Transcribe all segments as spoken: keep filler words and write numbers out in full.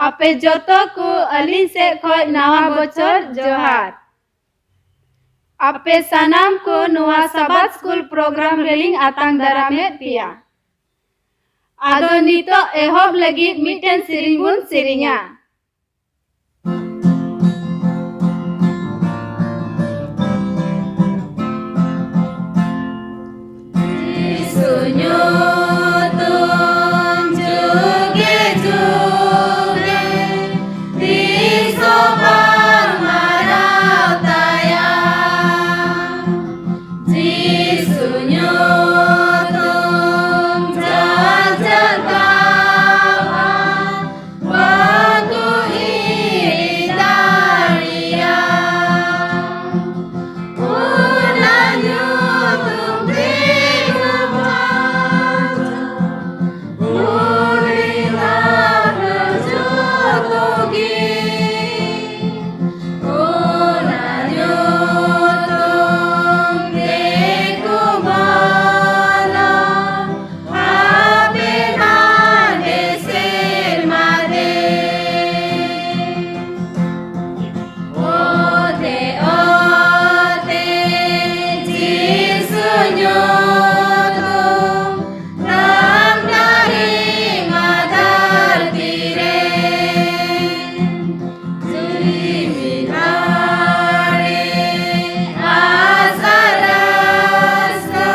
ᱟᱯᱮ ᱡᱚᱛᱚ ᱠᱚ ᱟᱹᱞᱤᱧ ᱥᱮᱫ ᱠᱷᱚᱱ ᱱᱟᱣᱟ ᱵᱚᱪᱷᱚᱨ ᱡᱚᱦᱟᱨ᱾ ᱟᱯᱮ ᱥᱟᱱᱟᱢ ᱠᱚ ᱱᱚᱣᱟ ᱥᱟᱵᱟᱛ ᱥᱠᱩᱞ ᱯᱨᱳᱜᱨᱟᱢ ᱨᱮᱞᱤᱧ ᱟᱛᱟᱝ ᱫᱟᱨᱟᱢᱮᱫ ᱯᱮᱭᱟ᱾ ᱟᱫᱚ ᱱᱤᱛᱚᱜ ᱮᱦᱚᱵ ᱞᱟᱹᱜᱤᱫ ᱢᱤᱫᱴᱮᱱ ᱥᱮᱨᱮᱧ ᱵᱚᱱ ᱥᱮᱨᱮᱧᱟ᱾ ᱡᱤᱥᱩ ᱧᱩᱛᱩᱢ ᱡᱩᱜᱮ ᱡᱩᱜᱮ ᱛᱤᱥ ᱦᱚᱸ ᱵᱟᱝ ᱢᱟᱨᱟᱣ ᱛᱟᱭᱟ᱾ ᱡᱤᱥᱩ ᱧᱩᱛᱩᱢ ᱡᱟᱦᱟᱸ ᱡᱟᱜᱟᱣᱟ, ᱵᱟᱠᱚ ᱦᱤᱲᱤᱧ ᱫᱟᱲᱮᱭᱟᱜ᱾ ᱚᱱᱟ ᱧᱩᱛᱩᱢ ᱛᱮᱠᱚ ᱵᱟᱧᱪᱟᱜᱼᱟ᱾ ᱦᱩᱰᱤᱧ ᱞᱟᱹᱴᱩ ᱡᱚᱛᱚ ᱜᱮ ᱚᱱᱟ ᱧᱩᱛᱩᱢ ᱛᱮᱠᱚ ᱵᱚᱞᱚ ᱦᱟᱯᱮᱱ ᱦᱟᱸᱰᱮ ᱥᱮᱨᱢᱟ ᱨᱮ᱾ ᱚᱛᱮ ᱚᱛᱮ ᱡᱤᱥᱩ ᱧᱩᱛᱩᱢ ᱱᱟᱢ ᱫᱟᱨᱮ ᱢᱟ ᱫᱷᱟᱹᱨᱛᱤ ᱨᱮ᱾ ᱡᱤᱣᱤ ᱫᱟᱲᱮ ᱟᱥᱟ ᱨᱟᱥᱛᱟ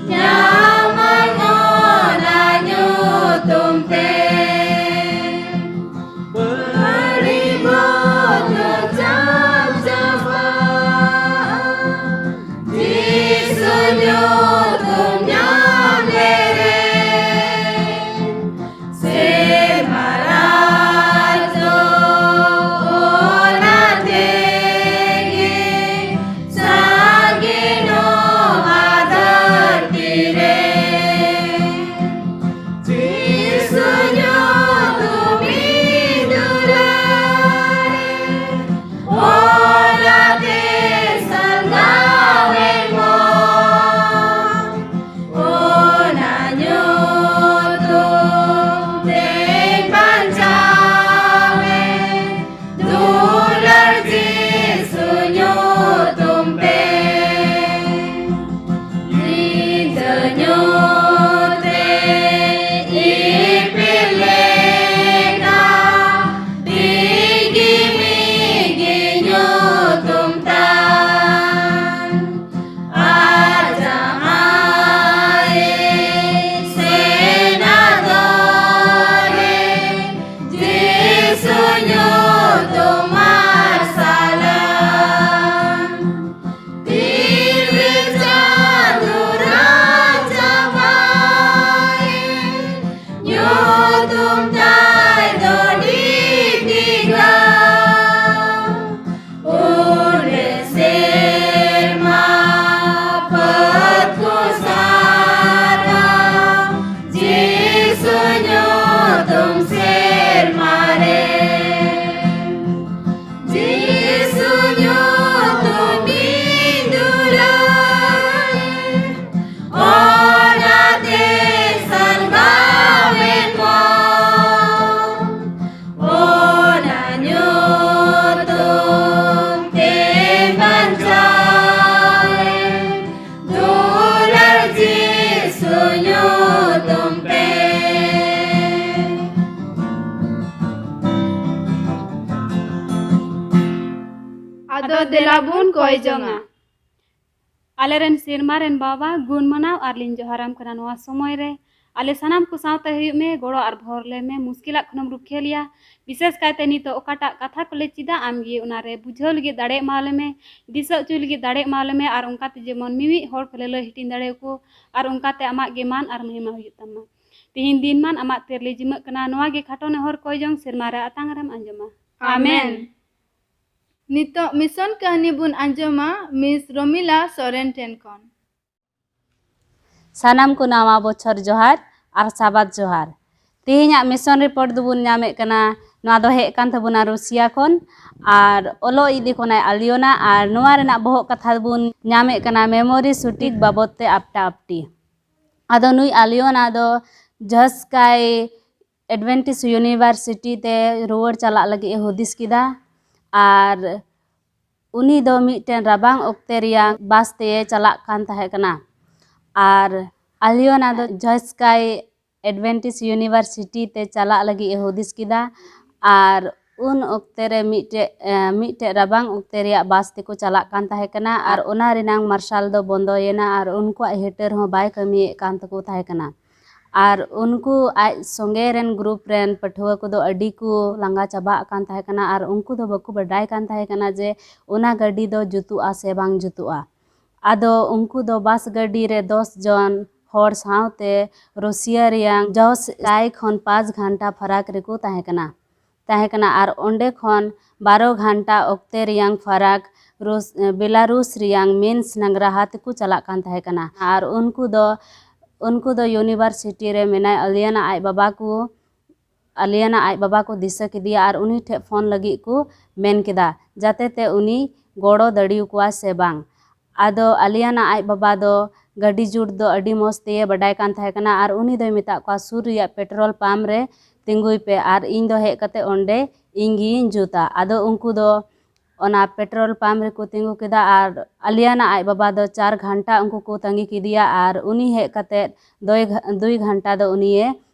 ᱧᱟᱢᱟᱭ ᱚᱱᱟ ᱧᱩᱛᱩᱢ ᱛᱮ᱾ ᱵᱟᱹᱲᱤᱡ ᱵᱚᱛᱚᱨ ᱪᱟᱯ ᱪᱟᱵᱟᱜᱼᱟ, ᱡᱤᱥᱩ ᱧᱩᱛᱩᱢ ᱧᱩᱛ ᱨᱮ ᱤᱯᱤᱞ ᱞᱮᱠᱟ ᱰᱤᱜᱤ ᱢᱤᱜᱤ ᱧᱩᱛᱩᱢ ᱛᱟᱢ᱾ ᱟᱨ ᱡᱟᱦᱟᱸᱭ ᱥᱮᱱᱟ ᱫᱚᱨᱮ ᱡᱤᱥᱩ ᱧᱩᱛᱩᱢ ᱢᱟᱨᱥᱟᱞᱟ᱾ ᱫᱤᱵᱤ ᱪᱟᱸᱫᱚ ᱨᱟᱡᱟ ᱵᱟᱭ, ᱧᱩᱛᱩᱢ ᱛᱟᱭ ᱫᱚ ᱰᱤᱯᱤᱜᱟ᱾ ᱩᱱᱨᱮ ᱥᱮᱨᱢᱟ ᱯᱷᱟᱹᱫ ᱠᱚ ᱥᱟᱨᱟ, ᱡᱤᱥᱩ ᱧᱩᱛᱩᱢ ᱥᱮᱨᱢᱟ ᱨᱮ᱾ ᱡᱤᱥᱩ ᱧᱩᱛᱩᱢ ᱤᱧ ᱫᱩᱞᱟᱹᱲ, ᱚᱱᱟᱛᱮ ᱥᱟᱞᱜᱟᱣᱮᱱ ᱢᱟ᱾ ᱚᱱᱟ ᱧᱩᱛᱩᱢ ᱛᱮ ᱵᱟᱧᱪᱟᱣᱮᱱ, ᱫᱩᱞᱟᱹᱲ ᱡᱤᱥᱩ ᱧᱩᱛᱩᱢ ᱛᱮ᱾ ᱟᱫᱚ ᱫᱮᱞᱟ ᱵᱚᱱ ᱠᱚᱭ ᱡᱚᱝᱟ᱾ ᱟᱞᱮᱨᱮᱱ ᱥᱮᱨᱢᱟ ᱨᱮᱱ ᱵᱟᱵᱟ, ᱜᱩᱱ ᱢᱟᱱᱟᱣ ᱟᱨ ᱞᱤᱧ ᱡᱚᱦᱟᱨᱟᱢ ᱠᱟᱱᱟ ᱱᱚᱣᱟ ᱥᱚᱢᱚᱭ ᱨᱮ᱾ ᱟᱞᱮ ᱥᱟᱱᱟᱢ ᱠᱚ ᱥᱟᱶᱛᱮ ᱦᱩᱭᱩᱜ ᱢᱮ, ᱜᱚᱲᱚ ᱟᱨ ᱵᱷᱚᱨ ᱞᱮ ᱢᱮ, ᱢᱩᱥᱠᱤᱞᱟᱜ ᱠᱷᱚᱱᱮᱢ ᱨᱩᱠᱷᱤᱭᱟᱹ ᱞᱮᱭᱟ᱾ ᱵᱤᱥᱮᱥ ᱠᱟᱭᱛᱮ ᱱᱤᱛᱚᱜ ᱚᱠᱟᱴᱟᱜ ᱠᱟᱛᱷᱟ ᱠᱚᱞᱮ ᱪᱮᱫᱟ, ᱟᱢ ᱜᱮ ᱚᱱᱟᱨᱮ ᱵᱩᱡᱷᱟᱹᱣ ᱞᱟᱹᱜᱤᱫ ᱫᱟᱲᱮ ᱮᱢᱟᱣ ᱞᱮ ᱢᱮ, ᱫᱤᱥᱟᱹ ᱦᱚᱪᱚ ᱞᱟᱹᱜᱤᱫ ᱫᱟᱲᱮ ᱮᱢᱟᱣ ᱞᱮ ᱢᱮ, ᱟᱨ ᱚᱱᱠᱟᱛᱮ ᱡᱮᱢᱚᱱ ᱢᱤᱢᱤᱫ ᱦᱚᱲ ᱠᱚᱞᱮ ᱞᱟᱹᱭ ᱦᱟᱹᱴᱤᱧ ᱫᱟᱲᱮᱭᱟᱠᱚ, ᱟᱨ ᱚᱱᱠᱟᱛᱮ ᱟᱢᱟᱜ ᱜᱮ ᱢᱟᱱ ᱟᱨ ᱢᱚᱦᱤᱢᱟ ᱦᱩᱭᱩᱜ ᱛᱟᱢᱟ᱾ ᱛᱤᱦᱤᱧ ᱫᱤᱱ ᱢᱟᱱ ᱟᱢᱟᱜ ᱛᱤ ᱨᱮᱞᱮ ᱡᱤᱢᱟᱹᱜ ᱠᱟᱱᱟ, ᱱᱚᱣᱟ ᱜᱮ ᱠᱷᱟᱴᱚ ᱱᱮᱦᱚᱨ ᱠᱚᱭ ᱡᱚᱝ, ᱥᱮᱨᱢᱟ ᱨᱮ ᱟᱛᱟᱝ ᱨᱮᱢ ᱟᱸᱡᱚᱢᱟ᱾ ᱟᱢᱮᱱ᱾ ᱟᱢᱮᱱ᱾ ᱱᱤᱛᱚᱜ ᱢᱤᱥᱚᱱ ᱠᱟᱹᱦᱱᱤ ᱵᱚᱱ ᱟᱸᱡᱚᱢᱟ ᱢᱤᱥ ᱨᱚᱢᱤᱞᱟ ᱥᱚᱨᱮᱱ ᱴᱷᱮᱱ ᱠᱷᱚᱱ᱾ ᱥᱟᱱᱟᱢ ᱠᱚ ᱱᱟᱣᱟ ᱵᱚᱪᱷᱚᱨ ᱡᱚᱦᱟᱨ ᱟᱨ ᱥᱟᱵᱟᱫ ᱡᱚᱦᱟᱨ᱾ ᱛᱮᱦᱮᱧᱟᱜ ᱢᱤᱥᱚᱱ ᱨᱤᱯᱳᱨᱴ ᱫᱚᱵᱚᱱ ᱧᱟᱢᱮᱫ ᱠᱟᱱᱟ, ᱱᱚᱣᱟ ᱫᱚ ᱦᱮᱡ ᱠᱟᱱ ᱛᱟᱵᱚᱱᱟ ᱨᱩᱥᱤᱭᱟ ᱠᱷᱚᱱ, ᱟᱨ ᱚᱞᱚᱜ ᱤᱫᱤ ᱠᱷᱚᱱᱟᱭ ᱟᱞᱤᱭᱳᱱᱟ, ᱟᱨ ᱱᱚᱣᱟ ᱨᱮᱱᱟᱜ ᱵᱚᱦᱚᱜ ᱠᱟᱛᱷᱟ ᱫᱚᱵᱚᱱ ᱧᱟᱢᱮᱫ ᱠᱟᱱᱟ ᱢᱮᱢᱳᱨᱤ ᱥᱩᱴᱤᱠ ᱵᱟᱵᱚᱫ ᱛᱮ ᱟᱯᱴᱟ ᱟᱯᱴᱤ᱾ ᱟᱫᱚ ᱱᱩᱭ ᱟᱞᱤᱭᱳᱱᱟ ᱫᱚ ᱡᱷᱟᱥᱠᱟᱭ ᱮᱰᱵᱷᱮᱱᱴᱤᱥᱴ ᱤᱭᱩᱱᱤᱵᱷᱟᱨᱥᱤᱴᱤ ᱛᱮ ᱨᱩᱣᱟᱹᱲ ᱪᱟᱞᱟᱜ ᱞᱟᱹᱜᱤᱫ ᱮ ᱦᱩᱫᱤᱥ ᱠᱮᱫᱟ, ᱟᱨ ᱩᱱᱤ ᱫᱚ ᱢᱤᱫᱴᱮᱱ ᱨᱟᱵᱟᱝ ᱚᱠᱛᱮ ᱨᱮᱭᱟᱜ ᱵᱟᱥ ᱛᱮᱭ ᱪᱟᱞᱟᱜ ᱠᱟᱱ ᱛᱟᱦᱮᱸ ᱠᱟᱱᱟ᱾ ᱟᱨ ᱟᱞᱤᱭᱚᱱᱟ ᱫᱚ ᱡᱚᱭᱥᱠᱟᱭ ᱮᱰᱵᱷᱮᱱᱴᱤᱥ ᱤᱭᱩᱱᱤᱵᱷᱟᱨᱥᱤᱴᱤ ᱛᱮ ᱪᱟᱞᱟᱜ ᱞᱟᱹᱜᱤᱫ ᱮ ᱦᱩᱫᱤᱥ ᱠᱮᱫᱟ᱾ ᱟᱨ ᱩᱱ ᱚᱠᱛᱮ ᱨᱮ ᱢᱤᱫᱴᱮᱡ ᱮ, ᱢᱤᱫᱴᱮᱡ ᱨᱟᱵᱟᱝ ᱚᱠᱛᱮ ᱨᱮᱭᱟᱜ ᱵᱟᱥ ᱛᱮᱠᱚ ᱪᱟᱞᱟᱜ ᱠᱟᱱ ᱛᱟᱦᱮᱸ ᱠᱟᱱᱟ᱾ ᱟᱨ ᱚᱱᱟ ᱨᱮᱱᱟᱝ ᱢᱟᱨᱥᱟᱞ ᱫᱚ ᱵᱚᱱᱫᱚᱭᱮᱱᱟ ᱟᱨ ᱩᱱᱠᱩᱣᱟᱜ ᱦᱤᱴᱟᱨ ᱦᱚᱸ ᱵᱟᱭ ᱠᱟᱹᱢᱤᱭᱮᱫ ᱠᱟᱱ ᱛᱟᱠᱚ ᱛᱟᱦᱮᱸ ᱠᱟᱱᱟ᱾ ᱟᱨ ᱩᱱᱠᱩ ᱟᱡ ᱥᱚᱸᱜᱮ ᱨᱮᱱ ᱜᱨᱩᱯ ᱨᱮᱱ ᱯᱟᱹᱴᱷᱩᱣᱟᱹ ᱠᱚᱫᱚ ᱟᱹᱰᱤ ᱠᱚ ᱞᱟᱸᱜᱟ ᱪᱟᱵᱟᱜ ᱠᱟᱱ ᱛᱟᱦᱮᱸ ᱠᱟᱱᱟ ᱟᱨ ᱩᱱᱠᱩ ᱫᱚ ᱵᱟᱠᱚ ᱵᱟᱰᱟᱭ ᱠᱟᱱ ᱛᱟᱦᱮᱸ ᱠᱟᱱᱟ ᱡᱮ ᱚᱱᱟ ᱜᱟᱹᱰᱤ ᱫᱚ ᱡᱩᱛᱩᱜᱼᱟ ᱥᱮ ᱵᱟᱝ ᱡᱩᱛᱩᱜᱼᱟ᱾ ᱟᱫᱚ ᱩᱱᱠᱩ ᱫᱚ ᱵᱟᱥ ᱜᱟᱹᱰᱤ ᱨᱮ ᱫᱚᱥ ᱡᱚᱱ ᱦᱚᱲ ᱥᱟᱶᱛᱮ ᱨᱩᱥᱤᱭᱟ ᱨᱮᱭᱟᱝ ᱡᱚᱥ ᱠᱷᱚᱱ ᱯᱟᱸᱪ ᱜᱷᱟᱱᱴᱟ ᱯᱷᱟᱨᱟᱠ ᱨᱮᱠᱚ ᱛᱟᱦᱮᱸ ᱠᱟᱱᱟ ᱛᱟᱦᱮᱸ ᱠᱟᱱᱟ ᱟᱨ ᱚᱸᱰᱮ ᱠᱷᱚᱱ ᱵᱟᱨᱚ ᱜᱷᱟᱱᱴᱟ ᱚᱠᱛᱮ ᱨᱮᱭᱟᱝ ᱯᱷᱟᱨᱟᱠ ᱨᱩᱥ ᱵᱮᱞᱟᱨᱩᱥ ᱨᱮᱭᱟᱝ ᱢᱤᱱᱥ ᱱᱟᱝᱜᱽᱨᱟᱦᱟ ᱛᱮᱠᱚ ᱪᱟᱞᱟᱜ ᱠᱟᱱ ᱛᱟᱦᱮᱸ ᱠᱟᱱᱟ᱾ ᱟᱨ ᱩᱱᱠᱩ ᱫᱚ ᱩᱱᱠᱩ ᱫᱚ ᱤᱭᱩᱱᱤᱵᱷᱟᱨᱥᱤᱴᱤ ᱨᱮ ᱢᱮᱱᱟᱭ ᱟᱞᱤᱭᱟᱱᱟ ᱟᱡ ᱵᱟᱵᱟ ᱠᱚ ᱟᱞᱤᱭᱟᱱᱟ ᱟᱡ ᱵᱟᱵᱟ ᱠᱚ ᱫᱤᱥᱟᱹ ᱠᱮᱫᱮᱭᱟ ᱟᱨ ᱩᱱᱤ ᱴᱷᱮᱱ ᱯᱷᱳᱱ ᱞᱟᱹᱜᱤᱫ ᱠᱚ ᱢᱮᱱ ᱠᱮᱫᱟ, ᱡᱟᱛᱮ ᱛᱮ ᱩᱱᱤ ᱜᱚᱲᱚ ᱫᱟᱲᱮᱭᱟᱠᱚᱣᱟ ᱥᱮ ᱵᱟᱝ᱾ ᱟᱫᱚ ᱟᱞᱤᱭᱟᱱᱟ ᱟᱡ ᱵᱟᱵᱟ ᱫᱚ ᱜᱟᱹᱰᱤ ᱡᱩᱛ ᱫᱚ ᱟᱹᱰᱤ ᱢᱚᱡᱽ ᱛᱮᱭᱮ ᱵᱟᱰᱟᱭ ᱠᱟᱱ ᱛᱟᱦᱮᱸ ᱠᱟᱱᱟ ᱟᱨ ᱩᱱᱤ ᱫᱚᱭ ᱢᱮᱛᱟᱫ ᱠᱚᱣᱟ, "ᱥᱩᱨ ᱨᱮᱭᱟᱜ ᱯᱮᱴᱨᱳᱞ ᱯᱟᱢᱯ ᱨᱮ ᱛᱤᱸᱜᱩᱭ ᱯᱮ ᱟᱨ ᱤᱧ ᱫᱚ ᱦᱮᱡ ᱠᱟᱛᱮ ᱚᱸᱰᱮ ᱤᱧ ᱜᱤᱧ ᱡᱩᱛᱟ᱾" ᱟᱫᱚ ᱩᱱᱠᱩ ᱫᱚ ᱚᱱᱟ ᱯᱮᱴᱨᱳᱞ ᱯᱟᱢᱯ ᱨᱮᱠᱚ ᱛᱤᱸᱜᱩ ᱠᱮᱫᱟ ᱟᱨ ᱟᱞᱤᱭᱟᱱᱟ ᱟᱡ ᱵᱟᱵᱟ ᱫᱚ ᱪᱟᱨ ᱜᱷᱟᱱᱴᱟ ᱩᱱᱠᱩ ᱠᱚ ᱛᱟᱺᱜᱤ ᱠᱮᱫᱮᱭᱟ ᱟᱨ ᱩᱱᱤ ᱦᱮᱡ ᱠᱟᱛᱮ ᱫᱩᱭ ᱜᱷᱟ- ᱫᱩᱭ ᱜᱷᱟᱱᱴᱟ ᱫᱚ ᱩᱱᱤᱭᱮ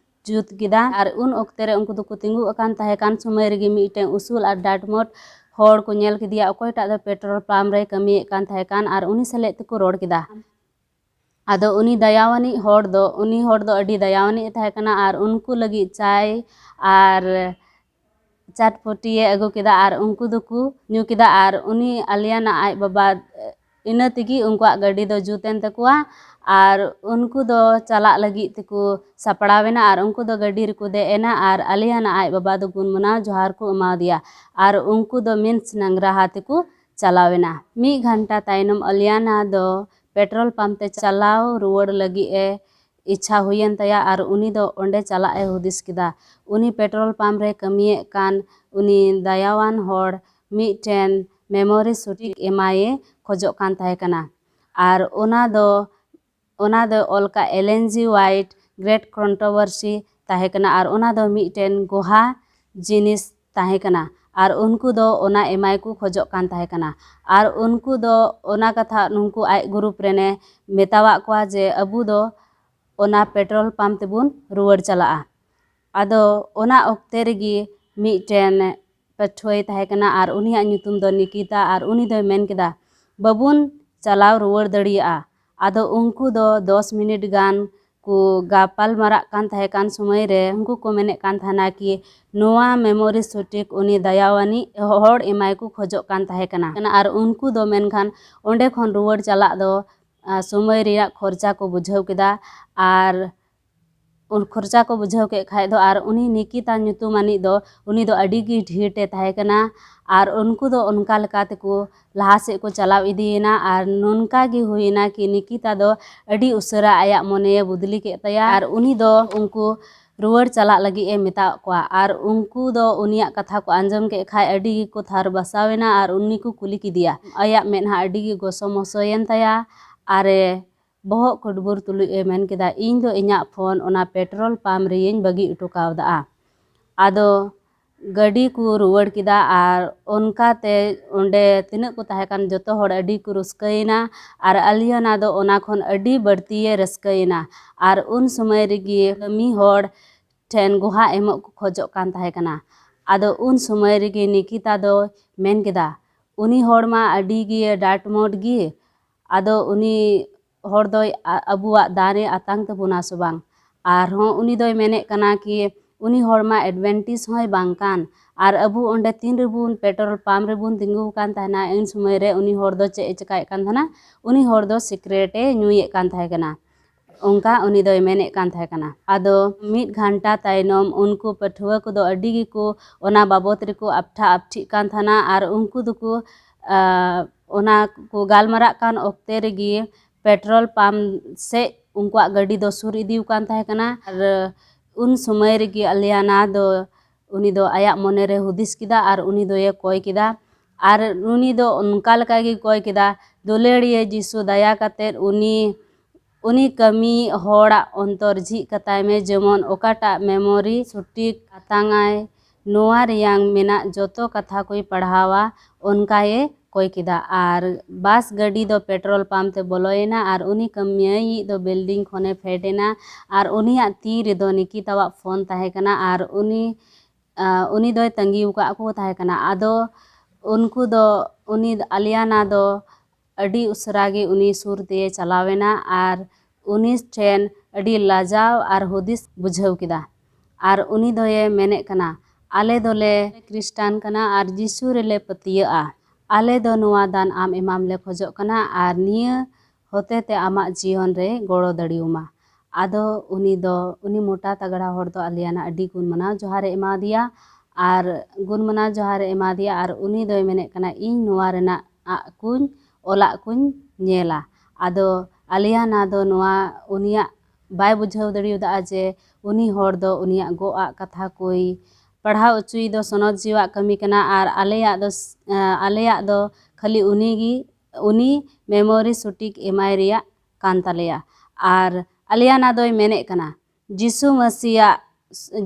ᱡᱩᱛ ᱠᱮᱫᱟ᱾ ᱟᱨ ᱩᱱ ᱚᱠᱛᱮ ᱨᱮ ᱩᱱᱠᱩ ᱫᱚᱠᱚ ᱛᱤᱸᱜᱩ ᱟᱠᱟᱱ ᱛᱟᱦᱮᱸ ᱠᱟᱱ ᱥᱚᱢᱚᱭ ᱨᱮᱜᱮ ᱢᱤᱫᱴᱮᱱ ᱩᱥᱩᱞ ᱟᱨ ᱰᱟᱴᱢᱚᱴ ᱦᱚᱲ ᱠᱚ ᱧᱮᱞ ᱠᱮᱫᱮᱭᱟ, ᱚᱠᱚᱭᱴᱟᱜ ᱫᱚ ᱯᱮᱴᱨᱳᱞ ᱯᱟᱢᱯ ᱨᱮ ᱠᱟᱹᱢᱤᱭᱮᱫ ᱠᱟᱱ ᱛᱟᱦᱮᱸ ᱠᱟᱱ, ᱟᱨ ᱩᱱᱤ ᱥᱟᱞᱮᱫ ᱛᱮᱠᱚ ᱨᱚᱲ ᱠᱮᱫᱟ᱾ ᱟᱫᱚ ᱩᱱᱤ ᱫᱟᱭᱟᱣᱟᱱᱤᱡ ᱦᱚᱲ ᱫᱚ ᱩᱱᱤ ᱦᱚᱲ ᱫᱚ ᱟᱹᱰᱤ ᱫᱟᱭᱟᱣᱟᱱᱤᱡ ᱮ ᱛᱟᱦᱮᱸ ᱠᱟᱱᱟ ᱟᱨ ᱩᱱᱠᱩ ᱞᱟᱹᱜᱤᱫ ᱪᱟᱭ ᱟᱨ ᱪᱟᱴᱯᱚᱴᱤᱭᱮ ᱟᱹᱜᱩ ᱠᱮᱫᱟ ᱟᱨ ᱩᱱᱠᱩ ᱫᱚᱠᱚ ᱧᱩ ᱠᱮᱫᱟ᱾ ᱟᱨ ᱩᱱᱤ ᱟᱞᱤᱭᱟᱱᱟ ᱟᱡ ᱵᱟᱵᱟ ᱤᱱᱟᱹ ᱛᱮᱜᱮ ᱩᱱᱠᱩᱣᱟᱜ ᱜᱟᱹᱰᱤ ᱫᱚ ᱡᱩᱛ ᱮᱱ ᱛᱟᱠᱚᱣᱟ᱾ ᱟᱨ ᱩᱱᱠᱩ ᱫᱚ ᱪᱟᱞᱟᱜ ᱞᱟᱹᱜᱤᱫ ᱛᱮᱠᱚ ᱥᱟᱯᱲᱟᱣ ᱮᱱᱟ ᱟᱨ ᱩᱱᱠᱩ ᱫᱚ ᱜᱟᱹᱰᱤ ᱨᱮᱠᱚ ᱫᱮᱡ ᱮᱱᱟ ᱟᱨ ᱟᱞᱤᱭᱟᱱᱟ ᱟᱡ ᱵᱟᱵᱟ ᱫᱚ ᱜᱩᱱ ᱢᱟᱱᱟᱣ ᱡᱚᱦᱟᱨ ᱠᱚ ᱮᱢᱟᱣᱟᱫᱮᱭᱟ ᱟᱨ ᱩᱱᱠᱩ ᱫᱚ ᱢᱤᱱᱥ ᱱᱟᱝᱜᱽᱨᱟᱦᱟ ᱛᱮᱠᱚ ᱪᱟᱞᱟᱣ ᱮᱱᱟ᱾ ᱢᱤᱫ ᱜᱷᱟᱱᱴᱟ ᱛᱟᱭᱱᱚᱢ ᱟᱞᱤᱭᱟᱱᱟ ᱫᱚ ᱯᱮᱴᱨᱳᱞ ᱯᱟᱢᱯ ᱛᱮ ᱪᱟᱞᱟᱣ ᱨᱩᱣᱟᱹᱲ ᱞᱟᱹᱜᱤᱫ ᱮ ᱤᱪᱪᱷᱟ ᱦᱩᱭᱮᱱ ᱛᱟᱭᱟ ᱟᱨ ᱩᱱᱤ ᱫᱚ ᱚᱸᱰᱮ ᱪᱟᱞᱟᱜ ᱮ ᱦᱩᱫᱤᱥ ᱠᱮᱫᱟ᱾ ᱩᱱᱤ ᱯᱮᱴᱨᱳᱞ ᱯᱟᱢᱯ ᱨᱮ ᱠᱟᱹᱢᱤᱭᱮᱫ ᱠᱟᱱ ᱩᱱᱤ ᱫᱟᱭᱟᱣᱟᱱ ᱦᱚᱲ ᱢᱤᱫᱴᱮᱱ ᱢᱮᱢᱳᱨᱤ ᱥᱩᱴᱤᱠ ᱮᱢᱟᱭᱮ ᱠᱷᱚᱡᱚᱜ ᱠᱟᱱ ᱛᱟᱦᱮᱸ ᱠᱟᱱᱟ᱾ ᱟᱨ ᱚᱱᱟ ᱫᱚ ᱚᱱᱟ ᱫᱚ ᱚᱞ ᱠᱟᱜ ᱮᱞᱮᱱ ᱡᱤ ᱣᱟᱭᱤᱴ ᱜᱨᱮᱴ ᱠᱚᱱᱴᱨᱳᱵᱷᱟᱨᱥᱤ ᱛᱟᱦᱮᱸ ᱠᱟᱱᱟ ᱟᱨ ᱚᱱᱟ ᱫᱚ ᱢᱤᱫᱴᱮᱱ ᱜᱚᱦᱟ ᱡᱤᱱᱤᱥ ᱛᱟᱦᱮᱸ ᱠᱟᱱᱟ᱾ ᱟᱨ ᱩᱱᱠᱩ ᱫᱚ ᱚᱱᱟ ᱮᱢᱟᱭ ᱠᱚ ᱠᱷᱚᱡᱚᱜ ᱠᱟᱱ ᱛᱟᱦᱮᱸ ᱠᱟᱱᱟ᱾ ᱟᱨ ᱩᱱᱠᱩ ᱫᱚ ᱚᱱᱟ ᱠᱟᱛᱷᱟ ᱱᱩᱠᱩ ᱟᱡ ᱜᱨᱩᱯ ᱨᱮᱱᱮ ᱢᱮᱛᱟᱣᱟᱜ ᱠᱚᱣᱟ ᱡᱮ ᱟᱵᱚ ᱫᱚ ᱚᱱᱟ ᱯᱮᱴᱨᱳᱞ ᱯᱟᱢᱯ ᱛᱮᱵᱚᱱ ᱨᱩᱣᱟᱹᱲ ᱪᱟᱞᱟᱜᱼᱟ᱾ ᱟᱫᱚ ᱚᱱᱟ ᱚᱠᱛᱮ ᱨᱮᱜᱮ ᱢᱤᱫᱴᱮᱱ ᱯᱟᱹᱴᱷᱩᱣᱟᱹᱭ ᱛᱟᱦᱮᱸ ᱠᱟᱱᱟ ᱟᱨ ᱩᱱᱤᱭᱟᱜ ᱧᱩᱛᱩᱢ ᱫᱚ ᱱᱤᱠᱤᱛᱟ, ᱟᱨ ᱩᱱᱤ ᱫᱚᱭ ᱢᱮᱱ ᱠᱮᱫᱟ, "ᱵᱟᱵᱚᱱ ᱪᱟᱞᱟᱣ ᱨᱩᱣᱟᱹᱲ ᱫᱟᱲᱮᱭᱟᱜᱼᱟ᱾" ᱟᱫᱚ ᱩᱱᱠᱩ ᱫᱚ ᱫᱚᱥ ᱢᱤᱱᱤᱴ ᱜᱟᱱ ᱠᱚ ᱜᱟᱯᱟᱞ ᱢᱟᱨᱟᱜ ᱠᱟᱱ ᱛᱟᱦᱮᱸ ᱠᱟᱱ ᱥᱚᱢᱚᱭ ᱨᱮ ᱩᱱᱠᱩ ᱠᱚ ᱢᱮᱱᱮᱫ ᱠᱟᱱ ᱛᱟᱦᱮᱱᱟ ᱠᱤ ᱱᱚᱣᱟ ᱢᱮᱢᱳᱨᱤ ᱥᱚᱴᱷᱤᱠ ᱩᱱᱤ ᱫᱟᱭᱟᱣᱟᱱᱤᱡ ᱦᱚᱲ ᱮᱢᱟᱭ ᱠᱚ ᱠᱷᱚᱡᱚᱜ ᱠᱟᱱ ᱛᱟᱦᱮᱸ ᱠᱟᱱᱟ᱾ ᱟᱨ ᱩᱱᱠᱩ ᱫᱚ ᱢᱮᱱᱠᱷᱟᱱ ᱚᱸᱰᱮ ᱠᱷᱚᱱ ᱨᱩᱣᱟᱹᱲ ᱪᱟᱞᱟᱜ ᱫᱚ, ᱟ, ᱥᱚᱢᱚᱭ ᱨᱮᱭᱟᱜ ᱠᱷᱚᱨᱪᱟ ᱠᱚ ᱵᱩᱡᱷᱟᱹᱣ ᱠᱮᱫᱟ᱾ ᱟᱨ ᱩᱱ ᱠᱷᱚᱨᱪᱟ ᱠᱚ ᱵᱩᱡᱷᱟᱹᱣ ᱠᱮᱫ ᱠᱷᱟᱡ ᱫᱚ, ᱟᱨ ᱩᱱᱤ ᱱᱤᱠᱤᱛᱟ ᱧᱩᱛᱩᱢᱟᱱᱤᱡ ᱫᱚ, ᱩᱱᱤ ᱫᱚ ᱟᱹᱰᱤ ᱜᱮ ᱰᱷᱤᱨ ᱮ ᱛᱟᱦᱮᱸ ᱠᱟᱱᱟ᱾ ᱟᱨ ᱩᱱᱠᱩ ᱫᱚ ᱚᱱᱠᱟ ᱞᱮᱠᱟ ᱛᱮᱠᱚ ᱞᱟᱦᱟ ᱥᱮᱫ ᱠᱚ ᱪᱟᱞᱟᱣ ᱤᱫᱤᱭᱮᱱᱟ᱾ ᱟᱨ ᱱᱚᱝᱠᱟ ᱜᱮ ᱦᱩᱭᱮᱱᱟ ᱠᱤ ᱱᱤᱠᱤᱛᱟ ᱫᱚ ᱟᱹᱰᱤ ᱩᱥᱟᱹᱨᱟ ᱟᱭᱟᱜ ᱢᱚᱱᱮᱭᱮ ᱵᱚᱫᱞᱤ ᱠᱮᱫ ᱛᱟᱭᱟ᱾ ᱟᱨ ᱩᱱᱤ ᱫᱚ ᱩᱱᱠᱩ ᱨᱩᱣᱟᱹᱲ ᱪᱟᱞᱟᱜ ᱞᱟᱹᱜᱤᱫ ᱮ ᱢᱮᱛᱟᱣᱟᱫ ᱠᱚᱣᱟ᱾ ᱟᱨ ᱩᱱᱠᱩ ᱫᱚ ᱩᱱᱤᱭᱟᱜ ᱠᱟᱛᱷᱟ ᱠᱚ ᱟᱸᱡᱚᱢ ᱠᱮᱫ ᱠᱷᱟᱡ ᱟᱹᱰᱤ ᱜᱮᱠᱚ ᱛᱷᱟᱨ ᱵᱟᱥᱟᱣ ᱮᱱᱟ᱾ ᱟᱨ ᱩᱱᱤ ᱠᱚ ᱠᱩᱞᱤ ᱠᱮᱫᱮᱭᱟ, ᱟᱭᱟᱜ ᱢᱮᱫᱦᱟ ᱟᱹᱰᱤ ᱜᱮ ᱜᱚᱥᱚ ᱢᱚᱥᱚᱭᱮᱱ ᱛᱟᱭᱟ᱾ ᱟᱨᱮ ᱵᱚᱦᱚᱜ ᱠᱩᱰᱵᱩᱨ ᱛᱩᱞᱩᱡ ᱮ ᱢᱮᱱ ᱠᱮᱫᱟ, "ᱤᱧ ᱫᱚ ᱤᱧᱟᱹᱜ ᱯᱷᱳᱱ ᱚᱱᱟ ᱯᱮᱴᱨᱳᱞ ᱯᱟᱢᱯ ᱨᱮᱭᱤᱧ ᱵᱟᱹᱜᱤ ᱦᱚᱴᱚ ᱠᱟᱣᱫᱟ᱾" ᱟᱫᱚ ᱜᱟᱹᱰᱤ ᱠᱚ ᱨᱩᱣᱟᱹᱲ ᱠᱮᱫᱟ᱾ ᱟᱨ ᱚᱱᱠᱟᱛᱮ ᱚᱸᱰᱮ ᱛᱤᱱᱟᱹᱜ ᱠᱚ ᱛᱟᱦᱮᱸ ᱠᱟᱱ ᱡᱚᱛᱚ ᱦᱚᱲ ᱟᱹᱰᱤ ᱠᱚ ᱨᱟᱹᱥᱠᱟᱹᱭᱮᱱᱟ᱾ ᱟᱨ ᱟᱞᱤᱭᱟᱱᱟ ᱫᱚ ᱚᱱᱟ ᱠᱷᱚᱱ ᱟᱹᱰᱤ ᱵᱟᱹᱲᱛᱤᱭᱮ ᱨᱟᱹᱥᱠᱟᱹᱭᱮᱱᱟ᱾ ᱟᱨ ᱩᱱ ᱥᱚᱢᱚᱭ ᱨᱮᱜᱮ ᱠᱟᱹᱢᱤ ᱦᱚᱲ ᱴᱷᱮᱱ ᱜᱚᱦᱟ ᱮᱢᱚᱜ ᱠᱚ ᱠᱷᱚᱡᱚᱜ ᱠᱟᱱ ᱛᱟᱦᱮᱸ ᱠᱟᱱᱟ᱾ ᱟᱫᱚ ᱩᱱ ᱥᱚᱢᱚᱭ ᱨᱮᱜᱮ ᱱᱤᱠᱤᱛᱟ ᱫᱚ ᱢᱮᱱ ᱠᱮᱫᱟ, "ᱩᱱᱤ ᱦᱚᱲ ᱢᱟ ᱟᱹᱰᱤ ᱜᱮ ᱰᱟᱴᱢᱚᱴ ᱜᱮ, ᱟᱫᱚ ᱩᱱᱤ ᱦᱚᱲ ᱫᱚᱭ ᱟ-, ᱟᱵᱚᱣᱟᱜ ᱫᱟᱨᱮ ᱟᱛᱟᱝ ᱛᱟᱵᱚᱱᱟ ᱥᱮ ᱵᱟᱝ? ᱟᱨᱦᱚᱸ ᱩᱱᱤ ᱫᱚᱭ ᱢᱮᱱᱮᱫ ᱠᱟᱱᱟ ᱠᱤ ᱩᱱᱤ ᱦᱚᱲ ᱢᱟ ᱮᱰᱵᱷᱮᱱᱴᱤᱥ ᱦᱚᱸᱭ ᱵᱟᱝ ᱠᱟᱱ, ᱟᱨ ᱟᱵᱚ ᱚᱸᱰᱮ ᱛᱤᱱ ᱨᱮᱵᱚᱱ ᱯᱮᱴᱨᱳᱞ ᱯᱟᱢᱯ ᱨᱮᱵᱚᱱ ᱛᱤᱸᱜᱩ ᱟᱠᱟᱱ ᱛᱟᱦᱮᱱᱟ, ᱩᱱ ᱥᱚᱢᱚᱭ ᱨᱮ ᱩᱱᱤ ᱦᱚᱲ ᱫᱚ ᱪᱮᱫ ᱮ ᱪᱮᱠᱟᱭᱮᱫ ᱠᱟᱱ ᱛᱟᱦᱮᱱᱟ? ᱩᱱᱤ ᱦᱚᱲ ᱫᱚ ᱥᱤᱠᱨᱮᱴ ᱮ ᱧᱩᱭᱮᱫ ᱠᱟᱱ ᱛᱟᱦᱮᱸ ᱠᱟᱱᱟ᱾" ᱚᱱᱠᱟ ᱩᱱᱤ ᱫᱚᱭ ᱢᱮᱱᱮᱫ ᱠᱟᱱ ᱛᱟᱦᱮᱸ ᱠᱟᱱᱟ᱾ ᱟᱫᱚ ᱢᱤᱫ ᱜᱷᱟᱱᱴᱟ ᱛᱟᱭᱱᱚᱢ ᱩᱱᱠᱩ ᱯᱟᱹᱴᱷᱩᱣᱟᱹ ᱠᱚᱫᱚ ᱟᱹᱰᱤ ᱜᱮᱠᱚ ᱚᱱᱟ ᱵᱟᱵᱚᱛ ᱨᱮᱠᱚ ᱟᱯᱴᱷᱟ ᱟᱯᱴᱷᱤᱜ ᱠᱟᱱ ᱛᱟᱦᱮᱱᱟ᱾ ᱟᱨ ᱩᱱᱠᱩ ᱫᱚᱠᱚ, ᱟ, ᱚᱱᱟ ᱠᱚ ᱜᱟᱞᱢᱟᱨᱟᱜ ᱠᱟᱱ ᱚᱠᱛᱮ ᱨᱮᱜᱮ ᱯᱮᱴᱨᱳᱞ ᱯᱟᱢᱯ ᱥᱮᱫ ᱩᱱᱠᱩᱣᱟᱜ ᱜᱟᱹᱰᱤ ᱫᱚ ᱥᱩᱨ ᱤᱫᱤ ᱟᱠᱟᱱ ᱛᱟᱦᱮᱸ ᱠᱟᱱᱟ᱾ ᱟᱨ ᱩᱱ ᱥᱚᱢᱚᱭ ᱨᱮᱜᱮ ᱟᱞᱤᱭᱟᱱᱟ ᱫᱚ, ᱩᱱᱤ ᱫᱚ ᱟᱭᱟᱜ ᱢᱚᱱᱮ ᱨᱮ ᱦᱩᱫᱤᱥ ᱠᱮᱫᱟ ᱟᱨ ᱩᱱᱤ ᱫᱚᱭᱮ ᱠᱚᱭ ᱠᱮᱫᱟ᱾ ᱟᱨ ᱩᱱᱤ ᱫᱚ ᱚᱱᱠᱟ ᱞᱮᱠᱟ ᱜᱮ ᱠᱚᱭ ᱠᱮᱫᱟ, "ᱫᱩᱞᱟᱹᱲᱤᱭᱟᱹ ᱡᱤᱥᱩ, ᱫᱟᱭᱟ ᱠᱟᱛᱮᱫ ᱩᱱᱤ, ᱩᱱᱤ ᱠᱟᱹᱢᱤ ᱦᱚᱲᱟᱜ ᱚᱱᱛᱚᱨ ᱡᱷᱤᱡ ᱠᱟᱛᱟᱭ ᱢᱮ, ᱡᱮᱢᱚᱱ ᱚᱠᱟᱴᱟᱜ ᱢᱮᱢᱳᱨᱤ ᱥᱚᱴᱷᱤᱠ ᱟᱛᱟᱝ ᱟᱭ, ᱱᱚᱣᱟ ᱨᱮᱭᱟᱝ ᱢᱮᱱᱟᱜ ᱡᱚᱛᱚ ᱠᱟᱛᱷᱟ ᱠᱚᱭ ᱯᱟᱲᱦᱟᱣᱟ, ᱚᱱᱠᱟᱭᱮ ᱠᱚᱭ ᱠᱮᱫᱟ᱾ ᱟᱨ ᱵᱟᱥ ᱜᱟᱹᱰᱤ ᱫᱚ ᱯᱮᱴᱨᱳᱞ ᱯᱟᱢᱯ ᱛᱮ ᱵᱚᱞᱚᱭᱮᱱᱟ ᱟᱨ ᱩᱱᱤ ᱠᱟᱹᱢᱤᱭᱟᱹᱭᱤᱡ ᱫᱚ ᱵᱤᱞᱰᱤᱝ ᱠᱷᱚᱱᱮ ᱯᱷᱮᱰ ᱮᱱᱟ᱾ ᱟᱨ ᱩᱱᱤᱭᱟᱜ ᱛᱤ ᱨᱮᱫᱚ ᱱᱤᱠᱤᱛᱟᱣᱟᱜ ᱯᱷᱳᱱ ᱛᱟᱦᱮᱸ ᱠᱟᱱᱟ ᱟᱨ ᱩᱱᱤ ᱟᱸ, ᱩᱱᱤ ᱫᱚᱭ ᱛᱟᱺᱜᱤ ᱟᱠᱟᱫ ᱠᱚ ᱛᱟᱦᱮᱸ ᱠᱟᱱᱟ᱾ ᱟᱫᱚ ᱩᱱᱠᱩ ᱫᱚ, ᱩᱱᱤ ᱟᱞᱤᱭᱟᱱᱟ ᱫᱚ ᱟᱹᱰᱤ ᱩᱥᱟᱹᱨᱟ ᱜᱮ ᱩᱱᱤ ᱥᱩᱨ ᱛᱮᱭ ᱪᱟᱞᱟᱣ ᱮᱱᱟ ᱟᱨ ᱩᱱᱤ ᱴᱷᱮᱱ ᱟᱹᱰᱤ ᱞᱟᱡᱟᱣ ᱟᱨ ᱦᱩᱫᱤᱥ ᱵᱩᱡᱷᱟᱹᱣ ᱠᱮᱫᱟ᱾ ᱟᱨ ᱩᱱᱤ ᱫᱚᱭᱮ ᱢᱮᱱᱮᱫ ᱠᱟᱱᱟ, "ᱟᱞᱮ ᱫᱚᱞᱮ ᱠᱷᱨᱤᱥᱴᱟᱱ ᱠᱟᱱᱟ ᱟᱨ ᱡᱤᱥᱩ ᱨᱮᱞᱮ ᱯᱟᱹᱛᱭᱟᱹᱜᱼᱟ᱾ ᱟᱞᱮ ᱫᱚ ᱱᱚᱣᱟ ᱫᱟᱱ ᱟᱢ ᱮᱢᱟᱢ ᱞᱮ ᱠᱷᱚᱡᱚᱜ ᱠᱟᱱᱟ ᱟᱨ ᱱᱤᱭᱟᱹ ᱦᱚᱛᱮ ᱛᱮ ᱟᱢᱟᱜ ᱡᱤᱭᱚᱱ ᱨᱮ ᱜᱚᱲᱚ ᱫᱟᱲᱮᱭᱟᱢᱟ᱾" ᱟᱫᱚ ᱩᱱᱤ ᱫᱚ, ᱩᱱᱤ ᱢᱚᱴᱟ ᱛᱟᱜᱲᱟ ᱦᱚᱲ ᱫᱚ ᱟᱞᱤᱭᱟᱱᱟ ᱟᱹᱰᱤ ᱜᱩᱱ ᱢᱟᱱᱟᱣ ᱡᱚᱦᱟᱨᱮ ᱮᱢᱟᱫᱮᱭᱟ ᱟᱨ ᱜᱩᱱ ᱢᱟᱱᱟᱣ ᱡᱚᱦᱟᱨᱮ ᱮᱢᱟᱫᱮᱭᱟ ᱟᱨ ᱩᱱᱤ ᱫᱚᱭ ᱢᱮᱱᱮᱫ ᱠᱟᱱᱟ, "ᱤᱧ ᱱᱚᱣᱟ ᱨᱮᱱᱟᱜ ᱟᱜ ᱠᱚᱧ, ᱚᱞᱟᱜ ᱠᱚᱧ ᱧᱮᱞᱟ᱾" ᱟᱫᱚ ᱟᱞᱤᱭᱟᱱᱟ ᱫᱚ ᱱᱚᱣᱟ ᱩᱱᱤᱭᱟᱜ ᱵᱟᱭ ᱵᱩᱡᱷᱟᱹᱣ ᱫᱟᱲᱮᱭᱟᱫᱟ ᱡᱮ ᱩᱱᱤ ᱦᱚᱲ ᱫᱚ ᱩᱱᱤᱭᱟᱜ ᱜᱚᱜ ᱟᱜ ᱠᱟᱛᱷᱟ ᱠᱚᱭ ᱯᱟᱲᱦᱟᱣ ᱚᱪᱚᱭ ᱫᱚ ᱥᱚᱱᱚᱛ ᱡᱤᱣᱟᱜ ᱠᱟᱹᱢᱤ ᱠᱟᱱᱟ ᱟᱨ ᱟᱞᱮᱭᱟᱜ ᱫᱚ, ᱟᱞᱮᱭᱟᱜ ᱫᱚ ᱠᱷᱟᱹᱞᱤ ᱩᱱᱤ ᱜᱮ, ᱩᱱᱤ ᱢᱮᱢᱳᱨᱤ ᱥᱚᱴᱷᱤᱠ ᱮᱢᱟᱭ ᱨᱮᱭᱟᱜ ᱠᱟᱱ ᱛᱟᱞᱮᱭᱟ᱾ ᱟᱨ ᱟᱞᱤᱭᱟᱱᱟ ᱫᱚᱭ ᱢᱮᱱᱮᱫ ᱠᱟᱱᱟ, ᱡᱤᱥᱩ ᱢᱟᱹᱥᱤᱭᱟᱜ,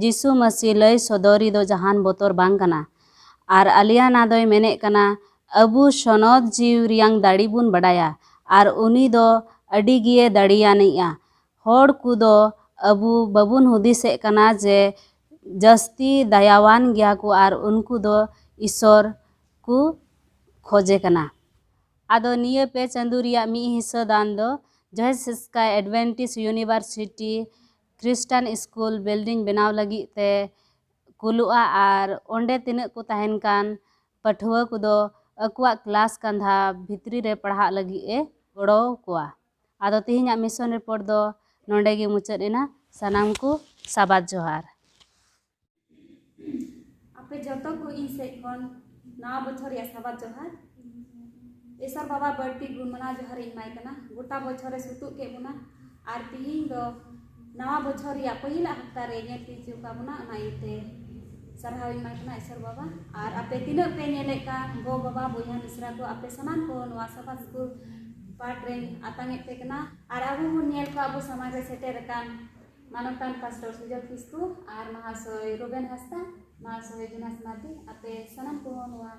ᱡᱤᱥᱩ ᱢᱟᱹᱥᱤ ᱞᱟᱹᱭ ᱥᱚᱫᱚᱨᱤ ᱫᱚ ᱡᱟᱦᱟᱱ ᱵᱚᱛᱚᱨ ᱵᱟᱝ ᱠᱟᱱᱟ᱾ ᱟᱨ ᱟᱞᱤᱭᱟᱱᱟ ᱫᱚᱭ ᱢᱮᱱᱮᱫ ᱠᱟᱱᱟ, ᱟᱵᱚ ᱥᱚᱱᱚᱛ ᱡᱤᱣᱤ ᱨᱮᱭᱟᱝ ᱫᱟᱲᱮ ᱵᱚᱱ ᱵᱟᱰᱟᱭᱟ ᱟᱨ ᱩᱱᱤ ᱫᱚ ᱟᱹᱰᱤ ᱜᱮ ᱫᱟᱲᱮᱭᱟᱱᱤᱡᱼᱟ᱾ ᱦᱚᱲ ᱠᱚᱫᱚ ᱟᱵᱚ ᱵᱟᱵᱚᱱ ᱦᱩᱫᱤᱥᱮᱫ ᱠᱟᱱᱟ ᱡᱮ ᱡᱟᱹᱥᱛᱤ ᱫᱟᱭᱟᱣᱟᱱ ᱜᱮᱭᱟ ᱠᱚ ᱟᱨ ᱩᱱᱠᱩ ᱫᱚ ᱤᱥᱚᱨ ᱠᱚ ᱠᱷᱚᱡᱮ ᱠᱟᱱᱟ᱾ ᱟᱫᱚ ᱱᱤᱭᱟᱹ ᱯᱮ ᱪᱟᱸᱫᱳ ᱨᱮᱭᱟᱜ ᱢᱤᱫ ᱦᱤᱥᱥᱟᱹ ᱫᱟᱱ ᱫᱚ ᱡᱚᱭᱥᱤᱥᱠᱟ ᱮᱰᱵᱷᱮᱱᱴᱤᱥᱴ ᱤᱭᱩᱱᱤᱵᱷᱟᱨᱥᱤᱴᱤ ᱠᱷᱨᱤᱥᱴᱟᱱ ᱥᱠᱩᱞ ᱵᱤᱞᱰᱤᱝ ᱵᱮᱱᱟᱣ ᱞᱟᱹᱜᱤᱫ ᱛᱮ ᱠᱩᱞᱩᱜᱼᱟ ᱟᱨ ᱚᱸᱰᱮ ᱛᱤᱱᱟᱹᱜ ᱠᱚ ᱛᱟᱦᱮᱱ ᱠᱟᱱ ᱯᱟᱹᱴᱷᱩᱣᱟᱹ ᱠᱚᱫᱚ ᱟᱠᱚᱣᱟᱜ ᱠᱞᱟᱥ ᱠᱟᱸᱫᱷᱟ ᱵᱷᱤᱛᱨᱤ ᱨᱮ ᱯᱟᱲᱦᱟᱜ ᱞᱟᱹᱜᱤᱫ ᱮ ᱜᱚᱲᱚ ᱟᱠᱚᱣᱟ᱾ ᱟᱫᱚ ᱛᱮᱦᱮᱧᱟᱜ ᱢᱤᱥᱚᱱ ᱨᱤᱯᱳᱨᱴ ᱫᱚ ᱱᱚᱰᱮ ᱜᱮ ᱢᱩᱪᱟᱹᱫ ᱮᱱᱟ᱾ ᱥᱟᱱᱟᱢ ᱠᱚ ᱥᱟᱵᱟᱛ ᱡᱚᱦᱟᱨ᱾ ᱟᱯᱮ ᱡᱚᱛᱚ ᱠᱚ ᱤᱧ ᱥᱮᱫ ᱠᱷᱚᱱ ᱱᱟᱣᱟ ᱵᱚᱪᱷᱚᱨ ᱨᱮᱭᱟᱜ ᱥᱟᱵᱟᱛ ᱡᱚᱦᱟᱨ᱾ ᱤᱥᱚᱨ ᱵᱟᱵᱟ ᱵᱟᱹᱲᱛᱤ ᱜᱩᱱ ᱢᱟᱱᱟᱣ ᱡᱚᱦᱟᱨ ᱤᱧ ᱮᱢᱟᱭ ᱠᱟᱱᱟ, ᱜᱚᱴᱟ ᱵᱚᱪᱷᱚᱨᱮ ᱥᱩᱛᱩᱜ ᱠᱮᱫ ᱵᱚᱱᱟ᱾ ᱟᱨ ᱛᱤᱦᱤᱧ ᱫᱚ ᱱᱟᱣᱟ ᱵᱚᱪᱷᱚᱨ ᱨᱮᱭᱟᱜ ᱯᱟᱹᱦᱤᱞᱟᱜ ᱦᱟᱯᱛᱟ ᱨᱮ ᱧᱮᱞ ᱛᱤᱭᱳᱜ ᱠᱟᱜ ᱵᱚᱱᱟ, ᱚᱱᱟ ᱤᱭᱟᱹᱛᱮ ᱥᱟᱨᱦᱟᱣ ᱤᱧ ᱮᱢᱟᱭ ᱠᱟᱱᱟ ᱤᱥᱚᱨ ᱵᱟᱵᱟ᱾ ᱟᱨ ᱟᱯᱮ ᱛᱤᱱᱟᱹᱜ ᱯᱮ ᱧᱮᱞᱮᱫ ᱠᱟᱱ ᱜᱚ ᱵᱟᱵᱟ ᱵᱚᱭᱦᱟ ᱢᱤᱥᱨᱟ ᱠᱚ, ᱟᱯᱮ ᱥᱟᱱᱟᱢ ᱠᱚ ᱱᱚᱣᱟ ᱥᱟᱵᱟᱛ ᱥᱠᱩᱞ ᱯᱟᱴ ᱨᱮᱧ ᱟᱛᱟᱝ ᱮᱫ ᱯᱮ ᱠᱟᱱᱟ᱾ ᱟᱨ ᱟᱵᱚ ᱵᱚᱱ ᱧᱮᱞ ᱠᱚᱣᱟ ᱟᱵᱚ ᱥᱚᱢᱟᱡᱽ ᱨᱮ ᱥᱮᱴᱮᱨ ᱟᱠᱟᱱ ᱢᱟᱱᱚᱛᱟᱱ ᱯᱟᱥᱴᱚᱨ ᱥᱩᱡᱚᱭ ᱠᱤᱥᱠᱩ ᱟᱨ ᱢᱟᱦᱟᱥᱚᱭ ᱨᱩᱵᱮᱱ ᱦᱟᱸᱥᱫᱟ᱾ ᱢᱟ ᱥᱚᱦᱮ ᱡᱚᱱᱟᱥ ᱢᱟᱨᱰᱤ, ᱟᱯᱮ ᱥᱟᱱᱟᱢ ᱠᱚᱦᱚᱸ ᱱᱚᱣᱟ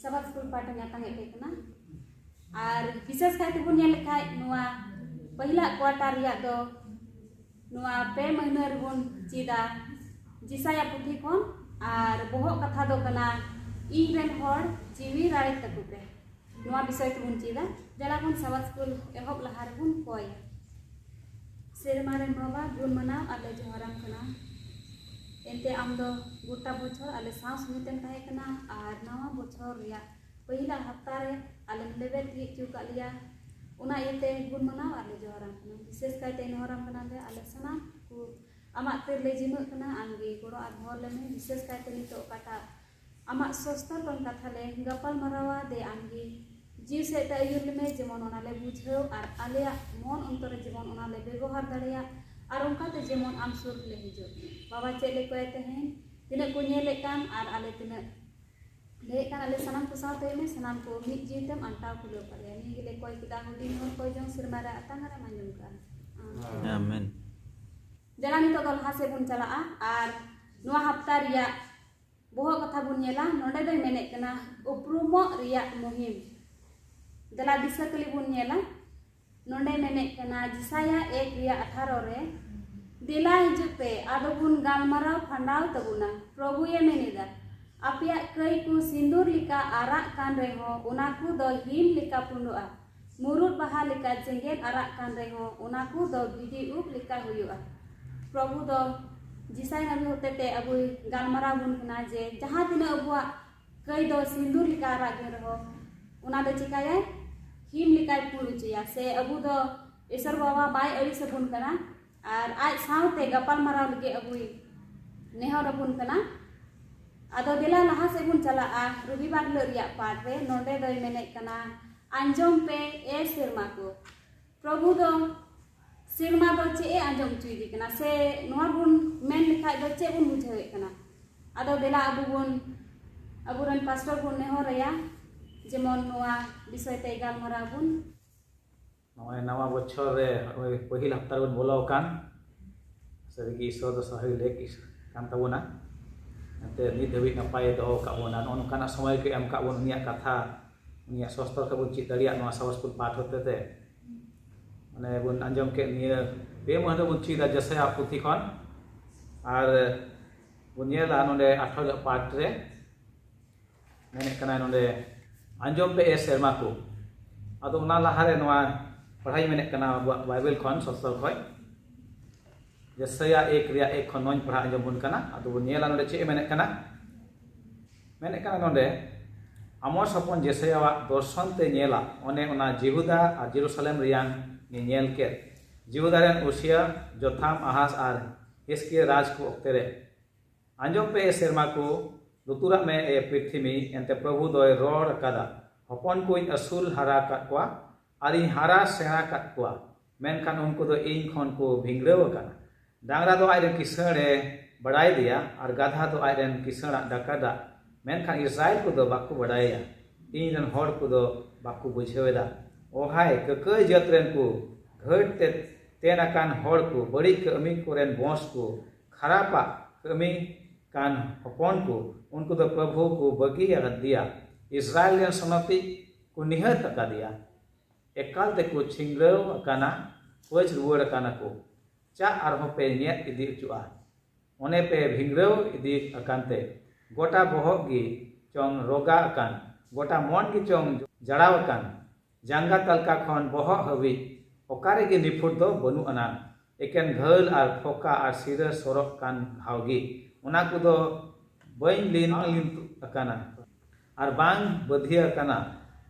ᱥᱟᱵᱟᱫ ᱥᱠᱩᱞ ᱯᱟᱦᱴᱟᱧ ᱟᱛᱟᱝ ᱮᱫ ᱯᱮ ᱠᱟᱱᱟ᱾ ᱟᱨ ᱵᱤᱥᱮᱥ ᱠᱟᱭ ᱛᱮᱵᱚᱱ ᱧᱮᱞ ᱞᱮᱠᱷᱟᱡ, ᱱᱚᱣᱟ ᱯᱟᱹᱦᱤᱞᱟᱜ ᱠᱣᱟᱴᱟᱨ ᱨᱮᱭᱟᱜ ᱫᱚ ᱱᱚᱣᱟ ᱯᱮ ᱢᱟᱹᱦᱱᱟᱹ ᱨᱮᱵᱚᱱ ᱪᱮᱫᱟ ᱡᱤᱥᱟᱭᱟ ᱯᱩᱛᱷᱤ ᱠᱷᱚᱱ᱾ ᱟᱨ ᱵᱚᱦᱚᱜ ᱠᱟᱛᱷᱟ ᱫᱚ ᱠᱟᱱᱟ, ᱤᱧ ᱨᱮᱱ ᱦᱚᱲ ᱡᱤᱣᱤ ᱨᱟᱲᱮᱡ ᱛᱟᱠᱚ ᱯᱮ᱾ ᱱᱚᱣᱟ ᱵᱤᱥᱚᱭ ᱛᱮᱵᱚᱱ ᱪᱮᱫᱟ᱾ ᱫᱮᱞᱟ ᱵᱚᱱ ᱥᱟᱵᱟᱫ ᱥᱠᱩᱞ ᱮᱦᱚᱵ ᱞᱟᱦᱟ ᱨᱮᱵᱚᱱ ᱠᱚᱭᱟ᱾ ᱥᱮᱨᱢᱟ ᱨᱮᱱ ᱵᱟᱵᱟ, ᱜᱩᱱ ᱢᱟᱱᱟᱣ ᱟᱨ ᱞᱮ ᱡᱚᱦᱟᱨᱟᱢ ᱠᱟᱱᱟ᱾ ᱮᱱᱛᱮ ᱟᱢ ᱫᱚ ᱜᱚᱴᱟ ᱵᱚᱪᱷᱚᱨ ᱟᱞᱮ ᱥᱟᱶ ᱥᱚᱸᱜᱮ ᱛᱮᱢ ᱛᱟᱦᱮᱸ ᱠᱟᱱᱟ ᱟᱨ ᱱᱟᱣᱟ ᱵᱚᱪᱷᱚᱨ ᱨᱮᱭᱟᱜ ᱯᱟᱹᱦᱤᱞᱟ ᱦᱟᱯᱛᱟ ᱨᱮ ᱟᱞᱮᱢ ᱞᱮᱵᱮᱫ ᱛᱤᱭᱳᱜ ᱦᱚᱪᱚ ᱟᱠᱟᱫ ᱞᱮᱭᱟ᱾ ᱚᱱᱟ ᱤᱭᱟᱹᱛᱮ ᱜᱩᱱ ᱢᱟᱱᱟᱣ ᱟᱨ ᱞᱮ ᱡᱚᱦᱟᱨᱟᱢ ᱠᱟᱱᱟ᱾ ᱵᱤᱥᱮᱥ ᱠᱟᱭᱛᱮ ᱱᱮᱦᱚᱨᱟᱢ ᱠᱟᱱᱟᱞᱮ, ᱟᱞᱮ ᱥᱟᱱᱟᱢ ᱠᱚ ᱟᱢᱟᱜ ᱛᱤ ᱨᱮᱞᱮ ᱡᱤᱢᱟᱹᱜ ᱠᱟᱱᱟ, ᱟᱢᱜᱮ ᱜᱚᱲᱚ ᱟᱨ ᱵᱷᱚᱨ ᱞᱮᱢᱮ᱾ ᱵᱤᱥᱮᱥ ᱠᱟᱭᱛᱮ ᱱᱤᱛᱚᱜ ᱚᱠᱟᱴᱟᱜ ᱟᱢᱟᱜ ᱥᱚᱥᱛᱚᱨ ᱠᱷᱚᱱ ᱠᱟᱛᱷᱟ ᱞᱮ ᱜᱟᱯᱟᱞ ᱢᱟᱨᱟᱣᱟ, ᱫᱮ ᱟᱢᱜᱮ ᱡᱤᱣᱤ ᱥᱮᱫ ᱛᱮ ᱟᱹᱭᱩᱨ ᱞᱮᱢᱮ, ᱡᱮᱢᱚᱱ ᱚᱱᱟ ᱞᱮ ᱵᱩᱡᱷᱟᱹᱣ ᱟᱨ ᱟᱞᱮᱭᱟᱜ ᱢᱚᱱ ᱚᱱᱛᱚᱨ ᱨᱮ ᱡᱮᱢᱚᱱ ᱚᱱᱟ ᱞᱮ ᱵᱮᱵᱚᱦᱟᱨ ᱫᱟᱲᱮᱭᱟᱜ ᱟᱨ ᱚᱱᱠᱟᱛᱮ ᱡᱮᱢᱚᱱ ᱟᱢ ᱥᱩᱨ ᱞᱮ ᱦᱤᱡᱩᱜ᱾ ᱵᱟᱵᱟ, ᱪᱮᱫ ᱞᱮ ᱠᱚᱭᱟ ᱛᱮᱦᱮᱧ? ᱛᱤᱱᱟᱹᱜ ᱠᱚ ᱧᱮᱞᱮᱫ ᱠᱟᱱ ᱟᱨ ᱟᱞᱮ ᱛᱤᱱᱟᱹᱜ ᱞᱟᱹᱭᱮᱫ ᱠᱟᱱ, ᱟᱞᱮ ᱥᱟᱱᱟᱢ ᱠᱚ ᱥᱟᱶᱛᱮ ᱢᱮ, ᱥᱟᱱᱟᱢ ᱠᱚ ᱢᱤᱫ ᱡᱤᱣᱤ ᱛᱮᱢ ᱟᱱᱴᱟᱣ ᱠᱩᱞᱟᱹᱣ ᱠᱟᱞᱮᱭᱟ᱾ ᱱᱤᱭᱟᱹ ᱜᱮᱞᱮ ᱠᱚᱭ ᱠᱮᱫᱟ, ᱦᱩᱰᱤᱧ ᱦᱚᱲ ᱠᱚ ᱡᱚᱝ ᱥᱮᱨᱢᱟ ᱨᱮ ᱟᱛᱟᱝ ᱟᱨᱮᱢ ᱟᱸᱡᱚᱢ ᱠᱟᱜᱼᱟ᱾ ᱟᱢᱮᱱ᱾ ᱟᱢᱮᱱ᱾ ᱫᱮᱞᱟ ᱱᱤᱛᱚᱜ ᱫᱚ ᱞᱟᱦᱟ ᱥᱮᱫ ᱵᱚᱱ ᱪᱟᱞᱟᱜᱼᱟ ᱟᱨ ᱱᱚᱣᱟ ᱦᱟᱯᱛᱟ ᱨᱮᱭᱟᱜ ᱵᱚᱦᱚᱜ ᱠᱟᱛᱷᱟ ᱵᱚᱱ ᱧᱮᱞᱟ᱾ ᱱᱚᱰᱮ ᱫᱚᱭ ᱢᱮᱱᱮᱫ ᱠᱟᱱᱟ ᱩᱯᱨᱩᱢᱚᱜ ᱨᱮᱭᱟᱜ ᱢᱩᱦᱤᱢ᱾ ᱫᱮᱞᱟ ᱫᱤᱥᱟᱹ ᱠᱟᱹᱞᱤ ᱵᱚᱱ ᱧᱮᱞᱟ᱾ ᱱᱚᱰᱮ ᱢᱮᱱᱮᱫ ᱠᱟᱱᱟ ᱡᱤᱥᱟᱭᱟ ᱮᱠ ᱨᱮᱭᱟᱜ ᱟᱴᱷᱟᱨᱚ ᱨᱮ, ᱫᱮᱞᱟ ᱦᱤᱡᱩᱜ ᱯᱮ, ᱟᱫᱚ ᱵᱚᱱ ᱜᱟᱞᱢᱟᱨᱟᱣ ᱯᱷᱟᱸᱰᱟᱣ ᱛᱟᱵᱚᱱᱟ᱾ ᱯᱨᱚᱵᱷᱩᱭᱮ ᱢᱮᱱ ᱮᱫᱟ, ᱟᱯᱮᱭᱟᱜ ᱠᱟᱹᱭ ᱠᱚ ᱥᱤᱸᱫᱩᱨ ᱞᱮᱠᱟ ᱟᱨᱟᱜ ᱠᱟᱱ ᱨᱮᱦᱚᱸ, ᱚᱱᱟ ᱠᱚ ᱫᱚ ᱦᱤᱢ ᱞᱮᱠᱟ ᱯᱩᱸᱰᱚᱜᱼᱟ᱾ ᱢᱩᱨᱩᱫ ᱵᱟᱦᱟ ᱞᱮᱠᱟ ᱡᱮᱜᱮᱫ ᱟᱨᱟᱜ ᱠᱟᱱ ᱨᱮᱦᱚᱸ, ᱚᱱᱟ ᱠᱚ ᱫᱚ ᱵᱷᱤᱰᱤ ᱩᱵ ᱞᱮᱠᱟ ᱦᱩᱭᱩᱜᱼᱟ᱾ ᱯᱨᱚᱵᱷᱩ ᱫᱚ ᱡᱤᱥᱟᱭ ᱱᱟᱵᱤ ᱦᱚᱛᱮᱛᱮ ᱟᱵᱚᱭ ᱜᱟᱞᱢᱟᱨᱟᱣ ᱵᱚᱱ ᱠᱟᱱᱟ ᱡᱮ ᱡᱟᱦᱟᱸ ᱛᱤᱱᱟᱹᱜ ᱟᱵᱚᱣᱟᱜ ᱠᱟᱹᱭ ᱫᱚ ᱥᱤᱸᱫᱩᱨ ᱞᱮᱠᱟ ᱟᱨᱟᱜ ᱜᱮ ᱨᱮᱦᱚᱸ, ᱚᱱᱟ ᱫᱚ ᱪᱤᱠᱟᱭᱟᱭ? ᱦᱤᱢ ᱞᱮᱠᱟᱭ ᱯᱩᱸᱰ ᱦᱚᱪᱚᱭᱟ᱾ ᱥᱮ ᱟᱵᱚ ᱫᱚ ᱤᱥᱚᱨ ᱵᱟᱵᱟ ᱵᱟᱭ ᱟᱹᱲᱤᱥ ᱟᱵᱚᱱ ᱠᱟᱱᱟ ᱟᱨ ᱟᱡ ᱥᱟᱶᱛᱮ ᱜᱟᱯᱟᱞ ᱢᱟᱨᱟᱣ ᱞᱟᱹᱜᱤᱫ ᱟᱵᱚᱭ ᱱᱮᱦᱚᱨ ᱟᱵᱚᱱ ᱠᱟᱱᱟ᱾ ᱟᱫᱚ ᱫᱮᱞᱟ ᱞᱟᱦᱟ ᱥᱮᱫ ᱵᱚᱱ ᱪᱟᱞᱟᱜᱼᱟ ᱨᱚᱵᱤᱵᱟᱨ ᱦᱤᱞᱳᱜ ᱨᱮᱭᱟᱜ ᱯᱟᱴ ᱨᱮ᱾ ᱱᱚᱰᱮ ᱫᱚᱭ ᱢᱮᱱᱮᱫ ᱠᱟᱱᱟ, ᱟᱸᱡᱚᱢ ᱯᱮ ᱮ ᱥᱮᱨᱢᱟ ᱠᱚ᱾ ᱯᱨᱚᱵᱷᱩ ᱫᱚ ᱥᱮᱨᱢᱟ ᱫᱚ ᱪᱮᱫ ᱮ ᱟᱸᱡᱚᱢ ᱦᱚᱪᱚᱭᱮᱫᱮ ᱠᱟᱱᱟ, ᱥᱮ ᱱᱚᱣᱟ ᱵᱚᱱ ᱢᱮᱱ ᱞᱮᱠᱷᱟᱡ ᱫᱚ ᱪᱮᱫ ᱵᱚᱱ ᱵᱩᱡᱷᱟᱹᱣᱮᱫ ᱠᱟᱱᱟ? ᱟᱫᱚ ᱫᱮᱞᱟ ᱟᱵᱚ ᱵᱚᱱ, ᱟᱵᱚᱨᱮᱱ ᱯᱟᱥᱴᱚᱨ ᱵᱚᱱ ᱱᱮᱦᱚᱨ ᱟᱭᱟ, ᱡᱮᱢᱚᱱ ᱱᱚᱣᱟ ᱵᱤᱥᱚᱭ ᱛᱮ ᱜᱟᱞᱢᱟᱨᱟᱣ ᱵᱚᱱ᱾ ᱱᱚᱜᱼᱚᱭ ᱱᱟᱣᱟ ᱵᱚᱪᱷᱚᱨ ᱨᱮ ᱱᱚᱜᱼᱚᱭ ᱯᱟᱹᱦᱤᱞ ᱦᱟᱯᱛᱟ ᱨᱮᱵᱚᱱ ᱵᱚᱞᱚ ᱟᱠᱟᱱ, ᱥᱟᱹᱨᱤᱜᱮ ᱤᱥᱚᱨ ᱫᱚ ᱥᱟᱹᱦᱤ ᱞᱮᱠ ᱠᱟᱱ ᱛᱟᱵᱚᱱᱟ᱾ ᱮᱱᱛᱮ ᱱᱤᱛ ᱫᱷᱟᱹᱵᱤᱡ ᱱᱟᱯᱟᱭ ᱫᱚᱦᱚ ᱟᱠᱟᱫ ᱵᱚᱱᱟ, ᱱᱚᱜᱼᱚ ᱱᱚᱝᱠᱟᱱᱟᱜ ᱥᱚᱢᱚᱭ ᱠᱚ ᱮᱢ ᱟᱠᱟᱫ ᱵᱚᱱ, ᱩᱱᱤᱭᱟᱜ ᱠᱟᱛᱷᱟ, ᱩᱱᱤᱭᱟᱜ ᱥᱚᱥᱛᱨᱚ ᱠᱷᱚᱱ ᱵᱚᱱ ᱪᱮᱫ ᱫᱟᱲᱮᱭᱟᱜ ᱱᱚᱣᱟ ᱥᱟᱵᱟᱥ ᱠᱩᱞ ᱯᱟᱴᱷ ᱦᱚᱛᱮ ᱛᱮ᱾ ᱢᱟᱱᱮ ᱵᱚᱱ ᱟᱸᱡᱚᱢ ᱠᱮᱫ ᱱᱤᱭᱟᱹ ᱯᱮ ᱢᱟᱹᱦᱱᱟᱹ ᱵᱚᱱ ᱪᱮᱫᱟ ᱡᱮᱥᱟᱭᱟ ᱯᱩᱛᱷᱤ ᱠᱷᱚᱱ᱾ ᱟᱨ ᱵᱚᱱ ᱧᱮᱞᱟ ᱱᱚᱰᱮ ᱟᱴᱷᱨᱚ ᱯᱟᱴᱷ ᱨᱮ ᱢᱮᱱᱮᱫ ᱠᱟᱱᱟᱭ ᱱᱚᱰᱮ, "ᱟᱸᱡᱚᱢ ᱯᱮ ᱮ ᱥᱮᱨᱢᱟ ᱠᱚ᱾" ᱟᱫᱚ ᱚᱱᱟ ᱞᱟᱦᱟᱨᱮ ᱱᱚᱣᱟ ᱯᱟᱲᱦᱟᱣ ᱤᱧ ᱢᱮᱱᱮᱫ ᱠᱟᱱᱟ ᱟᱵᱚᱣᱟᱜ ᱵᱟᱭᱵᱮᱞ ᱠᱷᱚᱱ, ᱥᱚᱥᱛᱨᱚ ᱠᱷᱚᱱ᱾ ᱡᱮᱥᱟᱭᱟ ᱮᱠ ᱨᱮᱭᱟᱜ ᱮᱠ ᱠᱷᱚᱱ ᱱᱚᱧ ᱯᱟᱲᱦᱟᱣ ᱟᱸᱡᱚᱢ ᱵᱚᱱ ᱠᱟᱱᱟ᱾ ᱟᱫᱚ ᱵᱚᱱ ᱧᱮᱞᱟ ᱱᱚᱰᱮ ᱪᱮᱫ ᱮ ᱢᱮᱱᱮᱫ ᱠᱟᱱᱟ᱾ ᱢᱮᱱᱮᱫ ᱠᱟᱱᱟ ᱱᱚᱰᱮ, ᱟᱢᱳᱥ ᱦᱚᱯᱚᱱ ᱡᱮᱥᱟᱭᱟᱣᱟᱜ ᱫᱚᱨᱥᱚᱱ ᱛᱮ ᱧᱮᱞᱟ, ᱚᱱᱮ ᱚᱱᱟ ᱡᱤᱦᱩᱫᱟ ᱟᱨ ᱡᱮᱨᱩᱥᱟᱞᱮᱢ ᱨᱮᱭᱟᱝ ᱧᱮᱧᱮᱞ ᱠᱮᱫ᱾ ᱡᱤᱦᱩᱫᱟ ᱨᱮᱱ ᱩᱥᱤᱭᱟ, ᱡᱚᱛᱷᱟᱢ, ᱟᱦᱟᱥ ᱟᱨ ᱦᱤᱥᱠᱤᱭᱟᱹ ᱨᱟᱡᱽ ᱠᱚ ᱚᱠᱛᱮ ᱨᱮ᱾ "ᱟᱸᱡᱚᱢ ᱯᱮ ᱮ ᱥᱮᱨᱢᱟ ᱠᱚ, ᱞᱩᱛᱩᱨᱟᱜ ᱢᱮ ᱮ ᱯᱨᱤᱛᱷᱤᱵᱤ, ᱮᱱᱛᱮ ᱯᱨᱚᱵᱷᱩ ᱫᱚᱭ ᱨᱚᱲ ᱟᱠᱟᱫᱟ, ᱦᱚᱯᱚᱱ ᱠᱚᱧ ᱟᱹᱥᱩᱞ ᱦᱟᱨᱟ ᱟᱠᱟᱫ ᱠᱚᱣᱟ ᱟᱨᱤᱧ ᱦᱟᱨᱟ ᱥᱮᱬᱟ ᱟᱠᱟᱫ ᱠᱚᱣᱟ, ᱢᱮᱱᱠᱷᱟᱱ ᱩᱱᱠᱩ ᱫᱚ ᱤᱧ ᱠᱷᱚᱱ ᱠᱚ ᱵᱷᱤᱸᱫᱽᱲᱟᱹᱣ ᱟᱠᱟᱱᱟ᱾ ᱰᱟᱝᱨᱟ ᱫᱚ ᱟᱡ ᱨᱮᱱ ᱠᱤᱥᱟᱹᱬ ᱮ ᱵᱟᱲᱟᱭ ᱫᱮᱭᱟ ᱟᱨ ᱜᱟᱫᱷᱟ ᱫᱚ ᱟᱡ ᱨᱮᱱ ᱠᱤᱥᱟᱹᱬᱟᱜ ᱰᱟᱠᱟ ᱫᱟᱜ, ᱢᱮᱱᱠᱷᱟᱱ ᱤᱥᱨᱟᱭᱮᱞ ᱠᱚᱫᱚ ᱵᱟᱠᱚ ᱵᱟᱲᱟᱭᱟ, ᱤᱧ ᱨᱮᱱ ᱦᱚᱲ ᱠᱚᱫᱚ ᱵᱟᱠᱚ ᱵᱩᱡᱷᱟᱹᱣ ᱮᱫᱟ᱾ ᱳ ᱦᱟᱭ, ᱠᱟᱹᱠᱟᱹᱭ ᱡᱟᱹᱛ ᱨᱮᱱ ᱠᱚ, ᱜᱷᱟᱹᱴ ᱛᱮ ᱛᱮᱱ ᱟᱠᱟᱱ ᱦᱚᱲ ᱠᱚ, ᱵᱟᱹᱲᱤᱡ ᱠᱟᱹᱢᱤ ᱠᱚᱨᱮᱱ ᱵᱚᱸᱥ ᱠᱚ, ᱠᱷᱟᱨᱟᱯᱟᱜ ᱠᱟᱹᱢᱤ ᱠᱟᱱ ᱦᱚᱯᱚᱱ ᱠᱚ, ᱩᱱᱠᱩ ᱫᱚ ᱯᱨᱚᱵᱷᱩ ᱠᱚ ᱵᱟᱹᱜᱤ ᱟᱠᱟᱫᱮᱭᱟ, ᱤᱥᱨᱟᱭᱮᱞ ᱨᱮᱱ ᱥᱚᱱᱚᱛᱤᱡ ᱠᱚ ᱱᱤᱦᱟᱹᱛ ᱟᱠᱟᱫᱮᱭᱟ᱾ ᱮᱠᱟᱞ ᱛᱮᱠᱚ ᱪᱷᱤᱝᱜᱽᱲᱟᱹᱣ ᱟᱠᱟᱱᱟ, ᱯᱟᱹᱪ ᱨᱩᱣᱟᱹᱲ ᱟᱠᱟᱱᱟ ᱠᱚ᱾ ᱪᱟᱜ ᱟᱨᱦᱚᱸ ᱯᱮ ᱧᱮᱫ ᱤᱫᱤ ᱦᱚᱪᱚᱜᱼᱟ, ᱚᱱᱮ ᱯᱮ ᱵᱷᱤᱸᱫᱽᱲᱟᱹᱣ ᱤᱫᱤ ᱟᱠᱟᱱ ᱛᱮ᱾ ᱜᱚᱴᱟ ᱵᱚᱦᱚᱜ ᱜᱮ ᱪᱚᱝ ᱨᱚᱜᱟ ᱟᱠᱟᱱ, ᱜᱚᱴᱟ ᱢᱚᱱ ᱜᱮ ᱪᱚᱝ ᱡᱟᱲᱟᱣ ᱟᱠᱟᱱ, ᱡᱟᱸᱜᱟ ᱛᱟᱞᱠᱟ ᱠᱷᱚᱱ ᱵᱚᱦᱚᱜ ᱦᱟᱹᱵᱤᱡ ᱚᱠᱟ ᱨᱮᱜᱮ ᱱᱤᱯᱷᱩᱴ ᱫᱚ ᱵᱟᱹᱱᱩᱜ ᱟᱱᱟᱝ, ᱮᱠᱮᱱ ᱜᱷᱟᱹᱞ ᱟᱨ ᱯᱷᱚᱠᱟ ᱟᱨ ᱥᱤᱨᱟᱹ ᱥᱚᱨᱚᱜ ᱠᱟᱱ ᱜᱷᱟᱣ ᱜᱮ᱾ ᱚᱱᱟ ᱠᱚᱫᱚ ᱵᱟᱹᱧ ᱞᱤᱱ, ᱵᱟᱝ ᱞᱤᱱᱛᱩ ᱟᱠᱟᱱᱟ ᱟᱨ ᱵᱟᱝ ᱵᱟᱹᱫᱷᱤᱭᱟᱹ ᱟᱠᱟᱱᱟ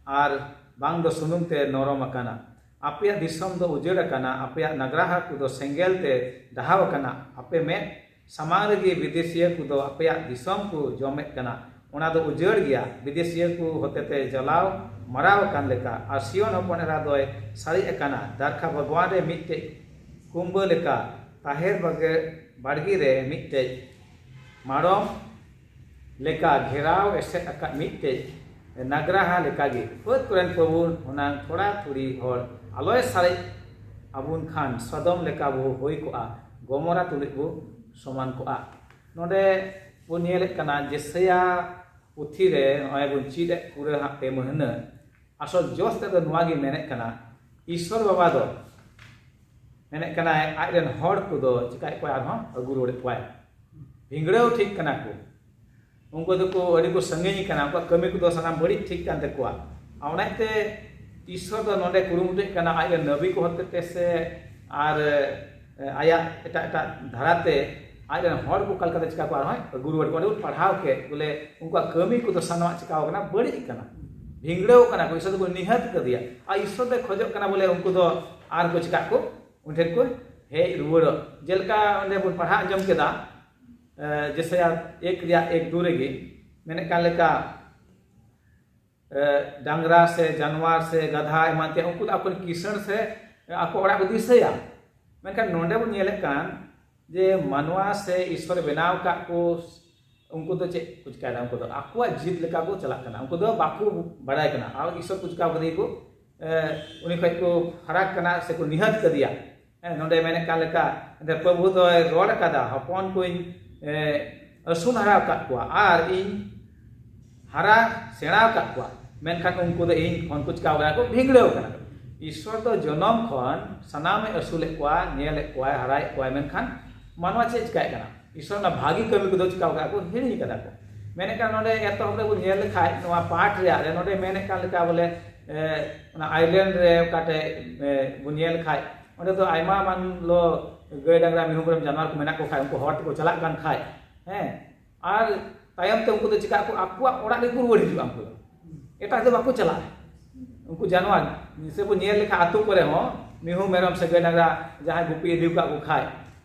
ᱟᱨ ᱵᱟᱝ ᱫᱚ ᱥᱩᱱᱩᱢ ᱛᱮ ᱱᱚᱨᱚᱢ ᱟᱠᱟᱱᱟ᱾ ᱟᱯᱮᱭᱟᱜ ᱫᱤᱥᱚᱢ ᱫᱚ ᱩᱡᱟᱹᱲ ᱟᱠᱟᱱᱟ, ᱟᱯᱮᱭᱟᱜ ᱱᱟᱜᱽᱨᱟᱦᱟ ᱠᱚᱫᱚ ᱥᱮᱸᱜᱮᱞ ᱛᱮ ᱰᱟᱦᱟᱣ ᱟᱠᱟᱱᱟ᱾ ᱟᱯᱮ ᱢᱮᱫ ᱥᱟᱢᱟᱝ ᱨᱮᱜᱮ ᱵᱤᱫᱮᱥᱤᱭᱟᱹ ᱠᱚᱫᱚ ᱟᱯᱮᱭᱟᱜ ᱫᱤᱥᱚᱢ ᱠᱚ ᱡᱚᱢᱮᱫ ᱠᱟᱱᱟ, ᱚᱱᱟ ᱫᱚ ᱩᱡᱟᱹᱲ ᱜᱮᱭᱟ, ᱵᱤᱫᱮᱥᱤᱭᱟᱹ ᱠᱚ ᱦᱚᱛᱮᱛᱮ ᱡᱟᱞᱟᱣ ᱢᱟᱨᱟᱣ ᱟᱠᱟᱱ ᱞᱮᱠᱟ᱾ ᱟᱨ ᱥᱤᱭᱳᱱ ᱦᱚᱯᱚᱱ ᱮᱨᱟ ᱫᱚᱭ ᱥᱟᱨᱮᱡ ᱟᱠᱟᱱᱟ, ᱫᱟᱨᱠᱷᱟ ᱵᱟᱜᱽᱣᱟᱱ ᱨᱮ ᱢᱤᱫᱴᱮᱡ ᱠᱩᱢᱵᱟᱹ ᱞᱮᱠᱟ, ᱛᱟᱦᱮᱨ ᱵᱟᱜᱮ-, ᱵᱟᱲᱜᱮ ᱨᱮ ᱢᱤᱫᱴᱮᱡ ᱢᱟᱲᱚᱢ ᱞᱮᱠᱟ ᱜᱷᱮᱨᱟᱣ ᱮᱥᱮᱫ ᱟᱠᱟᱫ ᱢᱤᱫᱴᱮᱡ ᱱᱟᱜᱽᱨᱟᱦᱟ ᱞᱮᱠᱟᱜᱮ᱾ ᱯᱷᱟᱹᱫ ᱠᱚᱨᱮᱱ ᱯᱨᱚᱵᱷᱩ ᱦᱩᱱᱟᱝ ᱛᱷᱚᱲᱟ ᱛᱷᱩᱲᱤ ᱦᱚᱲ ᱟᱞᱚᱭ ᱥᱟᱨᱮᱡ ᱟᱵᱚᱱ ᱠᱷᱟᱱ ᱥᱚᱫᱚᱢ ᱞᱮᱠᱟ ᱵᱚ ᱦᱩᱭ ᱠᱚᱜᱼᱟ, ᱜᱚᱢᱚᱨᱟ ᱛᱩᱞᱩᱡ ᱵᱚ ᱥᱚᱢᱟᱱ ᱠᱚᱜᱼᱟ᱾ ᱱᱚᱰᱮ ᱵᱚᱱ ᱧᱮᱞᱮᱫ ᱠᱟᱱᱟ ᱡᱮᱥᱟᱭᱟ ᱯᱩᱛᱷᱤ ᱨᱮ ᱱᱚᱜᱼᱚᱭ ᱵᱚᱱ ᱪᱮᱫ ᱮᱫ ᱯᱩᱨᱟᱹ ᱦᱟᱸᱜ ᱯᱮ ᱢᱟᱹᱦᱱᱟᱹ, ᱟᱥᱚᱞ ᱡᱚᱥ ᱛᱮᱫ ᱫᱚ ᱱᱚᱣᱟ ᱜᱮ ᱢᱮᱱᱮᱫ ᱠᱟᱱᱟ, ᱤᱥᱥᱚᱨ ᱵᱟᱵᱟ ᱫᱚ ᱢᱮᱱᱮᱫ ᱠᱟᱱᱟᱭ ᱟᱡ ᱨᱮᱱ ᱦᱚᱲ ᱠᱚᱫᱚ ᱪᱤᱠᱟᱭᱮᱫ ᱠᱚᱣᱟᱭ, ᱟᱨᱦᱚᱸ ᱟᱹᱜᱩ ᱨᱩᱣᱟᱹᱲᱮᱫ ᱠᱚᱣᱟᱭ᱾ ᱵᱷᱤᱸᱜᱲᱟᱹᱣ ᱴᱷᱤᱠ ᱠᱟᱱᱟ ᱠᱚ, ᱩᱱᱠᱩ ᱫᱚᱠᱚ ᱟᱹᱰᱤ ᱠᱚ ᱥᱟᱺᱜᱤᱧ ᱠᱟᱱᱟ, ᱩᱱᱠᱩᱣᱟᱜ ᱠᱟᱹᱢᱤ ᱠᱚᱫᱚ ᱥᱟᱱᱟᱢ ᱵᱟᱹᱲᱤᱡ ᱴᱷᱤᱠ ᱠᱟᱱ ᱛᱟᱠᱚᱣᱟ᱾ ᱟᱨ ᱚᱱᱟᱛᱮ ᱤᱥᱥᱚᱨ ᱫᱚ ᱱᱚᱰᱮ ᱠᱩᱨᱩᱢᱩᱴᱩᱭᱮᱫ ᱠᱟᱱᱟ, ᱟᱡ ᱨᱮᱱ ᱱᱟᱹᱵᱤ ᱠᱚ ᱦᱚᱛᱮᱛᱮ ᱥᱮ ᱟᱨ ᱮ, ᱟᱭᱟᱜ ᱮᱴᱟᱜ ᱮᱴᱟᱜ ᱫᱷᱟᱨᱟᱛᱮ ᱟᱡ ᱨᱮᱱ ᱦᱚᱲ ᱠᱚ ᱚᱠᱟ ᱞᱮᱠᱟᱛᱮ ᱪᱤᱠᱟ ᱠᱚ ᱟᱨᱦᱚᱸ ᱟᱹᱜᱩ ᱨᱩᱣᱟᱹᱲ ᱠᱚᱣᱟ᱾ ᱚᱸᱰᱮ ᱵᱚᱱ ᱯᱟᱲᱦᱟᱣ ᱠᱮᱫ ᱵᱚᱞᱮ ᱩᱱᱠᱩᱣᱟᱜ ᱠᱟᱹᱢᱤ ᱠᱚᱫᱚ ᱥᱟᱱᱟᱢᱟᱜ ᱪᱤᱠᱟᱣ ᱠᱟᱱᱟ, ᱵᱟᱹᱲᱤᱡ ᱠᱟᱱᱟ, ᱵᱷᱤᱸᱜᱲᱟᱹᱣ ᱠᱟᱱᱟ ᱠᱚ, ᱤᱥᱥᱚᱨ ᱫᱚᱠᱚ ᱱᱤᱦᱟᱹᱛ ᱠᱟᱫᱮᱭᱟ᱾ ᱟᱨ ᱤᱥᱥᱚᱨ ᱫᱚᱭ ᱠᱷᱚᱡᱚᱜ ᱠᱟᱱᱟ ᱵᱚᱞᱮ ᱩᱱᱠᱩ ᱫᱚ ᱟᱨ ᱠᱚ ᱪᱤᱠᱟ ᱠᱚ, ᱩᱱᱤ ᱴᱷᱮᱱ ᱠᱚ ᱦᱮᱡ ᱨᱩᱣᱟᱹᱲᱚᱜ᱾ ᱡᱮᱞᱮᱠᱟ ᱚᱸᱰᱮ ᱵᱚᱱ ᱯᱟᱲᱦᱟᱣ ᱟᱸᱡᱚᱢ ᱠᱮᱫᱟ, ᱮ, ᱡᱮᱥᱟᱭᱟ ᱮᱠ ᱨᱮᱭᱟᱜ ᱮᱠ ᱫᱩ ᱨᱮᱜᱮ ᱢᱮᱱᱮᱫ ᱠᱟᱱ ᱞᱮᱠᱟ, ᱮ, ᱰᱟᱝᱨᱟ ᱥᱮ ᱡᱟᱱᱣᱟᱨ ᱥᱮ ᱜᱟᱫᱷᱟ ᱮᱢᱟᱱ ᱛᱮ, ᱩᱱᱠᱩ ᱫᱚ ᱟᱠᱚ ᱠᱤᱥᱟᱹᱬ ᱥᱮ ᱟᱠᱚ ᱚᱲᱟᱜ ᱠᱚ ᱫᱤᱥᱟᱹᱭᱟ᱾ ᱢᱮᱱᱠᱷᱟᱱ ᱱᱚᱰᱮ ᱵᱚᱱ ᱧᱮᱞᱮᱫ ᱠᱟᱱ ᱡᱮ ᱢᱟᱱᱣᱟ ᱥᱮ ᱤᱥᱥᱚᱨᱮ ᱵᱮᱱᱟᱣ ᱟᱠᱟᱫ ᱠᱚ, ᱩᱱᱠᱩ ᱫᱚ ᱪᱮᱫ ᱠᱚ ᱪᱤᱠᱟᱭᱮᱫᱟ? ᱩᱱᱠᱩ ᱫᱚ ᱟᱠᱚᱣᱟᱜ ᱡᱤᱫ ᱞᱮᱠᱟ ᱠᱚ ᱪᱟᱞᱟᱜ ᱠᱟᱱᱟ, ᱩᱱᱠᱩ ᱫᱚ ᱵᱟᱠᱚ ᱵᱟᱲᱟᱭ ᱠᱟᱱᱟ᱾ ᱟᱨ ᱤᱥᱥᱚᱨ ᱠᱚ ᱪᱤᱠᱟᱣ ᱠᱟᱫᱮᱭᱟ ᱠᱚ, ᱮ, ᱩᱱᱤ ᱠᱷᱚᱡ ᱠᱚ ᱯᱷᱟᱨᱟᱠ ᱠᱟᱱᱟ ᱥᱮ ᱠᱚ ᱱᱤᱦᱟᱹᱛ ᱠᱟᱫᱮᱭᱟ᱾ ᱦᱮᱸ, ᱱᱚᱰᱮ ᱢᱮᱱᱮᱫ ᱠᱟᱱ ᱞᱮᱠᱟ, ᱮᱱᱛᱮ ᱯᱨᱚᱵᱷᱩ ᱫᱚᱭ ᱨᱚᱲ ᱟᱠᱟᱫᱟ, ᱦᱚᱯᱚᱱ ᱠᱚᱧ, ᱮ, ᱟᱹᱥᱩᱞ ᱦᱟᱨᱟ ᱟᱠᱟᱫ ᱠᱚᱣᱟ ᱟᱨ ᱤᱧ ᱦᱟᱨᱟ ᱥᱮᱬᱟ ᱟᱠᱟᱫ ᱠᱚᱣᱟ, ᱢᱮᱱᱠᱷᱟᱱ ᱩᱱᱠᱩ ᱫᱚ ᱤᱧ ᱠᱷᱚᱱ ᱠᱚ ᱪᱤᱠᱟᱣ ᱠᱟᱱᱟ ᱠᱚ, ᱵᱷᱤᱸᱜᱲᱟᱹᱣ ᱠᱟᱱᱟ ᱠᱚ᱾ ᱤᱥᱥᱚᱨ ᱫᱚ ᱡᱚᱱᱚᱢ ᱠᱷᱚᱱ ᱥᱟᱱᱟᱢᱮ ᱟᱹᱥᱩᱞᱮᱫ ᱠᱚᱣᱟ, ᱧᱮᱞᱮᱫ ᱠᱚᱣᱟᱭ, ᱦᱟᱨᱟᱭᱮᱫ ᱠᱚᱣᱟᱭ, ᱢᱮᱱᱠᱷᱟᱱ ᱢᱟᱱᱣᱟ ᱪᱮᱫ ᱪᱤᱠᱟᱭᱮᱫ ᱠᱟᱱᱟ? ᱤᱥᱥᱚᱨ ᱚᱱᱟ ᱵᱷᱟᱹᱜᱤ ᱠᱟᱹᱢᱤ ᱠᱚᱫᱚ ᱪᱤᱠᱟᱣ ᱠᱟᱜ ᱠᱚ? ᱦᱤᱲᱤᱧ ᱠᱟᱫᱟ ᱠᱚ᱾ ᱢᱮᱱᱮᱫ ᱠᱟᱱ ᱱᱚᱰᱮ ᱮᱛᱚᱦᱚᱵ ᱨᱮ ᱵᱚᱱ ᱧᱮᱞ ᱞᱮᱠᱷᱟᱡ ᱱᱚᱣᱟ ᱯᱟᱴ ᱨᱮᱭᱟᱜ ᱨᱮ ᱱᱚᱰᱮ ᱢᱮᱱᱮᱫ ᱠᱟᱱ ᱞᱮᱠᱟ ᱵᱚᱞᱮ, ᱮ, ᱚᱱᱟ ᱟᱭᱞᱮᱱᱰ ᱨᱮ ᱚᱠᱟᱴᱮᱡ, ᱮ, ᱵᱚᱱ ᱧᱮᱞ ᱞᱮᱠᱷᱟᱡ ᱚᱸᱰᱮ ᱫᱚ ᱟᱭᱢᱟ ᱢᱟᱱ ᱞᱚ ᱜᱟᱹᱭ ᱰᱟᱝᱨᱟ ᱢᱤᱦᱩ ᱢᱮᱨᱚᱢ ᱡᱟᱱᱣᱟᱨ ᱠᱚ ᱢᱮᱱᱟᱜ ᱠᱚ ᱠᱷᱟᱡ ᱩᱱᱠᱩ ᱦᱚᱲ ᱛᱮᱠᱚ ᱪᱟᱞᱟᱜ ᱠᱟᱱ ᱠᱷᱟᱡ, ᱦᱮᱸ, ᱟᱨ ᱛᱟᱭᱚᱢ ᱛᱮ ᱩᱱᱠᱩ ᱫᱚ ᱪᱤᱠᱟᱹᱜ ᱟᱠᱚ? ᱟᱠᱚᱣᱟᱜ ᱚᱲᱟᱜ ᱨᱮᱠᱚ ᱨᱩᱣᱟᱹᱲ ᱦᱤᱡᱩᱜᱼᱟ᱾ ᱩᱱᱠᱩ ᱫᱚ ᱮᱴᱟᱜ ᱫᱚ ᱵᱟᱠᱚ ᱪᱟᱞᱟᱜᱼᱟ᱾ ᱩᱱᱠᱩ ᱡᱟᱱᱣᱟᱨ ᱥᱮ ᱵᱚᱱ ᱧᱮᱞ ᱞᱮᱠᱷᱟᱱ ᱟᱹᱛᱩ ᱠᱚᱨᱮ ᱦᱚᱸ ᱢᱤᱦᱩ ᱢᱮᱨᱚᱢ ᱥᱮ ᱜᱟᱹᱭ ᱰᱟᱝᱨᱟ ᱡᱟᱦᱟᱸᱭ ᱜᱩᱯᱤ ᱤᱫᱤ ᱟᱠᱟᱫ ᱠᱚ ᱠᱷᱟᱡ,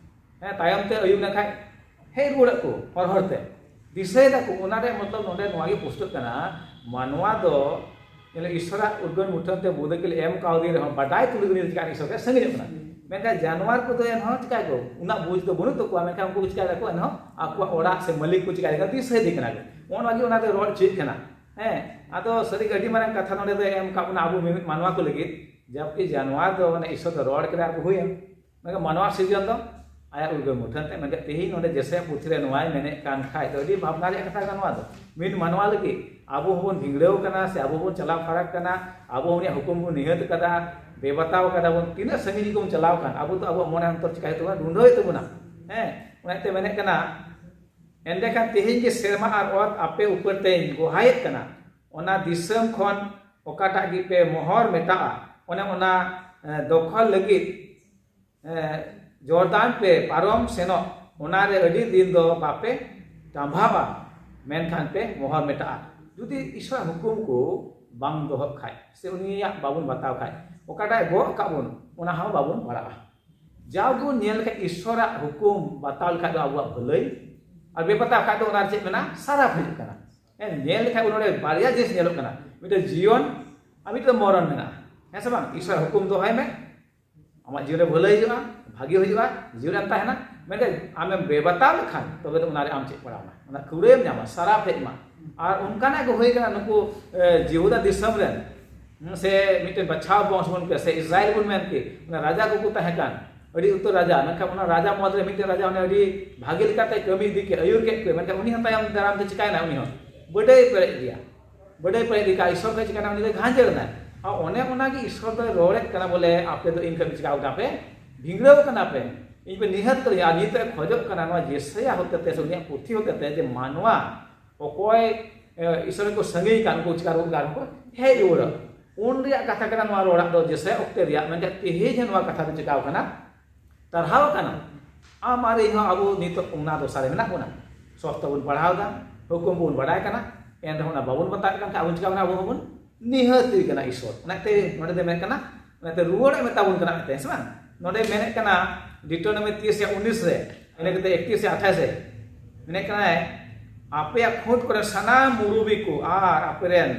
ᱦᱮᱸ, ᱛᱟᱭᱚᱢ ᱛᱮ ᱟᱹᱭᱩᱵ ᱞᱮᱱᱠᱷᱟᱡ ᱦᱮᱡ ᱨᱩᱣᱟᱹᱲᱚᱜ ᱠᱚ ᱦᱚᱨ ᱦᱚᱨ ᱛᱮ᱾ ᱫᱤᱥᱟᱹᱭ ᱫᱟᱠᱚ, ᱚᱱᱟ ᱨᱮᱭᱟᱜ ᱢᱚᱛᱞᱚᱵ ᱱᱚᱰᱮ ᱱᱚᱣᱟ ᱜᱮ ᱯᱩᱥᱴᱟᱹᱜ ᱠᱟᱱᱟ, ᱢᱟᱱᱣᱟ ᱫᱚ ᱧᱮᱞ ᱤᱥᱥᱚᱨᱟᱜ ᱩᱨᱜᱟᱹᱱ ᱢᱩᱴᱷᱟᱹᱱ ᱛᱮ ᱵᱩᱫᱷ ᱠᱤᱞ ᱮᱢ ᱠᱟᱣᱫᱮ ᱨᱮᱦᱚᱸ ᱵᱟᱰᱟᱭ ᱛᱩᱞᱩᱡ ᱩᱱᱤ ᱪᱮᱠᱟ ᱤᱥᱥᱚᱨ ᱠᱷᱚᱱ ᱥᱟᱺᱜᱤᱧᱚᱜ ᱠᱟᱱᱟ᱾ ᱢᱮᱱᱠᱷᱟᱱ ᱡᱟᱱᱣᱟᱨ ᱠᱚᱫᱚ ᱮᱱᱦᱚᱸ ᱪᱤᱠᱟᱹᱭ ᱠᱚ, ᱩᱱᱟᱹᱜ ᱵᱩᱡᱽ ᱫᱚ ᱵᱟᱹᱱᱩᱜ ᱛᱟᱠᱚᱣᱟ, ᱢᱮᱱᱠᱷᱟᱱ ᱩᱱᱠᱩ ᱠᱚ ᱪᱤᱠᱟᱹᱭ ᱫᱟᱠᱚ, ᱮᱱᱦᱚᱸ ᱟᱠᱚᱣᱟᱜ ᱚᱲᱟᱜ ᱥᱮ ᱢᱟᱹᱞᱤᱠ ᱠᱚ ᱪᱤᱠᱟᱹᱭ ᱫᱟᱠᱚ, ᱫᱤᱥᱟᱹᱭ ᱫᱮ ᱠᱟᱱᱟ ᱠᱚ᱾ ᱱᱚᱜᱼᱚ ᱱᱚᱣᱟ ᱜᱮ ᱚᱱᱟ ᱫᱚ ᱨᱚᱲ ᱪᱮᱫ ᱠᱟᱱᱟ᱾ ᱦᱮᱸ, ᱟᱫᱚ ᱥᱟᱹᱨᱤ ᱜᱮ ᱟᱹᱰᱤ ᱢᱟᱨᱟᱝ ᱠᱟᱛᱷᱟ ᱱᱚᱰᱮ ᱫᱚ ᱮᱢ ᱠᱟᱜ ᱵᱚᱱᱟ ᱟᱵᱚ ᱢᱤᱢᱤᱫ ᱢᱟᱱᱣᱟ ᱠᱚ ᱞᱟᱹᱜᱤᱫ, ᱡᱟᱵᱠᱤ ᱡᱟᱱᱣᱟᱨ ᱫᱚ ᱚᱱᱮ ᱤᱥᱥᱚᱨ ᱫᱚ ᱨᱚᱲ ᱠᱮᱫᱟ ᱟᱨ ᱠᱚ ᱦᱩᱭᱮᱱ᱾ ᱢᱮᱱᱠᱷᱟᱱ ᱢᱟᱱᱣᱟ ᱥᱤᱨᱡᱚᱱ ᱫᱚ ᱟᱭᱟᱜ ᱩᱨᱜᱟᱹ ᱢᱩᱴᱷᱟᱹᱱ ᱛᱮ ᱢᱮᱱᱠᱷᱟᱱ ᱛᱮᱦᱮᱧ ᱱᱚᱰᱮ ᱡᱮᱥᱮᱭᱟᱜ ᱯᱩᱛᱷᱤ ᱨᱮ ᱱᱚᱣᱟᱭ ᱢᱮᱱᱮᱫ ᱠᱟᱱ ᱠᱷᱟᱡ ᱫᱚ ᱟᱹᱰᱤ ᱵᱷᱟᱵᱽᱱᱟ ᱨᱮᱭᱟᱜ ᱠᱟᱛᱷᱟ ᱠᱟᱱᱟ ᱱᱚᱣᱟ ᱫᱚ᱾ ᱢᱤᱫ ᱢᱟᱱᱣᱟ ᱞᱟᱹᱜᱤᱫ ᱟᱵᱚ ᱦᱚᱸᱵᱚᱱ ᱵᱷᱤᱸᱫᱽᱲᱟᱹᱣ ᱠᱟᱱᱟ ᱥᱮ ᱟᱵᱚ ᱦᱚᱸᱵᱚᱱ ᱪᱟᱞᱟᱣ ᱯᱷᱟᱨᱟᱠ ᱠᱟᱱᱟ, ᱟᱵᱚ ᱦᱚᱸ ᱩᱱᱤᱭᱟᱜ ᱦᱩᱠᱩᱢ ᱵᱚᱱ ᱱᱤᱦᱟᱹᱛ ᱠᱟᱫᱟ, ᱵᱮᱵᱟᱛᱟᱣ ᱠᱟᱫᱟ ᱵᱚᱱ, ᱛᱤᱱᱟᱹᱜ ᱥᱟᱺᱜᱤᱧ ᱜᱮᱵᱚᱱ ᱪᱟᱞᱟᱣ ᱠᱟᱱ, ᱟᱵᱚ ᱫᱚ ᱟᱵᱚᱣᱟᱜ ᱢᱚᱱᱮ ᱚᱱᱛᱚᱨ ᱪᱤᱠᱟ ᱦᱩᱭᱩᱜ ᱛᱟᱵᱚᱱᱟ? ᱰᱩᱸᱰᱷᱟᱹᱣ ᱦᱩᱭᱩᱜ ᱛᱟᱵᱚᱱᱟ᱾ ᱦᱮᱸ, ᱚᱱᱟᱛᱮ ᱢᱮᱱᱮᱫ ᱠᱟᱱᱟ, ᱮᱸᱰᱮᱠᱷᱟᱱ ᱛᱮᱦᱮᱧ ᱜᱮ ᱥᱮᱨᱢᱟ ᱟᱨ ᱚᱛ ᱟᱯᱮ ᱩᱯᱟᱹᱨ ᱛᱮᱧ ᱜᱚᱦᱟᱭᱮᱫ ᱠᱟᱱᱟ, ᱚᱱᱟ ᱫᱤᱥᱚᱢ ᱠᱷᱚᱱ ᱚᱠᱟᱴᱟᱜ ᱜᱮᱯᱮ ᱢᱚᱦᱚᱨ ᱢᱮᱛᱟᱜᱼᱟ, ᱚᱱᱮ ᱚᱱᱟ, ᱮ, ᱫᱚᱠᱷᱚᱞ ᱞᱟᱹᱜᱤᱫ ᱮ, ᱡᱚᱨᱫᱟᱱ ᱯᱮ ᱯᱟᱨᱚᱢ ᱥᱮᱱᱚᱜ, ᱚᱱᱟᱨᱮ ᱟᱹᱰᱤ ᱫᱤᱱ ᱫᱚ ᱵᱟᱯᱮ ᱴᱟᱸᱵᱷᱟᱣᱟ, ᱢᱮᱱᱠᱷᱟᱱ ᱯᱮ ᱢᱚᱦᱚᱨ ᱢᱮᱴᱟᱜᱼᱟ᱾ ᱡᱩᱫᱤ ᱤᱥᱚᱨᱟᱜ ᱦᱩᱠᱩᱢ ᱠᱚ ᱵᱟᱝ ᱫᱚᱦᱚᱜ ᱠᱷᱟᱡ, ᱥᱮ ᱩᱱᱤᱭᱟᱜ ᱵᱟᱵᱚᱱ ᱵᱟᱛᱟᱣ ᱠᱷᱟᱡ, ᱚᱠᱟᱴᱟᱜ ᱮ ᱜᱚᱜ ᱟᱠᱟᱫ ᱵᱚᱱ, ᱚᱱᱟ ᱦᱚᱸ ᱵᱟᱵᱚᱱ ᱯᱟᱲᱟᱜᱼᱟ᱾ ᱡᱟᱣ ᱜᱮᱵᱚᱱ ᱧᱮᱞ ᱞᱮᱠᱷᱟᱡ, ᱤᱥᱚᱨᱟᱜ ᱦᱩᱠᱩᱢ ᱵᱟᱛᱟᱣ ᱞᱮᱠᱷᱟᱡ ᱫᱚ ᱟᱵᱚᱣᱟᱜ ᱵᱷᱟᱹᱞᱟᱹᱭ, ᱟᱨ ᱵᱮᱵᱟᱛᱟᱣ ᱠᱷᱟᱡ ᱫᱚ ᱚᱱᱟ ᱨᱮ ᱪᱮᱫ ᱢᱮᱱᱟᱜᱼᱟ? ᱥᱟᱨᱟᱯ ᱦᱤᱡᱩᱜ ᱠᱟᱱᱟ᱾ ᱦᱮᱸ, ᱧᱮᱞ ᱞᱮᱠᱷᱟᱡ ᱵᱚᱱ ᱱᱚᱰᱮ ᱵᱟᱨᱭᱟ ᱡᱤᱱᱤᱥ ᱧᱮᱞᱚᱜ ᱠᱟᱱᱟ, ᱢᱤᱫᱴᱮᱱ ᱡᱤᱭᱚᱱ ᱟᱨ ᱢᱤᱫᱴᱮᱱ ᱢᱚᱨᱚᱱ ᱢᱮᱱᱟᱜᱼᱟ᱾ ᱦᱮᱸ ᱥᱮ ᱵᱟᱝ? ᱤᱥᱚᱨᱟᱜ ᱦᱩᱠᱩᱢ ᱫᱚᱦᱚᱭ ᱢᱮ, ᱟᱢᱟᱜ ᱡᱤᱭᱚᱱ ᱨᱮ ᱵᱷᱟᱹᱞᱟᱹᱭ ᱦᱩᱭᱩᱜᱼᱟ, ᱵᱷᱟᱹᱜᱤ ᱦᱩᱭᱩᱜᱼᱟ, ᱡᱤᱭᱚᱱ ᱨᱮᱢ ᱛᱟᱦᱮᱱᱟ᱾ ᱢᱮᱱᱠᱷᱟᱱ ᱟᱢᱮᱢ ᱵᱮᱵᱟᱛᱟᱣ ᱞᱮᱠᱷᱟᱱ, ᱛᱚᱵᱮ ᱫᱚ ᱚᱱᱟᱨᱮ ᱟᱢ ᱪᱮᱫ ᱯᱟᱲᱟᱣᱱᱟ? ᱚᱱᱟ ᱠᱟᱹᱣᱲᱟᱹᱭᱮᱢ ᱧᱟᱢᱟ, ᱥᱟᱨᱟᱯ ᱦᱮᱡ ᱟᱢᱟ᱾ ᱟᱨ ᱚᱱᱠᱟᱱᱟᱜ ᱜᱮ ᱦᱩᱭ ᱠᱟᱱᱟ, ᱱᱩᱠᱩ, ᱮ, ᱡᱤᱦᱩᱫᱟ ᱫᱤᱥᱚᱢ ᱨᱮᱱ, ᱦᱩᱸ, ᱥᱮ ᱢᱤᱫᱴᱮᱱ ᱵᱟᱪᱷᱟᱣ ᱵᱚᱝᱥ ᱵᱚᱱ ᱠᱮ, ᱥᱮ ᱤᱥᱨᱟᱭᱮᱞ ᱵᱚᱱ ᱢᱮᱱ ᱠᱮ, ᱚᱱᱟ ᱨᱟᱡᱟ ᱠᱚᱠᱚ ᱛᱟᱦᱮᱸ ᱠᱟᱱ, ᱟᱹᱰᱤ ᱩᱛᱟᱹᱨ ᱨᱟᱡᱟ᱾ ᱢᱮᱱᱠᱷᱟᱱ ᱚᱱᱟ ᱨᱟᱡᱟ ᱢᱩᱫᱽ ᱨᱮ ᱢᱤᱫᱴᱮᱱ ᱨᱟᱡᱟ ᱚᱱᱮ ᱟᱹᱰᱤ ᱵᱷᱟᱹᱜᱤ ᱞᱮᱠᱟᱛᱮ ᱠᱟᱹᱢᱤ ᱤᱫᱤ ᱠᱮᱫ, ᱟᱹᱭᱩᱨ ᱠᱮᱫ ᱠᱚᱣᱟ᱾ ᱢᱮᱱᱠᱷᱟᱱ ᱩᱱᱤ ᱦᱚᱸ ᱛᱟᱭᱚᱢ ᱫᱟᱨᱟᱢ ᱛᱮ ᱪᱤᱠᱟᱭᱮᱱᱟ? ᱩᱱᱤ ᱦᱚᱸ ᱵᱟᱹᱰᱟᱹᱭ ᱯᱮᱨᱮᱡ ᱜᱮᱭᱟ᱾ ᱵᱟᱹᱰᱟᱹᱭ ᱯᱮᱨᱮᱡ ᱞᱮᱠᱟ ᱤᱥᱚᱨ ᱫᱚᱭ ᱪᱤᱠᱟᱹᱭᱮᱱᱟ? ᱩᱱᱤ ᱫᱚᱭ ᱜᱷᱟᱸᱡᱮᱲ ᱮᱱᱟᱭ᱾ ᱟᱨ ᱚᱱᱮ ᱚᱱᱟᱜᱮ ᱤᱥᱚᱨ ᱫᱚᱭ ᱨᱚᱲᱮᱫ ᱠᱟᱱᱟ, ᱵᱚᱞᱮ, ᱟᱯᱮ ᱫᱚ ᱤᱧ ᱠᱷᱚᱱ ᱪᱤᱠᱟᱹᱣ ᱠᱟᱱᱟ ᱯᱮ? ᱵᱷᱤᱸᱫᱽᱲᱟᱹᱣ ᱠᱟᱱᱟ ᱯᱮ, ᱤᱧ ᱯᱮ ᱱᱤᱦᱟᱹᱛ ᱠᱟᱹᱫᱤᱧᱟ᱾ ᱟᱨ ᱱᱤᱛᱚᱜ ᱮ ᱠᱷᱚᱡᱚᱜ ᱠᱟᱱᱟ ᱱᱚᱣᱟ ᱡᱮᱥᱟᱭᱟ ᱦᱚᱛᱮᱛᱮ ᱥᱮ ᱩᱱᱤᱭᱟᱜ ᱯᱩᱛᱷᱤ ᱦᱚᱛᱮᱛᱮ ᱡᱮ ᱢᱟᱱᱣᱟ ᱚᱠᱚᱭ, ᱮ, ᱤᱥᱚᱨ ᱠᱚ ᱥᱟᱺᱜᱤᱧ ᱠᱟᱱ, ᱩᱱᱠᱩ ᱪᱤᱠᱟ ᱨᱩᱣᱟᱹᱲ ᱠᱚ ᱦᱮᱡ ᱨᱩᱣᱟᱹᱲᱟ᱾ ᱩᱱ ᱨᱮᱭᱟᱜ ᱠᱟᱛᱷᱟ ᱠᱟᱱᱟ ᱱᱚᱣᱟ ᱨᱚᱲᱟᱜ ᱫᱚ, ᱡᱮᱥᱟᱭᱟ ᱚᱠᱛᱮ ᱨᱮᱭᱟᱜ᱾ ᱢᱮᱱᱠᱷᱟᱱ ᱛᱮᱦᱮᱧ ᱦᱚᱸ ᱱᱚᱣᱟ ᱠᱟᱛᱷᱟ ᱫᱚ ᱪᱤᱠᱟᱣ ᱠᱟᱱᱟ? ᱴᱟᱨᱦᱟᱣ ᱠᱟᱱᱟ᱾ ᱟᱢ ᱟᱨ ᱤᱧ ᱦᱚᱸ ᱟᱵᱚ ᱱᱤᱛᱚᱜ ᱚᱱᱟ ᱫᱚᱥᱟ ᱨᱮ ᱢᱮᱱᱟᱜ ᱵᱚᱱᱟ᱾ ᱥᱚᱥᱛᱚ ᱵᱚᱱ ᱯᱟᱲᱦᱟᱣ ᱮᱫᱟ, ᱦᱩᱠᱩᱢ ᱵᱚᱱ ᱵᱟᱰᱟᱭ ᱠᱟᱱᱟ, ᱮᱱ ᱨᱮᱦᱚᱸ ᱚᱱᱟ ᱵᱟᱵᱚᱱ ᱵᱟᱛᱟᱣ ᱠᱟᱱ ᱠᱷᱟᱱ ᱟᱵᱚ ᱪᱤᱠᱟ ᱵᱚᱱᱟ? ᱟᱵᱚ ᱦᱚᱸᱵᱚᱱ ᱱᱤᱦᱟᱹᱛᱤ ᱠᱟᱱᱟ ᱤᱥᱚᱨ᱾ ᱚᱱᱟᱛᱮ ᱱᱚᱰᱮ ᱫᱚ ᱢᱮᱱ ᱠᱟᱱᱟ, ᱚᱱᱟᱛᱮ ᱨᱩᱣᱟᱹᱲ ᱮ ᱢᱮᱛᱟ ᱵᱚᱱ ᱠᱟᱱᱟ ᱢᱮᱱᱛᱮ, ᱦᱮᱸ ᱥᱮ ᱵᱟᱝ? ᱱᱚᱰᱮ ᱢᱮᱱᱮᱫ ᱠᱟᱱᱟ, ᱰᱤᱴᱳᱱᱚᱢᱤ ᱛᱤᱨᱤᱥ ᱨᱮᱭᱟᱜ ᱩᱱᱤᱥ ᱨᱮ, ᱤᱱᱟᱹ ᱠᱟᱛᱮ ᱮᱠᱛᱤᱨᱤᱥ ᱨᱮ ᱟᱴᱷᱟᱥ ᱨᱮ ᱢᱮᱱᱮᱫ ᱠᱟᱱᱟᱭ, ᱟᱯᱮᱭᱟᱜ ᱠᱷᱩᱸᱴ ᱠᱚᱨᱮ ᱥᱟᱱᱟᱢ ᱢᱩᱨᱩᱵᱤ ᱠᱚ ᱟᱨ ᱟᱯᱮ ᱨᱮᱱ,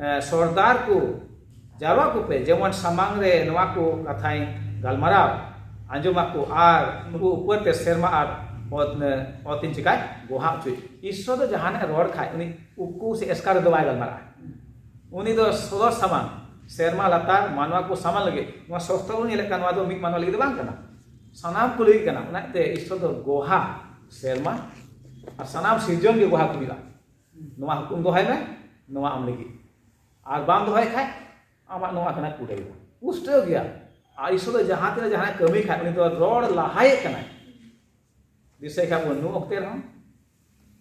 ᱮ, ᱥᱚᱨᱫᱟᱨ ᱠᱚ ᱡᱟᱨᱣᱟ ᱠᱚᱯᱮ, ᱡᱮᱢᱚᱱ ᱥᱟᱢᱟᱝ ᱨᱮ ᱱᱚᱣᱟ ᱠᱚ ᱠᱟᱛᱷᱟᱧ ᱜᱟᱞᱢᱟᱨᱟᱣ ᱟᱸᱡᱚᱢ ᱟᱠᱚ, ᱟᱨ ᱩᱱᱠᱩ ᱩᱯᱟᱹᱨ ᱛᱮ ᱥᱮᱨᱢᱟ ᱟᱨ ᱚᱛ, ᱚᱛᱤᱧ ᱪᱤᱠᱟᱹᱭ ᱜᱚᱦᱟᱜ ᱦᱚᱪᱚᱭ᱾ ᱤᱥᱥᱚᱨ ᱫᱚ ᱡᱟᱦᱟᱱᱟᱜ ᱮ ᱨᱚᱲ ᱠᱷᱟᱡ, ᱩᱱᱤ ᱩᱠᱩ ᱥᱮ ᱮᱥᱠᱟᱨ ᱨᱮᱫᱚ ᱵᱟᱭ ᱜᱟᱞᱢᱟᱨᱟᱜᱼᱟ᱾ ᱩᱱᱤ ᱫᱚ ᱥᱚᱫᱚᱨ ᱥᱟᱢᱟᱝ, ᱥᱮᱨᱢᱟ ᱞᱟᱛᱟᱨ ᱢᱟᱱᱣᱟ ᱠᱚ ᱥᱟᱢᱟᱝ ᱞᱟᱹᱜᱤᱫ᱾ ᱱᱚᱣᱟ ᱥᱚᱥᱛᱨᱚ ᱵᱚᱱ ᱧᱮᱞᱮᱫ ᱠᱟᱱ, ᱱᱚᱣᱟ ᱫᱚ ᱢᱤᱫ ᱢᱟᱱᱣᱟ ᱞᱟᱹᱜᱤᱫ ᱫᱚ ᱵᱟᱝ ᱠᱟᱱᱟ᱾ ᱥᱟᱱᱟᱢ ᱠᱚ ᱞᱟᱹᱜᱤᱫ ᱠᱟᱱᱟ᱾ ᱚᱱᱟᱛᱮ ᱤᱥᱥᱚᱨ ᱫᱚ ᱜᱚᱦᱟ ᱥᱮᱨᱢᱟ ᱟᱨ ᱥᱟᱱᱟᱢ ᱥᱤᱨᱡᱚᱱ ᱜᱮ ᱜᱚᱦᱟ ᱠᱚ ᱦᱩᱭᱩᱜᱼᱟ᱾ ᱱᱚᱣᱟ ᱦᱩᱠᱩᱢ ᱫᱚᱦᱚᱭ ᱢᱮ, ᱱᱚᱣᱟ ᱟᱢ ᱞᱟᱹᱜᱤᱫ, ᱟᱨ ᱵᱟᱢ ᱫᱚᱦᱚᱭ ᱠᱷᱟᱡ ᱟᱢᱟᱜ ᱱᱚᱣᱟ ᱠᱟᱱᱟ ᱠᱩᱰᱟᱹᱭ᱾ ᱯᱩᱥᱴᱟᱹᱣ ᱜᱮᱭᱟ᱾ ᱟᱨ ᱤᱥᱥᱚᱨ ᱫᱚ ᱡᱟᱦᱟᱸ ᱛᱤᱱᱟᱹᱜ ᱡᱟᱦᱟᱱᱟᱜ ᱠᱟᱹᱢᱤ ᱠᱷᱟᱡ ᱩᱱᱤ ᱫᱚ ᱨᱚᱲ ᱞᱟᱦᱟᱭᱮᱫ ᱠᱟᱱᱟᱭ᱾ ᱫᱤᱥᱟᱹᱭ ᱠᱷᱟᱡ ᱵᱚᱱ ᱱᱩ ᱚᱠᱛᱮ ᱨᱮᱦᱚᱸ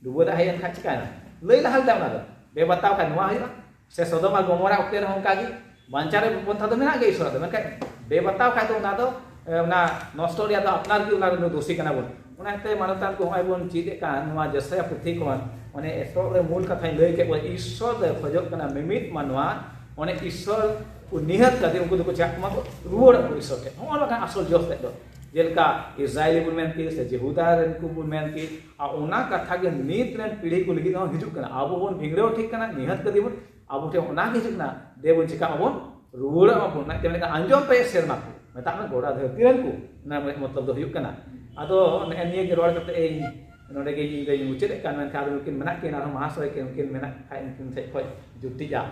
ᱰᱩᱵᱟᱹ ᱫᱟᱜ ᱦᱮᱡ ᱮᱱ ᱠᱷᱟᱡ ᱪᱤᱠᱟᱭᱱᱟ? ᱞᱟᱹᱭ ᱞᱟᱦᱟ ᱞᱮᱫᱟ ᱚᱱᱟ ᱫᱚ, ᱵᱮᱵᱟᱛᱟᱣ ᱠᱷᱟᱡ ᱱᱚᱣᱟ ᱦᱩᱭᱩᱜᱼᱟ, ᱥᱮ ᱥᱚᱫᱚᱢ ᱟᱨ ᱜᱚᱢᱚᱨᱟ ᱚᱠᱛᱮ ᱨᱮᱦᱚᱸ ᱚᱱᱠᱟ ᱜᱮ ᱵᱟᱧᱪᱟᱣ ᱨᱮ ᱯᱚᱱᱛᱷᱟ ᱫᱚ ᱢᱮᱱᱟᱜ ᱜᱮᱭᱟ ᱤᱥᱥᱚᱨᱟᱜ ᱫᱚ, ᱢᱮᱱᱠᱷᱟᱱ ᱵᱮᱵᱟᱛᱟᱣ ᱠᱷᱟᱡ ᱫᱚ ᱚᱱᱟ ᱫᱚ, ᱮ, ᱚᱱᱟ ᱱᱚᱥᱴᱚ ᱨᱮᱭᱟᱜ ᱫᱚ ᱟᱯᱱᱟᱨ ᱜᱮ ᱚᱱᱟ ᱨᱮᱫᱚ ᱫᱳᱥᱤ ᱠᱟᱱᱟ ᱵᱚᱱ᱾ ᱚᱱᱟᱛᱮ ᱢᱟᱱᱚᱛᱟᱱ ᱠᱚ ᱦᱚᱸᱜᱼᱚᱭ ᱵᱚᱱ ᱪᱮᱫ ᱮᱫ ᱠᱟᱱ ᱱᱚᱣᱟ ᱡᱮᱥᱟᱭᱟ ᱯᱩᱛᱷᱤ ᱠᱷᱚᱱ, ᱚᱱᱮ ᱮᱛᱚᱦᱚᱵ ᱨᱮ ᱢᱩᱞ ᱠᱟᱛᱷᱟᱧ ᱞᱟᱹᱭ ᱠᱮᱫ ᱵᱚᱱ, ᱤᱥᱥᱚᱨ ᱫᱚᱭ ᱠᱷᱚᱡᱚᱜ ᱠᱟᱱᱟ ᱢᱤᱢᱤᱫ ᱢᱟᱱᱣᱟ, ᱚᱱᱮ ᱤᱥᱥᱚᱨ ᱠᱚ ᱱᱤᱦᱟᱹᱛ ᱠᱟᱛᱮ ᱩᱱᱠᱩ ᱫᱚᱠᱚ ᱪᱟᱜ ᱠᱚᱢᱟ ᱠᱚ ᱨᱩᱣᱟᱹᱲᱚᱜ ᱠᱚ ᱤᱥᱥᱚᱨ ᱴᱷᱮᱱ᱾ ᱦᱚᱸᱜᱼᱚ ᱱᱚᱝᱠᱟᱱ ᱟᱥᱚᱞ ᱡᱚᱥ ᱛᱮᱫ ᱫᱚ᱾ ᱡᱮᱞᱮᱠᱟ ᱤᱥᱨᱟᱭᱮᱞᱤ ᱵᱚᱱ ᱢᱮᱱ ᱠᱮᱫ, ᱥᱮ ᱡᱮᱦᱩᱫᱟ ᱨᱮᱱ ᱠᱚ ᱵᱚᱱ ᱢᱮᱱ ᱠᱮᱫ, ᱟᱨ ᱚᱱᱟ ᱠᱟᱛᱷᱟ ᱜᱮ ᱱᱤᱛ ᱨᱮᱱ ᱯᱤᱲᱦᱤ ᱠᱚ ᱞᱟᱹᱜᱤᱫ ᱦᱚᱸ ᱦᱤᱡᱩᱜ ᱠᱟᱱᱟ᱾ ᱟᱵᱚ ᱵᱚᱱ ᱵᱷᱤᱸᱫᱟᱹᱲ ᱴᱷᱤᱠ ᱠᱟᱱᱟ, ᱱᱤᱦᱟᱹᱛ ᱠᱟᱛᱮ ᱵᱚᱱ, ᱟᱵᱚ ᱴᱷᱮᱱ ᱚᱱᱟ ᱜᱮ ᱦᱤᱡᱩᱜ ᱠᱟᱱᱟ, ᱫᱮ ᱵᱚᱱ ᱪᱤᱠᱟᱜ ᱟᱵᱚᱱ, ᱨᱩᱣᱟᱹᱲᱚᱜ ᱟᱵᱚᱱ᱾ ᱚᱱᱟ ᱛᱮ ᱢᱮᱱ ᱠᱟᱱᱟ, ᱟᱸᱡᱚᱢ ᱯᱮ ᱥᱮᱨᱢᱟ ᱠᱚ, ᱢᱮᱛᱟᱜ ᱢᱮ ᱜᱚᱴᱟ ᱫᱷᱟᱹᱨᱛᱤ ᱨᱮᱱ ᱠᱚ, ᱚᱱᱟ ᱢᱚᱛᱞᱚᱵ ᱫᱚ ᱦᱩᱭᱩᱜ ᱠᱟᱱᱟ᱾ ᱟᱫᱚ ᱱᱮᱜᱼᱮ ᱱᱤᱭᱟᱹ ᱜᱮ ᱨᱚᱲ ᱠᱟᱛᱮ ᱤᱧ ᱱᱚᱰᱮ ᱜᱮ ᱤᱧ ᱫᱚᱧ ᱢᱩᱪᱟᱹᱫ ᱮᱫ ᱠᱟᱱ, ᱢᱮᱱᱠᱷᱟᱱ ᱟᱫᱚ ᱱᱩᱠᱤᱱ ᱢᱮᱱᱟᱜ ᱠᱤᱱ, ᱟᱨᱦᱚᱸ ᱢᱟᱦᱟᱥᱚᱭ ᱠᱤᱱ, ᱩᱱᱠᱤᱱ ᱢᱮᱱᱟᱜ ᱠᱷᱟᱡ ᱩᱱᱠᱤᱱ ᱥᱮᱫ ᱠᱷᱚᱡ ᱡᱩᱴᱤᱡᱼᱟ᱾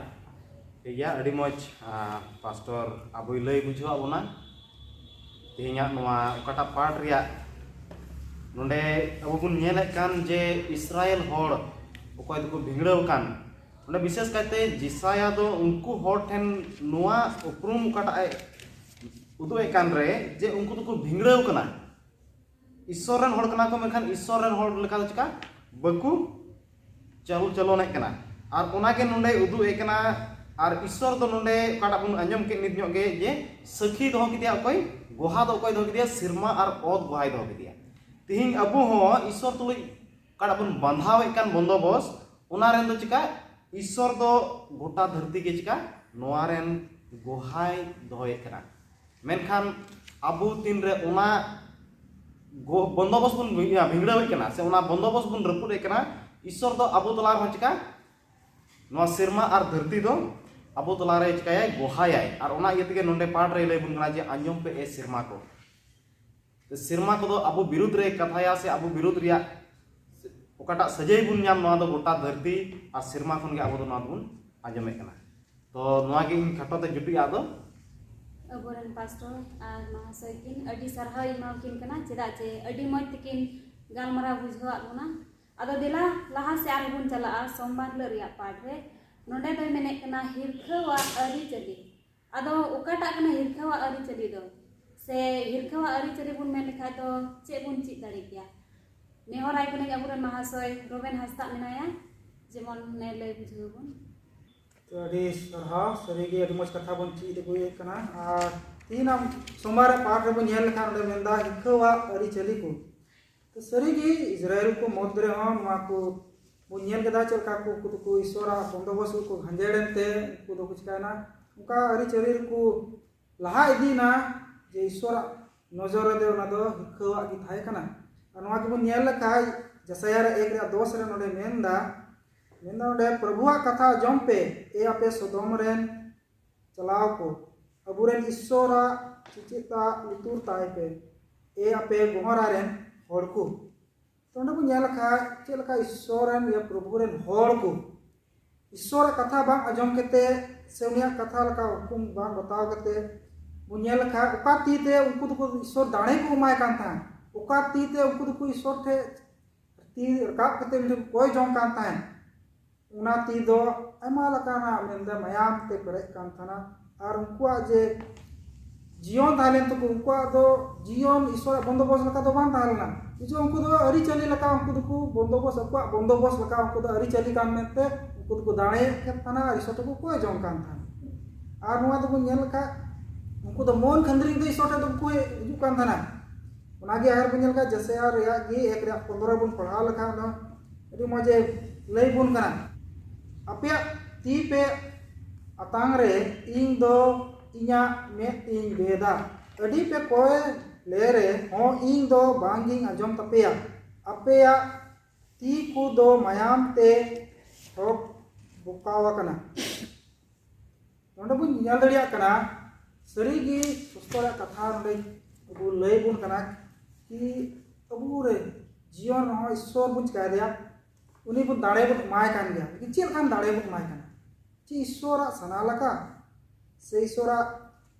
ᱴᱷᱤᱠ ᱜᱮᱭᱟ, ᱟᱹᱰᱤ ᱢᱚᱡᱽ, ᱟᱸ, ᱯᱟᱥᱴᱚᱨ ᱟᱵᱚᱭ ᱞᱟᱹᱭ ᱵᱩᱡᱷᱟᱹᱣᱟᱫ ᱵᱚᱱᱟ᱾ ᱛᱮᱦᱮᱧᱟᱜ ᱱᱚᱣᱟ ᱚᱠᱟᱴᱟᱜ ᱯᱟᱴ ᱨᱮᱭᱟᱜ ᱱᱚᱰᱮ ᱟᱵᱚ ᱵᱚᱱ ᱧᱮᱞᱮᱫ ᱠᱟᱱ ᱡᱮ ᱤᱥᱨᱟᱭᱮᱞ ᱦᱚᱲ ᱚᱠᱚᱭ ᱫᱚᱠᱚ ᱵᱷᱤᱸᱫᱟᱹᱲ ᱟᱠᱟᱱ, ᱚᱸᱰᱮ ᱵᱤᱥᱮᱥ ᱠᱟᱭᱛᱮ ᱡᱮᱥᱟᱭᱟ ᱫᱚ ᱩᱱᱠᱩ ᱦᱚᱲ ᱴᱷᱮᱱ ᱱᱚᱣᱟ ᱩᱯᱨᱩᱢ ᱚᱠᱟᱴᱟᱜ ᱮ ᱩᱫᱩᱜ ᱮᱫ ᱠᱟᱱ ᱨᱮ ᱡᱮ ᱩᱱᱠᱩ ᱫᱚᱠᱚ ᱵᱷᱤᱸᱫᱟᱹᱲ ᱠᱟᱱᱟ, ᱤᱥᱥᱚᱨ ᱨᱮᱱ ᱦᱚᱲ ᱠᱟᱱᱟ ᱠᱚ, ᱢᱮᱱᱠᱷᱟᱱ ᱤᱥᱥᱚᱨ ᱨᱮᱱ ᱦᱚᱲ ᱞᱮᱠᱟ ᱫᱚ ᱪᱮᱠᱟ ᱵᱟᱠᱚ ᱪᱟᱞᱩ ᱪᱚᱞᱚᱱᱮᱫ ᱠᱟᱱᱟ᱾ ᱟᱨ ᱚᱱᱟᱜᱮ ᱱᱚᱰᱮ ᱩᱫᱩᱜ ᱮᱫ ᱠᱟᱱᱟ᱾ ᱟᱨ ᱤᱥᱥᱚᱨ ᱫᱚ ᱱᱚᱰᱮ ᱚᱠᱟᱴᱟᱜ ᱵᱚᱱ ᱟᱸᱡᱚᱢ ᱠᱮᱫ ᱱᱤᱛ ᱧᱚᱜ ᱜᱮ, ᱡᱮ ᱥᱟᱹᱠᱷᱤ ᱫᱚᱦᱚ ᱠᱮᱫᱮᱭᱟ ᱚᱠᱚᱭ? ᱜᱚᱦᱟ ᱫᱚ ᱚᱠᱚᱭ ᱫᱚᱦᱚ ᱠᱮᱫᱮᱭᱟ? ᱥᱮᱨᱢᱟ ᱟᱨ ᱚᱛ ᱜᱚᱦᱟᱭ ᱫᱚᱦᱚ ᱠᱮᱫᱮᱭᱟ᱾ ᱛᱤᱦᱤᱧ ᱟᱵᱚ ᱦᱚᱸ ᱤᱥᱥᱚᱨ ᱛᱩᱞᱩᱡ ᱚᱠᱟᱴᱟᱜ ᱵᱚᱱ ᱵᱟᱸᱫᱷᱟᱣᱮᱫ ᱠᱟᱱ ᱵᱚᱱᱫᱚᱵᱚᱥ, ᱚᱱᱟ ᱨᱮᱱ ᱫᱚ ᱪᱮᱠᱟ? ᱤᱥᱥᱚᱨ ᱫᱚ ᱜᱚᱴᱟ ᱫᱷᱟᱹᱨᱛᱤ ᱜᱮ ᱪᱮᱠᱟ? ᱱᱚᱣᱟ ᱨᱮᱱ ᱜᱚᱦᱟᱭ ᱫᱚᱦᱚᱭᱮᱫ ᱠᱟᱱᱟ᱾ ᱢᱮᱱᱠᱷᱟᱱ ᱟᱵᱚ ᱛᱤᱱᱨᱮ ᱚᱱᱟ ᱜᱚ-, ᱵᱚᱱᱫᱚᱵᱚᱥ ᱵᱚᱱ ᱵᱷᱤ-, ᱵᱷᱤᱸᱫᱟᱹᱲᱮᱫ ᱠᱟᱱᱟ, ᱥᱮ ᱚᱱᱟ ᱵᱚᱱᱫᱚᱵᱚᱥ ᱵᱚᱱ ᱨᱟᱹᱯᱩᱫ ᱮᱫ ᱠᱟᱱᱟ, ᱤᱥᱥᱚᱨ ᱫᱚ ᱟᱵᱚ ᱛᱟᱞᱟ ᱨᱮᱦᱚᱸ ᱪᱮᱠᱟ? ᱱᱚᱣᱟ ᱥᱮᱨᱢᱟ ᱟᱨ ᱫᱷᱟᱹᱨᱛᱤ ᱫᱚ ᱟᱵᱚ ᱛᱟᱞᱟ ᱨᱮ ᱪᱮᱠᱟᱭᱟᱭ? ᱜᱚᱦᱟᱭᱟᱭ᱾ ᱟᱨ ᱚᱱᱟ ᱤᱭᱟᱹ ᱛᱮᱜᱮ ᱱᱚᱰᱮ ᱯᱟᱴ ᱨᱮᱭ ᱞᱟᱹᱭ ᱵᱚᱱ ᱠᱟᱱᱟ ᱡᱮ, "ᱟᱸᱡᱚᱢ ᱯᱮ ᱮ ᱥᱮᱨᱢᱟ ᱠᱚ᱾" ᱥᱮᱨᱢᱟ ᱠᱚᱫᱚ ᱟᱵᱚ ᱵᱤᱨᱩᱫᱽ ᱨᱮ ᱠᱟᱛᱷᱟᱭᱟ, ᱥᱮ ᱟᱵᱚ ᱵᱤᱨᱩᱫᱽ ᱨᱮᱭᱟᱜ ᱚᱠᱟᱴᱟᱜ ᱥᱟᱹᱡᱟᱹᱭ ᱵᱚᱱ ᱧᱟᱢ, ᱱᱚᱣᱟ ᱫᱚ ᱜᱚᱴᱟ ᱫᱷᱟᱹᱨᱛᱤ ᱟᱨ ᱥᱮᱨᱢᱟ ᱠᱷᱚᱱ ᱜᱮ ᱟᱵᱚ ᱫᱚ ᱱᱚᱣᱟ ᱫᱚᱵᱚᱱ ᱟᱸᱡᱚᱢᱮᱫ ᱠᱟᱱᱟ᱾ ᱛᱚ ᱱᱚᱣᱟ ᱜᱮ ᱤᱧ ᱠᱷᱟᱴᱚ ᱛᱮ ᱡᱩᱴᱤᱡ ᱟᱜ ᱫᱚ᱾ ᱟᱵᱚᱨᱮᱱ ᱯᱟᱥᱴᱚᱨ ᱟᱨ ᱢᱟᱦᱟᱥᱚᱭ ᱠᱤᱱ ᱟᱹᱰᱤ ᱥᱟᱨᱦᱟᱣ ᱤᱧ ᱮᱢᱟᱣᱟᱠᱤᱱ ᱠᱟᱱᱟ, ᱪᱮᱫᱟᱜ ᱡᱮ ᱟᱹᱰᱤ ᱢᱚᱡᱽ ᱛᱮᱠᱤᱱ ᱜᱟᱞᱢᱟᱨᱟᱣ ᱵᱩᱡᱷᱟᱹᱣᱟᱫ ᱵᱚᱱᱟ᱾ ᱟᱫᱚ ᱫᱮᱞᱟ, ᱞᱟᱦᱟ ᱥᱮᱫ ᱟᱨᱦᱚᱸ ᱵᱚᱱ ᱪᱟᱞᱟᱜᱼᱟ ᱥᱳᱢᱵᱟᱨ ᱦᱤᱞᱳᱜ ᱨᱮᱭᱟᱜ ᱯᱟᱴ ᱨᱮ᱾ ᱱᱚᱰᱮ ᱫᱚᱭ ᱢᱮᱱᱮᱫ ᱠᱟᱱᱟ ᱦᱤᱨᱠᱷᱟᱹᱣᱟᱜ ᱟᱹᱨᱤᱪᱟᱹᱞᱤ᱾ ᱟᱫᱚ ᱚᱠᱟᱴᱟᱜ ᱠᱟᱱᱟ ᱦᱤᱨᱠᱷᱟᱹᱣᱟᱜ ᱟᱹᱨᱤᱪᱟᱹᱞᱤ ᱫᱚ? ᱥᱮ ᱦᱤᱨᱠᱷᱟᱹᱣᱟᱜ ᱟᱹᱨᱤᱪᱟᱹᱞᱤ ᱵᱚᱱ ᱢᱮᱱ ᱞᱮᱠᱷᱟᱡ ᱫᱚ ᱪᱮᱫ ᱵᱚᱱ ᱪᱮᱫ ᱫᱟᱲᱮ ᱠᱮᱭᱟ? ᱱᱮᱦᱚᱨᱟᱭ ᱠᱟᱹᱱᱟᱹᱧ ᱟᱵᱚᱨᱮᱱ ᱢᱟᱦᱟᱥᱚᱭ ᱨᱚᱵᱮᱱ ᱦᱟᱸᱥᱫᱟᱜ ᱢᱮᱱᱟᱭᱟ, ᱡᱮᱢᱚᱱ ᱱᱮ ᱞᱟᱹᱭ ᱵᱩᱡᱷᱟᱹᱣ ᱵᱚᱱ᱾ ᱛᱚ, ᱟᱹᱰᱤ ᱥᱟᱨᱦᱟᱣ᱾ ᱥᱟᱹᱨᱤᱜᱮ ᱟᱹᱰᱤ ᱢᱚᱡᱽ ᱠᱟᱛᱷᱟ ᱵᱚᱱ ᱪᱮᱫ ᱟᱹᱜᱩᱭᱮᱫ ᱠᱟᱱᱟ᱾ ᱟᱨ ᱛᱮᱦᱮᱧᱟᱜ ᱥᱳᱢᱵᱟᱨ ᱨᱮ ᱯᱟᱴ ᱨᱮᱵᱚᱱ ᱧᱮᱞ ᱞᱮᱠᱷᱟᱱ ᱚᱸᱰᱮ ᱢᱮᱱᱫᱟ ᱦᱤᱨᱠᱷᱟᱹᱣᱟᱜ ᱟᱹᱨᱤᱪᱟᱹᱞᱤ ᱠᱚ᱾ ᱛᱚ, ᱥᱟᱹᱨᱤᱜᱮ ᱤᱥᱨᱟᱭᱮᱞ ᱠᱚ ᱢᱚᱫᱽ ᱨᱮᱦᱚᱸ ᱱᱚᱣᱟ ᱠᱚ ᱵᱚᱱ ᱧᱮᱞ ᱠᱮᱫᱟ, ᱪᱮᱫ ᱞᱮᱠᱟ ᱠᱚ ᱩᱱᱠᱩ ᱫᱚᱠᱚ ᱤᱥᱚᱨᱟᱜ ᱵᱚᱱᱫᱳᱵᱚᱥᱛ ᱠᱚ ᱜᱷᱟᱸᱡᱮᱲ ᱮᱱᱛᱮ ᱩᱱᱠᱩ ᱫᱚᱠᱚ ᱪᱤᱠᱟᱭᱮᱱᱟ, ᱚᱱᱠᱟ ᱟᱹᱨᱤᱪᱟᱹᱞᱤ ᱨᱮᱠᱚ ᱞᱟᱦᱟ ᱤᱫᱤᱭᱮᱱᱟ, ᱡᱮ ᱤᱥᱚᱨᱟᱜ ᱱᱚᱡᱚᱨ ᱨᱮᱫᱚ ᱚᱱᱟ ᱫᱚ ᱦᱤᱨᱠᱷᱟᱹᱣᱟᱜ ᱜᱮ ᱛᱟᱦᱮᱸ ᱠᱟᱱᱟ᱾ ᱟᱨ ᱱᱚᱣᱟ ᱜᱮᱵᱚᱱ ᱧᱮᱞ ᱞᱮᱠᱷᱟᱡ ᱡᱟᱥᱟᱭᱟ ᱨᱮ ᱮᱠ ᱨᱮᱭᱟᱜ ᱫᱚᱥ ᱨᱮ ᱱᱚᱰᱮ ᱢᱮᱱᱫᱟ, ᱢᱮᱱᱫᱟ ᱱᱚᱰᱮ, "ᱯᱨᱚᱵᱷᱩᱣᱟᱜ ᱠᱟᱛᱷᱟ ᱟᱸᱡᱚᱢ ᱯᱮ, ᱮ ᱟᱯᱮ ᱥᱚᱫᱚᱢ ᱨᱮᱱ ᱪᱟᱞᱟᱣ ᱠᱚ, ᱟᱵᱚᱨᱮᱱ ᱤᱥᱚᱨᱟᱜ ᱪᱮᱪᱮᱫᱟᱜ ᱞᱩᱛᱩᱨ ᱛᱟᱭ ᱯᱮ, ᱮ ᱟᱯᱮ ᱜᱚᱦᱚᱨᱟ ᱨᱮᱱ ᱦᱚᱲ ᱠᱚ᱾" ᱛᱚ ᱚᱸᱰᱮ ᱵᱚᱱ ᱧᱮᱞ ᱞᱮᱠᱷᱟᱡ ᱪᱮᱫ ᱞᱮᱠᱟ ᱤᱥᱚᱨ ᱨᱮᱱ ᱭᱟ ᱯᱨᱚᱵᱷᱩ ᱨᱮᱱ ᱦᱚᱲ ᱠᱚ, ᱤᱥᱚᱨᱟᱜ ᱠᱟᱛᱷᱟ ᱵᱟᱝ ᱟᱸᱡᱚᱢ ᱠᱟᱛᱮ ᱥᱮ ᱩᱱᱤᱭᱟᱜ ᱠᱟᱛᱷᱟ ᱞᱮᱠᱟ ᱦᱩᱠᱩᱢ ᱵᱟᱝ ᱵᱟᱛᱟᱣ ᱠᱟᱛᱮ ᱵᱚᱱ ᱧᱮᱞ ᱞᱮᱠᱷᱟᱡ ᱚᱠᱟ ᱛᱤ ᱛᱮ ᱩᱱᱠᱩ ᱫᱚᱠᱚ ᱤᱥᱚᱨ ᱫᱟᱲᱮ ᱠᱚ ᱮᱢᱟᱭ ᱠᱟᱱ ᱛᱟᱦᱮᱸᱫ, ᱚᱠᱟ ᱛᱤ ᱛᱮ ᱩᱱᱠᱩ ᱫᱚᱠᱚ ᱤᱥᱚᱨ ᱴᱷᱮᱡ ᱛᱤ ᱨᱟᱠᱟᱵ ᱠᱟᱛᱮ ᱩᱱᱤ ᱴᱷᱮᱱ ᱠᱚᱭ ᱡᱚᱝ ᱠᱟᱱ ᱛᱟᱦᱮᱸᱫ, ᱚᱱᱟ ᱛᱤ ᱫᱚ ᱟᱭᱢᱟ ᱞᱮᱠᱟᱱᱟᱜ ᱢᱮᱱᱫᱟ ᱢᱟᱭᱟᱢ ᱛᱮ ᱯᱮᱨᱮᱡ ᱠᱟᱱ ᱛᱟᱦᱮᱱᱟ᱾ ᱟᱨ ᱩᱱᱠᱩᱣᱟᱜ ᱡᱮ ᱡᱤᱭᱚᱱ ᱛᱟᱦᱮᱸ ᱞᱮᱱ ᱛᱟᱠᱚ, ᱩᱱᱠᱩᱣᱟᱜ ᱫᱚ ᱡᱤᱭᱚᱱ ᱤᱥᱚᱨᱟᱜ ᱵᱚᱱᱫᱳᱵᱚᱥᱛ ᱞᱮᱠᱟ ᱫᱚ ᱵᱟᱝ ᱛᱟᱦᱮᱸ ᱞᱮᱱᱟ᱾ ᱠᱤᱪᱷᱩ ᱩᱱᱠᱩ ᱫᱚ ᱟᱹᱨᱤᱪᱟᱹᱞᱤ ᱞᱮᱠᱟ ᱩᱱᱠᱩ ᱫᱚᱠᱚ ᱵᱚᱱᱫᱳᱵᱚᱥᱛ, ᱟᱠᱚᱣᱟᱜ ᱵᱚᱱᱫᱳᱵᱚᱥᱛ ᱞᱮᱠᱟ ᱩᱱᱠᱩ ᱫᱚ ᱟᱹᱨᱤᱪᱟᱹᱞᱤ ᱠᱟᱱ ᱢᱮᱱᱛᱮ ᱩᱱᱠᱩ ᱫᱚᱠᱚ ᱫᱟᱲᱮᱭᱟᱜ ᱠᱟᱱ ᱛᱟᱦᱮᱱᱟ ᱟᱨ ᱤᱥᱚᱨ ᱴᱷᱮᱱ ᱠᱚ ᱠᱚᱭ ᱡᱚᱝ ᱠᱟᱱ ᱛᱟᱦᱮᱱᱟ᱾ ᱟᱨ ᱱᱚᱣᱟ ᱫᱚᱵᱚᱱ ᱧᱮᱞ ᱞᱮᱠᱷᱟᱡ ᱩᱱᱠᱩ ᱫᱚ ᱢᱚᱱ ᱠᱷᱟᱹᱱᱫᱽᱨᱤᱝ ᱫᱚ ᱤᱥᱚᱨ ᱴᱷᱮᱱ ᱫᱚ ᱵᱟᱠᱚ ᱦᱤᱡᱩᱜ ᱠᱟᱱ ᱛᱟᱦᱮᱱᱟ᱾ ᱚᱱᱟᱜᱮ ᱟᱨ ᱵᱚᱱ ᱧᱮᱞ ᱞᱮᱠᱷᱟᱡ ᱡᱮᱥᱟᱭᱟ ᱨᱮᱭᱟᱜ ᱜᱮ ᱮᱠ ᱨᱮᱭᱟᱜ ᱯᱚᱱᱫᱽᱨᱚ ᱵᱚᱱ ᱯᱟᱲᱦᱟᱣ ᱞᱮᱠᱷᱟᱱ ᱚᱱᱟ ᱟᱹᱰᱤ ᱢᱚᱡᱽ ᱮ ᱞᱟᱹᱭ ᱵᱚᱱ ᱠᱟᱱᱟ, "ᱟᱯᱮᱭᱟᱜ ᱛᱤ ᱯᱮ ᱟᱛᱟᱝ ᱨᱮ ᱤᱧ ᱫᱚ ᱤᱧᱟᱹᱜ ᱢᱮᱫ ᱤᱧ ᱵᱮᱫᱟ, ᱟᱹᱰᱤ ᱯᱮ ᱠᱚᱭ ᱞᱮ ᱨᱮ ᱦᱚᱸ ᱤᱧ ᱫᱚ ᱵᱟᱝ ᱜᱤᱧ ᱟᱸᱡᱚᱢ ᱛᱟᱯᱮᱭᱟ, ᱟᱯᱮᱭᱟᱜ ᱛᱤ ᱠᱚ ᱫᱚ ᱢᱟᱭᱟᱢ ᱛᱮ ᱦᱚᱠ ᱵᱚᱠᱟᱣ ᱟᱠᱟᱱᱟ᱾" ᱱᱚᱰᱮ ᱵᱚᱱ ᱧᱮᱞ ᱫᱟᱲᱮᱭᱟᱜ ᱠᱟᱱᱟ, ᱥᱟᱹᱨᱤᱜᱮ ᱥᱚᱥᱛᱚ ᱨᱮᱭᱟᱜ ᱠᱟᱛᱷᱟ ᱱᱚᱰᱮ ᱟᱵᱚ ᱞᱟᱹᱭ ᱵᱚᱱ ᱠᱟᱱᱟ ᱠᱤ ᱟᱵᱚ ᱨᱮ ᱡᱤᱭᱚᱱ ᱨᱮᱦᱚᱸ ᱤᱥᱥᱚᱨ ᱵᱚᱱ ᱪᱤᱠᱟᱹᱭ ᱫᱮᱭᱟ, ᱩᱱᱤ ᱵᱚᱱ ᱫᱟᱲᱮ ᱵᱚᱱ ᱮᱢᱟᱭ ᱠᱟᱱ ᱜᱮᱭᱟ᱾ ᱞᱮᱠᱤᱱ ᱪᱮᱫ ᱞᱮᱠᱟᱱ ᱫᱟᱲᱮ ᱵᱚᱱ ᱮᱢᱟᱭ ᱠᱟᱱᱟ? ᱪᱮᱫ ᱤᱥᱥᱚᱨᱟᱜ ᱥᱟᱱᱟ ᱞᱮᱠᱟ ᱥᱮ ᱤᱥᱥᱚᱨᱟᱜ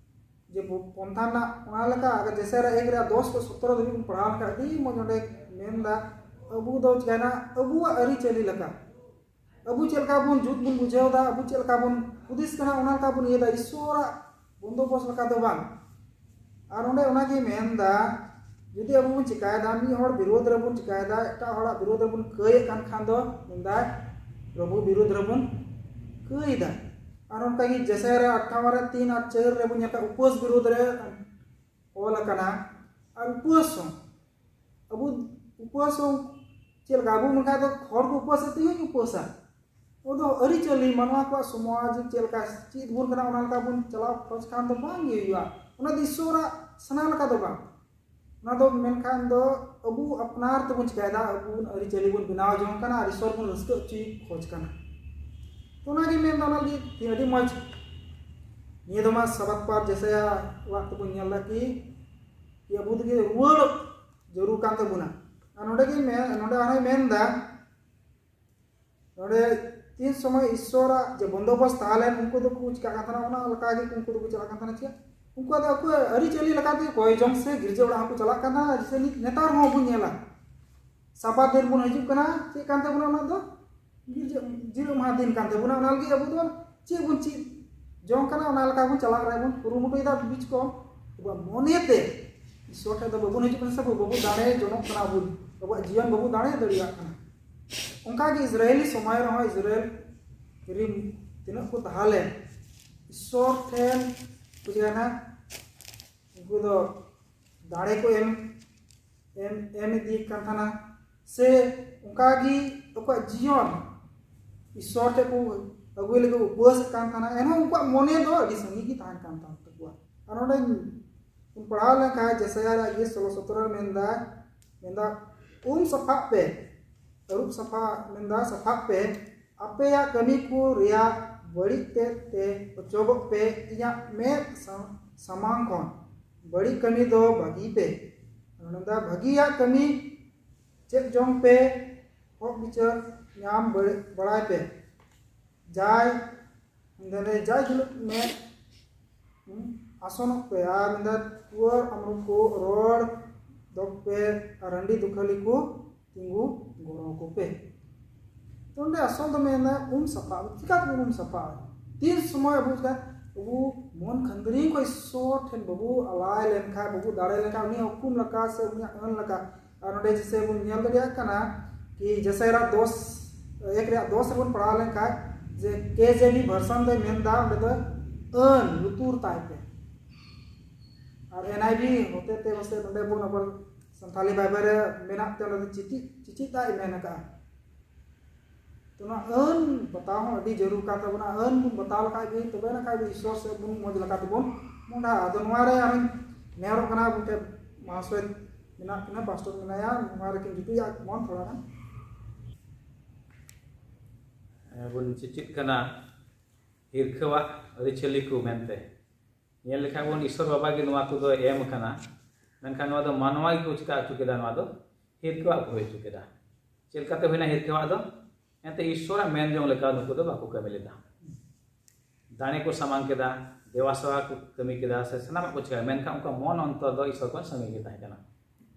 ᱡᱮ ᱯᱚᱱᱛᱷᱟ ᱨᱮᱱᱟᱜ ᱚᱱᱟ ᱞᱮᱠᱟ ᱟᱜᱟᱨ ᱡᱮᱥᱮᱨᱟ ᱮᱠ ᱨᱮᱭᱟᱜ ᱫᱚᱥ ᱠᱷᱚᱱ ᱥᱚᱛᱨᱚ ᱫᱷᱟᱹᱵᱤᱡ ᱵᱚᱱ ᱯᱟᱲᱦᱟᱣ ᱞᱮᱠᱷᱟᱱ ᱟᱹᱰᱤ ᱢᱚᱡᱽ ᱚᱸᱰᱮ ᱢᱮᱱᱫᱟ, ᱟᱵᱚ ᱫᱚ ᱪᱤᱠᱟᱹᱭᱮᱱᱟ, ᱟᱵᱚᱣᱟᱜ ᱟᱹᱨᱤᱪᱟᱹᱞᱤ ᱞᱮᱠᱟ ᱟᱵᱚ ᱪᱮᱫ ᱞᱮᱠᱟ ᱵᱚᱱ ᱡᱩᱛ ᱵᱚᱱ ᱵᱩᱡᱷᱟᱹᱣ ᱮᱫᱟ, ᱟᱵᱚ ᱪᱮᱫ ᱞᱮᱠᱟ ᱵᱚᱱ ᱦᱩᱫᱤᱥ ᱠᱟᱱᱟ, ᱚᱱᱟ ᱞᱮᱠᱟ ᱵᱚᱱ ᱤᱭᱟᱹᱭᱮᱫᱟ, ᱤᱥᱥᱚᱨᱟᱜ ᱵᱚᱱᱫᱳᱵᱚᱥᱛ ᱞᱮᱠᱟ ᱫᱚ ᱵᱟᱝ᱾ ᱟᱨ ᱚᱸᱰᱮ ᱚᱱᱟᱜᱮ ᱢᱮᱱᱫᱟ, ᱡᱩᱫᱤ ᱟᱵᱚ ᱵᱚᱱ ᱪᱤᱠᱟᱭᱮᱫᱟ, ᱢᱤᱫ ᱦᱚᱲ ᱵᱤᱨᱳᱫᱷ ᱨᱮᱵᱚᱱ ᱪᱤᱠᱟᱭᱮᱫᱟ, ᱮᱴᱟᱜ ᱦᱚᱲᱟᱜ ᱵᱤᱨᱳᱫᱷ ᱨᱮᱵᱚᱱ ᱠᱟᱹᱭᱮᱫ ᱠᱟᱱ ᱠᱷᱟᱱ ᱫᱚ ᱢᱮᱱᱫᱟᱭ ᱯᱨᱚᱵᱷᱩ ᱵᱤᱨᱳᱫᱷ ᱨᱮᱵᱚᱱ ᱠᱟᱹᱭᱮᱫᱟ᱾ ᱟᱨ ᱚᱱᱠᱟᱜᱮ ᱡᱮᱥᱮᱨᱟ ᱟᱴᱷᱟᱣᱟᱱ ᱨᱮ ᱛᱤᱱ ᱟᱨ ᱪᱟᱨ ᱨᱮᱵᱚᱱ ᱧᱮᱞ ᱠᱷᱟᱱ ᱩᱯᱟᱹᱥ ᱵᱤᱨᱳᱫᱷ ᱨᱮ ᱚᱞ ᱟᱠᱟᱱᱟ᱾ ᱟᱨ ᱩᱯᱟᱹᱥ ᱦᱚᱸ ᱟᱵᱚ ᱩᱯᱟᱹᱥ ᱦᱚᱸ ᱪᱮᱫ ᱞᱮᱠᱟ ᱟᱵᱚ ᱢᱮᱱᱠᱷᱟᱱ ᱫᱚ ᱦᱚᱲ ᱠᱚ ᱩᱯᱟᱹᱥ ᱛᱮ ᱤᱧ ᱩᱯᱟᱹᱥᱟ᱾ ᱟᱵᱚ ᱫᱚ ᱟᱹᱨᱤᱪᱟᱹᱞᱤ ᱢᱟᱱᱣᱟ ᱠᱚᱣᱟᱜ ᱥᱚᱢᱟᱡᱽ ᱪᱮᱫ ᱞᱮᱠᱟ ᱪᱮᱫ ᱵᱚᱱ ᱠᱟᱱᱟ ᱚᱱᱟ ᱞᱮᱠᱟ ᱵᱚᱱ ᱪᱟᱞᱟᱣ ᱠᱷᱚᱡᱽ ᱠᱷᱟᱱ ᱫᱚ ᱵᱟᱝ ᱜᱮ ᱦᱩᱭᱩᱜᱼᱟ᱾ ᱚᱱᱟ ᱫᱚ ᱤᱥᱥᱚᱨᱟᱜ ᱥᱟᱱᱟ ᱞᱮᱠᱟ ᱫᱚ ᱵᱟᱝ᱾ ᱚᱱᱟ ᱫᱚ ᱢᱮᱱᱠᱷᱟᱱ ᱫᱚ ᱟᱵᱚ ᱟᱯᱱᱟᱨ ᱛᱮᱵᱚᱱ ᱪᱤᱠᱟᱭᱮᱫᱟ, ᱟᱵᱚ ᱟᱹᱨᱤᱪᱟᱹᱞᱤ ᱵᱚᱱ ᱵᱮᱱᱟᱣ ᱡᱚᱝ ᱠᱟᱱᱟ ᱟᱨ ᱤᱥᱥᱚᱨ ᱵᱚᱱ ᱨᱟᱹᱥᱠᱟᱹ ᱦᱚᱪᱚᱭ ᱠᱷᱚᱡᱽ ᱠᱟᱱᱟ᱾ ᱛᱚ ᱚᱱᱟᱜᱮ ᱢᱮᱱᱫᱟ, ᱚᱱᱟ ᱞᱟᱹᱜᱤᱫ ᱟᱹᱰᱤ ᱢᱚᱡᱽ ᱱᱤᱭᱟᱹ ᱫᱚ ᱢᱟ ᱥᱟᱵᱟᱛ ᱯᱟᱨ ᱡᱮᱥᱮᱭᱟ ᱚᱲᱟᱜ ᱛᱮᱵᱚᱱ ᱧᱮᱞ ᱮᱫᱟ ᱠᱤ ᱟᱵᱚ ᱛᱮᱜᱮ ᱨᱩᱣᱟᱹᱲ ᱡᱟᱹᱨᱩᱲ ᱠᱟᱱ ᱛᱟᱵᱚᱱᱟ᱾ ᱟᱨ ᱱᱚᱰᱮ ᱜᱮ ᱢᱮᱱ, ᱱᱚᱰᱮ ᱟᱨᱦᱚᱸᱭ ᱢᱮᱱ ᱮᱫᱟ, ᱱᱚᱰᱮ ᱛᱤᱱ ᱥᱚᱢᱚᱭ ᱤᱥᱥᱚᱨᱟᱜ ᱡᱮ ᱵᱚᱱᱫᱳᱵᱚᱥᱛ ᱛᱟᱦᱮᱸ ᱞᱮᱱ, ᱩᱱᱠᱩ ᱫᱚᱠᱚ ᱪᱤᱠᱟᱜ ᱠᱟᱱ ᱛᱟᱦᱮᱱᱟ, ᱚᱱᱟ ᱞᱮᱠᱟ ᱜᱮ ᱩᱱᱠᱩ ᱫᱚᱠᱚ ᱪᱟᱞᱟᱜ ᱠᱟᱱ ᱛᱟᱦᱮᱱᱟ᱾ ᱪᱮᱫ ᱩᱱᱠᱩ ᱫᱚ ᱟᱠᱚᱣᱟᱜ ᱟᱹᱨᱤᱪᱟᱹᱞᱤ ᱞᱮᱠᱟᱛᱮ ᱠᱚᱭ ᱡᱚᱝ ᱥᱮ ᱜᱤᱨᱡᱟᱹ ᱚᱲᱟᱜ ᱦᱚᱸᱠᱚ ᱪᱟᱞᱟᱜ ᱠᱟᱱ ᱛᱟᱦᱮᱱᱟ᱾ ᱡᱮᱥᱮ ᱱᱤᱛ, ᱱᱮᱛᱟᱨ ᱦᱚᱸ ᱵᱚᱱ ᱧᱮᱞᱟ, ᱥᱟᱵᱟᱛ ᱫᱤᱱ ᱵᱚᱱ ᱦᱤᱡᱩᱜ ᱠᱟᱱᱟ, ᱪᱮᱫ ᱠᱟᱱ ᱛᱟᱵᱚᱱᱟ ᱚᱱᱟ ᱫᱚ? ᱜᱤᱨᱡᱟᱹ ᱡᱤᱨᱟᱹᱜ ᱢᱟᱦᱟ ᱫᱤᱱ ᱠᱟᱱ ᱛᱟᱵᱚᱱᱟ᱾ ᱚᱱᱟ ᱞᱟᱹᱜᱤᱫ ᱟᱵᱚ ᱫᱚ ᱪᱮᱫ ᱵᱚᱱ ᱪᱮᱫ ᱡᱚᱝ ᱠᱟᱱᱟ, ᱚᱱᱟ ᱞᱮᱠᱟ ᱵᱚᱱ ᱪᱟᱞᱟᱜ ᱨᱮᱭᱟᱜ ᱵᱚᱱ ᱠᱩᱨᱩᱢᱩᱴᱩᱭᱮᱫᱟ᱾ ᱵᱤᱪ ᱠᱚ ᱟᱵᱚᱣᱟᱜ ᱢᱚᱱᱮᱛᱮ ᱤᱥᱥᱚᱨ ᱴᱷᱮᱱ ᱫᱚ ᱵᱟᱵᱚᱱ ᱦᱤᱡᱩᱜ ᱠᱟᱱᱟ ᱥᱮ ᱵᱟᱵᱚᱱ ᱫᱟᱲᱮ ᱡᱚᱱᱚᱜ ᱠᱟᱱᱟ, ᱵᱚᱱ ᱟᱵᱚᱣᱟᱜ ᱡᱤᱭᱚᱱ ᱵᱟᱵᱚᱱ ᱫᱟᱲᱮ ᱫᱟᱲᱮᱭᱟᱜ ᱠᱟᱱᱟ᱾ ᱚᱱᱠᱟᱜᱮ ᱤᱥᱨᱟᱭᱮᱞᱤ ᱥᱚᱢᱚᱭ ᱨᱮᱦᱚᱸ ᱤᱥᱨᱟᱭᱮᱞ ᱨᱤᱱ ᱛᱤᱱᱟᱹᱜ ᱠᱚ ᱛᱟᱦᱮᱸ ᱞᱮᱱ ᱤᱥᱥᱚᱨ ᱴᱷᱮᱱ ᱵᱩᱡᱷᱟᱹᱣᱱᱟ, ᱩᱱᱠᱩ ᱫᱚ ᱫᱟᱲᱮ ᱠᱚ ᱮᱢ ᱮᱢ ᱮᱢ ᱤᱫᱤᱭᱮᱫ ᱠᱟᱱ ᱛᱟᱦᱮᱱᱟ, ᱥᱮ ᱚᱱᱠᱟᱜᱮ ᱟᱠᱚᱣᱟᱜ ᱡᱤᱭᱚᱱ ᱤᱥᱥᱚᱨ ᱴᱷᱮᱱ ᱠᱚ ᱟᱹᱜᱩᱭ ᱞᱟᱹᱜᱤᱫ ᱩᱯᱟᱹᱥ ᱠᱟᱱ ᱛᱟᱦᱮᱱᱟ, ᱮᱱᱦᱚᱸ ᱩᱱᱠᱩᱣᱟᱜ ᱢᱚᱱᱮ ᱫᱚ ᱟᱹᱰᱤ ᱥᱟᱺᱜᱤᱧ ᱜᱮ ᱛᱟᱦᱮᱱ ᱠᱟᱱ ᱛᱟᱦᱮᱸ ᱛᱟᱠᱚᱣᱟ᱾ ᱟᱨ ᱱᱚᱰᱮ ᱵᱚᱱ ᱯᱟᱲᱦᱟᱣ ᱞᱮᱱᱠᱷᱟᱱ ᱡᱮᱥᱟᱭᱟ ᱨᱮᱭᱟᱜ ᱤᱭᱟᱹ ᱥᱳᱞᱳ ᱥᱚᱛᱨᱚ ᱨᱮ ᱢᱮᱱᱫᱟ, ᱢᱮᱱᱫᱟ, ᱩᱢ ᱥᱟᱯᱷᱟᱜ ᱯᱮ, ᱟᱹᱨᱩᱵ ᱥᱟᱯᱷᱟ, ᱢᱮᱱᱫᱟ, ᱥᱟᱯᱷᱟᱜ ᱯᱮ, ᱟᱯᱮᱭᱟᱜ ᱠᱟᱹᱢᱤ ᱠᱚ ᱨᱮᱭᱟᱜ ᱵᱟᱹᱲᱤᱡ ᱛᱮᱫ ᱛᱮ ᱚᱪᱚᱜᱚᱜ ᱯᱮ ᱤᱧᱟᱹᱜ ᱢᱮᱫ ᱥᱟ-, ᱥᱟᱢᱟᱝ ᱠᱷᱚᱱ᱾ ᱵᱟᱹᱲᱤᱡ ᱠᱟᱹᱢᱤ ᱫᱚ ᱵᱟᱹᱜᱤ ᱯᱮ᱾ ᱟᱨ ᱢᱮᱱᱫᱟ, ᱵᱷᱟᱹᱜᱤᱭᱟᱜ ᱠᱟᱹᱢᱤ ᱪᱮᱫ ᱡᱚᱝ ᱯᱮ, ᱦᱚᱠ ᱵᱤᱪᱟᱹᱨ ᱧᱟᱢ ᱵᱟᱲ-, ᱵᱟᱲᱟᱭ ᱯᱮ᱾ ᱡᱟᱭ, ᱢᱮᱱᱫᱟ, ᱡᱟᱭ ᱡᱩᱞᱩᱜ ᱢᱮᱫ, ᱦᱩᱸ, ᱟᱥᱚᱱᱚᱜ ᱯᱮ ᱟᱨ ᱢᱮᱱᱫᱟ ᱴᱩᱣᱟᱹᱨ ᱟᱢᱨᱚ ᱠᱚ ᱨᱚᱲ ᱫᱚᱜ ᱯᱮ ᱟᱨ ᱨᱟᱺᱰᱤ ᱫᱩᱠᱷᱟᱹᱞᱤ ᱠᱚ ᱛᱤᱸᱜᱩ ᱜᱚᱲᱚ ᱟᱠᱚ ᱯᱮ᱾ ᱛᱚ ᱚᱸᱰᱮ ᱟᱥᱚᱞ ᱫᱚ ᱢᱮᱱᱫᱟ ᱩᱢ ᱥᱟᱯᱷᱟ᱾ ᱟᱵᱚ ᱪᱤᱠᱟ ᱛᱮᱵᱚᱱ ᱩᱢ ᱥᱟᱯᱷᱟᱜᱼᱟ? ᱛᱤᱱ ᱥᱚᱢᱚᱭ ᱟᱵᱚ ᱪᱤᱠᱟ ᱟᱵᱚ ᱢᱚᱱ ᱠᱷᱟᱹᱱᱫᱽᱨᱤᱝ ᱠᱷᱚᱱ ᱤᱥᱥᱚᱨ ᱴᱷᱮᱱ ᱵᱟᱵᱚ ᱟᱞᱟᱭ ᱞᱮᱱᱠᱷᱟᱱ, ᱵᱟᱵᱚ ᱫᱟᱲᱮ ᱞᱮᱱᱠᱷᱟᱱ, ᱩᱱᱤᱭᱟᱜ ᱦᱩᱠᱩᱢ ᱞᱮᱠᱟ ᱥᱮ ᱩᱱᱤᱭᱟᱜ ᱟᱹᱱ ᱞᱮᱠᱟ ᱟᱨ ᱱᱚᱰᱮ ᱡᱮᱥᱮ ᱵᱚᱱ ᱧᱮᱞ ᱫᱟᱲᱮᱭᱟᱜ ᱠᱟᱱᱟ ᱠᱤ ᱡᱮᱥᱮ ᱨᱮᱭᱟᱜ ᱫᱚᱥ, ᱮᱠ ᱨᱮᱭᱟᱜ ᱫᱚᱥ ᱨᱮᱵᱚᱱ ᱯᱟᱲᱦᱟᱣ ᱞᱮᱱᱠᱷᱟᱱ ᱡᱮ ᱠᱮ ᱡᱮ ᱵᱤ ᱵᱷᱟᱨᱥᱚᱱ ᱫᱚᱭ ᱢᱮᱱᱫᱟ ᱚᱸᱰᱮ ᱫᱚ ᱟᱹᱱ ᱞᱩᱛᱩᱨ ᱛᱟᱭ ᱯᱮ᱾ ᱟᱨ ᱮᱱ ᱟᱭ ᱵᱷᱤ ᱦᱚᱛᱮ ᱛᱮ ᱯᱟᱥᱮ ᱱᱚᱰᱮ ᱵᱚᱱ ᱟᱵᱚ ᱥᱟᱱᱛᱟᱞᱤ ᱵᱟᱭᱵᱮᱞ ᱨᱮ ᱢᱮᱱᱟᱜ ᱛᱮ ᱚᱸᱰᱮ ᱫᱚ ᱪᱤᱪᱤᱫ, ᱪᱤᱪᱤᱫ ᱟᱭ ᱢᱮᱱ ᱟᱠᱟᱫᱼᱟ᱾ ᱛᱚ ᱱᱚᱣᱟ ᱟᱹᱱ ᱵᱟᱛᱟᱣ ᱦᱚᱸ ᱟᱹᱰᱤ ᱡᱟᱹᱨᱩᱲ ᱠᱟᱱ ᱛᱟᱵᱚᱱᱟ᱾ ᱟᱹᱱ ᱵᱚᱱ ᱵᱟᱛᱟᱣ ᱞᱮᱠᱷᱟᱡ ᱜᱮ ᱛᱚᱵᱮ ᱱᱟ ᱠᱷᱟᱡ ᱵᱚᱱ ᱤᱥᱥᱚᱨ ᱥᱮᱫ ᱵᱚᱱ ᱢᱚᱡᱽ ᱞᱮᱠᱟ ᱛᱮᱵᱚᱱ ᱢᱚᱦᱰᱟᱜᱼᱟ᱾ ᱟᱫᱚ ᱱᱚᱣᱟ ᱨᱮ ᱟᱨᱚᱧ ᱱᱮᱦᱚᱨᱚᱜ ᱠᱟᱱᱟ, ᱟᱵᱚ ᱴᱷᱮᱱ ᱢᱟᱦᱟᱥᱚᱭ ᱢᱮᱱᱟᱜ ᱠᱤᱱᱟ, ᱯᱟᱥᱴᱚᱨ ᱢᱮᱱᱟᱭᱟ, ᱱᱚᱣᱟ ᱨᱮᱠᱤᱱ ᱡᱩᱴᱩᱡᱟ ᱢᱚᱱ ᱛᱷᱚᱲᱟ ᱜᱟᱱ᱾ ᱵᱚᱱ ᱪᱮᱪᱮᱫ ᱠᱟᱱᱟ ᱦᱤᱨᱠᱷᱟᱹᱣᱟᱜ ᱟᱹᱨᱤᱪᱟᱹᱞᱤ ᱠᱚ ᱢᱮᱱᱛᱮ᱾ ᱧᱮᱞ ᱞᱮᱠᱷᱟᱱ ᱵᱚᱱ ᱤᱥᱥᱚᱨ ᱵᱟᱵᱟ ᱜᱮ ᱱᱚᱣᱟ ᱠᱚᱫᱚ ᱮᱢ ᱟᱠᱟᱱᱟ, ᱢᱮᱱᱠᱷᱟᱱ ᱱᱚᱣᱟ ᱫᱚ ᱢᱟᱱᱣᱟ ᱜᱮᱠᱚ ᱪᱤᱠᱟ ᱦᱚᱪᱚ ᱠᱮᱫᱟ, ᱱᱚᱣᱟ ᱫᱚ ᱦᱤᱨᱠᱷᱟᱹᱣᱟᱜ ᱠᱚ ᱦᱩᱭ ᱦᱚᱪᱚ ᱠᱮᱫᱟ᱾ ᱪᱮᱫ ᱞᱮᱠᱟᱛᱮ ᱦᱩᱭᱱᱟ ᱦᱤᱨᱠᱷᱟᱹᱣᱟᱜ ᱫᱚ? ᱮᱱᱛᱮ ᱤᱥᱥᱚᱨᱟᱜ ᱢᱮᱱ ᱡᱚᱝ ᱞᱮᱠᱟ ᱱᱩᱠᱩ ᱫᱚ ᱵᱟᱠᱚ ᱠᱟᱹᱢᱤ ᱞᱮᱫᱟ᱾ ᱫᱟᱲᱮ ᱠᱚ ᱥᱟᱢᱟᱝ ᱠᱮᱫᱟ, ᱫᱮᱣᱟ ᱥᱮᱣᱟ ᱠᱚ ᱠᱟᱹᱢᱤ ᱠᱮᱫᱟ, ᱥᱮ ᱥᱟᱱᱟᱢᱟᱜ ᱠᱚ ᱪᱤᱠᱟ, ᱢᱮᱱᱠᱷᱟᱱ ᱩᱱᱠᱩ ᱢᱚᱱ ᱚᱱᱛᱚᱨ ᱫᱚ ᱤᱥᱥᱚᱨ ᱠᱷᱚᱱ ᱥᱟᱺᱜᱤᱧ ᱜᱮ ᱛᱟᱦᱮᱸ ᱠᱟᱱᱟ᱾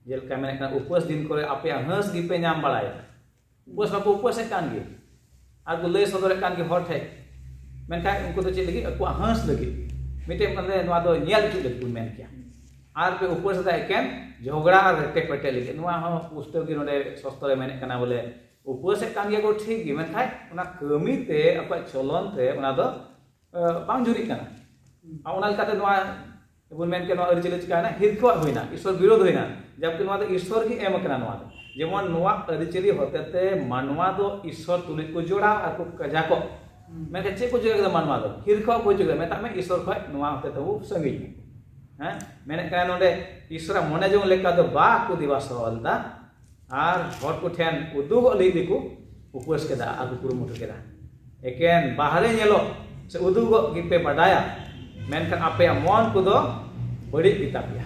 ᱡᱮᱞᱮᱠᱟ ᱢᱮᱱᱮᱫ ᱠᱟᱱᱟ, ᱩᱯᱟᱹᱥ ᱫᱤᱱ ᱠᱚᱨᱮ ᱟᱯᱮᱭᱟᱜ ᱦᱟᱹᱸᱥ ᱜᱮᱯᱮ ᱧᱟᱢ ᱵᱟᱲᱟᱭᱟ᱾ ᱩᱯᱟᱹᱥ ᱢᱟᱠᱚ ᱩᱯᱟᱹᱥᱮᱫ ᱠᱟᱱ ᱜᱮ, ᱟᱨ ᱠᱚ ᱞᱟᱹᱭ ᱥᱚᱫᱚᱨᱮᱫ ᱠᱟᱱ ᱜᱮ ᱦᱚᱲ ᱴᱷᱮᱡ᱾ ᱢᱮᱱᱠᱷᱟᱱ ᱩᱱᱠᱩ ᱫᱚ ᱪᱮᱫ ᱞᱟᱹᱜᱤᱫ? ᱟᱠᱚᱣᱟᱜ ᱦᱟᱹᱸᱥ ᱞᱟᱹᱜᱤᱫ᱾ ᱢᱤᱫᱴᱮᱡ ᱢᱟᱱᱮ ᱱᱚᱣᱟ ᱫᱚ ᱧᱮᱞ ᱦᱚᱪᱚ ᱞᱟᱹᱜᱤᱫ ᱵᱚᱱ ᱢᱮᱱ ᱠᱮᱭᱟ᱾ ᱟᱨ ᱯᱮ ᱩᱯᱟᱹᱥ ᱮᱫᱟ ᱮᱠᱮᱱ ᱡᱷᱚᱜᱽᱲᱟ ᱟᱨ ᱨᱮᱴᱮ ᱯᱮᱴᱮ ᱞᱟᱹᱜᱤᱫ᱾ ᱱᱚᱣᱟ ᱦᱚᱸ ᱯᱩᱥᱴᱟᱹᱣ ᱜᱮ ᱱᱚᱰᱮ ᱥᱚᱥᱛᱚᱨᱮ ᱢᱮᱱᱮᱫ ᱠᱟᱱᱟ, ᱵᱚᱞᱮ ᱩᱯᱟᱹᱥᱮᱫ ᱠᱟᱱ ᱜᱮᱭᱟ ᱠᱚ ᱴᱷᱤᱠ ᱜᱮ, ᱢᱮᱱᱠᱷᱟᱱ ᱚᱱᱟ ᱠᱟᱹᱢᱤ ᱛᱮ, ᱟᱠᱚᱣᱟᱜ ᱪᱚᱞᱚᱱ ᱛᱮ ᱚᱱᱟ ᱫᱚ ᱵᱟᱝ ᱡᱩᱨᱤᱜ ᱠᱟᱱᱟ᱾ ᱟᱨ ᱚᱱᱟ ᱞᱮᱠᱟᱛᱮ ᱱᱚᱣᱟ ᱵᱚᱱ ᱢᱮᱱ ᱠᱮᱭᱟ, ᱱᱚᱣᱟ ᱟᱹᱨᱤᱪᱟᱹᱞᱤ ᱪᱤᱠᱟᱹᱭᱮᱱᱟ? ᱦᱤᱨᱠᱷᱟᱹᱣᱟᱜ ᱦᱩᱭᱱᱟ, ᱤᱥᱥᱚᱨ ᱵᱤᱨᱳᱫᱷ ᱦᱩᱭᱱᱟ᱾ ᱡᱟᱵᱠᱤ ᱱᱚᱣᱟ ᱫᱚ ᱤᱥᱥᱚᱨ ᱜᱮ ᱮᱢ ᱟᱠᱟᱱᱟ᱾ ᱱᱚᱣᱟ ᱫᱚ ᱡᱮᱢᱚᱱ ᱱᱚᱣᱟ ᱟᱹᱨᱤᱪᱟᱹᱞᱤ ᱦᱚᱛᱮᱛᱮ ᱢᱟᱱᱣᱟ ᱫᱚ ᱤᱥᱥᱚᱨ ᱛᱩᱞᱩᱡ ᱠᱚ ᱡᱚᱲᱟᱣ ᱟᱨ ᱠᱚ ᱠᱟᱡᱟᱠᱚᱜ᱾ ᱢᱮᱱᱠᱷᱟᱱ ᱪᱮᱫ ᱠᱚ ᱪᱤᱠᱟᱹ ᱠᱮᱫᱟ? ᱢᱟᱱᱣᱟ ᱫᱚ ᱦᱤᱨᱠᱷᱟᱹᱣᱟᱜ ᱠᱚ ᱪᱤᱠᱟᱹ ᱠᱮᱫᱟ, ᱢᱮᱛᱟᱜ ᱢᱮ ᱤᱥᱥᱚᱨ ᱠᱷᱚᱱ ᱱᱚᱣᱟ ᱦᱚᱛᱮᱛᱮ ᱵᱚ ᱥᱟᱺᱜᱤᱧ᱾ ᱦᱮᱸ, ᱢᱮᱱᱮᱫ ᱠᱟᱱᱟ ᱱᱚᱰᱮ ᱤᱥᱥᱚᱨᱟᱜ ᱢᱚᱱᱮ ᱡᱚᱝ ᱞᱮᱠᱟ ᱫᱚ ᱵᱟᱠᱚ ᱫᱮᱵᱟ ᱥᱮᱵᱟ ᱞᱮᱫᱟ᱾ ᱟᱨ ᱦᱚᱲ ᱠᱚᱴᱷᱮᱱ ᱩᱫᱩᱜᱚᱜ ᱞᱟᱹᱜᱤᱫ ᱜᱮᱠᱚ ᱩᱯᱟᱹᱥ ᱠᱮᱫᱟ ᱟᱨ ᱠᱚ ᱠᱩᱨᱩᱢᱩᱴᱩ ᱠᱮᱫᱟ᱾ ᱮᱠᱮᱱ ᱵᱟᱦᱨᱮ ᱧᱮᱞᱚᱜ ᱥᱮ ᱩᱫᱩᱜᱚᱜ ᱜᱮᱯᱮ ᱵᱟᱰᱟᱭᱟ, ᱢᱮᱱᱠᱷᱟᱱ ᱟᱯᱮᱭᱟᱜ ᱢᱚᱱ ᱠᱚᱫᱚ ᱵᱟᱹᱲᱤᱡ ᱜᱮᱛᱟ ᱯᱮᱭᱟ᱾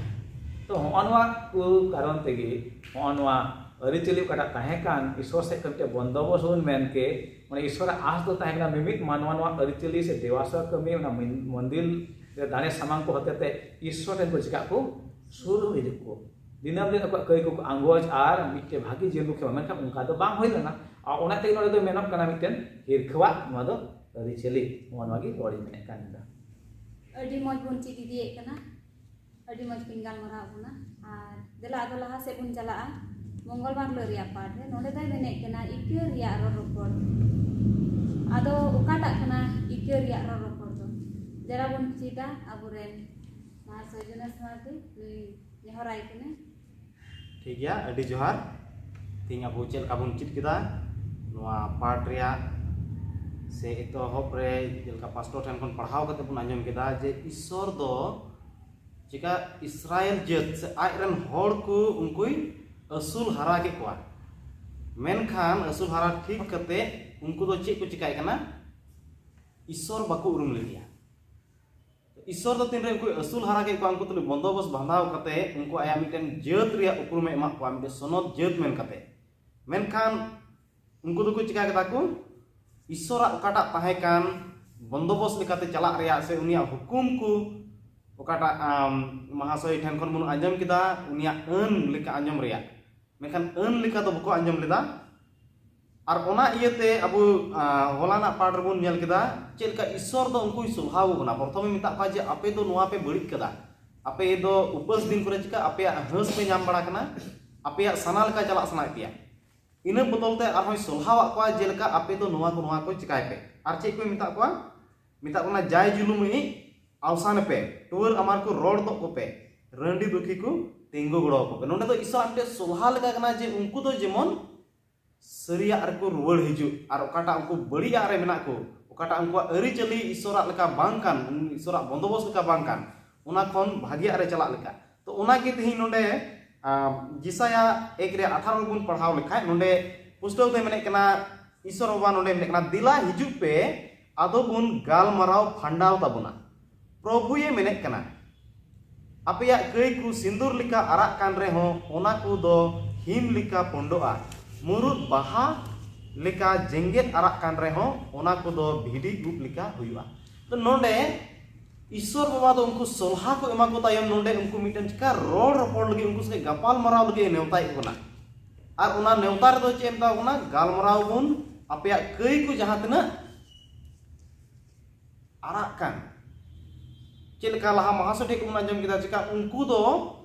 ᱛᱚ ᱦᱚᱸᱜᱼᱚ ᱱᱚᱣᱟ ᱠᱚ ᱠᱟᱨᱚᱱ ᱛᱮᱜᱮ ᱦᱚᱸᱜᱼᱚ ᱱᱚᱣᱟ ᱟᱹᱨᱤᱪᱟᱹᱞᱤ ᱚᱠᱟᱴᱟᱜ ᱛᱟᱦᱮᱸ ᱠᱟᱱ ᱤᱥᱥᱚᱨ ᱥᱮᱫ ᱠᱷᱚᱱ ᱢᱤᱫᱴᱮᱡ ᱵᱚᱱᱫᱚᱵᱚᱥ ᱵᱚᱱ ᱢᱮᱱ ᱠᱮ, ᱢᱟᱱᱮ ᱤᱥᱥᱚᱨᱟᱜ ᱟᱸᱥ ᱫᱚ ᱛᱟᱦᱮᱸ ᱠᱟᱱᱟ ᱢᱤᱢᱤᱫ ᱢᱟᱱᱣᱟ ᱱᱚᱣᱟ ᱟᱹᱨᱤᱪᱟᱹᱞᱤ ᱥᱮ ᱫᱮᱣᱟ ᱥᱮᱣᱟ ᱠᱟᱹᱢᱤ, ᱚᱱᱟ ᱢᱤᱱ-, ᱢᱚᱱᱫᱤᱨ ᱫᱟᱲᱮ ᱥᱟᱢᱟᱝ ᱠᱚ ᱦᱚᱛᱮᱛᱮ ᱤᱥᱥᱚᱨ ᱴᱷᱮᱱ ᱠᱚ ᱪᱤᱠᱟᱹᱜ ᱠᱚ? ᱥᱩᱨ ᱦᱤᱡᱩᱜ ᱠᱚ᱾ ᱫᱤᱱᱟᱹᱢ ᱫᱤᱱ ᱟᱠᱚᱣᱟᱜ ᱠᱟᱹᱭ ᱠᱚᱠᱚ ᱟᱸᱜᱚᱪ ᱟᱨ ᱢᱤᱫᱴᱮᱱ ᱵᱷᱟᱹᱜᱤ ᱡᱤᱭᱚᱱ ᱠᱚ ᱠᱷᱮᱢᱟ, ᱢᱮᱱᱠᱷᱟᱱ ᱚᱱᱠᱟ ᱫᱚ ᱵᱟᱝ ᱦᱩᱭ ᱞᱮᱱᱟ᱾ ᱟᱨ ᱚᱱᱟ ᱛᱮᱜᱮ ᱱᱚᱰᱮ ᱫᱚ ᱢᱮᱱᱚᱜ ᱠᱟᱱᱟ ᱢᱤᱫᱴᱮᱱ ᱦᱤᱨᱠᱷᱟᱹᱣᱟᱜ ᱱᱚᱣᱟ ᱫᱚ ᱟᱹᱨᱤᱪᱟᱹᱞᱤ, ᱱᱚᱣᱟ ᱱᱚᱣᱟ ᱜᱮ ᱨᱚᱲᱤᱧ ᱢᱮᱱᱮᱫ ᱠᱟᱱ ᱜᱮᱭᱟ᱾ ᱟᱹᱰᱤ ᱢᱚᱡᱽ ᱵᱚᱱ ᱪᱮᱫ ᱤᱫᱤᱭᱮᱫ ᱠᱟᱱᱟ, ᱟᱹᱰᱤ ᱢᱚᱡᱽ ᱵᱤᱱ ᱜᱟᱞᱢᱟᱨᱟᱣ ᱵᱚᱱᱟ᱾ ᱟᱨ ᱫᱮᱞᱟ ᱟᱫᱚ ᱞᱟᱦᱟ ᱥᱮᱫ ᱵᱚᱱ ᱪᱟᱞᱟᱜᱼᱟ᱾ ᱢᱚᱝᱜᱚᱞ ᱵᱟᱨ ᱦᱤᱞᱳᱜ ᱨᱮᱭᱟᱜ ᱯᱟᱴ ᱨᱮ ᱱᱚᱰᱮ ᱫᱚᱭ ᱢᱮᱱᱮᱫ ᱠᱟᱱᱟ ᱤᱠᱟᱹ ᱨᱮᱭᱟᱜ ᱨᱚᱲ ᱨᱚᱯᱚᱲ᱾ ᱟᱫᱚ ᱚᱠᱟᱴᱟᱜ ᱠᱟᱱᱟ ᱤᱠᱟᱹ ᱨᱮᱭᱟᱜ ᱨᱚᱲ ᱨᱚᱯᱚᱲ ᱫᱚ? ᱡᱟᱨᱟ ᱵᱚᱱ ᱪᱮᱫᱟ ᱟᱵᱚᱨᱮᱱ ᱢᱟᱦᱟᱥᱚᱭ ᱡᱳᱱᱟᱥ ᱢᱟᱨᱰᱤ, ᱱᱩᱭ ᱱᱮᱦᱚᱨᱟᱭ ᱠᱟᱱᱟ᱾ ᱴᱷᱤᱠ ᱜᱮᱭᱟ, ᱟᱹᱰᱤ ᱡᱚᱦᱟᱨ᱾ ᱛᱮᱦᱮᱧ ᱟᱵᱚ ᱪᱮᱫ ᱞᱮᱠᱟ ᱵᱚᱱ ᱪᱮᱫ ᱠᱮᱫᱟ ᱱᱚᱣᱟ ᱯᱟᱴ ᱨᱮᱭᱟᱜ ᱥᱮ ᱮᱛᱚᱦᱚᱵ ᱨᱮ ᱪᱮᱫ ᱞᱮᱠᱟ ᱯᱟᱥᱴᱚᱨ ᱴᱷᱮᱱ ᱠᱷᱚᱱ ᱯᱟᱲᱦᱟᱣ ᱠᱟᱛᱮ ᱵᱚᱱ ᱟᱸᱡᱚᱢ ᱠᱮᱫᱟ ᱡᱮ ᱤᱥᱥᱚᱨ ᱫᱚ ᱪᱮᱠᱟ ᱤᱥᱨᱟᱭᱮᱞ ᱡᱟᱹᱛ ᱥᱮ ᱟᱡ ᱨᱮᱱ ᱦᱚᱲ ᱠᱚ ᱩᱱᱠᱩᱭ ᱟᱹᱥᱩᱞ ᱦᱟᱨᱟ ᱠᱮᱫ ᱠᱚᱣᱟ᱾ ᱢᱮᱱᱠᱷᱟᱱ ᱟᱹᱥᱩᱞ ᱦᱟᱨᱟ ᱴᱷᱤᱠ ᱠᱟᱛᱮ ᱩᱱᱠᱩ ᱫᱚ ᱪᱮᱫ ᱠᱚ ᱪᱮᱠᱟᱭ ᱠᱟᱱᱟ? ᱤᱥᱥᱚᱨ ᱵᱟᱠᱚ ᱩᱨᱩᱢ ᱞᱮᱫᱮᱭᱟ᱾ ᱤᱥᱥᱚᱨ ᱫᱚ ᱛᱤᱱᱨᱮ ᱩᱱᱠᱩ ᱟᱹᱥᱩᱞ ᱦᱟᱨᱟ ᱠᱮᱫ ᱠᱚᱣᱟ, ᱩᱱᱠᱩ ᱛᱩᱞᱩᱡ ᱵᱚᱱᱫᱚᱵᱚᱥ ᱵᱟᱸᱫᱷᱟᱣ ᱠᱟᱛᱮ ᱩᱱᱠᱩ ᱟᱭᱟᱜ ᱢᱤᱫᱴᱮᱱ ᱡᱟᱹᱛ ᱨᱮᱭᱟᱜ ᱩᱯᱨᱩᱢᱮ ᱮᱢᱟᱜ ᱠᱚᱣᱟ, ᱢᱤᱫᱴᱮᱱ ᱥᱚᱱᱚᱛ ᱡᱟᱹᱛ ᱢᱮᱱ ᱠᱟᱛᱮ᱾ ᱢᱮᱱᱠᱷᱟᱱ ᱩᱱᱠᱩ ᱫᱚᱠᱚ ᱪᱤᱠᱟ ᱠᱮᱫᱟ ᱠᱚ? ᱤᱥᱥᱚᱨᱟᱜ ᱚᱠᱟᱴᱟᱜ ᱛᱟᱦᱮᱸ ᱠᱟᱱ ᱵᱚᱱᱫᱚᱵᱚᱥ ᱞᱮᱠᱟᱛᱮ ᱪᱟᱞᱟᱜ ᱨᱮᱭᱟᱜ ᱥᱮ ᱩᱱᱤᱭᱟᱜ ᱦᱩᱠᱩᱢ ᱠᱚ ᱚᱠᱟᱴᱟᱜ ᱟᱢ ᱢᱟᱦᱟᱥᱚᱭ ᱴᱷᱮᱱ ᱠᱷᱚᱱ ᱵᱚᱱ ᱟᱸᱡᱚᱢ ᱠᱮᱫᱟ, ᱩᱱᱤᱭᱟᱜ ᱟᱹᱱ ᱞᱮᱠᱟ ᱟᱸᱡᱚᱢ ᱨᱮᱭᱟᱜ, ᱢᱮᱱᱠᱷᱟᱱ ᱟᱹᱱ ᱞᱮᱠᱟ ᱫᱚ ᱵᱟᱠᱚ ᱟᱸᱡᱚᱢ ᱞᱮᱫᱟ᱾ ᱟᱨ ᱚᱱᱟ ᱤᱭᱟᱹᱛᱮ ᱟᱵᱚ ᱟᱸ, ᱦᱚᱞᱟᱱᱟᱜ ᱯᱟᱴ ᱨᱮᱵᱚᱱ ᱧᱮᱞ ᱠᱮᱫᱟ ᱪᱮᱫ ᱞᱮᱠᱟ ᱤᱥᱥᱚᱨ ᱫᱚ ᱩᱱᱠᱩᱭ ᱥᱚᱞᱦᱟᱣ ᱠᱟᱱᱟ᱾ ᱯᱨᱚᱛᱷᱚᱢᱮ ᱢᱮᱛᱟᱜ ᱠᱚᱣᱟ ᱡᱮ ᱟᱯᱮ ᱫᱚ ᱱᱚᱣᱟ ᱯᱮ ᱵᱟᱹᱲᱤᱡ ᱠᱟᱫᱟ, ᱟᱯᱮ ᱫᱚ ᱩᱯᱟᱹᱥ ᱫᱤᱱ ᱠᱚᱨᱮ ᱪᱤᱠᱟ ᱟᱯᱮᱭᱟᱜ ᱦᱟᱹᱥ ᱯᱮ ᱧᱟᱢ ᱵᱟᱲᱟ ᱠᱟᱱᱟ, ᱟᱯᱮᱭᱟᱜ ᱥᱟᱱᱟ ᱞᱮᱠᱟ ᱪᱟᱞᱟᱜ ᱥᱟᱱᱟᱭᱮᱫ ᱯᱮᱭᱟ᱾ ᱤᱱᱟᱹ ᱵᱚᱫᱚᱞ ᱛᱮ ᱟᱨᱦᱚᱸᱭ ᱥᱚᱞᱦᱟᱣᱟᱜ ᱠᱚᱣᱟ ᱡᱮᱞᱮᱠᱟ ᱟᱯᱮ ᱫᱚ ᱱᱚᱣᱟ ᱠᱚ ᱱᱚᱣᱟ ᱠᱚ ᱪᱤᱠᱟᱭ ᱯᱮ᱾ ᱟᱨ ᱪᱮᱫ ᱠᱚᱭ ᱢᱮᱛᱟᱜ ᱠᱚᱣᱟ? ᱢᱮᱛᱟᱜ ᱠᱚ ᱠᱟᱱᱟ ᱡᱟᱭ ᱡᱩᱞᱩᱢᱤᱡ ᱟᱣᱥᱟᱱ ᱯᱮ, ᱴᱩᱣᱟᱹᱨ ᱟᱢᱟᱨ ᱠᱚ ᱨᱚᱲ ᱫᱚᱜ ᱠᱚᱯᱮ, ᱨᱟᱺᱰᱤ ᱫᱩᱠᱷᱤ ᱠᱚ ᱛᱤᱸᱜᱩ ᱜᱚᱲᱚ ᱟᱠᱚ ᱯᱮ᱾ ᱱᱚᱰᱮ ᱫᱚ ᱤᱥᱚᱨᱟᱜ ᱢᱤᱫᱴᱮᱱ ᱥᱚᱞᱦᱟ ᱞᱮᱠᱟ ᱠᱟᱱᱟ ᱡᱮ ᱩᱱᱠᱩ ᱫᱚ ᱡᱮᱢᱚᱱ ᱥᱟᱹᱨᱤᱭᱟᱜ ᱨᱮᱠᱚ ᱨᱩᱣᱟᱹᱲ ᱦᱤᱡᱩᱜ ᱟᱨ ᱚᱠᱟᱴᱟᱜ ᱩᱱᱠᱩ ᱵᱟᱹᱲᱤᱡᱟᱜ ᱨᱮ ᱢᱮᱱᱟᱜ ᱠᱚ, ᱚᱠᱟᱴᱟᱜ ᱩᱱᱠᱩᱣᱟᱜ ᱟᱹᱨᱤᱪᱟᱹᱞᱤ ᱤᱥᱚᱨᱟᱜ ᱞᱮᱠᱟ ᱵᱟᱝ ᱠᱟᱱ, ᱤᱥᱚᱨᱟᱜ ᱵᱚᱱᱫᱚᱵᱚᱥ ᱞᱮᱠᱟ ᱵᱟᱝ ᱠᱟᱱ, ᱚᱱᱟ ᱠᱷᱚᱱ ᱵᱷᱟᱜᱮᱭᱟᱜ ᱨᱮ ᱪᱟᱞᱟᱜ ᱞᱮᱠᱟ᱾ ᱛᱚ ᱚᱱᱟᱜᱮ ᱛᱮᱦᱮᱧ ᱱᱚᱰᱮ ᱟᱢ, ᱡᱮᱥᱟᱭᱟ ᱮᱠ ᱨᱮ ᱟᱴᱷᱟᱨᱚ ᱵᱚᱱ ᱯᱟᱲᱦᱟᱣ ᱞᱮᱠᱷᱟᱡ ᱱᱚᱰᱮ ᱯᱩᱥᱴᱟᱹᱣ ᱛᱮ ᱢᱮᱱᱮᱫ ᱠᱟᱱᱟ, ᱤᱥᱚᱨ ᱵᱟᱵᱟ ᱱᱚᱰᱮ ᱢᱮᱱᱮᱫ ᱠᱟᱱᱟ, ᱫᱮᱞᱟ ᱦᱤᱡᱩᱜ ᱯᱮ, ᱟᱫᱚ ᱵᱚᱱ ᱜᱟᱞᱢᱟᱨᱟᱣ ᱯᱷᱟᱸᱰᱟᱣ ᱛᱟᱵᱚᱱᱟ᱾ ᱯᱨᱚᱵᱷᱩᱭᱮ ᱢᱮᱱᱮᱫ ᱠᱟᱱᱟ, ᱟᱯᱮᱭᱟᱜ ᱠᱟᱹᱭ ᱠᱚ ᱥᱤᱸᱫᱩᱨ ᱞᱮᱠᱟ ᱟᱨᱟᱜ ᱠᱟᱱ ᱨᱮᱦᱚᱸ ᱚᱱᱟ ᱠᱚᱫᱚ ᱦᱤᱢ ᱞᱮᱠᱟ ᱯᱩᱸᱰᱚᱜᱼᱟ, ᱢᱩᱨᱩᱫ ᱵᱟᱦᱟ ᱞᱮᱠᱟ ᱡᱮᱜᱮᱫ ᱟᱨᱟᱜ ᱠᱟᱱ ᱨᱮᱦᱚᱸ ᱚᱱᱟ ᱠᱚᱫᱚ ᱵᱷᱤᱰᱤ ᱩᱵ ᱞᱮᱠᱟ ᱦᱩᱭᱩᱜᱼᱟ᱾ ᱛᱚ ᱱᱚᱰᱮ ᱤᱥᱚᱨ ᱵᱟᱵᱟ ᱫᱚ ᱩᱱᱠᱩ ᱥᱚᱞᱦᱟ ᱠᱚ ᱮᱢᱟ ᱠᱚ ᱛᱟᱭᱚᱢ ᱱᱚᱰᱮ ᱩᱱᱠᱩ ᱢᱤᱫᱴᱮᱱ ᱪᱤᱠᱟ ᱨᱚᱲ ᱨᱚᱯᱚᱲ ᱞᱟᱹᱜᱤᱫ ᱩᱱᱠᱩ ᱥᱚᱸᱜᱮ ᱜᱟᱯᱟᱞ ᱢᱟᱨᱟᱣ ᱞᱟᱹᱜᱤᱫ ᱮ ᱱᱮᱣᱛᱟᱭᱮᱫ ᱠᱚ ᱠᱟᱱᱟ᱾ ᱟᱨ ᱚᱱᱟ ᱱᱮᱣᱛᱟ ᱨᱮᱫᱚ ᱪᱮᱫ ᱮ ᱢᱮᱛᱟ ᱠᱚ ᱠᱟᱱᱟ? ᱜᱟᱞᱢᱟᱨᱟᱣ ᱵᱚᱱ, ᱟᱯᱮᱭᱟᱜ ᱠᱟᱹᱭ ᱠᱚ ᱡᱟᱦᱟᱸ ᱛᱤᱱᱟᱹᱜ ᱟᱨᱟᱜ ᱠᱟᱱ᱾ ᱪᱮᱫ ᱞᱮᱠᱟ ᱞᱟᱦᱟ ᱢᱟᱦᱟᱥᱚᱭ ᱴᱷᱮᱱ ᱠᱚ ᱟᱸᱡᱚᱢ ᱠᱮᱫᱟ, ᱪᱤᱠᱟ ᱩᱱᱠᱩ ᱫᱚ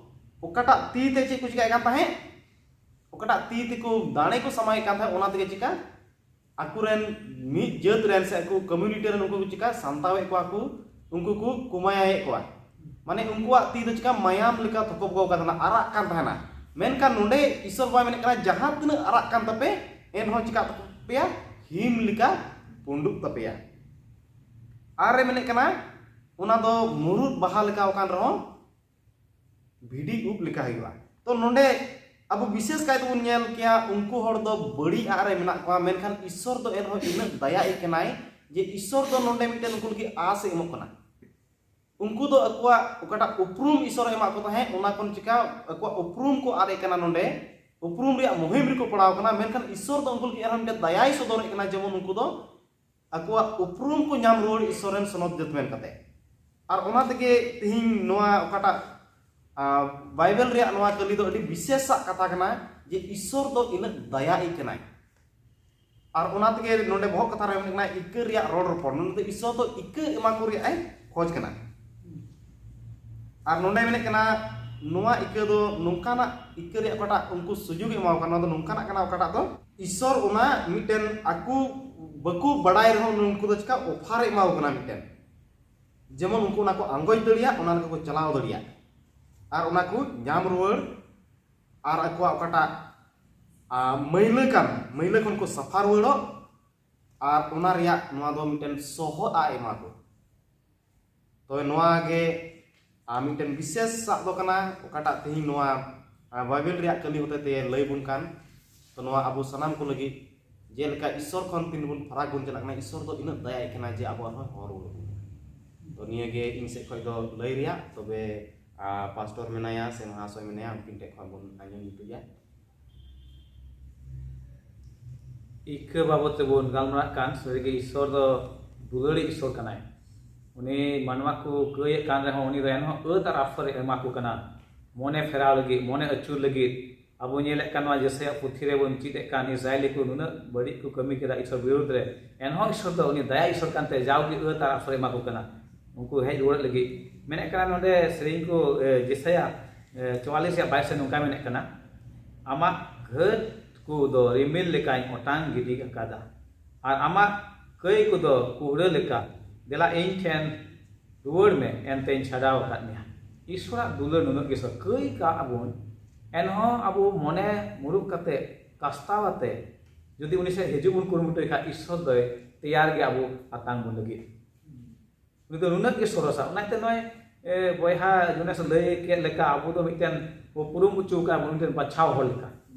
ᱚᱠᱟᱴᱟᱜ ᱛᱤ ᱛᱮ ᱪᱮᱫ ᱠᱚ ᱪᱤᱠᱟᱭᱮᱫ ᱠᱟᱱ ᱛᱟᱦᱮᱸᱫ, ᱚᱠᱟᱴᱟᱜ ᱛᱤ ᱛᱮᱠᱚ ᱫᱟᱲᱮ ᱠᱚ ᱥᱟᱢᱟᱭᱮᱫ ᱠᱟᱱ ᱛᱟᱦᱮᱸᱫ, ᱚᱱᱟ ᱛᱮᱜᱮ ᱪᱤᱠᱟ ᱟᱠᱚᱨᱮᱱ ᱢᱤᱫ ᱡᱟᱹᱛ ᱨᱮᱱ ᱥᱮ ᱟᱠᱚ ᱠᱚᱢᱭᱩᱱᱤᱴᱤ ᱨᱮᱱ ᱩᱱᱠᱩ ᱠᱚ ᱪᱤᱠᱟ ᱥᱟᱢᱴᱟᱣᱮᱫ ᱠᱚᱣᱟ ᱠᱚ, ᱩᱱᱠᱩ ᱠᱚ ᱠᱚᱢᱟᱭᱟᱭᱮᱫ ᱠᱚᱣᱟ᱾ ᱢᱟᱱᱮ ᱩᱱᱠᱩᱣᱟᱜ ᱛᱤ ᱫᱚ ᱪᱤᱠᱟ ᱢᱟᱭᱟᱢ ᱞᱮᱠᱟ ᱛᱷᱚᱯᱚᱵ ᱠᱟᱱ ᱛᱟᱦᱮᱱᱟ, ᱟᱨᱟᱜ ᱠᱟᱱ ᱛᱟᱦᱮᱱᱟ᱾ ᱢᱮᱱᱠᱷᱟᱱ ᱱᱚᱰᱮ ᱤᱥᱚᱨ ᱵᱟᱵᱟᱭ ᱢᱮᱱᱮᱫ ᱠᱟᱱᱟ, ᱡᱟᱦᱟᱸ ᱛᱤᱱᱟᱹᱜ ᱟᱨᱟᱜ ᱠᱟᱱ ᱛᱟᱯᱮ, ᱮᱱᱦᱚᱸ ᱪᱤᱠᱟ ᱛᱟᱯᱮᱭᱟ? ᱦᱤᱢ ᱞᱮᱠᱟ ᱯᱩᱸᱰᱩᱜ ᱛᱟᱯᱮᱭᱟ᱾ ᱟᱨ ᱮ ᱢᱮᱱᱮᱫ ᱠᱟᱱᱟ, ᱚᱱᱟ ᱫᱚ ᱢᱩᱨᱩᱫ ᱵᱟᱦᱟ ᱞᱮᱠᱟ ᱟᱠᱟᱱ ᱨᱮᱦᱚᱸ ᱵᱷᱤᱰᱤ ᱩᱵ ᱞᱮᱠᱟ ᱦᱩᱭᱩᱜᱼᱟ᱾ ᱛᱚ ᱱᱚᱰᱮ ᱟᱵᱚ ᱵᱤᱥᱮᱥ ᱠᱟᱭ ᱛᱮᱵᱚᱱ ᱧᱮᱞ ᱠᱮᱭᱟ, ᱩᱱᱠᱩ ᱦᱚᱲ ᱫᱚ ᱵᱟᱹᱲᱤᱡ ᱟᱜ ᱨᱮ ᱢᱮᱱᱟᱜ ᱠᱚᱣᱟ, ᱢᱮᱱᱠᱷᱟᱱ ᱤᱥᱚᱨ ᱫᱚ ᱮᱱᱦᱚᱸ ᱤᱱᱟᱹᱜ ᱫᱟᱭᱟ ᱟᱭ ᱠᱟᱱᱟᱭ ᱡᱮ ᱤᱥᱚᱨ ᱫᱚ ᱱᱚᱰᱮ ᱢᱤᱫᱴᱮᱱ ᱩᱱᱠᱩ ᱞᱟᱹᱜᱤᱫ ᱟᱥ ᱮ ᱮᱢᱚᱜ ᱠᱟᱱᱟ᱾ ᱩᱱᱠᱩ ᱫᱚ ᱟᱠᱚᱣᱟᱜ ᱚᱠᱟᱴᱟᱜ ᱩᱯᱨᱩᱢ ᱤᱥᱚᱨ ᱮ ᱮᱢᱟᱜ ᱠᱚ ᱛᱟᱦᱮᱸᱫ, ᱚᱱᱟ ᱠᱷᱚᱱ ᱪᱤᱠᱟ ᱟᱠᱚᱣᱟᱜ ᱩᱯᱨᱩᱢ ᱠᱚ ᱟᱫ ᱮ ᱠᱟᱱᱟ, ᱱᱚᱰᱮ ᱩᱯᱨᱩᱢ ᱨᱮᱭᱟᱜ ᱢᱩᱦᱤᱢ ᱨᱮᱠᱚ ᱯᱟᱲᱟᱣ ᱠᱟᱱᱟ᱾ ᱢᱮᱱᱠᱷᱟᱱ ᱤᱥᱚᱨ ᱫᱚ ᱩᱱᱠᱩ ᱞᱟᱹᱜᱤᱫ ᱟᱨᱦᱚᱸ ᱢᱤᱫᱴᱮᱱ ᱫᱟᱭᱟᱭ ᱥᱚᱫᱚᱨᱮᱫ ᱠᱟᱱᱟ, ᱡᱮᱢᱚᱱ ᱩᱱᱠᱩ ᱫᱚ ᱟᱠᱚᱣᱟᱜ ᱩᱯᱨᱩᱢ ᱠᱚ ᱧᱟᱢ ᱨᱩᱣᱟᱹᱲ ᱤᱥᱚᱨ ᱨᱮᱱ ᱥᱚᱱᱚᱛ ᱡᱟᱹᱛ ᱢᱮᱱ ᱠᱟᱛᱮ᱾ ᱟᱨ ᱚᱱᱟ ᱛᱮᱜᱮ ᱛᱮᱦᱮᱧ ᱱᱚᱣᱟ ᱚᱠᱟᱴᱟᱜ, ᱟ, ᱵᱟᱭᱵᱮᱞ ᱨᱮᱭᱟᱜ ᱱᱚᱣᱟ ᱠᱟᱹᱞᱤ ᱫᱚ ᱟᱹᱰᱤ ᱵᱤᱥᱮᱥᱟᱜ ᱠᱟᱛᱷᱟ ᱠᱟᱱᱟ ᱡᱮ ᱤᱥᱚᱨ ᱫᱚ ᱤᱱᱟᱹᱜ ᱫᱟᱭᱟ ᱟᱹᱭ ᱠᱟᱱᱟᱭ᱾ ᱟᱨ ᱚᱱᱟ ᱛᱮᱜᱮ ᱱᱚᱰᱮ ᱵᱚᱦᱚᱜ ᱠᱟᱛᱷᱟ ᱨᱮ ᱢᱮᱱᱟᱜ ᱠᱟᱱᱟ ᱤᱠᱟᱹ ᱨᱮᱭᱟᱜ ᱨᱚᱲ ᱨᱚᱯᱚᱲ᱾ ᱱᱚᱰᱮ ᱫᱚ ᱤᱥᱚᱨ ᱫᱚ ᱤᱠᱟᱹ ᱮᱢᱟ ᱠᱚ ᱨᱮᱭᱟᱜ ᱮ ᱠᱷᱚᱡᱽ ᱠᱟᱱᱟ᱾ ᱟᱨ ᱱᱚᱰᱮ ᱢᱮᱱᱮᱫ ᱠᱟᱱᱟ, ᱱᱚᱣᱟ ᱤᱠᱟᱹ ᱫᱚ ᱱᱚᱝᱠᱟᱱᱟᱜ ᱤᱠᱟᱹ ᱨᱮᱭᱟᱜ ᱚᱠᱟᱴᱟᱜ ᱩᱱᱠᱩ ᱥᱩᱡᱳᱜᱽ ᱮ ᱮᱢᱟ ᱠᱚ ᱠᱟᱱᱟ, ᱱᱚᱣᱟ ᱫᱚ ᱱᱚᱝᱠᱟᱱᱟᱜ ᱠᱟᱱᱟ ᱚᱠᱟᱴᱟᱜ ᱫᱚ ᱤᱥᱚᱨ ᱚᱱᱟ ᱢᱤᱫᱴᱮᱱ ᱟᱠᱚ ᱵᱟᱠᱚ ᱵᱟᱲᱟᱭ ᱨᱮᱦᱚᱸ ᱩᱱᱠᱩ ᱫᱚ ᱪᱤᱠᱟ ᱚᱯᱷᱟᱨ ᱮ ᱮᱢᱟ ᱠᱚ ᱠᱟᱱᱟ ᱢᱤᱫᱴᱮᱱ, ᱡᱮᱢᱚᱱ ᱩᱱᱠᱩ ᱚᱱᱟ ᱠᱚ ᱟᱸᱜᱚᱪ ᱫᱟᱲᱮᱭᱟᱜ, ᱚᱱᱟ ᱞᱮᱠᱟ ᱠᱚ ᱪᱟᱞᱟᱣ ᱫᱟᱲᱮᱭᱟᱜ ᱟᱨ ᱚᱱᱟ ᱠᱚ ᱧᱟᱢ ᱨᱩᱣᱟᱹᱲ᱾ ᱟᱨ ᱟᱠᱚᱣᱟᱜ ᱚᱠᱟᱴᱟᱜ, ᱟ, ᱢᱟᱹᱭᱞᱟᱹ ᱠᱟᱱ, ᱢᱟᱹᱭᱞᱟᱹ ᱠᱷᱚᱱ ᱠᱚ ᱥᱟᱯᱷᱟ ᱨᱩᱣᱟᱹᱲᱚᱜ᱾ ᱟᱨ ᱚᱱᱟ ᱨᱮᱭᱟᱜ ᱱᱚᱣᱟ ᱫᱚ ᱢᱤᱫᱴᱮᱱ ᱥᱚᱦᱚᱫ ᱟᱜ ᱮᱢᱟ ᱠᱚ᱾ ᱛᱚᱵᱮ ᱱᱚᱣᱟ ᱜᱮ, ᱟ, ᱢᱤᱫᱴᱮᱱ ᱵᱤᱥᱮᱥ ᱟᱜ ᱫᱚ ᱠᱟᱱᱟ, ᱚᱠᱟᱴᱟᱜ ᱛᱮᱦᱮᱧ ᱱᱚᱣᱟ, ᱟ, ᱵᱟᱭᱵᱮᱞ ᱨᱮᱭᱟᱜ ᱠᱟᱹᱞᱤ ᱦᱚᱛᱮ ᱛᱮ ᱞᱟᱹᱭ ᱵᱚᱱ ᱠᱟᱱ᱾ ᱛᱚ ᱱᱚᱣᱟ ᱟᱵᱚ ᱥᱟᱱᱟᱢ ᱠᱚ ᱞᱟᱹᱜᱤᱫ, ᱡᱮᱞᱮᱠᱟ ᱤᱥᱚᱨ ᱠᱷᱚᱱ ᱛᱤᱱ ᱵᱚᱱ ᱯᱷᱟᱨᱟᱠ ᱵᱚᱱ ᱪᱟᱞᱟᱜ ᱠᱟᱱᱟ, ᱤᱥᱚᱨ ᱫᱚ ᱤᱱᱟᱹᱜ ᱫᱟᱭᱟᱭ ᱠᱟᱱᱟ ᱡᱮ ᱟᱵᱚ ᱟᱨᱦᱚᱸ ᱦᱚᱨ ᱨᱩᱣᱟᱹᱲ ᱵᱚᱱᱟ᱾ ᱛᱚ ᱱᱤᱭᱟᱹ ᱜᱮ ᱤᱧ ᱥᱮᱫ ᱠᱷᱚᱱ ᱫᱚ ᱞᱟᱹᱭ ᱨᱮᱭᱟᱜ᱾ ᱛᱚᱵᱮ, ᱟ, ᱯᱟᱥᱴᱚᱨ ᱢᱮᱱᱟᱭᱟ ᱥᱮ ᱢᱚᱦᱟᱥᱚᱭ ᱢᱮᱱᱟᱭᱟ, ᱩᱱᱠᱤᱱ ᱴᱷᱮᱱ ᱠᱷᱚᱱ ᱵᱚᱱ ᱟᱸᱡᱚᱢ ᱡᱩᱴᱩᱡᱟ᱾ ᱤᱠᱟᱹ ᱵᱟᱵᱚᱫ ᱛᱮᱵᱚᱱ ᱜᱟᱞᱢᱟᱨᱟᱜ ᱠᱟᱱ, ᱥᱟᱹᱨᱤᱜᱮ ᱤᱥᱚᱨ ᱫᱚ ᱫᱩᱞᱟᱹᱲᱤ ᱤᱥᱚᱨ ᱠᱟᱱᱟᱭ᱾ ᱩᱱᱤ ᱢᱟᱱᱣᱟ ᱠᱚ ᱠᱟᱹᱭᱮᱫ ᱠᱟᱱ ᱨᱮᱦᱚᱸ, ᱩᱱᱤ ᱫᱚ ᱮᱱᱦᱚᱸ ᱟᱹᱛ ᱟᱨ ᱟᱯᱷᱚᱨ ᱮ ᱮᱢᱟ ᱠᱚ ᱠᱟᱱᱟ᱾ ᱢᱚᱱᱮ ᱯᱷᱮᱨᱟᱣ ᱞᱟᱹᱜᱤᱫ, ᱢᱚᱱᱮ ᱟᱹᱪᱩᱨ ᱞᱟᱹᱜᱤᱫ᱾ ᱟᱵᱚ ᱧᱮᱞᱮᱫ ᱠᱟᱱ ᱱᱚᱣᱟ ᱡᱮᱥᱟᱭᱟᱜ ᱯᱩᱛᱷᱤ ᱨᱮᱵᱚᱱ ᱪᱮᱫ ᱮᱫ ᱠᱟᱱ, ᱤᱥᱨᱟᱭᱮᱞᱤ ᱠᱚ ᱱᱩᱱᱟᱹᱜ ᱵᱟᱹᱲᱤᱡ ᱠᱚ ᱠᱟᱹᱢᱤ ᱠᱮᱫᱟ ᱤᱥᱚᱨ ᱵᱤᱨᱩᱫᱽ ᱨᱮ, ᱮᱱᱦᱚᱸ ᱤᱥᱚᱨ ᱫᱚ ᱩᱱᱤ ᱫᱟᱭᱟ ᱤᱥᱚᱨ ᱠᱟᱱᱛᱮ ᱡᱟᱣᱜᱮ ᱟᱹᱛ ᱟᱨ ᱟᱯᱷᱚᱨ ᱮ ᱮᱢᱟ ᱠᱚ ᱠᱟᱱᱟ᱾ ᱩᱱᱠᱩ ᱦᱮᱡ ᱨᱩᱣᱟᱹᱲᱚᱜ ᱞᱟᱹᱜᱤᱫ ᱢᱮᱱᱮᱫ ᱠᱟᱱᱟ ᱱᱚᱰᱮ ᱥᱮᱨᱮᱧ ᱠᱚ, ᱮ, ᱡᱮᱥᱟᱭᱟ, ᱮ, ᱪᱩᱣᱟᱞᱤᱥ ᱨᱮᱭᱟᱜ ᱵᱟᱭᱤᱥ ᱨᱮ ᱱᱚᱝᱠᱟ ᱢᱮᱱᱮᱫ ᱠᱟᱱᱟ, "ᱟᱢᱟᱜ ᱜᱷᱟᱹᱴ ᱠᱚᱫᱚ ᱨᱤᱢᱤᱞ ᱞᱮᱠᱟᱧ ᱚᱴᱟᱝ ᱜᱤᱰᱤ ᱟᱠᱟᱫᱟ, ᱟᱨ ᱟᱢᱟᱜ ᱠᱟᱹᱭ ᱠᱚᱫᱚ ᱠᱩᱦᱲᱟᱹ ᱞᱮᱠᱟ᱾ ᱫᱮᱞᱟ ᱤᱧ ᱴᱷᱮᱱ ᱨᱩᱣᱟᱹᱲ ᱢᱮ, ᱮᱱᱛᱮᱧ ᱪᱷᱟᱰᱟᱣ ᱟᱠᱟᱫ ᱢᱮᱭᱟ᱾" ᱤᱥᱚᱨᱟᱜ ᱫᱩᱞᱟᱹᱲ ᱱᱩᱱᱟᱹᱜ ᱜᱮ ᱥᱚ-, ᱠᱟᱹᱭ ᱠᱟᱜ ᱟᱵᱚᱱ, ᱮᱱᱦᱚᱸ ᱟᱵᱚ ᱢᱚᱱᱮ ᱢᱩᱨᱩᱠ ᱠᱟᱛᱮ, ᱠᱟᱥᱛᱟᱣ ᱟᱛᱮ, ᱡᱩᱫᱤ ᱩᱱᱤ ᱥᱮᱫ ᱦᱤᱡᱩᱜ ᱵᱚᱱ ᱠᱩᱨᱩᱢᱩᱴᱩᱭ ᱠᱷᱟᱱ, ᱤᱥᱚᱨ ᱫᱚᱭ ᱛᱮᱭᱟᱨ ᱜᱮ ᱟᱵᱚ ᱟᱛᱟᱝ ᱵᱚᱱ ᱞᱟᱹᱜᱤᱫ᱾ ᱩᱱᱤ ᱫᱚ ᱱᱩᱱᱟᱹᱜ ᱜᱮ ᱥᱚᱨᱚᱥᱟ᱾ ᱚᱱᱟᱛᱮ ᱱᱚᱜᱼᱚᱭ, ᱮ, ᱵᱚᱭᱦᱟ ᱡᱩᱱᱮᱥ ᱞᱟᱹᱭ ᱠᱮᱫ ᱞᱮᱠᱟ, ᱟᱵᱚ ᱫᱚ ᱢᱤᱫᱴᱮᱱ ᱵᱚ ᱯᱩᱨᱩᱢ ᱦᱚᱪᱚ ᱠᱟᱜ ᱵᱚᱱ, ᱢᱤᱫᱴᱮᱱ ᱵᱟᱪᱷᱟᱣ ᱦᱚᱲ ᱞᱮᱠᱟ᱾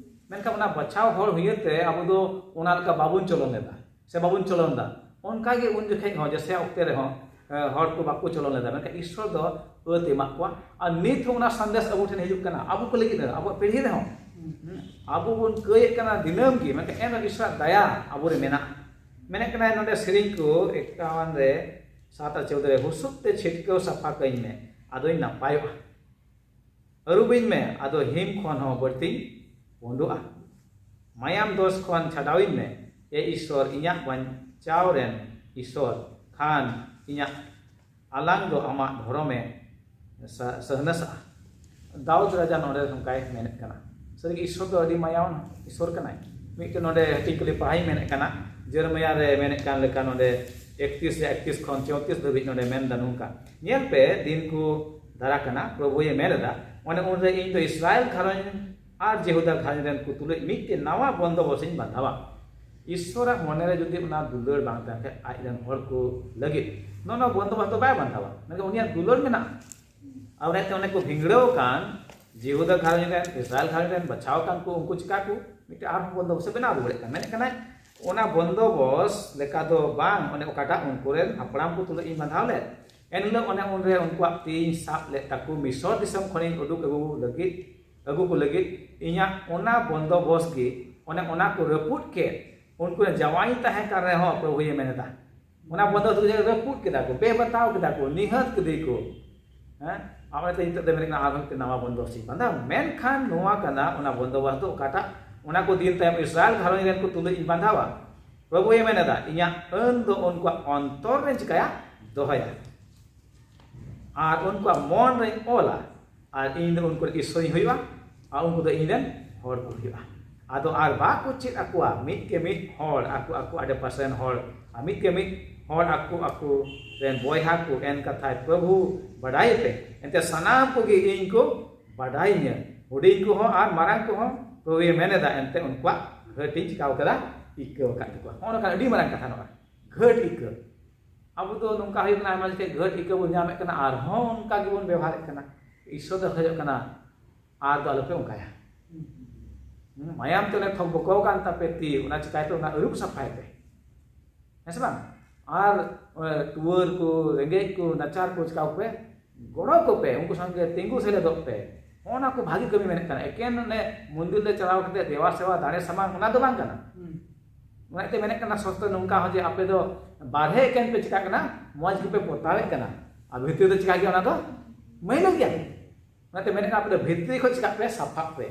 ᱢᱮᱱᱠᱷᱟᱱ ᱚᱱᱟ ᱵᱟᱪᱷᱟᱣ ᱦᱚᱲ ᱦᱩᱭᱟᱹᱨ ᱛᱮ ᱟᱵᱚ ᱫᱚ ᱚᱱᱟ ᱞᱮᱠᱟ ᱵᱟᱵᱚᱱ ᱪᱚᱞᱚᱱ ᱮᱫᱟ ᱥᱮ ᱵᱟᱵᱚᱱ ᱪᱚᱞᱚᱱ ᱮᱫᱟ᱾ ᱚᱱᱠᱟ ᱜᱮ ᱩᱱ ᱡᱚᱠᱷᱮᱡ ᱦᱚᱸ, ᱡᱮᱥᱮ ᱚᱠᱛᱮ ᱨᱮᱦᱚᱸ, ᱮ, ᱦᱚᱲ ᱠᱚ ᱵᱟᱠᱚ ᱪᱚᱞᱚᱱ ᱞᱮᱫᱟ, ᱢᱮᱱᱠᱷᱟᱱ ᱤᱥᱚᱨ ᱫᱚ ᱟᱹᱛ ᱮᱢᱟᱜ ᱠᱚᱣᱟ᱾ ᱟᱨ ᱱᱤᱛ ᱦᱚᱸ ᱚᱱᱟ ᱥᱟᱸᱫᱮᱥ ᱟᱵᱚ ᱴᱷᱮᱱ ᱦᱤᱡᱩᱜ ᱠᱟᱱᱟ, ᱟᱵᱚ ᱠᱚ ᱞᱟᱹᱜᱤᱫ ᱦᱚᱸ, ᱟᱵᱚᱣᱟᱜ ᱯᱤᱲᱦᱤ ᱨᱮᱦᱚᱸ᱾ ᱦᱩᱸ, ᱟᱵᱚ ᱵᱚᱱ ᱠᱟᱹᱭᱮᱫ ᱠᱟᱱᱟ ᱫᱤᱱᱟᱹᱢ ᱜᱮ, ᱢᱮᱱᱠᱷᱟᱱ ᱮᱱᱨᱮᱦᱚᱸ ᱤᱥᱚᱨᱟᱜ ᱫᱟᱭᱟ ᱟᱵᱚᱨᱮ ᱢᱮᱱᱟᱜᱼᱟ᱾ ᱢᱮᱱᱮᱫ ᱠᱟᱱᱟᱭ ᱱᱚᱰᱮ ᱥᱮᱨᱮᱧ ᱠᱚ ᱮᱠᱟᱣᱟᱱ ᱨᱮ, ᱥᱟᱛ ᱟᱨ ᱪᱳᱫᱽ ᱨᱮ, "ᱦᱩᱥᱩᱠ ᱛᱮ ᱪᱷᱤᱴᱠᱟᱹᱣ ᱥᱟᱯᱷᱟ ᱠᱟᱹᱧ ᱢᱮ, ᱟᱫᱚᱧ ᱱᱟᱯᱟᱭᱚᱜᱼᱟ᱾ ᱟᱹᱨᱩᱵᱤᱧ ᱢᱮ, ᱟᱫᱚ ᱦᱤᱢ ᱠᱷᱚᱱ ᱦᱚᱸ ᱵᱟᱹᱲᱛᱤᱧ ᱯᱩᱸᱰᱩᱜᱼᱟ᱾ ᱢᱟᱭᱟᱢ ᱫᱳᱥ ᱠᱷᱚᱱ ᱪᱷᱟᱰᱟᱣᱤᱧ ᱢᱮ, ᱮ ᱤᱥᱚᱨ, ᱤᱧᱟᱜ ᱵᱟᱧᱪᱟᱣ ᱨᱮᱱ ᱤᱥᱚᱨ, ᱠᱷᱟᱱ ᱤᱧᱟᱜ ᱟᱞᱟᱝ ᱫᱚ ᱟᱢᱟᱜ ᱫᱷᱚᱨᱚᱢᱮ ᱥᱟ-, ᱥᱟᱹᱦᱱᱟᱹᱥᱟᱜᱼᱟ᱾" ᱫᱟᱣᱩᱫ ᱨᱟᱡᱟ ᱱᱚᱰᱮ ᱱᱚᱝᱠᱟᱭ ᱢᱮᱱᱮᱫ ᱠᱟᱱᱟ᱾ ᱥᱟᱹᱨᱤᱜᱮ ᱤᱥᱚᱨ ᱫᱚ ᱟᱹᱰᱤ ᱢᱟᱭᱟᱣᱟᱱ ᱤᱥᱚᱨ ᱠᱟᱱᱟᱭ᱾ ᱢᱤᱫᱴᱮᱱ ᱱᱚᱰᱮ ᱦᱟᱹᱴᱤᱧ ᱠᱷᱟᱹᱞᱤ ᱯᱟᱲᱦᱟᱧ ᱢᱮᱱᱮᱫ ᱠᱟᱱᱟ, ᱡᱮᱨᱮᱢᱤᱭᱟ ᱨᱮ ᱢᱮᱱᱮᱫ ᱠᱟᱱ ᱞᱮᱠᱟ ᱱᱚᱰᱮ ᱮᱠᱛᱨᱤᱥ ᱨᱮ ᱮᱠᱛᱨᱤᱥ ᱠᱷᱚᱱ ᱪᱳᱭᱛᱨᱤᱥ ᱫᱷᱟᱹᱵᱤᱡ ᱱᱚᱰᱮ ᱢᱮᱱᱫᱟ ᱱᱚᱝᱠᱟ, "ᱧᱮᱞ ᱯᱮ, ᱫᱤᱱ ᱠᱚ ᱫᱟᱨᱟ ᱠᱟᱱᱟ, ᱯᱨᱚᱵᱷᱩᱭᱮ ᱢᱮᱱ ᱮᱫᱟ, ᱚᱱᱮ ᱩᱱᱨᱮ ᱤᱧ ᱫᱚ ᱤᱥᱨᱟᱭᱮᱞ ᱜᱷᱟᱨᱚᱸᱡᱽ ᱟᱨ ᱡᱮᱦᱩᱫᱟ ᱜᱷᱟᱨᱚᱸᱡᱽ ᱨᱮᱱ ᱠᱚ ᱛᱩᱞᱩᱡ ᱢᱤᱫᱴᱮᱱ ᱱᱟᱣᱟ ᱵᱚᱱᱫᱚᱵᱚᱥ ᱤᱧ ᱵᱟᱸᱫᱷᱟᱣᱟ᱾" ᱤᱥᱚᱨᱟᱜ ᱢᱚᱱᱮᱨᱮ ᱡᱩᱫᱤ ᱚᱱᱟ ᱫᱩᱞᱟᱹᱲ ᱵᱟᱝ ᱛᱟᱦᱮᱱ ᱠᱷᱟᱡ, ᱟᱡ ᱨᱮᱱ ᱦᱚᱲ ᱠᱚ ᱞᱟᱹᱜᱤᱫ ᱱᱚᱣᱟ, ᱱᱚᱣᱟ ᱵᱚᱱᱫᱚᱵᱚᱥ ᱫᱚ ᱵᱟᱭ ᱵᱟᱸᱫᱷᱟᱣᱟ᱾ ᱢᱮᱱᱠᱷᱟᱱ ᱩᱱᱤᱭᱟᱜ ᱫᱩᱞᱟᱹᱲ ᱢᱮᱱᱟᱜᱼᱟ᱾ ᱟᱨ ᱚᱱᱟᱛᱮ ᱚᱱᱮ ᱠᱚ ᱵᱷᱤᱸᱫᱽᱲᱟᱹᱣ ᱟᱠᱟᱱ ᱡᱤᱦᱩᱫᱟ ᱜᱷᱟᱨᱚᱸᱡᱽ ᱨᱮᱱ, ᱤᱥᱨᱟᱭᱮᱞ ᱜᱷᱟᱨᱚᱸᱡᱽ ᱨᱮᱱ ᱵᱟᱪᱷᱟᱣ ᱟᱠᱟᱱ ᱠᱚ, ᱩᱱᱠᱩ ᱪᱤᱠᱟ ᱠᱚ ᱢᱤᱫᱴᱮᱱ ᱟᱨᱦᱚᱸ ᱵᱚᱱᱫᱚᱵᱚᱥ ᱮ ᱵᱮᱱᱟᱣ ᱨᱩᱣᱟᱹᱲᱮᱫ ᱠᱟᱱ᱾ ᱢᱮᱱᱮᱫ ᱠᱟᱱᱟᱭ, ᱚᱱᱟ ᱵᱚᱱᱫᱚᱵᱚᱥ ᱞᱮᱠᱟ ᱫᱚ ᱵᱟᱝ, ᱚᱱᱮ ᱚᱠᱟᱴᱟᱜ ᱩᱱᱠᱩ ᱨᱮᱱ ᱦᱟᱯᱲᱟᱢ ᱠᱚ ᱛᱩᱞᱩᱡ ᱤᱧ ᱵᱟᱸᱫᱷᱟᱣ ᱞᱮᱫ᱾ ᱮᱱᱦᱤᱞᱳᱜ ᱚᱱᱮ ᱩᱱᱨᱮ ᱩᱱᱠᱩᱣᱟᱜ ᱛᱤᱧ ᱥᱟᱵ ᱞᱮᱫ ᱛᱟᱠᱚ, ᱢᱤᱥᱚᱨ ᱫᱤᱥᱚᱢ ᱠᱷᱚᱱᱤᱧ ᱩᱰᱩᱠ ᱟᱹᱜᱩ ᱞᱟᱹᱜᱤᱫ, ᱟᱹᱜᱩ ᱠᱚ ᱞᱟᱹᱜᱤᱫ, ᱤᱧᱟᱹᱜ ᱚᱱᱟ ᱵᱚᱱᱫᱚᱵᱚᱥ ᱜᱮ, ᱚᱱᱮ ᱚᱱᱟ ᱠᱚ ᱨᱟᱹᱯᱩᱫ ᱠᱮᱫ, ᱩᱱᱠᱩ ᱨᱮᱱ ᱡᱟᱶᱟᱭᱤᱧ ᱛᱟᱦᱮᱸ ᱠᱟᱱ ᱨᱮᱦᱚᱸ, ᱯᱨᱚᱵᱷᱩᱭᱮ ᱢᱮᱱ ᱮᱫᱟ, ᱚᱱᱟ ᱵᱚᱱᱫᱚᱵᱚᱥ ᱫᱚ ᱨᱟᱹᱯᱩᱫ ᱠᱮᱫᱟ ᱠᱚ, ᱵᱮᱵᱟᱛᱟᱣ ᱠᱮᱫᱟ ᱠᱚ, ᱱᱤᱦᱟᱹᱛ ᱠᱮᱫᱮ ᱠᱚ᱾ ᱦᱮᱸ, ᱟᱨ ᱚᱱᱟᱛᱮ ᱱᱤᱛᱚᱜ ᱫᱚ ᱢᱮᱱ ᱠᱟᱱᱟ ᱟᱨᱦᱚᱸ ᱢᱤᱫᱴᱮᱱ ᱱᱟᱣᱟ ᱵᱚᱱᱫᱚᱵᱚᱥ ᱤᱧ ᱵᱟᱸᱫᱷᱟᱣᱟ᱾ ᱢᱮᱱᱠᱷᱟᱱ ᱱᱚᱣᱟ ᱠᱟᱱᱟ, ᱚᱱᱟ ᱵᱚᱱᱫᱚᱵᱚᱥ ᱫᱚ ᱚᱠᱟᱴᱟᱜ, ᱚᱱᱟ ᱠᱚ ᱫᱤᱱ ᱛᱟᱭᱚᱢ ᱤᱥᱨᱟᱭᱮᱞ ᱜᱷᱟᱨᱚᱸᱡᱽ ᱨᱮᱱ ᱠᱚ ᱛᱩᱞᱩᱡ ᱤᱧ ᱵᱟᱸᱫᱷᱟᱣᱟ᱾ ᱯᱨᱚᱵᱷᱩᱭ ᱢᱮᱱ ᱮᱫᱟ, ᱤᱧᱟᱹᱜ ᱟᱹᱱ ᱫᱚ ᱩᱱᱠᱩᱣᱟᱜ ᱚᱱᱛᱚᱨ ᱨᱮᱧ ᱪᱤᱠᱟᱹᱭᱟ? ᱫᱚᱦᱚᱭᱟ᱾ ᱟᱨ ᱩᱱᱠᱩᱣᱟᱜ ᱢᱚᱱ ᱨᱮᱧ ᱚᱞᱟ, ᱟᱨ ᱤᱧ ᱫᱚ ᱩᱱᱠᱩ ᱨᱮᱱ ᱤᱥᱥᱚᱨᱤᱧ ᱦᱩᱭᱩᱜᱼᱟ, ᱟᱨ ᱩᱱᱠᱩ ᱫᱚ ᱤᱧ ᱨᱮᱱ ᱦᱚᱲ ᱠᱚ ᱦᱩᱭᱩᱜᱼᱟ᱾ ᱟᱫᱚ ᱟᱨ ᱵᱟᱠᱚ ᱪᱮᱫ ᱟᱠᱚᱣᱟ ᱢᱤᱫ ᱠᱮ ᱢᱤᱫ ᱦᱚᱲ, ᱟᱠᱚ, ᱟᱠᱚ ᱟᱰᱮ ᱯᱟᱥᱮ ᱨᱮᱱ ᱦᱚᱲ, ᱟᱨ ᱢᱤᱫ ᱠᱮ ᱢᱤᱫ ᱦᱚᱲ ᱟᱠᱚ, ᱟᱠᱚ ᱨᱮᱱ ᱵᱚᱭᱦᱟ ᱠᱚ, ᱮᱱ ᱠᱟᱛᱷᱟᱭ ᱯᱨᱚᱵᱷᱩ ᱵᱟᱰᱟᱭ ᱯᱮ, ᱮᱱᱛᱮ ᱥᱟᱱᱟᱢ ᱠᱚᱜᱮ ᱤᱧ ᱠᱚ ᱵᱟᱰᱟᱭᱤᱧᱟᱹ, ᱦᱩᱰᱤᱧ ᱠᱚᱦᱚᱸ ᱟᱨ ᱢᱟᱨᱟᱝ ᱠᱚᱦᱚᱸ, ᱯᱨᱚᱵᱷᱩᱭ ᱢᱮᱱ ᱮᱫᱟ, ᱮᱱᱛᱮ ᱩᱱᱠᱩᱣᱟᱜ ᱦᱟᱹᱴᱤᱧ ᱪᱤᱠᱟᱹᱣ ᱠᱟᱫᱟ? ᱤᱠᱟᱹᱣ ᱟᱠᱟᱫ ᱛᱟᱠᱚᱣᱟ᱾ ᱦᱚᱸᱜᱼᱚ ᱱᱚᱝᱠᱟᱱ ᱟᱹᱰᱤ ᱢᱟᱨᱟᱝ ᱠᱟᱛᱷᱟ ᱱᱚᱣᱟ, ᱜᱷᱟᱹᱴ ᱤᱠᱟᱹ᱾ ᱟᱵᱚ ᱫᱚ ᱱᱚᱝᱠᱟ ᱦᱩᱭᱩᱜ ᱠᱟᱱᱟ, ᱟᱭᱢᱟ ᱡᱚᱠᱷᱮᱡ ᱜᱷᱟᱹᱴ ᱤᱠᱟᱹ ᱵᱚᱱ ᱧᱟᱢᱮᱫ ᱠᱟᱱᱟ, ᱟᱨᱦᱚᱸ ᱚᱱᱠᱟ ᱜᱮᱵᱚᱱ ᱵᱮᱵᱚᱦᱟᱨᱮᱫ ᱠᱟᱱᱟ᱾ ᱤᱥᱥᱚᱨ ᱫᱚ ᱠᱷᱚᱡᱚᱜ ᱠᱟᱱᱟ, ᱟᱨ ᱫᱚ ᱟᱞᱚᱯᱮ ᱚᱱᱠᱟᱭᱟ᱾ ᱦᱩᱸ, ᱢᱟᱭᱟᱢ ᱛᱮ ᱚᱱᱮ ᱛᱷᱚᱠ ᱵᱚᱠᱚ ᱠᱟᱱ ᱛᱟᱯᱮ ᱛᱤ, ᱚᱱᱟ ᱪᱤᱠᱟᱹᱭ ᱯᱮ, ᱚᱱᱟ ᱟᱹᱨᱩᱵ ᱥᱟᱯᱷᱟᱭ ᱯᱮ᱾ ᱦᱮᱸ ᱥᱮ ᱵᱟᱝ? ᱟᱨ, ᱮ, ᱴᱩᱣᱟᱹᱨ ᱠᱚ, ᱨᱮᱸᱜᱮᱡ ᱠᱚ, ᱱᱟᱪᱟᱨ ᱠᱚ ᱪᱤᱠᱟ ᱠᱚᱯᱮ? ᱜᱚᱲᱚ ᱠᱚᱯᱮ, ᱩᱱᱠᱩ ᱥᱚᱸᱜᱮ ᱛᱤᱸᱜᱩ ᱥᱮᱞᱮᱫᱚᱜ ᱯᱮ᱾ ᱦᱚᱸᱜᱼᱚ ᱱᱟ ᱠᱚ ᱵᱷᱟᱹᱜᱤ ᱠᱟᱹᱢᱤ ᱢᱮᱱᱮᱫ ᱠᱟᱱᱟ᱾ ᱮᱠᱮᱱ ᱚᱱᱮ ᱢᱚᱱᱫᱤᱨ ᱞᱮ ᱪᱟᱞᱟᱣ ᱠᱟᱛᱮ ᱫᱮᱣᱟ ᱥᱮᱣᱟ, ᱫᱟᱲᱮ ᱥᱟᱢᱟᱝ, ᱚᱱᱟ ᱫᱚ ᱵᱟᱝ ᱠᱟᱱᱟ᱾ ᱦᱩᱸ᱾ ᱚᱱᱟᱛᱮ ᱢᱮᱱᱮᱫ ᱠᱟᱱᱟ ᱥᱚᱥᱛᱚ ᱱᱚᱝᱠᱟ ᱦᱚᱸ ᱡᱮ ᱟᱯᱮ ᱫᱚ ᱵᱟᱨᱦᱮ ᱮᱠᱮᱱ ᱯᱮ ᱪᱤᱠᱟᱜ ᱠᱟᱱᱟ, ᱢᱚᱡᱽ ᱜᱮᱯᱮ ᱯᱚᱛᱟᱣᱮᱫ ᱠᱟᱱᱟ, ᱟᱨ ᱵᱷᱤᱛᱤᱨ ᱫᱚ ᱪᱤᱠᱟ ᱜᱮᱭᱟ? ᱚᱱᱟ ᱫᱚ ᱢᱟᱹᱭᱞᱟᱹ ᱜᱮᱭᱟ᱾ ᱚᱱᱟᱛᱮ ᱢᱮᱱᱮᱫ ᱠᱟᱱᱟ ᱟᱯᱮ ᱫᱚ ᱵᱷᱤᱛᱨᱤ ᱠᱷᱚᱱ ᱪᱤᱠᱟᱜ ᱯᱮ, ᱥᱟᱯᱷᱟᱜ ᱯᱮ᱾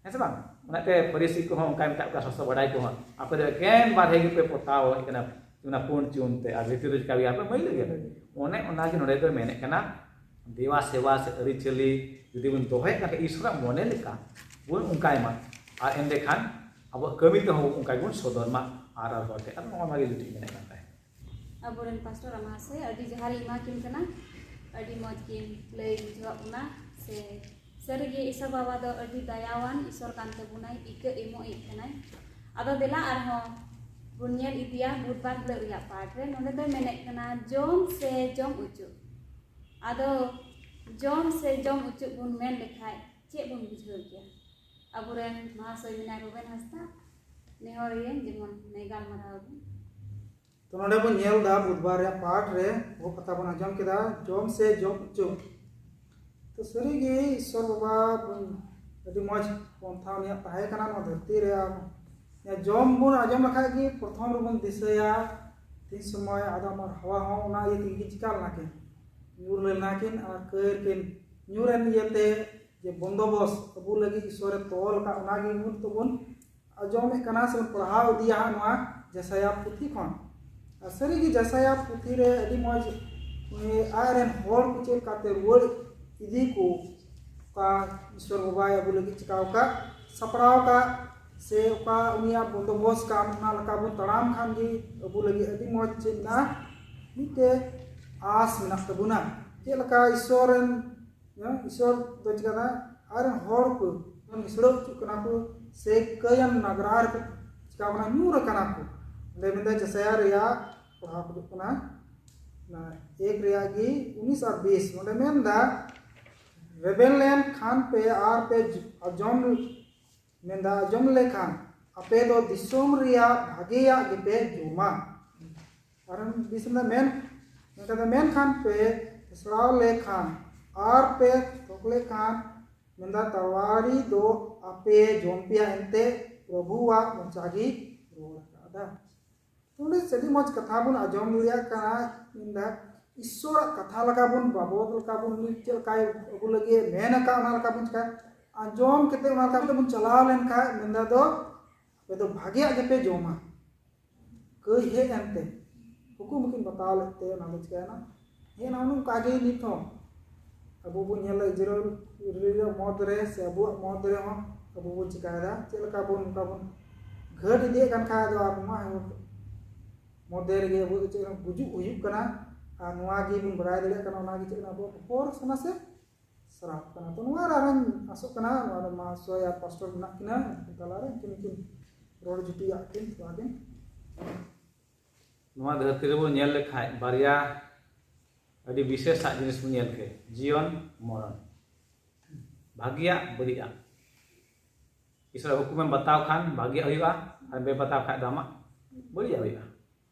ᱦᱮᱸ ᱥᱮ ᱵᱟᱝ? ᱚᱱᱟᱛᱮ ᱯᱷᱟᱹᱨᱤᱥᱤ ᱠᱚᱦᱚᱸ ᱚᱱᱠᱟᱭ ᱢᱮᱛᱟᱜ ᱠᱚᱣᱟ, ᱥᱚᱥᱛᱚ ᱵᱟᱰᱟᱭ ᱠᱚᱦᱚᱸ, ᱟᱯᱮ ᱫᱚ ᱮᱠᱮᱱ ᱵᱟᱨᱦᱮ ᱜᱮᱯᱮ ᱯᱚᱛᱟᱣᱮᱫ ᱠᱟᱱᱟ, ᱚᱱᱟ ᱯᱩᱸᱰ ᱪᱩᱱ ᱛᱮ, ᱟᱨ ᱵᱷᱤᱛᱤᱨ ᱨᱮ ᱪᱤᱠᱟ ᱜᱮᱭᱟ ᱯᱮ? ᱢᱟᱹᱭᱞᱟᱹ ᱜᱮᱭᱟ ᱯᱮ᱾ ᱚᱱᱮ ᱚᱱᱟ ᱜᱮ ᱱᱚᱰᱮ ᱫᱚ ᱢᱮᱱᱮᱫ ᱠᱟᱱᱟ, ᱫᱮᱣᱟ ᱥᱮᱵᱟ ᱥᱮ ᱟᱹᱨᱤᱪᱟᱹᱞᱤ ᱡᱩᱫᱤ ᱵᱚᱱ ᱫᱚᱦᱚᱭ ᱠᱷᱟᱱ ᱤᱥᱚᱨᱟᱜ ᱢᱚᱱᱮ ᱞᱮᱠᱟ ᱵᱚᱱ ᱚᱱᱠᱟᱭ ᱢᱟ, ᱟᱨ ᱮᱸᱰᱮᱠᱷᱟᱱ ᱟᱵᱚᱣᱟᱜ ᱠᱟᱹᱢᱤ ᱛᱮᱦᱚᱸ ᱚᱱᱠᱟ ᱜᱮᱵᱚᱱ ᱥᱚᱫᱚᱨ ᱢᱟ ᱟᱨ ᱟᱨ ᱦᱚᱲ ᱴᱷᱮᱱ᱾ ᱟᱨ ᱱᱚᱣᱟ ᱜᱮ ᱡᱩᱫᱤ ᱢᱮᱱᱮᱫ ᱠᱟᱱ ᱛᱟᱦᱮᱸᱫ᱾ ᱟᱵᱚᱨᱮᱱ ᱯᱟᱥᱴᱚᱨ ᱢᱟᱦᱟᱥᱚᱭ ᱟᱹᱰᱤ ᱡᱚᱦᱟᱨ ᱤᱧ ᱮᱢᱟ ᱠᱤᱱ ᱠᱟᱱᱟ, ᱟᱹᱰᱤ ᱢᱚᱡᱽ ᱠᱤᱱ ᱞᱟᱹᱭ ᱵᱩᱡᱷᱟᱹᱣᱟᱜ ᱵᱚᱱᱟ᱾ ᱥᱮ ᱥᱟᱹᱨᱤᱜᱮ ᱤᱥᱚᱨ ᱵᱟᱵᱟ ᱫᱚ ᱟᱹᱰᱤ ᱫᱟᱭᱟᱣᱟᱱ ᱤᱥᱚᱨ ᱠᱟᱱ ᱛᱟᱵᱚᱱᱟᱭ, ᱤᱠᱟᱹ ᱮᱢᱚᱜ ᱤᱡ ᱠᱟᱱᱟᱭ᱾ ᱟᱫᱚ ᱫᱮᱞᱟ ᱟᱨᱦᱚᱸ ᱵᱚᱱ ᱧᱮᱞ ᱤᱫᱤᱭᱟ ᱵᱩᱫᱷᱵᱟᱨ ᱦᱤᱞᱳᱜ ᱨᱮᱭᱟᱜ ᱯᱟᱴ ᱨᱮ᱾ ᱱᱚᱰᱮ ᱫᱚᱭ ᱢᱮᱱᱮᱫ ᱠᱟᱱᱟ ᱡᱚᱢ ᱥᱮ ᱡᱚᱢ ᱚᱪᱚ᱾ ᱟᱫᱚ ᱡᱚᱢ ᱥᱮ ᱡᱚᱢ ᱚᱪᱚ ᱵᱚᱱ ᱢᱮᱱ ᱞᱮᱠᱷᱟᱡ ᱪᱮᱫ ᱵᱚᱱ ᱵᱩᱡᱷᱟᱹᱣ ᱠᱮᱭᱟ? ᱟᱵᱚᱨᱮᱱ ᱢᱟᱦᱟᱥᱚᱭ ᱢᱮᱱᱟᱭ ᱨᱩᱵᱮᱱ ᱦᱟᱸᱥᱫᱟ, ᱱᱮᱦᱚᱨ ᱤᱭᱟᱹ ᱡᱮᱢᱚᱱ ᱱᱮ ᱜᱟᱞᱢᱟᱨᱟᱣ ᱟᱵᱚᱱ᱾ ᱛᱚ ᱱᱚᱰᱮ ᱵᱚᱱ ᱧᱮᱞ ᱮᱫᱟ ᱵᱩᱫᱷᱵᱟᱨ ᱨᱮᱭᱟᱜ ᱯᱟᱴ ᱨᱮ ᱵᱚᱦᱩ ᱠᱟᱛᱷᱟ ᱵᱚᱱ ᱟᱸᱡᱚᱢ ᱠᱮᱫᱟ, ᱡᱚᱢ ᱥᱮ ᱡᱚᱢ ᱚᱪᱚ᱾ ᱛᱚ ᱥᱟᱹᱨᱤᱜᱮ ᱤᱥᱚᱨ ᱵᱟᱵᱟ ᱵᱚᱱ ᱟᱹᱰᱤ ᱢᱚᱡᱽ ᱯᱚᱱᱛᱷᱟ ᱩᱱᱤᱭᱟᱜ ᱛᱟᱦᱮᱸ ᱠᱟᱱᱟ ᱱᱚᱣᱟ ᱫᱷᱟᱹᱨᱛᱤ ᱨᱮ᱾ ᱟᱨ ᱡᱚᱢ ᱵᱚᱱ ᱟᱸᱡᱚᱢ ᱞᱮᱠᱷᱟᱡ ᱜᱮ ᱯᱨᱚᱛᱷᱚᱢ ᱨᱮᱵᱚᱱ ᱫᱤᱥᱟᱹᱭᱟ ᱛᱤᱱ ᱥᱚᱢᱚᱭ ᱟᱫᱟᱢ ᱟᱨ ᱦᱟᱣᱟ ᱦᱚᱸ ᱚᱱᱟ ᱤᱭᱟᱹ ᱛᱮᱜᱮ ᱪᱤᱠᱟ ᱞᱮᱱᱟ ᱠᱤᱱ, ᱧᱩᱨ ᱞᱮᱱᱟ ᱠᱤᱱ᱾ ᱟᱨ ᱠᱟᱹᱭ ᱠᱤᱱ ᱧᱩᱨ ᱮᱱ ᱤᱭᱟᱹᱛᱮ ᱡᱮ ᱵᱚᱱᱫᱚᱵᱚᱥ ᱟᱵᱚ ᱞᱟᱹᱜᱤᱫ ᱤᱥᱚᱨᱮ ᱛᱚᱞ ᱟᱠᱟᱫ, ᱚᱱᱟ ᱜᱮ ᱵᱚᱱ ᱛᱟᱵᱚᱱ ᱟᱸᱡᱚᱢᱮᱫ ᱠᱟᱱᱟ ᱥᱮ ᱵᱚᱱ ᱯᱟᱲᱦᱟᱣ ᱤᱫᱤᱭᱟ ᱦᱟᱸᱜ ᱱᱚᱣᱟ ᱡᱮᱥᱟᱭᱟ ᱯᱩᱛᱷᱤ ᱠᱷᱚᱱ᱾ ᱟᱨ ᱥᱟᱹᱨᱤᱜᱮ ᱡᱮᱥᱟᱭᱟ ᱯᱩᱛᱷᱤ ᱨᱮ ᱟᱹᱰᱤ ᱢᱚᱡᱽ, ᱩᱱᱤ ᱟᱡ ᱨᱮᱱ ᱦᱚᱲ ᱠᱚ ᱪᱮᱫ ᱞᱮᱠᱟᱛᱮ ᱨᱩᱣᱟᱹᱲ ᱤᱫᱤ ᱠᱚ, ᱚᱠᱟ ᱤᱥᱚᱨ ᱵᱟᱵᱟᱭ ᱟᱵᱚ ᱞᱟᱹᱜᱤᱫ ᱪᱤᱠᱟᱹ ᱟᱠᱟᱫ, ᱥᱟᱯᱲᱟᱣ ᱟᱠᱟᱫ, ᱥᱮ ᱚᱠᱟ ᱩᱱᱤᱭᱟᱜ ᱵᱚᱱᱫᱚᱵᱚᱥ ᱠᱟᱱ, ᱚᱱᱟ ᱞᱮᱠᱟ ᱵᱚᱱ ᱛᱟᱲᱟᱢ ᱠᱷᱟᱱ ᱜᱮ ᱟᱵᱚ ᱞᱟᱹᱜᱤᱫ ᱟᱹᱰᱤ ᱢᱚᱡᱽ ᱪᱮᱫ ᱢᱮᱱᱟᱜᱼᱟ, ᱢᱤᱫᱴᱮᱡ ᱟᱸᱥ ᱢᱮᱱᱟᱜ ᱛᱟᱵᱚᱱᱟ᱾ ᱪᱮᱫ ᱞᱮᱠᱟ ᱤᱥᱚᱨ ᱨᱮᱱ, ᱦᱮᱸ, ᱤᱥᱚᱨ ᱫᱚ ᱪᱤᱠᱟᱹ ᱫᱟ, ᱟᱡ ᱨᱮᱱ ᱦᱚᱲ ᱠᱚ ᱱᱤᱥᱲᱟᱹᱣ ᱦᱚᱪᱚᱜ ᱠᱟᱱᱟ ᱠᱚ, ᱥᱮ ᱠᱟᱹᱭᱟᱱ ᱱᱟᱜᱽᱨᱟ ᱨᱮᱠᱚ ᱪᱤᱠᱟᱹ ᱠᱟᱱᱟ, ᱧᱩᱨ ᱟᱠᱟᱱᱟ ᱠᱚ᱾ ᱚᱸᱰᱮ ᱢᱮᱱᱫᱟ ᱡᱮᱥᱟᱭᱟ ᱨᱮᱭᱟᱜ ᱯᱟᱲᱦᱟᱣ ᱠᱚ ᱦᱩᱭᱩᱜ ᱠᱟᱱᱟ, ᱚᱱᱟ ᱮᱠ ᱨᱮᱭᱟᱜ ᱜᱮ ᱩᱱᱤᱥ ᱟᱨ ᱵᱤᱥ᱾ ᱚᱸᱰᱮ ᱢᱮᱱᱫᱟ, ᱨᱮᱵᱮᱱ ᱞᱮᱱ ᱠᱷᱟᱱ ᱯᱮ ᱟᱨ ᱯᱮ ᱟᱸᱡᱚᱢ, ᱢᱮᱱᱫᱟ, ᱟᱸᱡᱚᱢ ᱞᱮᱠᱷᱟᱱ ᱟᱯᱮ ᱫᱚ ᱫᱤᱥᱚᱢ ᱨᱮᱭᱟᱜ ᱵᱷᱟᱜᱮᱭᱟᱜ ᱜᱮᱯᱮ ᱡᱚᱢᱟ᱾ ᱟᱨ ᱵᱤᱥ ᱢᱮᱱᱫᱟ, ᱢᱮᱱ, ᱢᱮᱱᱠᱷᱟᱱ ᱯᱮ ᱥᱮᱬᱟᱣ ᱞᱮᱠᱷᱟᱱ ᱟᱨ ᱯᱮ ᱛᱷᱚᱠ ᱞᱮᱠᱷᱟᱱ, ᱢᱮᱱᱫᱟ, ᱛᱟᱲᱣᱟᱲᱤ ᱫᱚ ᱟᱯᱮ ᱡᱚᱢ ᱯᱮᱭᱟ, ᱮᱱᱛᱮ ᱯᱨᱚᱵᱷᱩᱣᱟᱜ ᱢᱚᱪᱟ ᱜᱮ ᱨᱚᱲ ᱟᱠᱟᱫᱟ᱾ ᱚᱸᱰᱮ ᱟᱹᱰᱤ ᱢᱚᱡᱽ ᱠᱟᱛᱷᱟ ᱵᱚᱱ ᱟᱸᱡᱚᱢ ᱫᱟᱲᱮᱭᱟᱜ ᱠᱟᱱᱟ᱾ ᱢᱮᱱᱫᱟ, ᱤᱥᱚᱨᱟᱜ ᱠᱟᱛᱷᱟ ᱞᱮᱠᱟ ᱵᱚᱱ, ᱵᱟᱵᱚᱫ ᱞᱮᱠᱟ ᱵᱚᱱ, ᱩᱱᱤ ᱪᱮᱫ ᱞᱮᱠᱟᱭ ᱟᱵᱚ ᱞᱟᱹᱜᱤᱫ ᱮ ᱢᱮᱱ ᱟᱠᱟᱫ, ᱚᱱᱟ ᱞᱮᱠᱟ ᱵᱚᱱ ᱪᱤᱠᱟᱹᱭᱟ᱾ ᱟᱸᱡᱚᱢ ᱠᱟᱛᱮ ᱚᱱᱟ ᱞᱮᱠᱟ ᱵᱚᱱ ᱪᱟᱞᱟᱣ ᱞᱮᱱᱠᱷᱟᱱ, ᱢᱮᱱᱫᱟ ᱫᱚ, ᱟᱯᱮ ᱫᱚ ᱵᱷᱟᱜᱮᱭᱟᱜ ᱜᱮᱯᱮ ᱡᱚᱢᱟ᱾ ᱠᱟᱹᱭ ᱦᱮᱡ ᱮᱱᱛᱮ ᱦᱩᱠᱩᱢ ᱠᱤᱱ ᱵᱟᱛᱟᱣ ᱞᱮᱫ ᱛᱮ ᱚᱱᱟ ᱫᱚ ᱪᱤᱠᱟᱹᱭᱮᱱᱟ? ᱦᱮᱡ ᱮᱱᱟ᱾ ᱚᱱᱠᱟ ᱜᱮ ᱱᱤᱛ ᱦᱚᱸ ᱟᱵᱚ ᱵᱚᱱ ᱧᱮᱞᱟ, ᱤᱥᱨᱟᱭᱮᱞ ᱢᱚᱫᱽ ᱨᱮ ᱥᱮ ᱟᱵᱚᱣᱟᱜ ᱢᱚᱫᱽ ᱨᱮᱦᱚᱸ ᱟᱵᱚ ᱵᱚᱱ ᱪᱤᱠᱟᱹᱭᱮᱫᱟ, ᱪᱮᱫ ᱞᱮᱠᱟ ᱵᱚᱱ, ᱚᱱᱠᱟ ᱵᱚᱱ ᱜᱷᱟᱹᱴ ᱤᱫᱤᱭᱮᱫ ᱠᱟᱱ ᱠᱷᱟᱡ ᱫᱚ ᱟᱵᱚ ᱢᱟ ᱢᱚᱫᱽᱫᱷᱮ ᱨᱮᱜᱮ ᱟᱵᱚ ᱫᱚ ᱪᱮᱫ ᱜᱩᱡᱩᱜ ᱦᱩᱭᱩᱜ ᱠᱟᱱᱟ᱾ ᱟᱨ ᱱᱚᱣᱟ ᱜᱮ ᱵᱚᱱ ᱵᱟᱲᱟᱭ ᱫᱟᱲᱮᱭᱟᱜ ᱠᱟᱱᱟ, ᱚᱱᱟ ᱜᱮ ᱪᱮᱫ ᱟᱵᱚ ᱦᱚᱨ ᱥᱟᱱᱟ ᱥᱮ ᱥᱟᱨᱟᱯ ᱠᱟᱱᱟ᱾ ᱛᱚ ᱱᱚᱣᱟ ᱨᱮ ᱟᱨᱦᱚᱸᱧ ᱟᱥᱚᱜ ᱠᱟᱱᱟ, ᱱᱚᱣᱟ ᱨᱮ ᱢᱟᱦᱟᱥᱚᱭ ᱟᱨ ᱯᱟᱥᱴᱚᱨ ᱢᱮᱱᱟᱜ ᱠᱤᱱᱟ, ᱩᱱᱠᱤᱱ ᱛᱟᱞᱟᱨᱮ ᱩᱱᱠᱤᱱ ᱠᱤᱱ ᱨᱚᱲ ᱡᱩᱴᱤᱡᱟᱜ ᱠᱤᱱ ᱛᱷᱚᱲᱟ ᱠᱤᱱ᱾ ᱱᱚᱣᱟ ᱫᱷᱟᱹᱨᱛᱤ ᱨᱮᱵᱚᱱ ᱧᱮᱞ ᱞᱮᱠᱷᱟᱡ ᱵᱟᱨᱭᱟ ᱟᱹᱰᱤ ᱵᱤᱥᱮᱥᱟᱜ ᱡᱤᱱᱤᱥ ᱵᱚᱱ ᱧᱮᱞ ᱠᱮᱫ, ᱡᱤᱭᱚᱱ ᱢᱚᱨᱚᱱ, ᱵᱷᱟᱹᱜᱤᱭᱟᱜ ᱵᱟᱹᱲᱤᱡᱟᱜ᱾ ᱤᱥᱚᱨᱟᱜ ᱦᱩᱠᱩᱢᱮᱢ ᱵᱟᱛᱟᱣ ᱠᱷᱟᱱ ᱵᱷᱟᱹᱜᱤᱭᱟᱜ ᱦᱩᱭᱩᱜᱼᱟ, ᱟᱨ ᱵᱮ ᱵᱟᱛᱟᱣ ᱠᱷᱟᱡ ᱫᱚ ᱟᱢᱟᱜ ᱵᱟᱹᱲᱤᱡᱟᱜ ᱦᱩᱭᱩᱜᱼᱟ᱾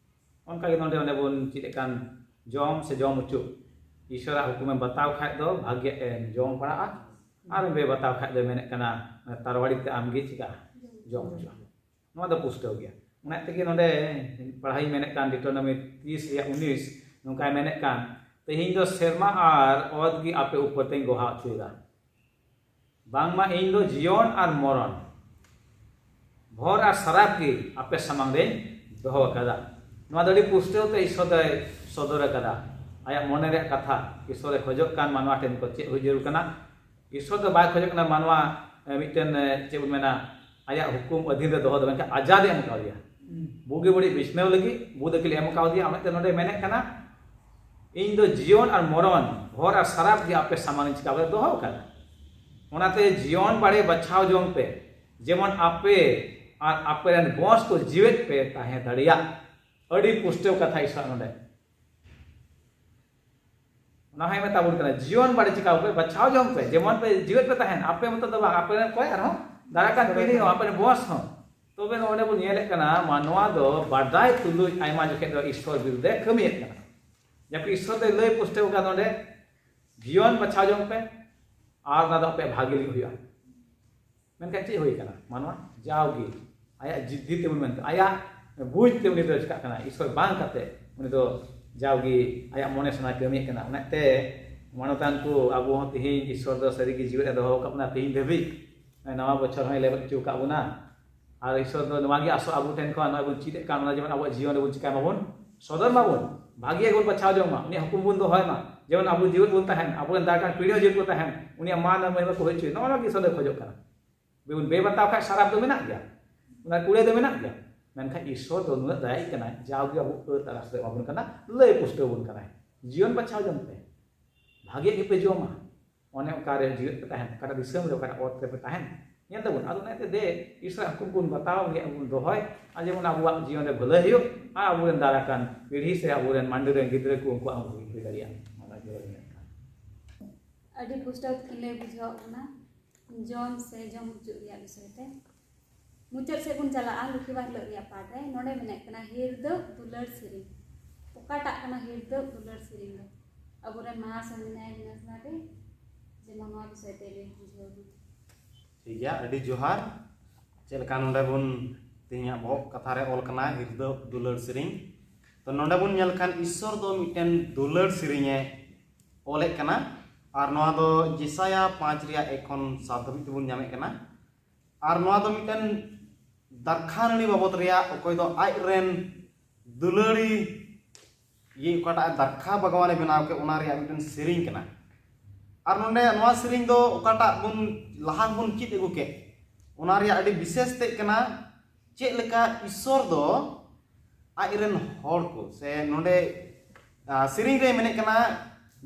ᱚᱱᱠᱟᱜᱮ ᱱᱚᱰᱮ ᱚᱸᱰᱮ ᱵᱚᱱ ᱪᱮᱫ ᱠᱟᱱ ᱡᱚᱢ ᱥᱮ ᱡᱚᱢ ᱦᱚᱪᱚ, ᱤᱥᱚᱨᱟᱜ ᱦᱩᱠᱩᱢᱮᱢ ᱵᱟᱛᱟᱣ ᱠᱷᱟᱡ ᱫᱚ ᱵᱷᱟᱹᱜᱤᱭᱟᱜ ᱮᱢ ᱡᱚᱢ ᱯᱟᱲᱟᱜᱼᱟ, ᱟᱨ ᱵᱮ ᱵᱟᱛᱟᱣ ᱠᱷᱟᱡ ᱫᱚ ᱢᱮᱱᱮᱫ ᱠᱟᱱᱟ ᱛᱟᱨᱣᱟᱲᱤ ᱛᱮ ᱟᱢᱜᱮ ᱪᱤᱠᱟ ᱡᱚᱢ ᱦᱚᱪᱚᱜᱼᱟ᱾ ᱱᱚᱣᱟ ᱫᱚ ᱯᱩᱥᱴᱟᱹᱣ ᱜᱮᱭᱟ᱾ ᱚᱱᱟ ᱛᱮᱜᱮ ᱱᱚᱰᱮ ᱯᱟᱲᱦᱟᱣ ᱤᱧ ᱢᱮᱱᱮᱫ ᱠᱟᱱ, ᱰᱤᱴᱳᱱᱚᱢᱤ ᱛᱤᱨᱤᱥ ᱨᱮᱭᱟᱜ ᱩᱱᱤᱥ ᱱᱚᱝᱠᱟᱭ ᱢᱮᱱᱮᱫ ᱠᱟᱱ, "ᱛᱮᱦᱮᱧ ᱫᱚ ᱥᱮᱨᱢᱟ ᱟᱨ ᱚᱛ ᱜᱮ ᱟᱯᱮ ᱩᱯᱚᱨ ᱛᱮᱧ ᱜᱚᱦᱟ ᱦᱚᱪᱚᱭᱮᱫᱟ, ᱵᱟᱝᱢᱟ ᱤᱧ ᱫᱚ ᱡᱤᱭᱚᱱ ᱟᱨ ᱢᱚᱨᱚᱱ, ᱵᱷᱚᱨ ᱟᱨ ᱥᱟᱨᱟᱯ ᱜᱮ ᱟᱯᱮ ᱥᱟᱢᱟᱝ ᱨᱮᱧ ᱫᱚᱦᱚ ᱟᱠᱟᱫᱟ᱾" ᱱᱚᱣᱟ ᱫᱚ ᱟᱹᱰᱤ ᱯᱩᱥᱴᱟᱹᱣ ᱛᱮ ᱤᱥᱚᱨ ᱫᱚᱭ ᱥᱚᱫᱚᱨ ᱟᱠᱟᱫᱟ᱾ ᱟᱭᱟᱜ ᱢᱚᱱᱮ ᱨᱮᱭᱟᱜ ᱠᱟᱛᱷᱟ ᱤᱥᱚᱨᱮ ᱠᱷᱚᱡᱚᱜ ᱠᱟᱱ ᱢᱟᱱᱣᱟ ᱴᱷᱮᱱ ᱠᱚ ᱪᱮᱫ ᱦᱩᱭ ᱡᱟᱹᱨᱩᱲ ᱠᱟᱱᱟ᱾ ᱤᱥᱚᱨ ᱫᱚ ᱵᱟᱭ ᱠᱷᱚᱡᱚᱜ ᱠᱟᱱᱟ ᱢᱟᱱᱣᱟ, ᱮ, ᱢᱤᱫᱴᱮᱱ, ᱮ, ᱪᱮᱫ ᱵᱚᱱ ᱢᱮᱱᱟ, ᱟᱭᱟᱜ ᱦᱩᱠᱩᱢ ᱟᱹᱫᱷᱤᱱ ᱨᱮ ᱫᱚᱦᱚ ᱫᱚ, ᱢᱮᱱᱠᱷᱟᱱ ᱟᱡᱟᱫ ᱮ ᱮᱢ ᱠᱟᱣᱫᱮᱭᱟ᱾ ᱵᱩᱜᱤ ᱵᱟᱹᱲᱤᱡ ᱵᱤᱪᱷᱱᱟᱹᱣ ᱞᱟᱹᱜᱤᱫ ᱵᱩᱫ ᱟᱹᱠᱤᱞ ᱮ ᱮᱢ ᱠᱟᱣᱫᱮᱭᱟ᱾ ᱚᱱᱟᱛᱮ ᱱᱚᱰᱮ ᱢᱮᱱᱮᱫ ᱠᱟᱱᱟ, "ᱤᱧ ᱫᱚ ᱡᱤᱭᱚᱱ ᱟᱨ ᱢᱚᱨᱚᱱ, ᱵᱷᱚᱨ ᱟᱨ ᱥᱟᱨᱟᱯ ᱜᱮ ᱟᱯᱮ ᱥᱟᱢᱟᱝ ᱨᱤᱧ ᱪᱤᱠᱟ ᱵᱚᱞᱮ ᱫᱚᱦᱚ ᱟᱠᱟᱫᱟ᱾ ᱚᱱᱟᱛᱮ ᱡᱤᱭᱚᱱ ᱵᱟᱲᱮ ᱵᱟᱪᱷᱟᱣ ᱡᱚᱝ ᱯᱮ, ᱡᱮᱢᱚᱱ ᱟᱯᱮ ᱟᱨ ᱟᱯᱮ ᱨᱮᱱ ᱵᱚᱸᱥ ᱠᱚ ᱡᱤᱣᱮᱫ ᱯᱮ ᱛᱟᱦᱮᱸ ᱫᱟᱲᱮᱭᱟᱜ᱾" ᱟᱹᱰᱤ ᱯᱩᱥᱴᱟᱹᱣ ᱠᱟᱛᱷᱟ ᱤᱥᱚᱨ ᱱᱚᱰᱮ᱾ ᱚᱱᱟ ᱦᱚᱸᱭ ᱢᱮᱛᱟ ᱵᱚᱱ ᱠᱟᱱᱟ, ᱡᱤᱭᱚᱱ ᱵᱟᱲᱮ ᱪᱤᱠᱟᱹᱣ ᱯᱮ, ᱵᱟᱪᱷᱟᱣ ᱡᱚᱝ ᱯᱮ, ᱡᱮᱢᱚᱱ ᱯᱮ ᱡᱤᱣᱮᱫ ᱯᱮ ᱛᱟᱦᱮᱱ, ᱟᱯᱮ ᱢᱚᱛᱚ ᱫᱚ ᱵᱟᱝ, ᱟᱯᱮ ᱨᱮᱱ ᱚᱠᱚᱭ ᱟᱨᱦᱚᱸ ᱫᱟᱨᱟᱭ ᱠᱟᱱ ᱯᱤᱲᱦᱤ ᱦᱚᱸ, ᱟᱯᱮ ᱨᱮᱱ ᱵᱚᱸᱥ ᱦᱚᱸ᱾ ᱛᱚᱵᱮ ᱱᱚᱰᱮ ᱵᱚᱱ ᱧᱮᱞᱮᱫ ᱠᱟᱱᱟ, ᱢᱟᱱᱣᱟ ᱫᱚ ᱵᱟᱰᱟᱭ ᱛᱩᱞᱩᱡ ᱟᱭᱢᱟ ᱡᱚᱠᱷᱮᱡ ᱫᱚ ᱤᱥᱚᱨ ᱵᱤᱨᱩᱫᱷ ᱮ ᱠᱟᱹᱢᱤᱭᱮᱫ ᱠᱟᱱᱟ᱾ ᱡᱟᱵᱠᱤ ᱤᱥᱚᱨ ᱫᱚᱭ ᱞᱟᱹᱭ ᱯᱩᱥᱴᱟᱹᱣ ᱟᱠᱟᱫ ᱱᱚᱰᱮ, ᱡᱤᱭᱚᱱ ᱵᱟᱪᱷᱟᱣ ᱡᱚᱝ ᱯᱮ, ᱟᱨ ᱚᱱᱟ ᱫᱚ ᱟᱯᱮᱭᱟᱜ ᱵᱷᱟᱜᱮ ᱞᱟᱹᱜᱤᱫ ᱦᱩᱭᱩᱜᱼᱟ᱾ ᱢᱮᱱᱠᱷᱟᱱ ᱪᱮᱫ ᱦᱩᱭ ᱠᱟᱱᱟ? ᱢᱟᱱᱣᱟ ᱡᱟᱣᱜᱮ ᱟᱭᱟᱜ ᱡᱤᱫᱽᱫᱷᱤ ᱛᱮᱵᱚᱱ ᱢᱮᱱᱛᱮ, ᱟᱭᱟᱜ ᱵᱩᱡᱽ ᱛᱮ ᱩᱱᱤ ᱫᱚ ᱪᱤᱠᱟᱹᱜ ᱠᱟᱱᱟ, ᱤᱥᱚᱨ ᱵᱟᱝ ᱠᱟᱛᱮ ᱩᱱᱤ ᱫᱚ ᱡᱟᱣᱜᱮ ᱟᱭᱟᱜ ᱢᱚᱱᱮ ᱥᱟᱱᱟᱭ ᱠᱟᱹᱢᱤᱭᱮᱫ ᱠᱟᱱᱟ᱾ ᱚᱱᱟᱛᱮ ᱢᱟᱱᱚᱛᱟᱱ ᱠᱚ, ᱟᱵᱚ ᱦᱚᱸ ᱛᱮᱦᱮᱧ ᱤᱥᱚᱨ ᱫᱚ ᱥᱟᱹᱨᱤᱜᱮ ᱡᱤᱣᱮᱫ ᱮ ᱫᱚᱦᱚ ᱟᱠᱟᱫ ᱵᱚᱱᱟ, ᱛᱮᱦᱮᱧ ᱫᱷᱟᱹᱵᱤᱡ ᱱᱟᱣᱟ ᱵᱚᱪᱷᱚᱨ ᱦᱚᱸᱭ ᱞᱮᱵᱮᱫ ᱦᱚᱪᱚ ᱟᱠᱟᱫ ᱵᱚᱱᱟ᱾ ᱟᱨ ᱤᱥᱚᱨ ᱫᱚ ᱱᱚᱣᱟ ᱜᱮ ᱟᱥᱚᱜ ᱟᱵᱚ ᱴᱷᱮᱱ ᱠᱷᱚᱱ, ᱱᱚᱜᱼᱚᱭ ᱵᱚᱱ ᱪᱮᱫ ᱮᱫ ᱠᱟᱱ, ᱚᱱᱟ ᱡᱮᱢᱚᱱ ᱟᱵᱚᱣᱟᱜ ᱡᱤᱭᱚᱱ ᱨᱮᱵᱚᱱ ᱪᱤᱠᱟᱹᱭ ᱢᱟᱵᱚᱱ, ᱥᱚᱫᱚᱨ ᱢᱟᱵᱚᱱ, ᱵᱷᱟᱹᱜᱤᱭᱟᱜ ᱵᱚᱱ ᱵᱟᱪᱷᱟᱣ ᱡᱚᱝ ᱢᱟ, ᱩᱱᱤᱭᱟᱜ ᱦᱩᱠᱩᱢ ᱵᱚᱱ ᱫᱚᱦᱚᱭ ᱢᱟ, ᱡᱮᱢᱚᱱ ᱟᱵᱚ ᱡᱤᱣᱮᱫ ᱵᱚᱱ ᱛᱟᱦᱮᱱ, ᱟᱵᱚᱨᱮᱱ ᱫᱟᱨᱟᱭ ᱠᱟᱱ ᱯᱤᱲᱦᱤ ᱦᱚᱸ ᱡᱤᱣᱮᱫ ᱠᱚ ᱛᱟᱦᱮᱱ, ᱩᱱᱤᱭᱟᱜ ᱢᱟᱱ ᱟᱨ ᱢᱚᱦᱤᱢᱟ ᱠᱚ ᱦᱩᱭ ᱦᱚᱪᱚᱭ, ᱱᱚᱜᱼᱚ ᱱᱚᱣᱟ ᱜᱮ ᱤᱥᱚᱨ ᱫᱚᱭ ᱠᱷᱚᱡᱚᱜ ᱠᱟᱱᱟ᱾ ᱵᱮᱵᱚᱱ ᱵᱮᱵᱟᱛᱟᱣ ᱠᱷᱟᱡ ᱥᱟᱨᱟᱯ ᱫᱚ ᱢᱮᱱᱟᱜ ᱜᱮᱭᱟ, ᱚᱱᱟ ᱠᱩᱲᱟᱹᱭ ᱫᱚ ᱢᱮᱱᱟᱜ ᱜᱮᱭᱟ᱾ ᱢᱮᱱᱠᱷᱟᱱ ᱤᱥᱚᱨ ᱫᱚ ᱱᱩᱱᱟᱹᱜ ᱫᱟᱭᱟᱭᱤᱡ ᱠᱟᱱᱟᱭ, ᱡᱟᱣᱜᱮ ᱟᱵᱚ ᱟᱹᱲ ᱛᱟᱨᱟᱥ ᱨᱮ ᱮᱢᱟ ᱵᱚᱱ ᱠᱟᱱᱟ, ᱞᱟᱹᱭ ᱯᱩᱥᱴᱟᱹᱣ ᱵᱚᱱ ᱠᱟᱱᱟᱭ, "ᱡᱤᱭᱚᱱ ᱵᱟᱪᱷᱟᱣ ᱡᱚᱝ ᱯᱮ, ᱵᱷᱟᱜᱮᱭᱟᱜ ᱜᱮᱯᱮ ᱡᱚᱢᱟ, ᱚᱱᱮ ᱚᱠᱟᱨᱮ ᱡᱤᱣᱮᱫ ᱯᱮ ᱛᱟᱦᱮᱱ, ᱚᱠᱟᱴᱟᱜ ᱫᱤᱥᱚᱢ ᱨᱮ, ᱚᱠᱟᱴᱟᱜ ᱚᱛ ᱨᱮᱯᱮ ᱛᱟᱦᱮᱱ, ᱧᱮᱞ ᱛᱟᱵᱚᱱ᱾" ᱟᱫᱚ ᱚᱱᱟᱛᱮ ᱫᱮ, ᱤᱥᱚᱨᱟᱜ ᱦᱩᱠᱩᱢ ᱵᱚᱱ ᱵᱟᱛᱟᱣ, ᱩᱱᱤᱭᱟᱜ ᱵᱚᱱ ᱫᱚᱦᱚᱭ, ᱟᱨ ᱡᱮᱢᱚᱱ ᱟᱵᱚᱣᱟᱜ ᱡᱤᱭᱚᱱ ᱨᱮ ᱵᱷᱟᱹᱞᱟᱹᱭ ᱦᱩᱭᱩᱜ, ᱟᱨ ᱟᱵᱚᱨᱮᱱ ᱫᱟᱨᱟᱭ ᱠᱟᱱ ᱯᱤᱲᱦᱤ ᱥᱮ ᱟᱵᱚᱨᱮᱱ ᱢᱟᱹᱱᱰᱤ ᱨᱮᱱ ᱜᱤᱫᱽᱨᱟᱹ ᱠᱚ, ᱩᱱᱠᱩᱣᱟᱜ ᱦᱚᱸ ᱵᱷᱟᱹᱜᱤ ᱦᱩᱭ ᱫᱟᱲᱮᱭᱟᱜᱼᱟ᱾ ᱚᱱᱟ ᱜᱮ ᱢᱮᱱ ᱠᱟᱱᱟ᱾ ᱟᱹᱰᱤ ᱯᱩᱥᱴᱟᱹᱣ ᱛᱮᱠᱤᱱ ᱞᱟᱹᱭ ᱵᱩᱡᱷᱟᱹᱣᱟᱜ ᱵᱚᱱᱟ᱾ ᱡᱚᱢ ᱥᱮ ᱡᱚᱢ ᱦᱚᱪᱚ ᱨᱮᱭᱟᱜ ᱵᱤᱥᱚᱭ ᱛᱮ᱾ ᱢᱩᱪᱟᱹᱫ ᱥᱮᱫ ᱵᱚᱱ ᱪᱟᱞᱟᱜᱼᱟ ᱞᱩᱠᱷᱤ ᱵᱟᱨ ᱦᱤᱞᱳᱜ ᱨᱮᱭᱟᱜ ᱯᱟᱴ ᱨᱮ᱾ ᱱᱚᱰᱮ ᱢᱮᱱᱟᱜ ᱠᱟᱱᱟ ᱦᱤᱨᱫᱟᱹᱜ ᱫᱩᱞᱟᱹᱲ ᱥᱮᱨᱮᱧ᱾ ᱚᱠᱟᱴᱟᱜ ᱠᱟᱱᱟ ᱦᱤᱨᱫᱟᱹᱜ ᱫᱩᱞᱟᱹᱲ ᱥᱮᱨᱮᱧ ᱫᱚ? ᱟᱵᱚᱨᱮᱱ ᱢᱟᱦᱟᱥᱚᱭ ᱢᱮᱱᱟᱭᱟ ᱵᱤᱱᱟᱥ ᱢᱟᱨᱰᱤ, ᱡᱮᱢᱚᱱ ᱱᱚᱣᱟ ᱵᱤᱥᱚᱭ ᱛᱮ ᱞᱟᱹᱭ ᱵᱩᱡᱷᱟᱹᱣ ᱵᱚᱱᱟ᱾ ᱴᱷᱤᱠ ᱜᱮᱭᱟ, ᱟᱹᱰᱤ ᱡᱚᱦᱟᱨ᱾ ᱪᱮᱫ ᱞᱮᱠᱟ ᱱᱚᱰᱮ ᱵᱚᱱ ᱛᱮᱦᱮᱧᱟᱜ ᱵᱚᱦᱚᱜ ᱠᱟᱛᱷᱟ ᱨᱮ ᱚᱞ ᱠᱟᱱᱟ ᱦᱤᱨᱫᱟᱹ ᱫᱩᱞᱟᱹᱲ ᱥᱮᱨᱮᱧ᱾ ᱛᱚ ᱱᱚᱰᱮ ᱵᱚᱱ ᱧᱮᱞ ᱠᱷᱟᱱ ᱤᱥᱥᱚᱨ ᱫᱚ ᱢᱤᱫᱴᱮᱱ ᱫᱩᱞᱟᱹᱲ ᱥᱮᱨᱮᱧᱮ ᱚᱞᱮᱫ ᱠᱟᱱᱟ, ᱟᱨ ᱱᱚᱣᱟ ᱫᱚ ᱡᱮᱥᱟᱭᱟ ᱯᱟᱸᱪ ᱨᱮᱭᱟᱜ ᱮᱠ ᱠᱷᱚᱱ ᱥᱟᱛ ᱫᱷᱟᱹᱵᱤᱡ ᱛᱮᱵᱚᱱ ᱧᱟᱢᱮᱫ ᱠᱟᱱᱟ᱾ ᱟᱨ ᱱᱚᱣᱟ ᱫᱚ ᱢᱤᱫᱴᱮᱱ ᱫᱟᱨᱠᱷᱟ ᱱᱟᱹᱲᱤ ᱵᱟᱵᱚᱫ ᱨᱮᱭᱟᱜ, ᱚᱠᱚᱭ ᱫᱚ ᱟᱡ ᱨᱮᱱ ᱫᱩᱞᱟᱹᱲᱤ ᱤᱭᱟᱹ ᱚᱠᱟᱴᱟᱜ ᱫᱟᱨᱠᱷᱟ ᱵᱟᱜᱽᱣᱟᱱᱮ ᱵᱮᱱᱟᱣ ᱠᱮᱫ, ᱚᱱᱟ ᱨᱮᱭᱟᱜ ᱢᱤᱫᱴᱮᱱ ᱥᱮᱨᱮᱧ ᱠᱟᱱᱟ᱾ ᱟᱨ ᱱᱚᱰᱮ ᱱᱚᱣᱟ ᱥᱮᱨᱮᱧ ᱫᱚ ᱚᱠᱟᱴᱟᱜ ᱵᱚᱱ ᱞᱟᱦᱟ ᱵᱚᱱ ᱪᱮᱫ ᱟᱹᱜᱩ ᱠᱮᱫ, ᱚᱱᱟ ᱨᱮᱭᱟᱜ ᱟᱹᱰᱤ ᱵᱤᱥᱮᱥ ᱛᱮᱫ ᱠᱟᱱᱟ᱾ ᱪᱮᱫ ᱞᱮᱠᱟ ᱤᱥᱥᱚᱨ ᱫᱚ ᱟᱡ ᱨᱮᱱ ᱦᱚᱲ ᱠᱚ, ᱥᱮ ᱱᱚᱰᱮ, ᱟ, ᱥᱮᱨᱮᱧ ᱨᱮ ᱢᱮᱱᱮᱫ ᱠᱟᱱᱟ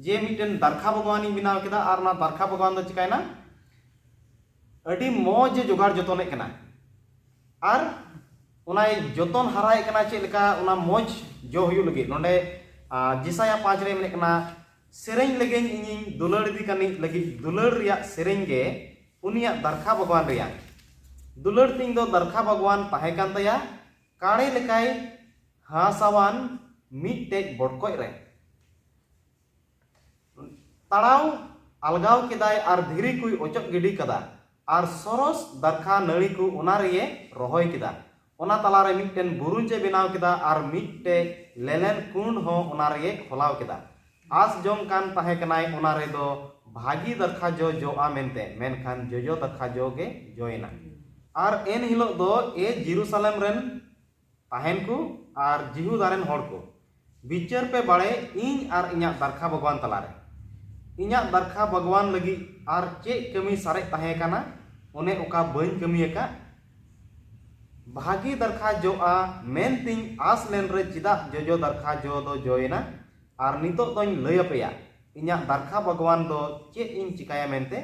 ᱡᱮ ᱢᱤᱫᱴᱮᱱ ᱫᱟᱨᱠᱷᱟ ᱵᱟᱜᱽᱣᱟᱱᱤᱧ ᱵᱮᱱᱟᱣ ᱠᱮᱫᱟ, ᱟᱨ ᱚᱱᱟ ᱫᱟᱨᱠᱷᱟ ᱵᱟᱜᱽᱣᱟᱱ ᱫᱚ ᱪᱤᱠᱟᱭᱱᱟ, ᱟᱹᱰᱤ ᱢᱚᱡᱽ ᱮ ᱡᱚᱜᱟᱲ ᱡᱚᱛᱚᱱᱮᱫ ᱠᱟᱱᱟ᱾ ᱟᱨ ᱚᱱᱟᱭ ᱡᱚᱛᱚᱱ ᱦᱟᱨᱟᱭᱮᱫ ᱠᱟᱱᱟ᱾ ᱪᱮᱫ ᱞᱮᱠᱟ ᱚᱱᱟ ᱢᱚᱡᱽ ᱡᱚ ᱦᱩᱭᱩᱜ ᱞᱟᱹᱜᱤᱫ? ᱱᱚᱰᱮ, ᱟ, ᱡᱮᱥᱟᱭᱟ ᱯᱟᱸᱪ ᱨᱮ ᱢᱮᱱᱮᱫ ᱠᱟᱱᱟ, ᱥᱮᱨᱮᱧ ᱞᱮᱜᱮᱧ ᱤᱧᱤᱧ ᱫᱩᱞᱟᱹᱲ ᱤᱫᱤ ᱠᱟᱹᱱᱤᱡ ᱞᱟᱹᱜᱤᱫ ᱫᱩᱞᱟᱹᱲ ᱨᱮᱭᱟᱜ ᱥᱮᱨᱮᱧ ᱜᱮ ᱩᱱᱤᱭᱟᱜ ᱫᱟᱨᱠᱷᱟ ᱵᱟᱜᱽᱣᱟᱱ ᱨᱮᱭᱟᱜ᱾ ᱫᱩᱞᱟᱹᱲ ᱛᱤᱧ ᱫᱚ ᱫᱟᱨᱠᱷᱟ ᱵᱟᱜᱽᱣᱟᱱ ᱛᱟᱦᱮᱸ ᱠᱟᱱ ᱛᱟᱭᱟ, ᱠᱟᱲᱮ ᱞᱮᱠᱟᱭ ᱦᱟᱸᱥᱟᱣᱟᱱ ᱢᱤᱫᱴᱮᱡ ᱵᱚᱴᱠᱚᱡ ᱨᱮ᱾ ᱛᱟᱲᱟᱣ ᱟᱞᱜᱟᱣ ᱠᱮᱫᱟᱭ ᱟᱨ ᱫᱷᱤᱨᱤ ᱠᱚᱭ ᱚᱪᱚᱜ ᱜᱤᱰᱤ ᱠᱟᱫᱟ, ᱟᱨ ᱥᱚᱨᱚᱥ ᱫᱟᱨᱠᱷᱟ ᱱᱟᱹᱲᱤ ᱠᱚ ᱚᱱᱟ ᱨᱮᱭᱮ ᱨᱚᱦᱚᱭ ᱠᱮᱫᱟ᱾ ᱚᱱᱟ ᱛᱟᱞᱟᱨᱮ ᱢᱤᱫᱴᱮᱱ ᱵᱩᱨᱩᱡ ᱮ ᱵᱮᱱᱟᱣ ᱠᱮᱫᱟ, ᱟᱨ ᱢᱤᱫᱴᱮᱡ ᱞᱮᱞᱮᱱ ᱠᱩᱸᱰ ᱦᱚᱸ ᱚᱱᱟ ᱨᱮᱭᱮ ᱠᱷᱚᱞᱟᱣ ᱠᱮᱫᱟ᱾ ᱟᱸᱥ ᱡᱚᱝ ᱠᱟᱱ ᱛᱟᱦᱮᱸ ᱠᱟᱱᱟᱭ ᱚᱱᱟ ᱨᱮᱫᱚ ᱵᱷᱟᱹᱜᱤ ᱫᱟᱨᱠᱷᱟ ᱡᱚ ᱡᱚᱜᱼᱟ ᱢᱮᱱᱛᱮ, ᱢᱮᱱᱠᱷᱟᱱ ᱡᱚᱡᱚ ᱫᱟᱨᱠᱷᱟ ᱡᱚ ᱜᱮ ᱡᱚᱭᱮᱱᱟ᱾ ᱟᱨ ᱮᱱ ᱦᱤᱞᱳᱜ ᱫᱚ, ᱮ ᱡᱮᱨᱩᱥᱟᱞᱮᱢ ᱨᱮᱱ ᱛᱟᱦᱮᱱ ᱠᱚ ᱟᱨ ᱡᱤᱦᱩᱫᱟ ᱨᱮᱱ ᱦᱚᱲ ᱠᱚ, ᱵᱤᱪᱟᱹᱨ ᱯᱮ ᱵᱟᱲᱮ ᱤᱧ ᱟᱨ ᱤᱧᱟᱹᱜ ᱫᱟᱨᱠᱷᱟ ᱵᱟᱜᱽᱣᱟᱱ ᱛᱟᱞᱟᱨᱮ᱾ ᱤᱧᱟᱹᱜ ᱫᱟᱨᱠᱷᱟ ᱵᱟᱜᱽᱣᱟᱱ ᱞᱟᱹᱜᱤᱫ ᱟᱨ ᱪᱮᱫ ᱠᱟᱹᱢᱤ ᱥᱟᱨᱮᱡ ᱛᱟᱦᱮᱸ ᱠᱟᱱᱟ, ᱚᱱᱮ ᱚᱠᱟ ᱵᱟᱹᱧ ᱠᱟᱹᱢᱤ ᱟᱠᱟᱫ? ᱵᱷᱟᱹᱜᱤ ᱫᱟᱨᱠᱷᱟ ᱡᱚᱜᱼᱟ ᱢᱮᱱᱛᱮᱧ ᱟᱸᱥ ᱞᱮᱱ ᱨᱮ ᱪᱮᱫᱟᱜ ᱡᱚᱡᱚ ᱫᱟᱨᱠᱷᱟ ᱡᱚ ᱫᱚ ᱡᱚᱭᱮᱱᱟ? ᱟᱨ ᱱᱤᱛᱚᱜ ᱫᱚᱧ ᱞᱟᱹᱭ ᱟᱯᱮᱭᱟ, ᱤᱧᱟᱹᱜ ᱫᱟᱨᱠᱷᱟ ᱵᱟᱜᱽᱣᱟᱱ ᱫᱚ ᱪᱮᱫ ᱤᱧ ᱪᱤᱠᱟᱹᱭᱟ ᱢᱮᱱᱛᱮ᱾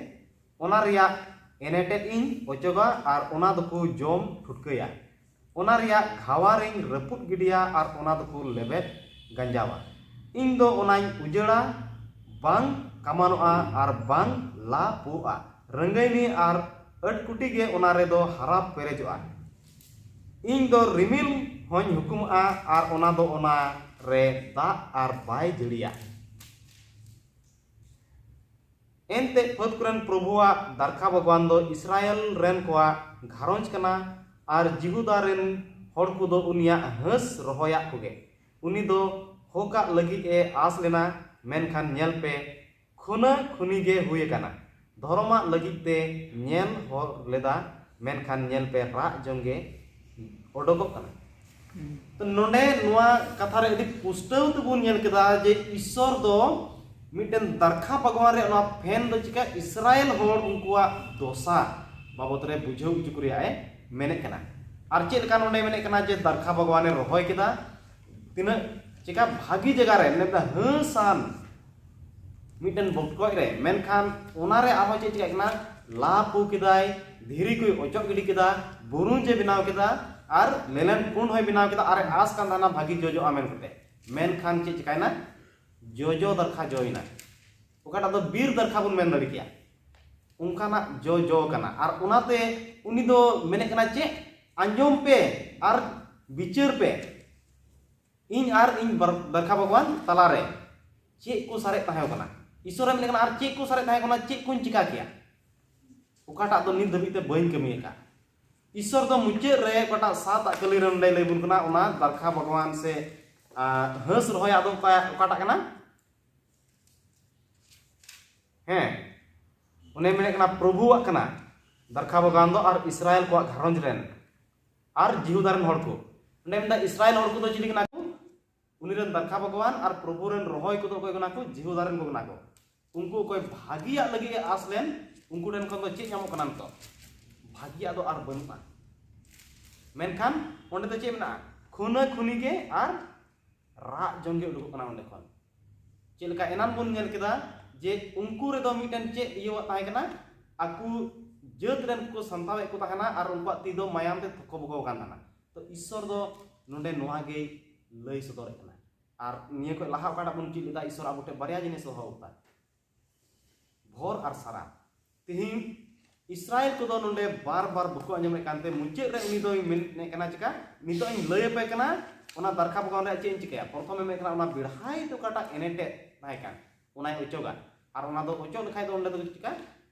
ᱚᱱᱟ ᱨᱮᱭᱟᱜ ᱮᱱᱮᱴᱮᱫ ᱤᱧ ᱚᱪᱚᱜᱟ ᱟᱨ ᱚᱱᱟ ᱫᱚᱠᱚ ᱡᱚᱢ ᱴᱷᱩᱴᱠᱟᱹᱭᱟ᱾ ᱚᱱᱟ ᱨᱮᱭᱟᱜ ᱜᱷᱟᱣᱟᱨᱤᱧ ᱨᱟᱹᱯᱩᱫ ᱜᱤᱰᱤᱭᱟ ᱟᱨ ᱚᱱᱟ ᱫᱚᱠᱚ ᱞᱮᱵᱮᱫ ᱜᱟᱸᱡᱟᱣᱟ᱾ ᱤᱧ ᱫᱚ ᱚᱱᱟᱧ ᱩᱡᱟᱹᱲᱟ, ᱵᱟᱝ ᱠᱟᱢᱟᱱᱚᱜᱼᱟ ᱟᱨ ᱵᱟᱝ ᱞᱟ ᱯᱩᱜᱼᱟ᱾ ᱨᱟᱹᱝᱜᱟᱹᱭᱱᱤ ᱟᱨ ᱟᱹᱴᱠᱩᱴᱤ ᱜᱮ ᱚᱱᱟ ᱨᱮᱫᱚ ᱦᱟᱨᱟ ᱯᱮᱨᱮᱡᱚᱜᱼᱟ᱾ ᱤᱧ ᱫᱚ ᱨᱤᱢᱤᱞ ᱦᱚᱸᱧ ᱦᱩᱠᱩᱢᱚᱜᱼᱟ ᱟᱨ ᱚᱱᱟ ᱫᱚ ᱚᱱᱟ ᱨᱮ ᱫᱟᱜ ᱟᱨ ᱵᱟᱭ ᱡᱟᱹᱲᱤᱭᱟ᱾ ᱮᱱᱛᱮ ᱯᱷᱟᱹᱫ ᱠᱚᱨᱮᱱ ᱯᱨᱚᱵᱷᱩᱣᱟᱜ ᱫᱟᱨᱠᱷᱟ ᱵᱟᱜᱽᱣᱟᱱ ᱫᱚ ᱤᱥᱨᱟᱭᱮᱞ ᱨᱮᱱ ᱠᱚᱣᱟᱜ ᱜᱷᱟᱨᱚᱸᱡᱽ ᱠᱟᱱᱟ᱾ ᱟᱨ ᱡᱤᱦᱩᱫᱟ ᱨᱮᱱ ᱦᱚᱲ ᱠᱚᱫᱚ ᱩᱱᱤᱭᱟᱜ ᱦᱟᱹᱸᱥ ᱨᱚᱦᱚᱭᱟᱜ ᱠᱚᱜᱮ᱾ ᱩᱱᱤ ᱫᱚ ᱦᱚᱠᱟᱜ ᱞᱟᱹᱜᱤᱫ ᱮ ᱟᱸᱥ ᱞᱮᱱᱟ, ᱢᱮᱱᱠᱷᱟᱱ ᱧᱮᱞ ᱯᱮ, ᱠᱷᱩᱱᱟᱹ ᱠᱷᱩᱱᱤ ᱜᱮ ᱦᱩᱭ ᱟᱠᱟᱱᱟ᱾ ᱫᱷᱚᱨᱚᱢᱟᱜ ᱞᱟᱹᱜᱤᱫ ᱛᱮ ᱧᱮᱞ ᱦᱚᱨ ᱞᱮᱫᱟ, ᱢᱮᱱᱠᱷᱟᱱ ᱧᱮᱞ ᱯᱮ, ᱨᱟᱜ ᱡᱚᱝ ᱜᱮ ᱚᱰᱚᱠᱚᱜ ᱠᱟᱱᱟ᱾ ᱛᱚ ᱱᱚᱰᱮ ᱱᱚᱣᱟ ᱠᱟᱛᱷᱟ ᱨᱮ ᱟᱹᱰᱤ ᱯᱩᱥᱴᱟᱹᱣ ᱛᱮᱵᱚᱱ ᱧᱮᱞ ᱠᱮᱫᱟ ᱡᱮ ᱤᱥᱥᱚᱨ ᱫᱚ ᱢᱤᱫᱴᱮᱱ ᱫᱟᱨᱠᱷᱟ ᱵᱟᱜᱽᱣᱟᱱ ᱨᱮ ᱱᱚᱣᱟ ᱯᱷᱮᱱ ᱫᱚ ᱪᱤᱠᱟ ᱤᱥᱨᱟᱭᱮᱞ ᱦᱚᱲ ᱩᱱᱠᱩᱣᱟᱜ ᱫᱚᱥᱟ ᱵᱟᱵᱚᱛ ᱨᱮ ᱵᱩᱡᱷᱟᱹᱣ ᱦᱚᱪᱚ ᱠᱚ ᱨᱮᱭᱟᱜ ᱮ ᱢᱮᱱᱮᱫ ᱠᱟᱱᱟ᱾ ᱟᱨ ᱪᱮᱫ ᱞᱮᱠᱟ ᱱᱚᱰᱮ ᱢᱮᱱᱮᱫ ᱠᱟᱱᱟ ᱡᱮ ᱫᱟᱨᱠᱷᱟ ᱵᱟᱜᱽᱣᱟᱱ ᱮ ᱨᱚᱦᱚᱭ ᱠᱮᱫᱟ, ᱛᱤᱱᱟᱹᱜ ᱪᱮᱠᱟ ᱵᱷᱟᱹᱜᱤ ᱡᱟᱭᱜᱟ ᱨᱮ, ᱢᱮᱱᱫᱟ ᱦᱟᱹᱸᱥᱟᱱ ᱢᱤᱫᱴᱮᱱ ᱵᱚᱴᱠᱚᱡ ᱨᱮ, ᱢᱮᱱᱠᱷᱟᱱ ᱚᱱᱟᱨᱮ ᱟᱨᱦᱚᱸ ᱪᱮᱫ ᱪᱤᱠᱟᱹᱜ ᱠᱟᱱᱟ, ᱞᱟ ᱯᱩ ᱠᱮᱫᱟᱭ, ᱫᱷᱤᱨᱤ ᱠᱚᱭ ᱚᱪᱚᱜ ᱜᱤᱰᱤ ᱠᱮᱫᱟ, ᱵᱩᱨᱩᱧᱡ ᱮ ᱵᱮᱱᱟᱣ ᱠᱮᱫᱟ, ᱟᱨ ᱞᱮᱞᱮᱱ ᱠᱩᱸᱰ ᱦᱚᱸᱭ ᱵᱮᱱᱟᱣ ᱠᱮᱫᱟ, ᱟᱨ ᱮ ᱟᱸᱥ ᱠᱟᱱ ᱛᱟᱦᱮᱱᱟ ᱵᱷᱟᱹᱜᱤ ᱡᱚᱡᱚᱜᱼᱟ ᱢᱮᱱ ᱠᱟᱛᱮ᱾ ᱢᱮᱱᱠᱷᱟᱱ ᱪᱮᱫ ᱪᱤᱠᱟᱭᱱᱟ? ᱡᱚᱡᱚ ᱫᱟᱨᱠᱷᱟ ᱡᱚᱭᱮᱱᱟ, ᱚᱠᱟᱴᱟᱜ ᱫᱚ ᱵᱤᱨ ᱫᱟᱨᱠᱷᱟ ᱵᱚᱱ ᱢᱮᱱ ᱫᱟᱲᱮ ᱠᱮᱭᱟ, ᱚᱱᱠᱟᱱᱟᱜ ᱡᱚ ᱡᱚ ᱠᱟᱱᱟ᱾ ᱟᱨ ᱚᱱᱟᱛᱮ ᱩᱱᱤ ᱫᱚ ᱢᱮᱱᱮᱫ ᱠᱟᱱᱟ ᱪᱮᱫ, ᱟᱸᱡᱚᱢ ᱯᱮ ᱟᱨ ᱵᱤᱪᱟᱹᱨ ᱯᱮ, ᱤᱧ ᱟᱨ ᱤᱧ ᱵᱟᱨ-, ᱫᱟᱨᱠᱷᱟ ᱵᱟᱜᱽᱣᱟᱱ ᱛᱟᱞᱟᱨᱮ ᱪᱮᱫ ᱠᱚ ᱥᱟᱨᱮᱡ ᱛᱟᱦᱮᱸ ᱠᱟᱱᱟ? ᱤᱥᱚᱨᱮ ᱢᱮᱱᱮᱫ ᱠᱟᱱᱟ, ᱟᱨ ᱪᱮᱫ ᱠᱚ ᱥᱟᱨᱮᱡ ᱛᱟᱦᱮᱸ ᱠᱟᱱᱟ, ᱪᱮᱫ ᱠᱚᱧ ᱪᱤᱠᱟ ᱠᱮᱭᱟ? ᱚᱠᱟᱴᱟᱜ ᱫᱚ ᱱᱤᱛ ᱫᱷᱟᱹᱵᱤᱡ ᱛᱮ ᱵᱟᱹᱧ ᱠᱟᱹᱢᱤ ᱟᱠᱟᱫ᱾ ᱤᱥᱚᱨ ᱫᱚ ᱢᱩᱪᱟᱹᱫ ᱨᱮ ᱚᱠᱟᱴᱟᱜ ᱥᱟᱛᱟᱜ ᱠᱟᱹᱞᱤ ᱨᱮ ᱱᱚᱰᱮ ᱞᱟᱹᱭ ᱵᱚᱱ ᱠᱟᱱᱟ, ᱚᱱᱟ ᱫᱟᱨᱠᱷᱟ ᱵᱟᱜᱽᱣᱟᱱ ᱥᱮ, ᱟᱸ, ᱦᱟᱹᱸᱥ ᱨᱚᱦᱚᱭᱟᱜ ᱫᱚ ᱚᱠᱟ-, ᱚᱠᱟᱴᱟᱜ ᱠᱟᱱᱟ? ᱦᱮᱸ, ᱚᱱᱮ ᱢᱮᱱᱮᱫ ᱠᱟᱱᱟ ᱯᱨᱚᱵᱷᱩᱣᱟᱜ ᱠᱟᱱᱟ ᱫᱟᱨᱠᱷᱟ ᱵᱟᱜᱽᱣᱟᱱ ᱫᱚ ᱟᱨ ᱤᱥᱨᱟᱭᱮᱞ ᱠᱚᱣᱟᱜ ᱜᱷᱟᱨᱚᱸᱡᱽ ᱨᱮᱱ ᱟᱨ ᱡᱤᱦᱩᱫᱟ ᱨᱮᱱ ᱦᱚᱲ ᱠᱚ᱾ ᱚᱸᱰᱮ ᱢᱮᱱᱫᱟ ᱤᱥᱨᱟᱭᱮᱞ ᱦᱚᱲ ᱠᱚᱫᱚ ᱪᱤᱞᱤ ᱠᱟᱱᱟ ᱠᱚ? ᱩᱱᱤ ᱨᱮᱱ ᱫᱟᱨᱠᱷᱟ ᱵᱟᱜᱽᱣᱟᱱ ᱟᱨ ᱯᱨᱚᱵᱷᱩ ᱨᱮᱱ ᱨᱚᱦᱚᱭ ᱠᱚᱫᱚ ᱚᱠᱚᱭ ᱠᱟᱱᱟ ᱠᱚ? ᱡᱤᱦᱩᱫᱟ ᱨᱮᱱ ᱠᱚ ᱠᱟᱱᱟ ᱠᱚ᱾ ᱩᱱᱠᱩ ᱚᱠᱚᱭ ᱵᱷᱟᱹᱜᱤᱭᱟᱜ ᱞᱟᱹᱜᱤᱫ ᱮ ᱟᱸᱥ ᱞᱮᱱ, ᱩᱱᱠᱩ ᱴᱷᱮᱱ ᱠᱷᱚᱱ ᱫᱚ ᱪᱮᱫ ᱧᱟᱢᱚᱜ ᱠᱟᱱᱟ ᱱᱤᱛᱚᱜ? ᱵᱷᱟᱹᱜᱤᱭᱟᱜ ᱫᱚ ᱟᱨ ᱵᱟᱹᱱᱩᱜᱼᱟ᱾ ᱢᱮᱱᱠᱷᱟᱱ ᱚᱸᱰᱮ ᱫᱚ ᱪᱮᱫ ᱢᱮᱱᱟᱜᱼᱟ? ᱠᱷᱩᱱᱟᱹ ᱠᱷᱩᱱᱤ ᱜᱮ ᱟᱨ ᱨᱟᱜ ᱡᱚᱝ ᱜᱮ ᱩᱰᱩᱠᱚᱜ ᱠᱟᱱᱟ ᱚᱸᱰᱮ ᱠᱷᱚᱱ᱾ ᱪᱮᱫ ᱞᱮᱠᱟ ᱮᱱᱟᱱ ᱵᱚᱱ ᱧᱮᱞ ᱠᱮᱫᱟ ᱡᱮ ᱩᱱᱠᱩ ᱨᱮᱫᱚ ᱢᱤᱫᱴᱮᱱ ᱪᱮᱫ ᱤᱭᱟᱹᱣᱟᱜ ᱛᱟᱦᱮᱸ ᱠᱟᱱᱟ, ᱟᱠᱚ ᱡᱟᱹᱛ ᱨᱮᱱ ᱠᱚ ᱥᱟᱱᱛᱟᱣᱮᱫ ᱠᱚ ᱛᱟᱦᱮᱱᱟ ᱟᱨ ᱩᱱᱠᱩᱣᱟᱜ ᱛᱤ ᱫᱚ ᱢᱟᱭᱟᱢ ᱛᱮ ᱛᱷᱚᱠᱚ ᱵᱚᱠᱚ ᱠᱟᱱ ᱛᱟᱦᱮᱱᱟ᱾ ᱛᱚ ᱤᱥᱥᱚᱨ ᱫᱚ ᱱᱚᱰᱮ ᱱᱚᱣᱟ ᱜᱮᱭ ᱞᱟᱹᱭ ᱥᱚᱫᱚᱨᱮᱫ ᱠᱟᱱᱟ᱾ ᱟᱨ ᱱᱤᱭᱟᱹ ᱠᱷᱚᱱ ᱞᱟᱦᱟ ᱚᱠᱟᱴᱟᱜ ᱵᱚᱱ ᱪᱮᱫ ᱞᱮᱫᱟ, ᱤᱥᱥᱚᱨ ᱟᱵᱚ ᱴᱷᱮᱱ ᱵᱟᱨᱭᱟ ᱡᱤᱱᱤᱥ ᱫᱚᱦᱚ ᱟᱠᱟᱫᱟ, ᱵᱷᱳᱨ ᱟᱨ ᱥᱟᱨᱟ᱾ ᱛᱮᱦᱮᱧ ᱤᱥᱨᱟᱭᱮᱞ ᱠᱚᱫᱚ ᱱᱚᱰᱮ ᱵᱟᱨ ᱵᱟᱨ ᱵᱟᱠᱚ ᱟᱸᱡᱚᱢᱮᱫ ᱠᱟᱱᱛᱮ ᱢᱩᱪᱟᱹᱫ ᱨᱮ ᱩᱱᱤ ᱫᱚᱭ ᱢᱮᱱᱮᱫ ᱠᱟᱱᱟ ᱪᱮᱠᱟ, ᱱᱤᱛᱚᱜ ᱤᱧ ᱞᱟᱹᱭ ᱟᱯᱮ ᱠᱟᱱᱟ ᱚᱱᱟ ᱫᱟᱨᱠᱷᱟ ᱵᱟᱜᱽᱣᱟᱱ ᱨᱮᱭᱟᱜ ᱪᱮᱫ ᱤᱧ ᱪᱤᱠᱟᱹᱭᱟ᱾ ᱯᱨᱚᱛᱷᱚᱢᱮ ᱢᱮᱱᱮᱫ ᱠᱟᱱᱟ ᱚᱱᱟ ᱵᱮᱲᱦᱟᱭ ᱛᱮ ᱚᱠᱟᱴᱟᱜ ᱮᱱᱮᱴᱮᱫ ᱛᱟᱦᱮᱸ ᱠᱟᱱ ᱚᱱᱟᱭ ᱚᱪᱚᱜᱟ, ᱟᱨ ᱚᱱᱟ ᱫᱚ ᱚᱪᱚᱜ ᱞᱮᱠᱷᱟᱡ ᱫᱚ ᱚᱸᱰᱮ ᱫᱚ ᱪᱤᱠᱟ,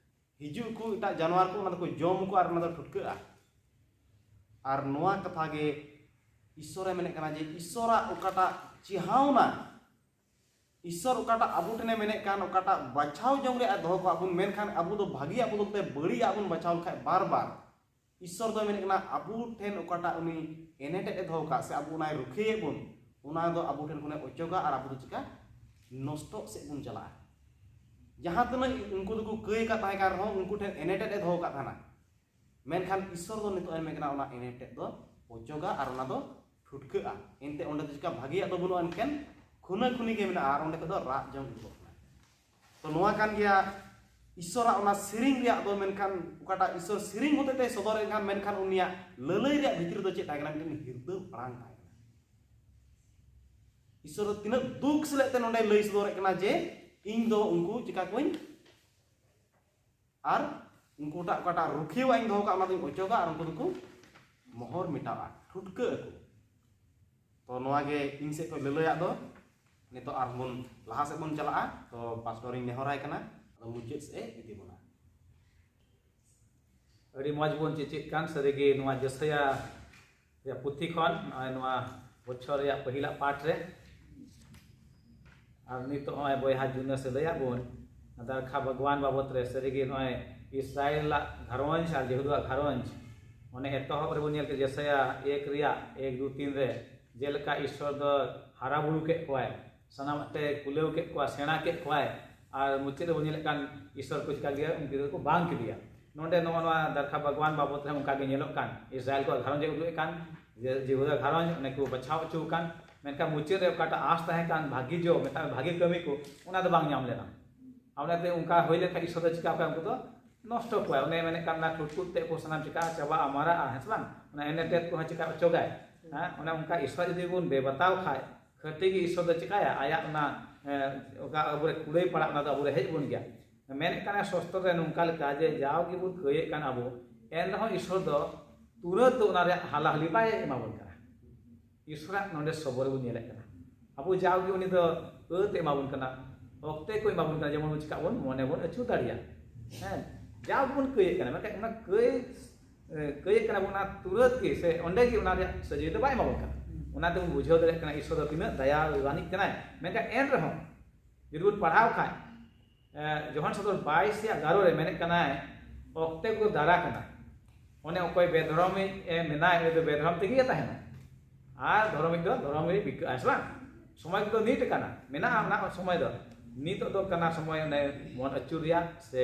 ᱦᱤᱡᱩᱜ ᱟᱠᱚ ᱮᱴᱟᱜ ᱡᱟᱱᱣᱟᱨ ᱠᱚ, ᱚᱱᱟ ᱫᱚᱠᱚ ᱡᱚᱢ ᱟᱠᱚ ᱟᱨ ᱚᱱᱟ ᱫᱚ ᱴᱷᱩᱴᱠᱟᱹᱜᱼᱟ᱾ ᱟᱨ ᱱᱚᱣᱟ ᱠᱟᱛᱷᱟ ᱜᱮ ᱤᱥᱥᱚᱨᱮ ᱢᱮᱱᱮᱫ ᱠᱟᱱᱟ ᱡᱮ ᱤᱥᱥᱚᱨᱟᱜ ᱚᱠᱟᱴᱟᱜ ᱪᱮᱦᱟᱣᱱᱟ, ᱤᱥᱥᱚᱨ ᱚᱠᱟᱴᱟᱜ ᱟᱵᱚ ᱴᱷᱮᱱᱮ ᱢᱮᱱᱮᱫ ᱠᱟᱱ, ᱚᱠᱟᱴᱟᱜ ᱵᱟᱪᱷᱟᱣ ᱡᱚᱝ ᱨᱮᱭᱟᱜ ᱮ ᱫᱚᱦᱚ ᱠᱟᱜ ᱵᱚᱱ, ᱢᱮᱱᱠᱷᱟᱱ ᱟᱵᱚ ᱫᱚ ᱵᱷᱟᱹᱜᱤᱭᱟᱜ ᱵᱚᱫᱚᱞ ᱛᱮ ᱵᱟᱹᱲᱤᱡᱟᱜ ᱵᱚᱱ ᱵᱟᱪᱷᱟᱣ ᱞᱮᱠᱷᱟᱡ ᱵᱟᱨ ᱵᱟᱨ, ᱤᱥᱥᱚᱨ ᱫᱚᱭ ᱢᱮᱱᱮᱫ ᱠᱟᱱᱟ ᱟᱵᱚ ᱴᱷᱮᱱ ᱚᱠᱟᱴᱟᱜ ᱩᱱᱤ ᱮᱱᱮᱴᱮᱫ ᱮ ᱫᱚᱦᱚ ᱠᱟᱜ ᱥᱮ ᱟᱵᱚ ᱚᱱᱟᱭ ᱨᱩᱠᱷᱤᱭᱟᱹᱭᱮᱫ ᱵᱚᱱ, ᱚᱱᱟ ᱫᱚ ᱟᱵᱚ ᱴᱷᱮᱱ ᱠᱷᱚᱱᱮ ᱚᱪᱚᱜᱟ ᱟᱨ ᱟᱵᱚ ᱫᱚ ᱪᱤᱠᱟ ᱱᱚᱥᱴᱚᱜ ᱥᱮᱫ ᱵᱚᱱ ᱪᱟᱞᱟᱜᱼᱟ᱾ ᱡᱟᱦᱟᱸ ᱛᱤᱱᱟᱹᱜ ᱩᱱᱠᱩ ᱫᱚᱠᱚ ᱠᱟᱹᱭ ᱟᱠᱟᱫ ᱛᱟᱦᱮᱸ ᱠᱟᱱ ᱨᱮᱦᱚᱸ ᱩᱱᱠᱩ ᱴᱷᱮᱱ ᱮᱱᱮᱴᱮᱫ ᱮ ᱫᱚᱦᱚ ᱟᱠᱟᱫ ᱛᱟᱦᱮᱱᱟ, ᱢᱮᱱᱠᱷᱟᱱ ᱤᱥᱥᱚᱨ ᱫᱚ ᱱᱤᱛᱚᱜ ᱮ ᱢᱮᱱ ᱠᱟᱱᱟ ᱚᱱᱟ ᱮᱱᱮᱴᱮᱫ ᱫᱚ ᱚᱪᱚᱜᱟ ᱟᱨ ᱚᱱᱟ ᱫᱚ ᱴᱷᱩᱴᱠᱟᱹᱜᱼᱟ᱾ ᱮᱱᱛᱮ ᱚᱸᱰᱮ ᱫᱚ ᱪᱤᱠᱟ ᱵᱷᱟᱹᱜᱤᱭᱟᱜ ᱫᱚ ᱵᱟᱹᱱᱩᱜᱼᱟ, ᱮᱱᱠᱷᱟᱱ ᱠᱷᱩᱱᱟᱹ ᱠᱷᱩᱱᱤ ᱜᱮ ᱢᱮᱱᱟᱜᱼᱟ ᱟᱨ ᱚᱸᱰᱮ ᱠᱷᱚᱱ ᱫᱚ ᱨᱟᱜ ᱡᱚᱝ ᱩᱰᱩᱠᱚᱜ ᱠᱟᱱᱟ᱾ ᱛᱚ ᱱᱚᱣᱟ ᱠᱟᱱ ᱜᱮᱭᱟ ᱤᱥᱥᱚᱨᱟᱜ ᱚᱱᱟ ᱥᱮᱨᱮᱧ ᱨᱮᱭᱟᱜ ᱫᱚ, ᱢᱮᱱᱠᱷᱟᱱ ᱚᱠᱟᱴᱟᱜ ᱤᱥᱥᱚᱨ ᱥᱮᱨᱮᱧ ᱦᱚᱛᱮ ᱛᱮᱭ ᱥᱚᱫᱚᱨᱮᱫ ᱠᱟᱱ, ᱢᱮᱱᱠᱷᱟᱱ ᱩᱱᱤᱭᱟᱜ ᱞᱟᱹᱞᱟᱹᱭ ᱨᱮᱭᱟᱜ ᱵᱷᱤᱛᱤᱨ ᱫᱚ ᱪᱮᱫ ᱛᱟᱦᱮᱸ ᱠᱟᱱᱟ? ᱢᱤᱫᱴᱮᱱ ᱦᱤᱨᱫᱟᱹ ᱟᱲᱟᱝ ᱛᱟᱦᱮᱸ ᱠᱟᱱᱟ᱾ ᱤᱥᱥᱚᱨ ᱫᱚ ᱛᱤᱱᱟᱹᱜ ᱫᱩᱠ ᱥᱮᱞᱮᱫ ᱛᱮ ᱱᱚᱰᱮ ᱞᱟᱹᱭ ᱥᱚᱫᱚᱨᱮᱫ ᱠᱟᱱᱟ ᱡᱮ ᱤᱧ ᱫᱚ ᱩᱱᱠᱩ ᱪᱤᱠᱟ ᱠᱚᱣᱟᱧ ᱟᱨ ᱩᱱᱠᱩᱴᱟᱜ ᱚᱠᱟᱴᱟᱜ ᱨᱩᱠᱷᱤᱭᱟᱹᱣᱟᱜ ᱤᱧ ᱫᱚᱦᱚ ᱠᱟᱜ ᱚᱱᱟ ᱫᱚᱧ ᱚᱪᱚᱜᱟ ᱟᱨ ᱩᱱᱠᱩ ᱫᱚᱠᱚ ᱢᱚᱦᱚᱨ ᱢᱮᱴᱟᱜᱼᱟ, ᱴᱷᱩᱴᱠᱟᱹᱜ ᱟᱠᱚ᱾ ᱛᱚ ᱱᱚᱣᱟ ᱜᱮ ᱤᱧ ᱥᱮᱫ ᱠᱷᱚᱱ ᱞᱟᱹᱞᱟᱹᱭᱟᱜ ᱫᱚ᱾ ᱱᱤᱛᱚᱜ ᱟᱨᱦᱚᱸ ᱵᱚᱱ ᱞᱟᱦᱟ ᱥᱮᱫ ᱵᱚᱱ ᱪᱟᱞᱟᱜᱼᱟ᱾ ᱛᱚ ᱯᱟᱥᱴᱚᱨᱤᱧ ᱱᱮᱦᱚᱨᱟᱭ ᱠᱟᱱᱟ, ᱟᱫᱚ ᱢᱩᱪᱟᱹᱫ ᱥᱮᱫ ᱮ ᱤᱫᱤ ᱵᱚᱱᱟ᱾ ᱟᱹᱰᱤ ᱢᱚᱡᱽ ᱵᱚᱱ ᱪᱮᱪᱮᱫ ᱠᱟᱱ ᱥᱟᱹᱨᱤᱜᱮ ᱱᱚᱣᱟ ᱡᱮᱥᱟᱭᱟ ᱨᱮᱭᱟᱜ ᱯᱩᱛᱷᱤ ᱠᱷᱚᱱ ᱱᱚᱜᱼᱚᱭ ᱱᱚᱣᱟ ᱵᱚᱪᱷᱚᱨ ᱨᱮᱭᱟᱜ ᱯᱟᱹᱦᱤᱞᱟᱜ ᱯᱟᱴ ᱨᱮ᱾ ᱟᱨ ᱱᱤᱛᱚᱜ ᱱᱚᱜᱼᱚᱭ ᱵᱚᱭᱦᱟ ᱡᱩᱱᱟᱹᱥ ᱮ ᱞᱟᱹᱭᱟᱫ ᱵᱚᱱ ᱫᱟᱨᱠᱷᱟ ᱵᱟᱜᱽᱣᱟᱱ ᱵᱟᱵᱚᱛ ᱨᱮ᱾ ᱥᱟᱹᱨᱤᱜᱮ ᱱᱚᱜᱼᱚᱭ ᱤᱥᱨᱟᱭᱮᱞᱟᱜ ᱜᱷᱟᱨᱚᱸᱡᱽ ᱟᱨ ᱡᱮᱦᱩᱫᱟᱣᱟᱜ ᱜᱷᱟᱨᱚᱸᱡᱽ, ᱚᱱᱮ ᱮᱛᱚᱦᱚᱵ ᱨᱮᱵᱚᱱ ᱧᱮᱞ ᱠᱮᱫ ᱡᱮᱥᱟᱭᱟ ᱮᱠ ᱨᱮᱭᱟᱜ ᱮᱠ, ᱫᱩ, ᱛᱤᱱ ᱨᱮ, ᱡᱮᱞᱮᱠᱟ ᱤᱥᱥᱚᱨ ᱫᱚ ᱦᱟᱨᱟ ᱵᱩᱨᱩ ᱠᱮᱫ ᱠᱚᱣᱟᱭ, ᱥᱟᱱᱟᱢᱟᱜ ᱛᱮ ᱠᱩᱞᱟᱹᱣ ᱠᱮᱫ ᱠᱚᱣᱟ, ᱥᱮᱬᱟ ᱠᱮᱫ ᱠᱚᱣᱟᱭ, ᱟᱨ ᱢᱩᱪᱟᱹᱫ ᱨᱮᱵᱚᱱ ᱧᱮᱞᱮᱫ ᱠᱟᱱ ᱤᱥᱥᱚᱨ ᱠᱚ ᱪᱤᱠᱟ ᱠᱮᱫᱮᱭᱟ, ᱩᱱᱠᱩ ᱫᱚᱠᱚ ᱵᱟᱝ ᱠᱮᱫᱮᱭᱟ᱾ ᱱᱚᱰᱮ ᱱᱚᱜᱼᱚ ᱱᱚᱣᱟ ᱫᱟᱨᱠᱷᱟ ᱵᱟᱜᱽᱣᱟᱱ ᱵᱟᱵᱚᱛ ᱨᱮᱦᱚᱸ ᱚᱱᱠᱟ ᱜᱮ ᱧᱮᱞᱚᱜ ᱠᱟᱱ, ᱤᱥᱨᱟᱭᱮᱞ ᱠᱚᱣᱟᱜ ᱜᱷᱟᱨᱚᱸᱡᱽ ᱮ ᱩᱫᱩᱜ ᱮᱫ ᱠᱟᱱ, ᱡᱮ ᱡᱤᱦᱩᱫᱟ ᱜᱷᱟᱨᱚᱸᱡᱽ ᱚᱱᱮ ᱠᱚ ᱵᱟᱪᱷᱟᱣ ᱦᱚᱪᱚ ᱟᱠᱟᱱ, ᱢᱮᱱᱠᱷᱟᱱ ᱢᱩᱪᱟᱹᱫ ᱨᱮ ᱚᱠᱟᱴᱟᱜ ᱟᱸᱥ ᱛᱟᱦᱮᱸ ᱠᱟᱱ, ᱵᱷᱟᱹᱜᱤ ᱡᱚ, ᱢᱮᱛᱟᱜ ᱢᱮ ᱵᱷᱟᱹᱜᱤ ᱠᱟᱹᱢᱤ ᱠᱚ, ᱚᱱᱟ ᱫᱚ ᱵᱟᱝ ᱧᱟᱢ ᱞᱮᱱᱟ᱾ ᱟᱨ ᱚᱱᱟᱛᱮ ᱚᱱᱠᱟ ᱦᱩᱭ ᱞᱮᱱᱠᱷᱟᱱ ᱤᱥᱥᱚᱨ ᱫᱚ ᱪᱤᱠᱟ ᱠᱚᱣᱟ? ᱩᱱᱠᱩ ᱫᱚ ᱱᱚᱥᱴᱚ ᱠᱚᱣᱟ᱾ ᱚᱱᱮ ᱢᱮᱱᱮᱫ ᱠᱟᱱ ᱚᱱᱟ ᱴᱷᱩᱴᱠᱩᱴ ᱛᱮ ᱠᱚ ᱥᱟᱱᱟᱢ ᱪᱤᱠᱟ ᱪᱟᱵᱟᱜᱼᱟ, ᱢᱟᱨᱟᱜᱼᱟ, ᱦᱮᱸ ᱥᱮ ᱵᱟᱝ? ᱚᱱᱟ ᱮᱱᱮᱴᱮᱫ ᱠᱚᱦᱚᱸ ᱪᱤᱠᱟ ᱚᱪᱚᱜᱟᱭ᱾ ᱦᱮᱸ, ᱚᱱᱮ ᱚᱱᱠᱟ ᱤᱥᱥᱚᱨ ᱡᱩᱫᱤ ᱵᱚᱱ ᱵᱮᱵᱟᱛᱟᱣ ᱠᱷᱟᱡ, ᱠᱷᱟᱹᱴᱤ ᱜᱮ ᱤᱥᱥᱚᱨ ᱫᱚ ᱪᱤᱠᱟᱭᱟ? ᱟᱭᱟᱜ ᱚᱱᱟ, ᱮ, ᱚᱠᱟ ᱟᱵᱚᱨᱮ ᱠᱩᱲᱟᱹᱭ ᱯᱟᱲᱟᱜ, ᱚᱱᱟ ᱫᱚ ᱟᱵᱚᱨᱮ ᱦᱮᱡ ᱵᱚᱱ ᱜᱮᱭᱟ᱾ ᱢᱮᱱᱮᱫ ᱠᱟᱱᱟ ᱥᱚᱥᱛᱨᱚ ᱨᱮ ᱱᱚᱝᱠᱟ ᱞᱮᱠᱟ ᱡᱮ ᱡᱟᱣ ᱜᱮᱵᱚᱱ ᱠᱟᱹᱭᱮᱫ ᱠᱟᱱ ᱟᱵᱚ, ᱮᱱ ᱨᱮᱦᱚᱸ ᱤᱥᱥᱚᱨ ᱫᱚ ᱛᱩᱨᱟᱹᱛ ᱫᱚ ᱚᱱᱟ ᱨᱮᱭᱟᱜ ᱦᱟᱞᱟᱦᱟᱞᱤ ᱵᱟᱭ ᱮᱢᱟ ᱵᱚᱱ ᱠᱟᱱᱟ᱾ ᱤᱥᱥᱚᱨᱟᱜ ᱱᱚᱰᱮ ᱥᱚᱵᱚᱨ ᱵᱚᱱ ᱧᱮᱞᱮᱫ ᱠᱟᱱᱟ᱾ ᱟᱵᱚ ᱡᱟᱣ ᱜᱮ ᱩᱱᱤ ᱫᱚ ᱟᱹᱛ ᱮ ᱮᱢᱟ ᱵᱚᱱ ᱠᱟᱱᱟ, ᱚᱠᱛᱮ ᱠᱚ ᱮᱢᱟ ᱵᱚᱱ ᱠᱟᱱᱟ, ᱡᱮᱢᱚᱱ ᱵᱚᱱ ᱪᱤᱠᱟᱜ ᱵᱚᱱ, ᱢᱚᱱᱮ ᱵᱚᱱ ᱟᱹᱪᱩᱨ ᱫᱟᱲᱮᱭᱟᱜ᱾ ᱦᱮᱸ, ᱡᱟᱣ ᱜᱮᱵᱚᱱ ᱠᱟᱹᱭᱮᱫ ᱠᱟᱱᱟ, ᱢᱮᱱᱠᱷᱟᱱ ᱚᱱᱟ ᱠᱟᱹᱭ ᱮ, ᱠᱟᱹᱭᱮᱫ ᱠᱟᱱᱟ ᱵᱚᱱ, ᱚᱱᱟ ᱛᱩᱨᱟᱹᱛ ᱜᱮ ᱥᱮ ᱚᱸᱰᱮ ᱜᱮ ᱚᱱᱟ ᱨᱮᱭᱟᱜ ᱥᱟᱹᱡᱟᱹᱭ ᱫᱚ ᱵᱟᱭ ᱮᱢᱟ ᱵᱚᱱ ᱠᱟᱱᱟ᱾ ᱚᱱᱟ ᱛᱮᱵᱚᱱ ᱵᱩᱡᱷᱟᱹᱣ ᱫᱟᱲᱮᱭᱟᱜ ᱠᱟᱱᱟ ᱤᱥᱥᱚᱨ ᱫᱚ ᱛᱤᱱᱟᱹᱜ ᱫᱟᱭᱟ ᱟᱹᱱᱤᱡ ᱠᱟᱱᱟᱭ᱾ ᱢᱮᱱᱠᱷᱟᱱ ᱮᱱ ᱨᱮᱦᱚᱸ ᱡᱩᱫᱤ ᱵᱚᱱ ᱯᱟᱲᱦᱟᱣ ᱠᱷᱟᱱ, ᱮ, ᱡᱚᱦᱟᱱ ᱥᱚᱫᱚᱨ ᱵᱟᱭᱤᱥ ᱨᱮᱭᱟᱜ ᱮᱜᱟᱨᱚ ᱨᱮ ᱢᱮᱱᱮᱫ ᱠᱟᱱᱟᱭ, ᱚᱠᱛᱮ ᱠᱚ ᱫᱟᱨᱟ ᱠᱟᱱᱟ᱾ ᱚᱱᱮ ᱚᱠᱚᱭ ᱵᱮᱫᱷᱚᱨᱚᱢᱤᱡ ᱮ ᱢᱮᱱᱟᱭ, ᱩᱱᱤ ᱫᱚ ᱵᱮᱫᱷᱚᱨᱚᱢ ᱛᱮᱜᱮ ᱛᱟᱦᱮᱱᱟ᱾ ᱟᱨ ᱫᱷᱚᱨᱚᱢᱤᱡ ᱫᱚ ᱫᱷᱚᱨᱚᱢ ᱨᱮ ᱵᱤᱠᱟᱹᱜᱼᱟ, ᱥᱮ ᱵᱟᱝ? ᱥᱚᱢᱚᱭ ᱠᱚᱫᱚ ᱱᱤᱛ ᱠᱟᱱᱟ, ᱢᱮᱱᱟᱜᱼᱟ ᱚᱱᱟ ᱥᱚᱢᱚᱭ ᱫᱚ᱾ ᱱᱤᱛᱚᱜ ᱫᱚ ᱠᱟᱱᱟ ᱥᱚᱢᱚᱭ ᱚᱱᱮ ᱢᱚᱱ ᱟᱹᱪᱩᱨ ᱨᱮᱭᱟᱜ, ᱥᱮ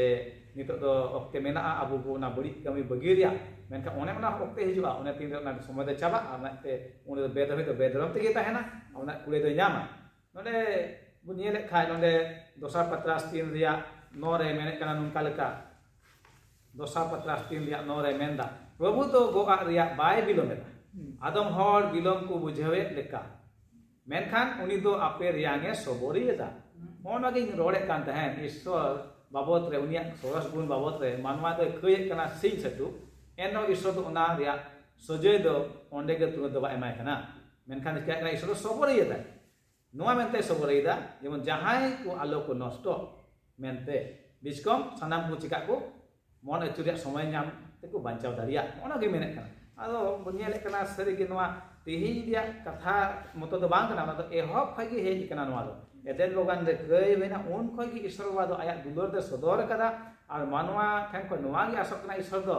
ᱱᱤᱛᱚᱜ ᱫᱚ ᱚᱠᱛᱮ ᱢᱮᱱᱟᱜᱼᱟ ᱟᱵᱚ ᱵᱚ ᱚᱱᱟ ᱵᱟᱹᱲᱤᱡ ᱠᱟᱹᱢᱤ ᱵᱟᱹᱜᱤ ᱨᱮᱭᱟᱜ᱾ ᱢᱮᱱᱠᱷᱟᱱ ᱚᱱᱮ ᱚᱱᱟ ᱚᱠᱛᱮ ᱦᱤᱡᱩᱜᱼᱟ, ᱚᱱᱮ ᱛᱤᱱ ᱨᱮ ᱚᱱᱟ ᱥᱚᱢᱚᱭ ᱫᱚ ᱪᱟᱵᱟᱜᱼᱟ, ᱚᱱᱟᱛᱮ ᱩᱱᱤ ᱫᱚ ᱵᱮᱫᱷᱚᱨᱚᱢᱤᱡ ᱫᱚ ᱵᱮᱫᱷᱚᱨᱚᱢ ᱛᱮᱜᱮ ᱛᱟᱦᱮᱱᱟ, ᱚᱱᱟ ᱠᱩᱲᱟᱹᱭ ᱫᱚᱭ ᱧᱟᱢᱟ᱾ ᱱᱚᱰᱮ ᱵᱚᱱ ᱧᱮᱞᱮᱫ ᱠᱷᱟᱱ, ᱱᱚᱰᱮ ᱫᱚᱥᱟᱨ ᱯᱟᱛᱨᱟᱥ ᱛᱤᱱ ᱨᱮᱭᱟᱜ ᱱᱚ ᱨᱮ ᱢᱮᱱᱮᱫ ᱠᱟᱱᱟ ᱱᱚᱝᱠᱟ ᱞᱮᱠᱟ, ᱫᱚᱥᱟᱨ ᱯᱟᱛᱨᱟᱥ ᱛᱤᱱ ᱨᱮᱭᱟᱜ ᱱᱚ ᱨᱮ ᱢᱮᱱᱫᱟ, ᱯᱨᱚᱵᱷᱩ ᱫᱚ ᱜᱚᱜ ᱟᱜ ᱨᱮᱭᱟᱜ ᱵᱟᱭ ᱵᱤᱞᱚᱢ ᱮᱫᱟ᱾ ᱦᱩᱸ᱾ ᱟᱫᱚᱢ ᱦᱚᱲ ᱵᱤᱞᱚᱢ ᱠᱚ ᱵᱩᱡᱷᱟᱹᱣᱮᱫ ᱞᱮᱠᱟ, ᱢᱮᱱᱠᱷᱟᱱ ᱩᱱᱤ ᱫᱚ ᱟᱯᱮ ᱨᱮᱭᱟᱝ ᱮ ᱥᱚᱵᱚᱨᱤ ᱮᱫᱟ᱾ ᱦᱩᱸ᱾ ᱱᱚᱜᱼᱚ ᱱᱚᱣᱟ ᱜᱤᱧ ᱨᱚᱲᱮᱫ ᱠᱟᱱ ᱛᱟᱦᱮᱸᱱ, ᱤᱥᱥᱚᱨ ᱵᱟᱵᱚᱛ ᱨᱮ, ᱩᱱᱤᱭᱟᱜ ᱥᱚᱨᱚᱥ ᱜᱩᱱ ᱵᱟᱵᱚᱛ ᱨᱮ ᱢᱟᱱᱣᱟ ᱫᱚᱭ ᱠᱟᱹᱭᱮᱫ ᱠᱟᱱᱟ ᱥᱤᱧ ᱥᱟᱹᱛᱩ, ᱮᱱᱨᱮᱦᱚᱸ ᱤᱥᱥᱚᱨ ᱫᱚ ᱚᱱᱟ ᱨᱮᱭᱟᱜ ᱥᱚᱡᱚᱭ ᱫᱚ ᱚᱸᱰᱮ ᱜᱮ ᱛᱩᱨᱟᱹᱛ ᱫᱚ ᱵᱟᱭ ᱮᱢᱟᱭ ᱠᱟᱱᱟ᱾ ᱢᱮᱱᱠᱷᱟᱱ ᱪᱤᱠᱟᱹᱜ ᱠᱟᱱᱟ? ᱤᱥᱥᱚᱨ ᱫᱚ ᱥᱚᱵᱚᱨᱤ ᱮᱫᱟᱭ᱾ ᱱᱚᱣᱟ ᱢᱮᱱᱛᱮ ᱥᱚᱵᱚᱨᱤᱭᱮᱫᱟ, ᱡᱮᱢᱚᱱ ᱡᱟᱦᱟᱸᱭ ᱠᱚ ᱟᱞᱚ ᱠᱚ ᱱᱚᱥᱴᱚᱜ ᱢᱮᱱᱛᱮ, ᱵᱤᱪᱠᱚᱢ ᱥᱟᱱᱟᱢ ᱠᱚ ᱪᱤᱠᱟᱜ ᱠᱚ, ᱢᱚᱱ ᱟᱹᱪᱩᱨ ᱨᱮᱭᱟᱜ ᱥᱚᱢᱚᱭ ᱧᱟᱢ ᱛᱮᱠᱚ ᱵᱟᱧᱪᱟᱣ ᱫᱟᱲᱮᱭᱟᱜ, ᱚᱱᱟ ᱜᱮ ᱢᱮᱱᱮᱫ ᱠᱟᱱᱟ᱾ ᱟᱫᱚ ᱵᱚᱱ ᱧᱮᱞᱮᱫ ᱠᱟᱱᱟ, ᱥᱟᱹᱨᱤᱜᱮ ᱱᱚᱣᱟ ᱛᱮᱦᱮᱧ ᱨᱮᱭᱟᱜ ᱠᱟᱛᱷᱟ ᱢᱚᱛᱚ ᱫᱚ ᱵᱟᱝ ᱠᱟᱱᱟ, ᱚᱱᱟ ᱫᱚ ᱮᱦᱚᱵ ᱠᱷᱚᱱ ᱜᱮ ᱦᱮᱡ ᱟᱠᱟᱱᱟ᱾ ᱱᱚᱣᱟ ᱫᱚ ᱮᱫᱮᱱ ᱵᱟᱜᱟᱱ ᱨᱮ ᱠᱟᱹᱭ ᱦᱩᱭᱱᱟ, ᱩᱱ ᱠᱷᱚᱱ ᱜᱮ ᱤᱥᱥᱚᱨ ᱵᱟᱵᱟ ᱫᱚ ᱟᱭᱟᱜ ᱫᱩᱞᱟᱹᱲ ᱫᱚᱭ ᱥᱚᱫᱚᱨ ᱟᱠᱟᱫᱟ᱾ ᱟᱨ ᱢᱟᱱᱣᱟ ᱴᱷᱮᱱ ᱠᱷᱚᱱ ᱱᱚᱣᱟ ᱜᱮ ᱟᱥᱚᱜ ᱠᱟᱱᱟ ᱤᱥᱥᱚᱨ ᱫᱚ,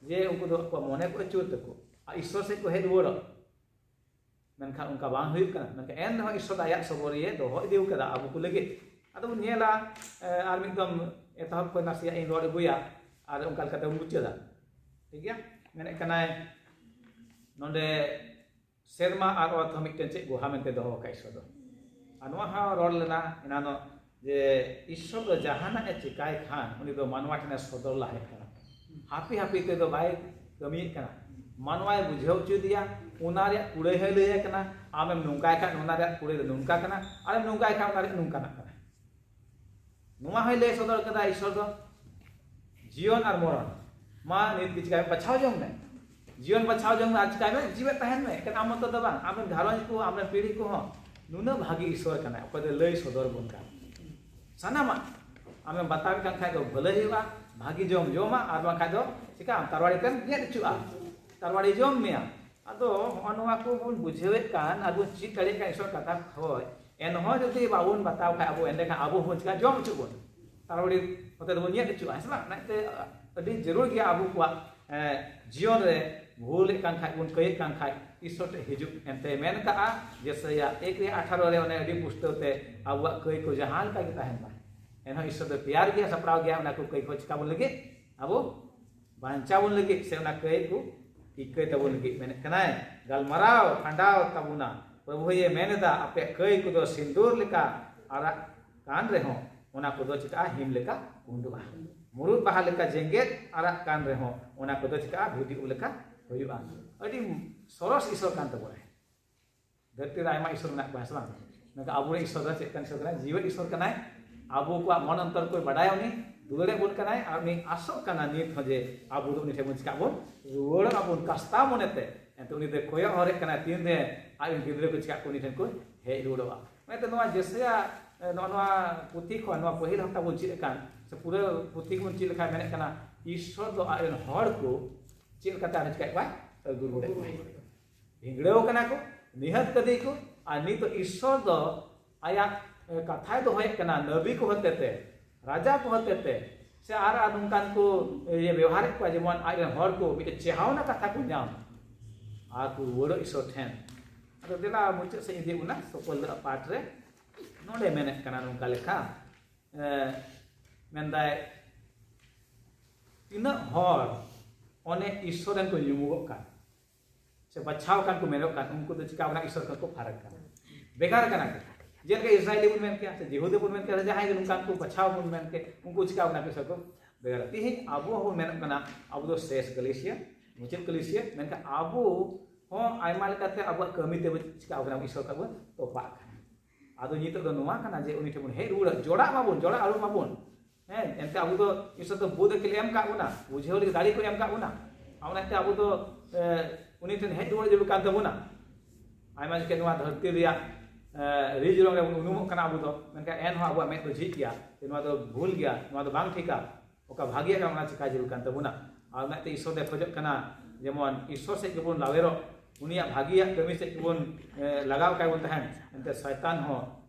ᱡᱮ ᱩᱱᱠᱩ ᱫᱚ ᱟᱠᱚᱣᱟᱜ ᱢᱚᱱᱮ ᱠᱚ ᱟᱹᱪᱩᱨ ᱛᱟᱠᱚ ᱟᱨ ᱤᱥᱥᱚᱨ ᱥᱮᱫ ᱠᱚ ᱦᱮᱡ ᱨᱩᱣᱟᱹᱲᱚᱜ᱾ ᱢᱮᱱᱠᱷᱟᱱ ᱚᱱᱠᱟ ᱵᱟᱝ ᱦᱩᱭᱩᱜ ᱠᱟᱱᱟ᱾ ᱢᱮᱱᱠᱷᱟᱱ ᱮᱱ ᱨᱮᱦᱚᱸ ᱤᱥᱥᱚᱨ ᱫᱚ ᱟᱭᱟᱜ ᱥᱚᱵᱚᱨᱤᱭᱮ ᱫᱚᱦᱚ ᱤᱫᱤ ᱟᱠᱟᱫᱟ ᱟᱵᱚ ᱠᱚ ᱞᱟᱹᱜᱤᱫ᱾ ᱟᱫᱚ ᱵᱚᱱ ᱧᱮᱞᱟ, ᱮ, ᱟᱨ ᱢᱤᱫ ᱫᱚᱢ ᱮᱛᱚᱦᱚᱵ ᱠᱷᱚᱱ ᱱᱟᱥᱮᱭᱟᱜ ᱤᱧ ᱨᱚᱲ ᱟᱹᱜᱩᱭᱟ, ᱟᱨ ᱚᱱᱠᱟ ᱞᱮᱠᱟᱛᱮ ᱵᱚᱱ ᱢᱩᱪᱟᱹᱫᱟ᱾ ᱴᱷᱤᱠ ᱜᱮᱭᱟ? ᱢᱮᱱᱮᱫ ᱠᱟᱱᱟᱭ, ᱱᱚᱰᱮ ᱥᱮᱨᱢᱟ ᱟᱨ ᱚᱛ ᱦᱚᱸ ᱢᱤᱫᱴᱮᱱ ᱪᱮᱫ ᱜᱚᱦᱟ ᱢᱮᱱᱛᱮ ᱫᱚᱦᱚ ᱟᱠᱟᱫ ᱤᱥᱥᱚᱨ ᱫᱚ᱾ ᱟᱨ ᱱᱚᱣᱟ ᱦᱚᱸ ᱨᱚᱲ ᱞᱮᱱᱟ ᱮᱱᱟᱱᱚᱜ, ᱡᱮ ᱤᱥᱥᱚᱨ ᱫᱚ ᱡᱟᱦᱟᱱᱟᱜ ᱮ ᱪᱮᱠᱟᱭ ᱠᱷᱟᱱ ᱩᱱᱤ ᱫᱚ ᱢᱟᱱᱣᱟ ᱴᱷᱮᱱᱮ ᱥᱚᱫᱚᱨ ᱞᱟᱦᱟᱭᱮᱫ ᱠᱟᱱᱟ᱾ ᱦᱟᱹᱯᱤ ᱦᱟᱹᱯᱤ ᱛᱮᱫᱚ ᱵᱟᱭ ᱠᱟᱹᱢᱤᱭᱮᱫ ᱠᱟᱱᱟ᱾ ᱢᱟᱱᱣᱟᱭ ᱵᱩᱡᱷᱟᱹᱣ ᱦᱚᱪᱚᱭᱮᱫᱮᱭᱟ, ᱚᱱᱟ ᱨᱮᱭᱟᱜ ᱠᱩᱲᱟᱹᱭ ᱦᱚᱸᱭ ᱞᱟᱹᱭᱟᱭ ᱠᱟᱱᱟ, ᱟᱢᱮᱢ ᱱᱚᱝᱠᱟᱭ ᱠᱷᱟᱱ ᱚᱱᱟ ᱨᱮᱭᱟᱜ ᱠᱩᱲᱟᱹᱭ ᱫᱚ ᱱᱚᱝᱠᱟ ᱠᱟᱱᱟ, ᱟᱨᱮᱢ ᱱᱚᱝᱠᱟᱭ ᱠᱷᱟᱱ ᱚᱱᱟ ᱨᱮᱭᱟᱜ ᱱᱚᱝᱠᱟᱱᱟᱜ ᱠᱟᱱᱟ᱾ ᱱᱚᱣᱟ ᱦᱚᱸᱭ ᱞᱟᱹᱭ ᱥᱚᱫᱚᱨ ᱠᱟᱫᱟ ᱤᱥᱥᱚᱨ ᱫᱚ, ᱡᱤᱭᱚᱱ ᱟᱨ ᱢᱚᱨᱚᱱ, ᱢᱟ ᱱᱤᱛ ᱜᱮ ᱪᱤᱠᱟᱹᱭ ᱢᱮ, ᱵᱟᱪᱷᱟᱣ ᱡᱚᱝ ᱢᱮ᱾ ᱡᱤᱭᱚᱱ ᱵᱟᱪᱷᱟᱣ ᱡᱚᱝ ᱢᱮ ᱟᱨ ᱪᱤᱠᱟᱹᱭ ᱢᱮ, ᱡᱤᱣᱮᱫ ᱛᱟᱦᱮᱱ ᱢᱮ᱾ ᱮᱠᱮᱱ ᱟᱢ ᱢᱚᱛᱚ ᱫᱚ ᱵᱟᱝ, ᱟᱢᱨᱮᱱ ᱜᱷᱟᱨᱚᱸᱡᱽ ᱠᱚ, ᱟᱢᱨᱮᱱ ᱯᱤᱲᱦᱤ ᱠᱚᱦᱚᱸ᱾ ᱱᱩᱱᱟᱹᱜ ᱵᱷᱟᱹᱜᱤ ᱤᱥᱥᱚᱨ ᱠᱟᱱᱟᱭ, ᱚᱠᱚᱭ ᱫᱚ ᱞᱟᱹᱭ ᱥᱚᱫᱚᱨ ᱵᱚᱱ ᱠᱟᱱ᱾ ᱥᱟᱱᱟᱢᱟᱜ ᱟᱢᱮᱢ ᱵᱟᱛᱟᱣᱮᱫ ᱠᱟᱱ ᱠᱷᱟᱡ ᱫᱚ ᱵᱷᱟᱹᱞᱟᱹᱭ ᱦᱩᱭᱩᱜᱼᱟ, ᱵᱷᱟᱹᱜᱤ ᱡᱚᱢ ᱡᱚᱢᱟ, ᱟᱨ ᱵᱟᱝᱠᱷᱟᱡ ᱫᱚ ᱪᱤᱠᱟᱹᱜ ᱟᱢ? ᱛᱟᱨᱣᱟᱲᱤ ᱛᱮᱢ ᱧᱮᱫ ᱦᱚᱪᱚᱜᱼᱟ, ᱛᱟᱨᱣᱟᱲᱤ ᱡᱚᱢ ᱢᱮᱭᱟ᱾ ᱟᱫᱚ ᱦᱚᱸᱜᱼᱚ ᱱᱚᱣᱟ ᱠᱚ ᱵᱚᱱ ᱵᱩᱡᱷᱟᱹᱣᱮᱫ ᱠᱟᱱ ᱟᱨ ᱵᱚᱱ ᱪᱮᱫ ᱫᱟᱲᱮᱭᱟᱜ ᱠᱟᱱ ᱤᱥᱚᱨ ᱠᱟᱛᱷᱟ ᱠᱷᱚᱡ, ᱮᱱᱦᱚᱸ ᱡᱩᱫᱤ ᱵᱟᱵᱚᱱ ᱵᱟᱛᱟᱣ ᱠᱷᱟᱡ ᱟᱵᱚ, ᱮᱸᱰᱮᱠᱷᱟᱱ ᱟᱵᱚ ᱦᱚᱸ ᱪᱤᱠᱟ ᱡᱚᱢ ᱦᱚᱪᱚ ᱵᱚᱱ, ᱛᱟᱨᱣᱟᱲᱤ ᱦᱚᱛᱮ ᱛᱮᱵᱚᱱ ᱧᱮᱫ ᱦᱚᱪᱚᱜᱼᱟ, ᱦᱮᱸ ᱥᱮ ᱵᱟᱝ? ᱚᱱᱟᱛᱮ ᱟᱹᱰᱤ ᱡᱟᱹᱨᱩᱲ ᱜᱮᱭᱟ ᱟᱵᱚ ᱠᱚᱣᱟᱜ, ᱮ, ᱡᱤᱭᱚᱱ ᱨᱮ ᱵᱷᱩᱞᱮᱫ ᱠᱟᱱ ᱠᱷᱟᱡ ᱵᱚᱱ, ᱠᱟᱹᱭᱮᱫ ᱠᱟᱱ ᱠᱷᱟᱡ ᱤᱥᱚᱨ ᱴᱷᱮᱡ ᱦᱤᱡᱩᱜ᱾ ᱮᱱᱛᱮ ᱢᱮᱱ ᱠᱟᱜᱼᱟ ᱡᱮᱥᱟᱭᱟ ᱮᱠ ᱨᱮ ᱟᱴᱷᱟᱨᱚ ᱨᱮ ᱚᱱᱮ ᱟᱹᱰᱤ ᱯᱩᱥᱴᱟᱹᱣ ᱛᱮ ᱟᱵᱚᱣᱟᱜ ᱠᱟᱹᱭ ᱠᱚ ᱡᱟᱦᱟᱸ ᱞᱮᱠᱟ ᱜᱮ ᱛᱟᱦᱮᱱ ᱢᱟ, ᱮᱱᱦᱚᱸ ᱤᱥᱚᱨ ᱫᱚ ᱛᱮᱭᱟᱨ ᱜᱮᱭᱟ, ᱥᱟᱯᱲᱟᱣ ᱜᱮᱭᱟ ᱚᱱᱟ ᱠᱚ ᱠᱟᱹᱭ ᱠᱚ ᱪᱤᱠᱟ ᱵᱚᱱ ᱞᱟᱹᱜᱤᱫ? ᱟᱵᱚ ᱵᱟᱧᱪᱟᱣ ᱵᱚᱱ ᱞᱟᱹᱜᱤᱫ ᱥᱮ ᱚᱱᱟ ᱠᱟᱹᱭ ᱠᱚ ᱤᱠᱟᱹᱭ ᱛᱟᱵᱚᱱ ᱞᱟᱹᱜᱤᱫ ᱢᱮᱱᱮᱫ ᱠᱟᱱᱟᱭ᱾ ᱜᱟᱞᱢᱟᱨᱟᱣ ᱠᱷᱟᱸᱰᱟᱣ ᱛᱟᱵᱚᱱᱟ᱾ ᱯᱨᱚᱵᱷᱩᱭᱮ ᱢᱮᱱ ᱮᱫᱟ, ᱟᱯᱮᱭᱟᱜ ᱠᱟᱹᱭ ᱠᱚᱫᱚ ᱥᱤᱸᱫᱩᱨ ᱞᱮᱠᱟ ᱟᱨᱟᱜ ᱠᱟᱱ ᱨᱮᱦᱚᱸ ᱚᱱᱟ ᱠᱚᱫᱚ ᱪᱤᱠᱟᱹᱜᱼᱟ? ᱦᱤᱢ ᱞᱮᱠᱟ ᱯᱩᱸᱰᱩᱜᱼᱟ᱾ ᱢᱩᱨᱩᱫ ᱵᱟᱦᱟ ᱞᱮᱠᱟ ᱡᱮᱜᱮᱫ ᱟᱨᱟᱜ ᱠᱟᱱ ᱨᱮᱦᱚᱸ ᱚᱱᱟ ᱠᱚᱫᱚ ᱪᱤᱠᱟᱹᱜᱼᱟ? ᱵᱷᱤᱰᱤ ᱩᱵ ᱞᱮᱠᱟ ᱦᱩᱭᱩᱜᱼᱟ᱾ ᱟᱹᱰᱤ ᱥᱚᱨᱚᱥ ᱤᱥᱚᱨ ᱠᱟᱱ ᱛᱟᱵᱚᱱᱟᱭ᱾ ᱫᱷᱟᱹᱨᱛᱤ ᱨᱮ ᱟᱭᱢᱟ ᱤᱥᱚᱨ ᱢᱮᱱᱟᱜ ᱠᱚᱣᱟ, ᱦᱮᱸ ᱥᱮ ᱵᱟᱝ? ᱢᱮᱱᱠᱷᱟᱱ ᱟᱵᱚᱨᱮᱱ ᱤᱥᱚᱨ ᱫᱚ ᱪᱮᱫ ᱠᱟᱱ ᱤᱥᱚᱨ ᱠᱟᱱᱟᱭ? ᱡᱤᱣᱮᱫ ᱤᱥᱚᱨ ᱠᱟᱱᱟᱭ᱾ ᱟᱵᱚ ᱠᱚᱣᱟᱜ ᱢᱚᱱ ᱚᱱᱛᱚᱨ ᱠᱚᱭ ᱵᱟᱰᱟᱭᱟ, ᱩᱱᱤ ᱫᱩᱞᱟᱹᱲᱮᱫ ᱵᱚᱱ ᱠᱟᱱᱟᱭ ᱟᱨ ᱩᱱᱤ ᱟᱥᱚᱜ ᱠᱟᱱᱟ ᱱᱤᱛ ᱦᱚᱸ ᱡᱮ ᱟᱵᱚ ᱫᱚ ᱩᱱᱤ ᱴᱷᱮᱱ ᱵᱚᱱ ᱪᱤᱠᱟᱜ ᱵᱚᱱ ᱨᱩᱣᱟᱹᱲᱚᱜ ᱟᱵᱚᱱ ᱠᱟᱥᱛᱟᱣ ᱢᱚᱱᱮᱛᱮ᱾ ᱮᱱᱛᱮ ᱩᱱᱤ ᱫᱚᱭ ᱠᱚᱭᱚᱜ ᱦᱚᱨᱮᱫ ᱠᱟᱱᱟ ᱛᱤᱱᱨᱮ ᱟᱡ ᱨᱮᱱ ᱜᱤᱫᱽᱨᱟᱹ ᱠᱚ ᱪᱤᱠᱟᱜ ᱠᱚ ᱩᱱᱤ ᱴᱷᱮᱱ ᱠᱚ ᱦᱮᱡ ᱨᱩᱣᱟᱹᱲᱚᱜᱼᱟ᱾ ᱚᱱᱟᱛᱮ ᱱᱚᱣᱟ ᱡᱮᱥᱟᱭᱟ, ᱱᱚᱜᱼᱚ ᱱᱚᱣᱟ ᱯᱩᱛᱷᱤ ᱠᱷᱚᱱ, ᱱᱚᱣᱟ ᱯᱟᱹᱦᱤᱞ ᱦᱟᱯᱛᱟ ᱵᱚᱱ ᱪᱮᱫ ᱠᱟᱱ ᱥᱮ ᱯᱩᱨᱟᱹ ᱯᱩᱛᱷᱤ ᱵᱚᱱ ᱪᱮᱫ ᱞᱮᱠᱷᱟᱱ ᱢᱮᱱᱮᱫ ᱠᱟᱱᱟ ᱤᱥᱚᱨ ᱫᱚ ᱟᱡ ᱨᱮᱱ ᱦᱚᱲ ᱠᱚ ᱪᱮᱫ ᱞᱮᱠᱟᱛᱮ ᱟᱨᱦᱚᱸ ᱪᱤᱠᱟᱭᱮᱫ ᱠᱚᱣᱟ? ᱟᱹᱜᱩ ᱨᱩᱣᱟᱹᱲᱮᱫ ᱠᱚᱣᱟ᱾ ᱵᱷᱤᱸᱫᱲᱟᱹᱣ ᱠᱟᱱᱟ ᱠᱚ, ᱱᱤᱦᱟᱹᱛ ᱠᱟᱫᱮ ᱠᱚ, ᱟᱨ ᱱᱤᱛᱚᱜ ᱤᱥᱚᱨ ᱫᱚ ᱟᱭᱟᱜ, ᱮ, ᱠᱟᱛᱷᱟᱭ ᱫᱚᱦᱚᱭᱮᱫ ᱠᱟᱱᱟ ᱱᱟᱹᱵᱤ ᱠᱚ ᱦᱚᱛᱮᱛᱮ, ᱨᱟᱡᱟ ᱠᱚ ᱦᱚᱛᱮᱛᱮ, ᱥᱮ ᱟᱨ, ᱟᱨ ᱱᱚᱝᱠᱟᱱ ᱠᱚ, ᱮ, ᱤᱭᱟᱹ ᱵᱮᱣᱦᱟᱨᱮᱫ ᱠᱚᱣᱟ, ᱡᱮᱢᱚᱱ ᱟᱡ ᱨᱮᱱ ᱦᱚᱲ ᱠᱚ ᱢᱤᱫᱴᱮᱱ ᱪᱮᱦᱟᱣᱱᱟ ᱠᱟᱛᱷᱟ ᱠᱚ ᱧᱟᱢ ᱟᱨ ᱠᱚ ᱨᱩᱣᱟᱹᱲᱚᱜ ᱤᱥᱚᱨ ᱴᱷᱮᱱ᱾ ᱟᱫᱚ ᱫᱮᱞᱟ ᱢᱩᱪᱟᱹᱫ ᱥᱮᱫ ᱤᱫᱤ ᱵᱚᱱᱟ ᱥᱚᱠᱚᱞ ᱫᱚ ᱯᱟᱴ ᱨᱮ᱾ ᱱᱚᱰᱮ ᱢᱮᱱᱮᱫ ᱠᱟᱱᱟ ᱱᱚᱝᱠᱟ ᱞᱮᱠᱟ, ᱮ, ᱢᱮᱱᱫᱟᱭ, ᱛᱤᱱᱟᱹᱜ ᱦᱚᱲ ᱚᱱᱮ ᱤᱥᱚᱨ ᱨᱮᱱ ᱠᱚ ᱧᱩᱢᱩᱜᱚᱜ ᱠᱟᱱ ᱥᱮ ᱵᱟᱪᱷᱟᱣ ᱠᱟᱱ ᱠᱚ ᱢᱮᱱᱚᱜ ᱠᱟᱱ, ᱩᱱᱠᱩ ᱫᱚ ᱪᱤᱠᱟ ᱠᱟᱱᱟ? ᱤᱥᱚᱨ ᱠᱷᱚᱱ ᱠᱚ ᱯᱷᱟᱨᱟᱠ ᱠᱟᱱᱟ, ᱵᱷᱮᱜᱟᱨ ᱠᱟᱱᱟ ᱠᱚ᱾ ᱡᱮᱞᱮᱠᱟ ᱤᱥᱨᱟᱭᱮᱞᱤ ᱵᱚᱱ ᱢᱮᱱ ᱠᱮᱭᱟ ᱥᱮ ᱡᱤᱦᱩᱫᱤ ᱵᱚᱱ ᱢᱮᱱ ᱠᱮᱭᱟ ᱥᱮ ᱡᱟᱦᱟᱸᱭ ᱜᱮ ᱱᱚᱝᱠᱟᱱ ᱠᱚ ᱵᱟᱪᱷᱟᱣ ᱵᱚᱱ ᱢᱮᱱ ᱠᱮ, ᱩᱱᱠᱩ ᱪᱤᱠᱟ ᱠᱟᱱᱟ ᱠᱚ? ᱤᱥᱚᱨ ᱠᱚ ᱵᱷᱮᱜᱟᱨ᱾ ᱛᱤᱦᱤᱧ ᱟᱵᱚ ᱦᱚᱸ ᱵᱚᱱ ᱢᱮᱱᱚᱜ ᱠᱟᱱᱟ ᱟᱵᱚ ᱫᱚ ᱥᱮᱥ ᱠᱟᱹᱞᱤᱥᱤᱭᱟ, ᱢᱩᱪᱟᱹᱫ ᱠᱟᱹᱞᱤᱥᱤᱭᱟ, ᱢᱮᱱᱠᱷᱟᱱ ᱟᱵᱚ ᱦᱚᱸ ᱟᱭᱢᱟ ᱞᱮᱠᱟᱛᱮ ᱟᱵᱚᱣᱟᱜ ᱠᱟᱹᱢᱤ ᱛᱮ ᱪᱤᱠᱟ ᱠᱟᱱᱟ? ᱤᱥᱚᱨ ᱠᱷᱚᱱ ᱵᱚᱱ ᱛᱚᱯᱟᱜ ᱠᱟᱱᱟ᱾ ᱟᱫᱚ ᱱᱤᱛᱚᱜ ᱫᱚ ᱱᱚᱣᱟ ᱠᱟᱱᱟ ᱡᱮ ᱩᱱᱤ ᱴᱷᱮᱱ ᱵᱚᱱ ᱦᱮᱡ ᱨᱩᱣᱟᱹᱲᱟ, ᱡᱚᱲᱟᱜ ᱢᱟᱵᱚᱱ, ᱡᱚᱲᱟᱜ ᱟᱹᱨᱩ ᱢᱟᱵᱚᱱ᱾ ᱦᱮᱸ, ᱮᱱᱛᱮ ᱟᱵᱚ ᱫᱚ ᱤᱥᱚᱨ ᱫᱚ ᱵᱩᱫᱷ ᱟᱹᱠᱤᱞ ᱮᱢ ᱠᱟᱜ ᱵᱚᱱᱟ, ᱵᱩᱡᱷᱟᱹᱣ ᱞᱟᱹᱜᱤᱫ ᱫᱟᱲᱮ ᱠᱚ ᱮᱢ ᱠᱟᱜ ᱵᱚᱱᱟ᱾ ᱟᱨ ᱚᱱᱟᱛᱮ ᱟᱵᱚ ᱫᱚ, ᱮ, ᱩᱱᱤ ᱴᱷᱮᱱ ᱦᱮᱡ ᱨᱩᱣᱟᱹᱲ ᱡᱟᱹᱨᱩᱲ ᱠᱟᱱ ᱛᱟᱵᱚᱱᱟ᱾ ᱟᱭᱢᱟ ᱡᱚᱠᱷᱮᱡ ᱱᱚᱣᱟ ᱫᱷᱟᱹᱨᱛᱤ ᱨᱮᱭᱟᱜ, ᱮ, ᱨᱤᱡ ᱨᱚᱝ ᱨᱮᱵᱚᱱ ᱩᱱᱩᱢᱚᱜ ᱠᱟᱱᱟ ᱟᱵᱚ ᱫᱚ, ᱢᱮᱱᱠᱷᱟᱱ ᱮᱱᱦᱚᱸ ᱟᱵᱚᱣᱟᱜ ᱢᱮᱫ ᱫᱚ ᱡᱷᱤᱡ ᱜᱮᱭᱟ ᱡᱮ ᱱᱚᱣᱟ ᱫᱚ ᱵᱷᱩᱞ ᱜᱮᱭᱟ, ᱱᱚᱣᱟ ᱫᱚ ᱵᱟᱝ ᱴᱷᱤᱠᱟ, ᱚᱠᱟ ᱵᱷᱟᱜᱮᱭᱟᱜ ᱠᱟᱱᱟ ᱚᱱᱟ ᱪᱤᱠᱟ ᱡᱟᱹᱨᱩᱲ ᱠᱟᱱ ᱛᱟᱵᱚᱱᱟ᱾ ᱟᱨ ᱚᱱᱟᱛᱮ ᱤᱥᱥᱚᱨ ᱫᱚᱭ ᱠᱷᱚᱡᱚᱜ ᱠᱟᱱᱟ ᱡᱮᱢᱚᱱ ᱤᱥᱥᱚᱨ ᱥᱮᱫ ᱜᱮᱵᱚᱱ ᱞᱟᱣᱮᱨᱚᱜ, ᱩᱱᱤᱭᱟᱜ ᱵᱷᱟᱹᱜᱤᱭᱟᱜ ᱠᱟᱹᱢᱤ ᱥᱮᱫ ᱜᱮᱵᱚᱱ ᱮ, ᱞᱟᱜᱟᱣ ᱠᱟᱭ ᱵᱚᱱ ᱛᱟᱦᱮᱱ᱾ ᱮᱱᱛᱮ ᱥᱚᱭᱛᱟᱱ ᱦᱚᱸ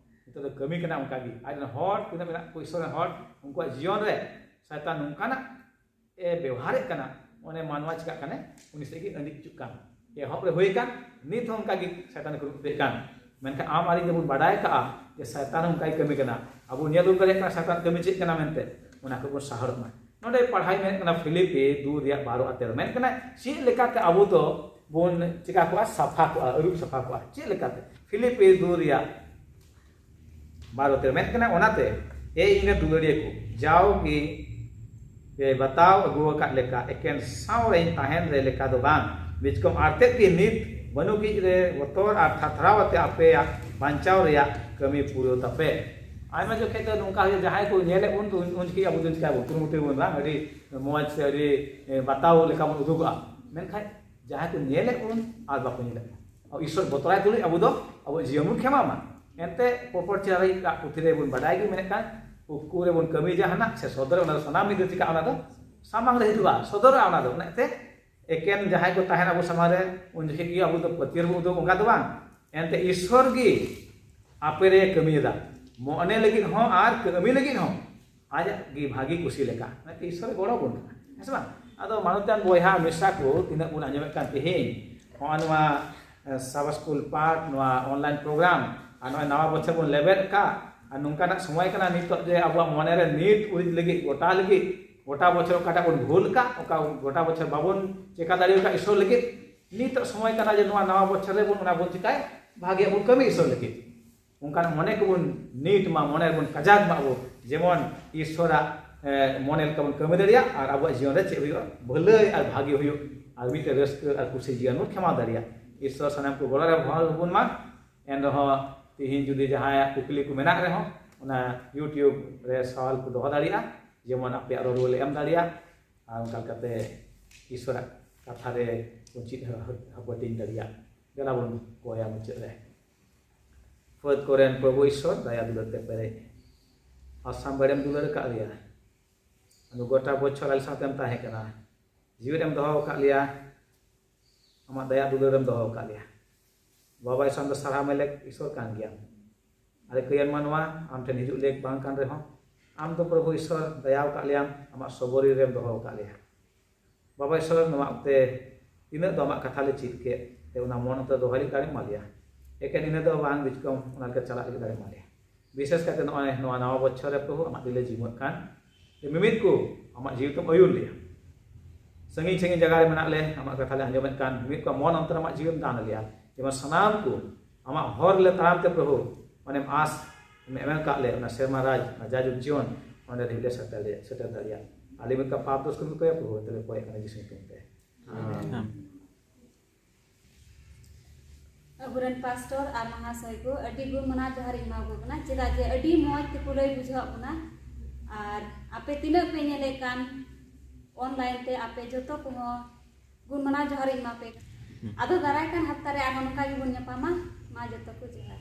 ᱱᱤᱛᱚᱜ ᱫᱚ ᱠᱟᱹᱢᱤ ᱠᱟᱱᱟ ᱚᱱᱠᱟ ᱜᱮ᱾ ᱟᱡ ᱨᱮᱱ ᱦᱚᱲ ᱛᱤᱱᱟᱹᱜ ᱢᱮᱱᱟᱜ ᱠᱚ ᱤᱥᱥᱚᱨ ᱨᱮᱱ ᱦᱚᱲ, ᱩᱱᱠᱩᱣᱟᱜ ᱡᱤᱭᱚᱱ ᱨᱮ ᱥᱚᱭᱛᱟᱱ ᱱᱚᱝᱠᱟᱱᱟᱜ ᱮ ᱵᱮᱣᱦᱟᱨᱮᱫ ᱠᱟᱱᱟ, ᱚᱱᱮ ᱢᱟᱱᱣᱟ ᱪᱤᱠᱟᱜ ᱠᱟᱱᱟᱭ, ᱩᱱᱤ ᱥᱮᱫ ᱜᱮ ᱟᱹᱰᱤ ᱦᱤᱡᱩᱜ ᱠᱟᱱ᱾ ᱮᱦᱚᱵ ᱨᱮ ᱦᱩᱭ ᱠᱟᱱ, ᱱᱤᱛ ᱦᱚᱸ ᱚᱱᱠᱟ ᱜᱮ ᱥᱚᱭᱛᱟᱱ ᱠᱚ ᱨᱩᱯᱮᱫ ᱠᱟᱱ᱾ ᱢᱮᱱᱠᱷᱟᱱ ᱟᱢ ᱟᱨ ᱤᱧ ᱫᱚᱵᱚᱱ ᱵᱟᱰᱟᱭ ᱠᱟᱜᱼᱟ ᱡᱮ ᱥᱚᱭᱛᱟᱱ ᱦᱚᱸ ᱚᱱᱠᱟᱭ ᱠᱟᱹᱢᱤ ᱠᱟᱱᱟ᱾ ᱟᱵᱚ ᱧᱮᱞ ᱩᱨᱩᱢ ᱫᱟᱲᱮᱭᱟᱜ ᱠᱟᱱᱟ ᱥᱚᱭᱛᱟᱱ ᱠᱟᱹᱢᱤ ᱪᱮᱫ ᱠᱟᱱᱟ ᱢᱮᱱᱛᱮ, ᱚᱱᱟ ᱠᱷᱚᱱ ᱵᱚᱱ ᱥᱟᱦᱟᱨᱚᱜ ᱢᱟ᱾ ᱱᱚᱰᱮ ᱯᱟᱲᱦᱟᱣ ᱢᱮᱱᱮᱫ ᱠᱟᱱᱟ ᱯᱷᱤᱞᱤᱯᱤ ᱫᱩ ᱨᱮᱭᱟᱜ ᱵᱟᱨᱚ ᱟᱨ ᱛᱮᱨᱚ ᱢᱮᱱ ᱠᱟᱱᱟ, ᱪᱮᱫ ᱞᱮᱠᱟᱛᱮ ᱟᱵᱚ ᱫᱚ ᱵᱚᱱ ᱪᱤᱠᱟ ᱠᱚᱜᱼᱟ? ᱥᱟᱯᱷᱟ ᱠᱚᱜᱼᱟ, ᱟᱹᱨᱩᱵ ᱥᱟᱯᱷᱟ ᱠᱚᱜᱼᱟ᱾ ᱪᱮᱫ ᱞᱮᱠᱟᱛᱮ? ᱯᱷᱤᱞᱤᱯᱤ ᱫᱩ ᱨᱮᱭᱟᱜ ᱵᱟᱨᱚ ᱛᱮᱨᱚ ᱢᱮᱱ ᱠᱟᱱᱟ, ᱚᱱᱟᱛᱮ ᱮ ᱤᱧ ᱨᱮᱱ ᱫᱩᱞᱟᱹᱲᱤᱭᱟᱹ ᱠᱚ, ᱡᱟᱣᱜᱮ ᱯᱮ ᱵᱟᱛᱟᱣ ᱟᱹᱜᱩ ᱟᱠᱟᱫ ᱞᱮᱠᱟ ᱮᱠᱮᱱ ᱥᱟᱶ ᱨᱮᱧ ᱛᱟᱦᱮᱱ ᱨᱮ ᱞᱮᱠᱟ ᱫᱚ ᱵᱟᱝ, ᱵᱤᱪᱠᱚᱢ ᱟᱨᱛᱮᱫ ᱜᱮ ᱱᱤᱛ ᱵᱟᱹᱱᱩᱜᱤᱡ ᱨᱮ ᱵᱚᱛᱚᱨ ᱟᱨ ᱛᱷᱟᱛᱷᱨᱟᱣ ᱟᱛᱮ ᱟᱯᱮᱭᱟᱜ ᱵᱟᱧᱪᱟᱣ ᱨᱮᱭᱟᱜ ᱠᱟᱹᱢᱤ ᱯᱩᱨᱟᱹᱣ ᱛᱟᱯᱮ᱾ ᱟᱭᱢᱟ ᱡᱚᱠᱷᱮᱡ ᱫᱚ ᱱᱚᱝᱠᱟ ᱦᱩᱭᱩᱜᱼᱟ, ᱡᱟᱦᱟᱸᱭ ᱠᱚ ᱧᱮᱞᱮᱫ ᱵᱚᱱ ᱫᱚ ᱩᱱ ᱡᱚᱠᱷᱮᱡ ᱟᱵᱚ ᱫᱚ ᱪᱤᱠᱟ ᱵᱚᱱ ᱠᱩᱨᱩᱢᱩᱴᱩᱭ ᱵᱚᱱ ᱵᱟᱝ, ᱟᱹᱰᱤ ᱢᱚᱡᱽ ᱥᱮ ᱟᱹᱰᱤ ᱮ, ᱵᱟᱛᱟᱣ ᱞᱮᱠᱟ ᱵᱚᱱ ᱩᱫᱩᱜᱚᱜᱼᱟ᱾ ᱢᱮᱱᱠᱷᱟᱱ ᱡᱟᱦᱟᱸᱭ ᱠᱚ ᱧᱮᱞᱮᱫ ᱵᱚᱱ ᱟᱨ ᱵᱟᱠᱚ ᱧᱮᱞᱮᱫ ᱵᱚᱱ, ᱤᱥᱥᱚᱨ ᱵᱚᱛᱚᱨᱟᱭ ᱛᱩᱞᱩᱡ ᱟᱵᱚ ᱫᱚ ᱟᱵᱚ ᱡᱤᱭᱚᱱ ᱵᱚᱱ ᱠᱷᱮᱢᱟᱣ ᱢᱟ᱾ ᱮᱱᱛᱮ ᱯᱚᱯᱚᱨ ᱪᱮᱦᱨᱟ ᱨᱮᱭᱟᱜ ᱯᱩᱛᱷᱤ ᱨᱮ ᱵᱚᱱ ᱵᱟᱰᱟᱭ ᱜᱮ ᱢᱮᱱᱮᱫ ᱠᱟᱱ, ᱩᱠᱩ ᱨᱮᱵᱚᱱ ᱠᱟᱹᱢᱤ ᱡᱟᱦᱟᱱᱟᱜ ᱥᱮ ᱥᱚᱫᱚᱨ, ᱚᱱᱟ ᱫᱚ ᱥᱟᱱᱟᱢ ᱢᱤᱫ ᱫᱚ ᱪᱤᱠᱟᱹᱜᱼᱟ? ᱚᱱᱟ ᱫᱚ ᱥᱟᱢᱟᱝ ᱨᱮ ᱦᱤᱡᱩᱜᱼᱟ, ᱥᱚᱫᱚᱨᱚᱜᱼᱟ᱾ ᱚᱱᱟ ᱫᱚ ᱚᱱᱟᱛᱮ ᱮᱠᱮᱱ ᱡᱟᱦᱟᱸᱭ ᱠᱚ ᱛᱟᱦᱮᱱ ᱟᱵᱚ ᱥᱟᱢᱟᱝ ᱨᱮ, ᱩᱱ ᱡᱚᱠᱷᱮᱡ ᱜᱮ ᱟᱵᱚ ᱫᱚ ᱯᱟᱹᱛᱭᱟᱹᱨ ᱵᱚᱱ ᱩᱫᱩᱜ, ᱚᱱᱠᱟ ᱫᱚ ᱵᱟᱝ᱾ ᱮᱱᱛᱮ ᱤᱥᱥᱚᱨ ᱜᱮ ᱟᱯᱮ ᱨᱮ ᱠᱟᱹᱢᱤᱭᱮᱫᱟ, ᱢᱚᱱᱮ ᱞᱟᱹᱜᱤᱫ ᱦᱚᱸ ᱟᱨ ᱠᱟᱹᱢᱤ ᱞᱟᱹᱜᱤᱫ ᱦᱚᱸ ᱟᱡᱟᱜ ᱜᱮ ᱵᱷᱟᱹᱜᱤ ᱠᱩᱥᱤ ᱞᱮᱠᱟ᱾ ᱚᱱᱟᱛᱮ ᱤᱥᱥᱚᱨᱮ ᱜᱚᱲᱚ ᱵᱚᱱ ᱠᱟᱱᱟ, ᱦᱮᱸ ᱥᱮ ᱵᱟᱝ? ᱟᱫᱚ ᱢᱟᱱᱚᱛᱟᱱ ᱵᱚᱭᱦᱟ ᱢᱤᱥᱨᱟ ᱠᱚ, ᱛᱤᱱᱟᱹᱜ ᱵᱚᱱ ᱟᱸᱡᱚᱢᱮᱫ ᱠᱟᱱ ᱛᱮᱦᱮᱧ, ᱱᱚᱜᱼᱚᱭ ᱱᱚᱣᱟ ᱥᱟᱵᱟ ᱥᱠᱩᱞ ᱯᱟᱴ, ᱱᱚᱣᱟ ᱚᱱᱞᱟᱭᱤᱱ ᱯᱨᱳᱜᱨᱟᱢ, ᱟᱨ ᱱᱚᱜᱼᱚᱭ ᱱᱟᱣᱟ ᱵᱚᱪᱷᱚᱨ ᱵᱚᱱ ᱞᱮᱵᱮᱫ ᱟᱠᱟᱫ, ᱟᱨ ᱱᱚᱝᱠᱟᱱᱟᱜ ᱥᱚᱢᱚᱭ ᱠᱟᱱᱟ ᱱᱤᱛᱚᱜ ᱡᱮ ᱟᱵᱚᱣᱟᱜ ᱢᱚᱱᱮᱨᱮ ᱱᱤᱛ ᱩᱨᱤᱡ ᱞᱟᱹᱜᱤᱫ, ᱜᱚᱴᱟ ᱞᱟᱹᱜᱤᱫ, ᱜᱚᱴᱟ ᱵᱚᱪᱷᱚᱨ ᱚᱠᱟᱴᱟᱜ ᱵᱚᱱ ᱵᱷᱩᱞ ᱟᱠᱟᱫ, ᱚᱠᱟ ᱜᱚᱴᱟ ᱵᱚᱪᱷᱚᱨ ᱵᱟᱵᱚᱱ ᱪᱮᱠᱟ ᱫᱟᱲᱮ ᱟᱠᱟᱫ ᱤᱥᱥᱚᱨ ᱞᱟᱹᱜᱤᱫ, ᱱᱤᱛᱚᱜ ᱥᱚᱢᱚᱭ ᱠᱟᱱᱟ ᱡᱮ ᱱᱚᱣᱟ ᱱᱟᱣᱟ ᱵᱚᱪᱷᱚᱨ ᱨᱮᱵᱚᱱ ᱚᱱᱟ ᱵᱚᱱ ᱪᱮᱠᱟᱭ, ᱵᱷᱟᱜᱮᱭᱟᱜ ᱵᱚᱱ ᱠᱟᱹᱢᱤ ᱤᱥᱥᱚᱨ ᱞᱟᱹᱜᱤᱫ᱾ ᱚᱱᱠᱟᱱ ᱢᱚᱱᱮ ᱠᱚᱵᱚᱱ ᱱᱤᱴ ᱢᱟ, ᱢᱚᱱᱮ ᱵᱚᱱ ᱠᱟᱡᱟᱠ ᱢᱟ ᱟᱵᱚ, ᱡᱮᱢᱚᱱ ᱤᱥᱥᱚᱨᱟᱜ ᱮ, ᱢᱚᱱᱮ ᱞᱮᱠᱟ ᱵᱚᱱ ᱠᱟᱹᱢᱤ ᱫᱟᱲᱮᱭᱟᱜ ᱟᱨ ᱟᱵᱚᱣᱟᱜ ᱡᱤᱭᱚᱱ ᱨᱮ ᱪᱮᱫ ᱦᱩᱭᱩᱜᱼᱟ? ᱵᱷᱟᱹᱞᱟᱹᱭ ᱟᱨ ᱵᱷᱟᱜᱮ ᱦᱩᱭᱩᱜ, ᱟᱨ ᱢᱤᱫᱴᱮᱱ ᱨᱟᱹᱥᱠᱟᱹ ᱟᱨ ᱠᱩᱥᱤ ᱡᱤᱭᱚᱱ ᱵᱚᱱ ᱠᱷᱮᱢᱟᱣ ᱫᱟᱲᱮᱭᱟᱜ᱾ ᱤᱥᱥᱚᱨ ᱥᱟᱱᱟᱢ ᱠᱚ ᱜᱚᱲᱚ ᱨᱮ ᱵᱚᱦᱟᱞ ᱵᱚᱱ ᱢᱟ᱾ ᱮᱱ ᱨᱮᱦᱚᱸ ᱛᱤᱦᱤᱧ ᱡᱩᱫᱤ ᱡᱟᱦᱟᱸᱭᱟᱜ ᱠᱩᱠᱞᱤ ᱠᱚ ᱢᱮᱱᱟᱜ ᱨᱮᱦᱚᱸ, ᱚᱱᱟ YouTube ᱨᱮ ᱥᱟᱣᱟᱞ ᱠᱚ ᱫᱚᱦᱚ ᱫᱟᱲᱮᱭᱟᱜᱼᱟ, ᱡᱮᱢᱚᱱ ᱟᱯᱮᱭᱟᱜ ᱨᱚᱲ ᱞᱮ ᱮᱢ ᱫᱟᱲᱮᱭᱟᱜ ᱟᱨ ᱚᱱᱠᱟ ᱞᱮᱠᱟᱛᱮ ᱤᱥᱥᱚᱨᱟᱜ ᱠᱟᱛᱷᱟ ᱨᱮ ᱵᱚᱱ ᱪᱮᱫ ᱦᱟ-, ᱦᱟ-, ᱦᱟᱹᱯᱟᱹᱴᱤᱧ ᱫᱟᱲᱮᱭᱟᱜ᱾ ᱫᱮᱞᱟ ᱵᱚᱱ ᱠᱚᱭᱟ ᱢᱩᱪᱟᱹᱫ ᱨᱮ᱾ ᱯᱷᱟᱹᱫ ᱠᱚᱨᱮᱱ ᱯᱨᱚᱵᱷᱩ ᱤᱥᱥᱚᱨ, ᱫᱟᱭᱟ ᱫᱩᱞᱟᱹᱲ ᱛᱮ ᱯᱮᱨᱮᱡ, ᱟᱥᱟᱢ ᱵᱮᱲᱮᱢ ᱫᱩᱞᱟᱹᱲ ᱟᱠᱟᱫ ᱞᱮᱭᱟ᱾ ᱟᱫᱚ ᱜᱚᱴᱟ ᱵᱚᱪᱷᱚᱨ ᱟᱞᱮ ᱥᱟᱶᱛᱮᱢ ᱛᱟᱦᱮᱸ ᱠᱟᱱᱟ᱾ ᱡᱤᱣᱮᱫ ᱮᱢ ᱫᱚᱦᱚ ᱟᱠᱟᱫ ᱞᱮᱭᱟ, ᱟᱢᱟᱜ ᱫᱟᱭᱟ ᱫᱩᱞᱟᱹᱲ ᱮᱢ ᱫᱚᱦᱚ ᱟᱠᱟᱫ ᱞᱮᱭᱟ᱾ ᱵᱟᱵᱟ ᱤᱥᱚᱨ ᱫᱚ ᱥᱟᱨᱦᱟᱣ ᱢᱮ ᱞᱮᱠ ᱤᱥᱚᱨ ᱠᱟᱱ ᱜᱮᱭᱟᱢ᱾ ᱟᱞᱮ ᱠᱟᱹᱭᱟᱱ ᱢᱟᱱᱣᱟ ᱟᱢ ᱴᱷᱮᱱ ᱦᱤᱡᱩᱜ ᱞᱮᱠ ᱵᱟᱝ ᱠᱟᱱ ᱨᱮᱦᱚᱸ, ᱟᱢ ᱫᱚ ᱯᱨᱚᱵᱷᱩ ᱤᱥᱚᱨ ᱫᱟᱭᱟ ᱟᱠᱟᱫ ᱞᱮᱭᱟᱢ, ᱟᱢᱟᱜ ᱥᱚᱵᱚᱨᱤ ᱨᱮᱢ ᱫᱚᱦᱚ ᱟᱠᱟᱫ ᱞᱮᱭᱟ᱾ ᱵᱟᱵᱟ ᱤᱥᱚᱨ, ᱱᱚᱣᱟ ᱚᱠᱛᱮ ᱛᱤᱱᱟᱹᱜ ᱫᱚ ᱟᱢᱟᱜ ᱠᱟᱛᱷᱟ ᱞᱮ ᱪᱮᱫ ᱠᱮᱫ, ᱛᱮ ᱚᱱᱟ ᱢᱚᱱ ᱚᱱᱛᱚᱨ ᱫᱚᱦᱚᱭ ᱞᱟᱹᱜᱤᱫ ᱫᱟᱲᱮ ᱮᱢᱟ ᱞᱮᱭᱟ᱾ ᱮᱠᱮᱱ ᱤᱱᱟᱹ ᱫᱚ ᱵᱟᱝ ᱵᱤᱪᱠᱚᱢ, ᱚᱱᱟ ᱞᱮᱠᱟ ᱪᱟᱞᱟᱜ ᱞᱟᱹᱜᱤᱫ ᱫᱟᱲᱮ ᱮᱢᱟ ᱞᱮᱭᱟ᱾ ᱵᱤᱥᱮᱥ ᱠᱟᱭᱛᱮ ᱱᱚᱜᱼᱚᱭ ᱱᱚᱣᱟ ᱱᱟᱣᱟ ᱵᱚᱪᱷᱚᱨ ᱨᱮ ᱯᱨᱚᱵᱷᱩ ᱟᱢᱟᱜ ᱫᱤᱞᱮ ᱡᱤᱢᱟᱹᱜ ᱠᱟᱱ, ᱢᱤᱢᱤᱫ ᱠᱚ ᱟᱢᱟᱜ ᱡᱤᱣᱤ ᱛᱮᱢ ᱟᱹᱭᱩᱨ ᱞᱮᱭᱟ᱾ ᱥᱟᱺᱜᱤᱧ ᱥᱟᱺᱜᱤᱧ ᱡᱟᱭᱜᱟ ᱨᱮ ᱢᱮᱱᱟᱜ ᱞᱮ, ᱟᱢᱟᱜ ᱠᱟᱛᱷᱟ ᱞᱮ ᱟᱸᱡᱚᱢᱮᱫ ᱠᱟᱱ, ᱢᱤᱢᱤᱫ ᱠᱚᱣᱟᱜ ᱢᱚᱱ ᱚᱱᱛᱚᱨ ᱟᱢᱟᱜ ᱡᱤᱣᱤᱢ ᱫᱟᱱ ᱞᱮᱭᱟ, ᱡᱮᱢᱚᱱ ᱥᱟᱱᱟᱢ ᱠᱚ ᱟᱢᱟᱜ ᱦᱚᱨ ᱞᱮ ᱛᱟᱲᱟᱢ ᱛᱮ ᱯᱨᱚᱵᱷᱩ, ᱢᱟᱱᱮᱢ ᱟᱸᱥ ᱮᱢ ᱮᱢ ᱟᱠᱟᱫ ᱞᱮ, ᱚᱱᱟ ᱥᱮᱨᱢᱟ ᱨᱟᱡᱽ, ᱚᱱᱟ ᱡᱟᱭᱡᱩᱜᱽ ᱡᱤᱭᱚᱱ, ᱚᱸᱰᱮ ᱫᱷᱟᱹᱵᱤᱡ ᱞᱮ ᱥᱮᱴᱮᱨ ᱫᱟᱲᱮᱭᱟᱜ, ᱥᱮᱴᱮᱨ ᱫᱟᱲᱮᱭᱟᱜ᱾ ᱟᱞᱮ ᱢᱤᱫ ᱠᱟᱯ ᱯᱟᱯ ᱫᱳᱥ ᱠᱚ ᱠᱚᱭᱟ ᱯᱨᱚᱵᱷᱩ, ᱛᱮᱞᱮ ᱠᱚᱭᱮᱫ ᱠᱟᱱᱟ ᱡᱤᱥᱩ ᱧᱩᱛᱩᱢ ᱛᱮ᱾ ᱟᱢᱮᱱ᱾ ᱟᱵᱚᱨᱮᱱ ᱯᱟᱥᱴᱚᱨ ᱟᱨ ᱢᱟᱦᱟᱥᱚᱭ ᱠᱚ ᱟᱹᱰᱤ ᱜᱩᱱ ᱢᱟᱱᱟᱣ ᱡᱚᱦᱟᱨ ᱤᱧ ᱮᱢᱟ ᱠᱚ ᱠᱟᱱᱟ, ᱪᱮᱫᱟᱜ ᱡᱮ ᱟᱹᱰᱤ ᱢᱚᱡᱽ ᱛᱮᱠᱚ ᱞᱟᱹᱭ ᱵᱩᱡᱷᱟᱹᱣᱟᱜ ᱵᱚᱱᱟ᱾ ᱟᱨ ᱟᱯᱮ ᱛᱤᱱᱟᱹᱜ ᱯᱮ ᱧᱮᱞᱮᱫ ᱠᱟᱱ online ᱛᱮ, ᱟᱯᱮ ᱡᱚᱛᱚ ᱠᱚᱦᱚᱸ ᱜᱩᱱ ᱢᱟᱱᱟᱣ ᱡᱚᱦᱟᱨ ᱤᱧ ᱮᱢᱟ ᱯᱮ ᱠᱟᱱᱟ᱾ ᱟᱫᱚ ᱫᱟᱨᱟᱭ ᱠᱟᱱ ᱦᱟᱯᱛᱟ ᱨᱮ ᱟᱨᱦᱚᱸ ᱱᱚᱝᱠᱟ ᱜᱮᱵᱚᱱ ᱧᱟᱯᱟᱢᱟ᱾ ᱢᱟ ᱡᱚᱛᱚ ᱠᱚ ᱡᱚᱦᱟᱨ᱾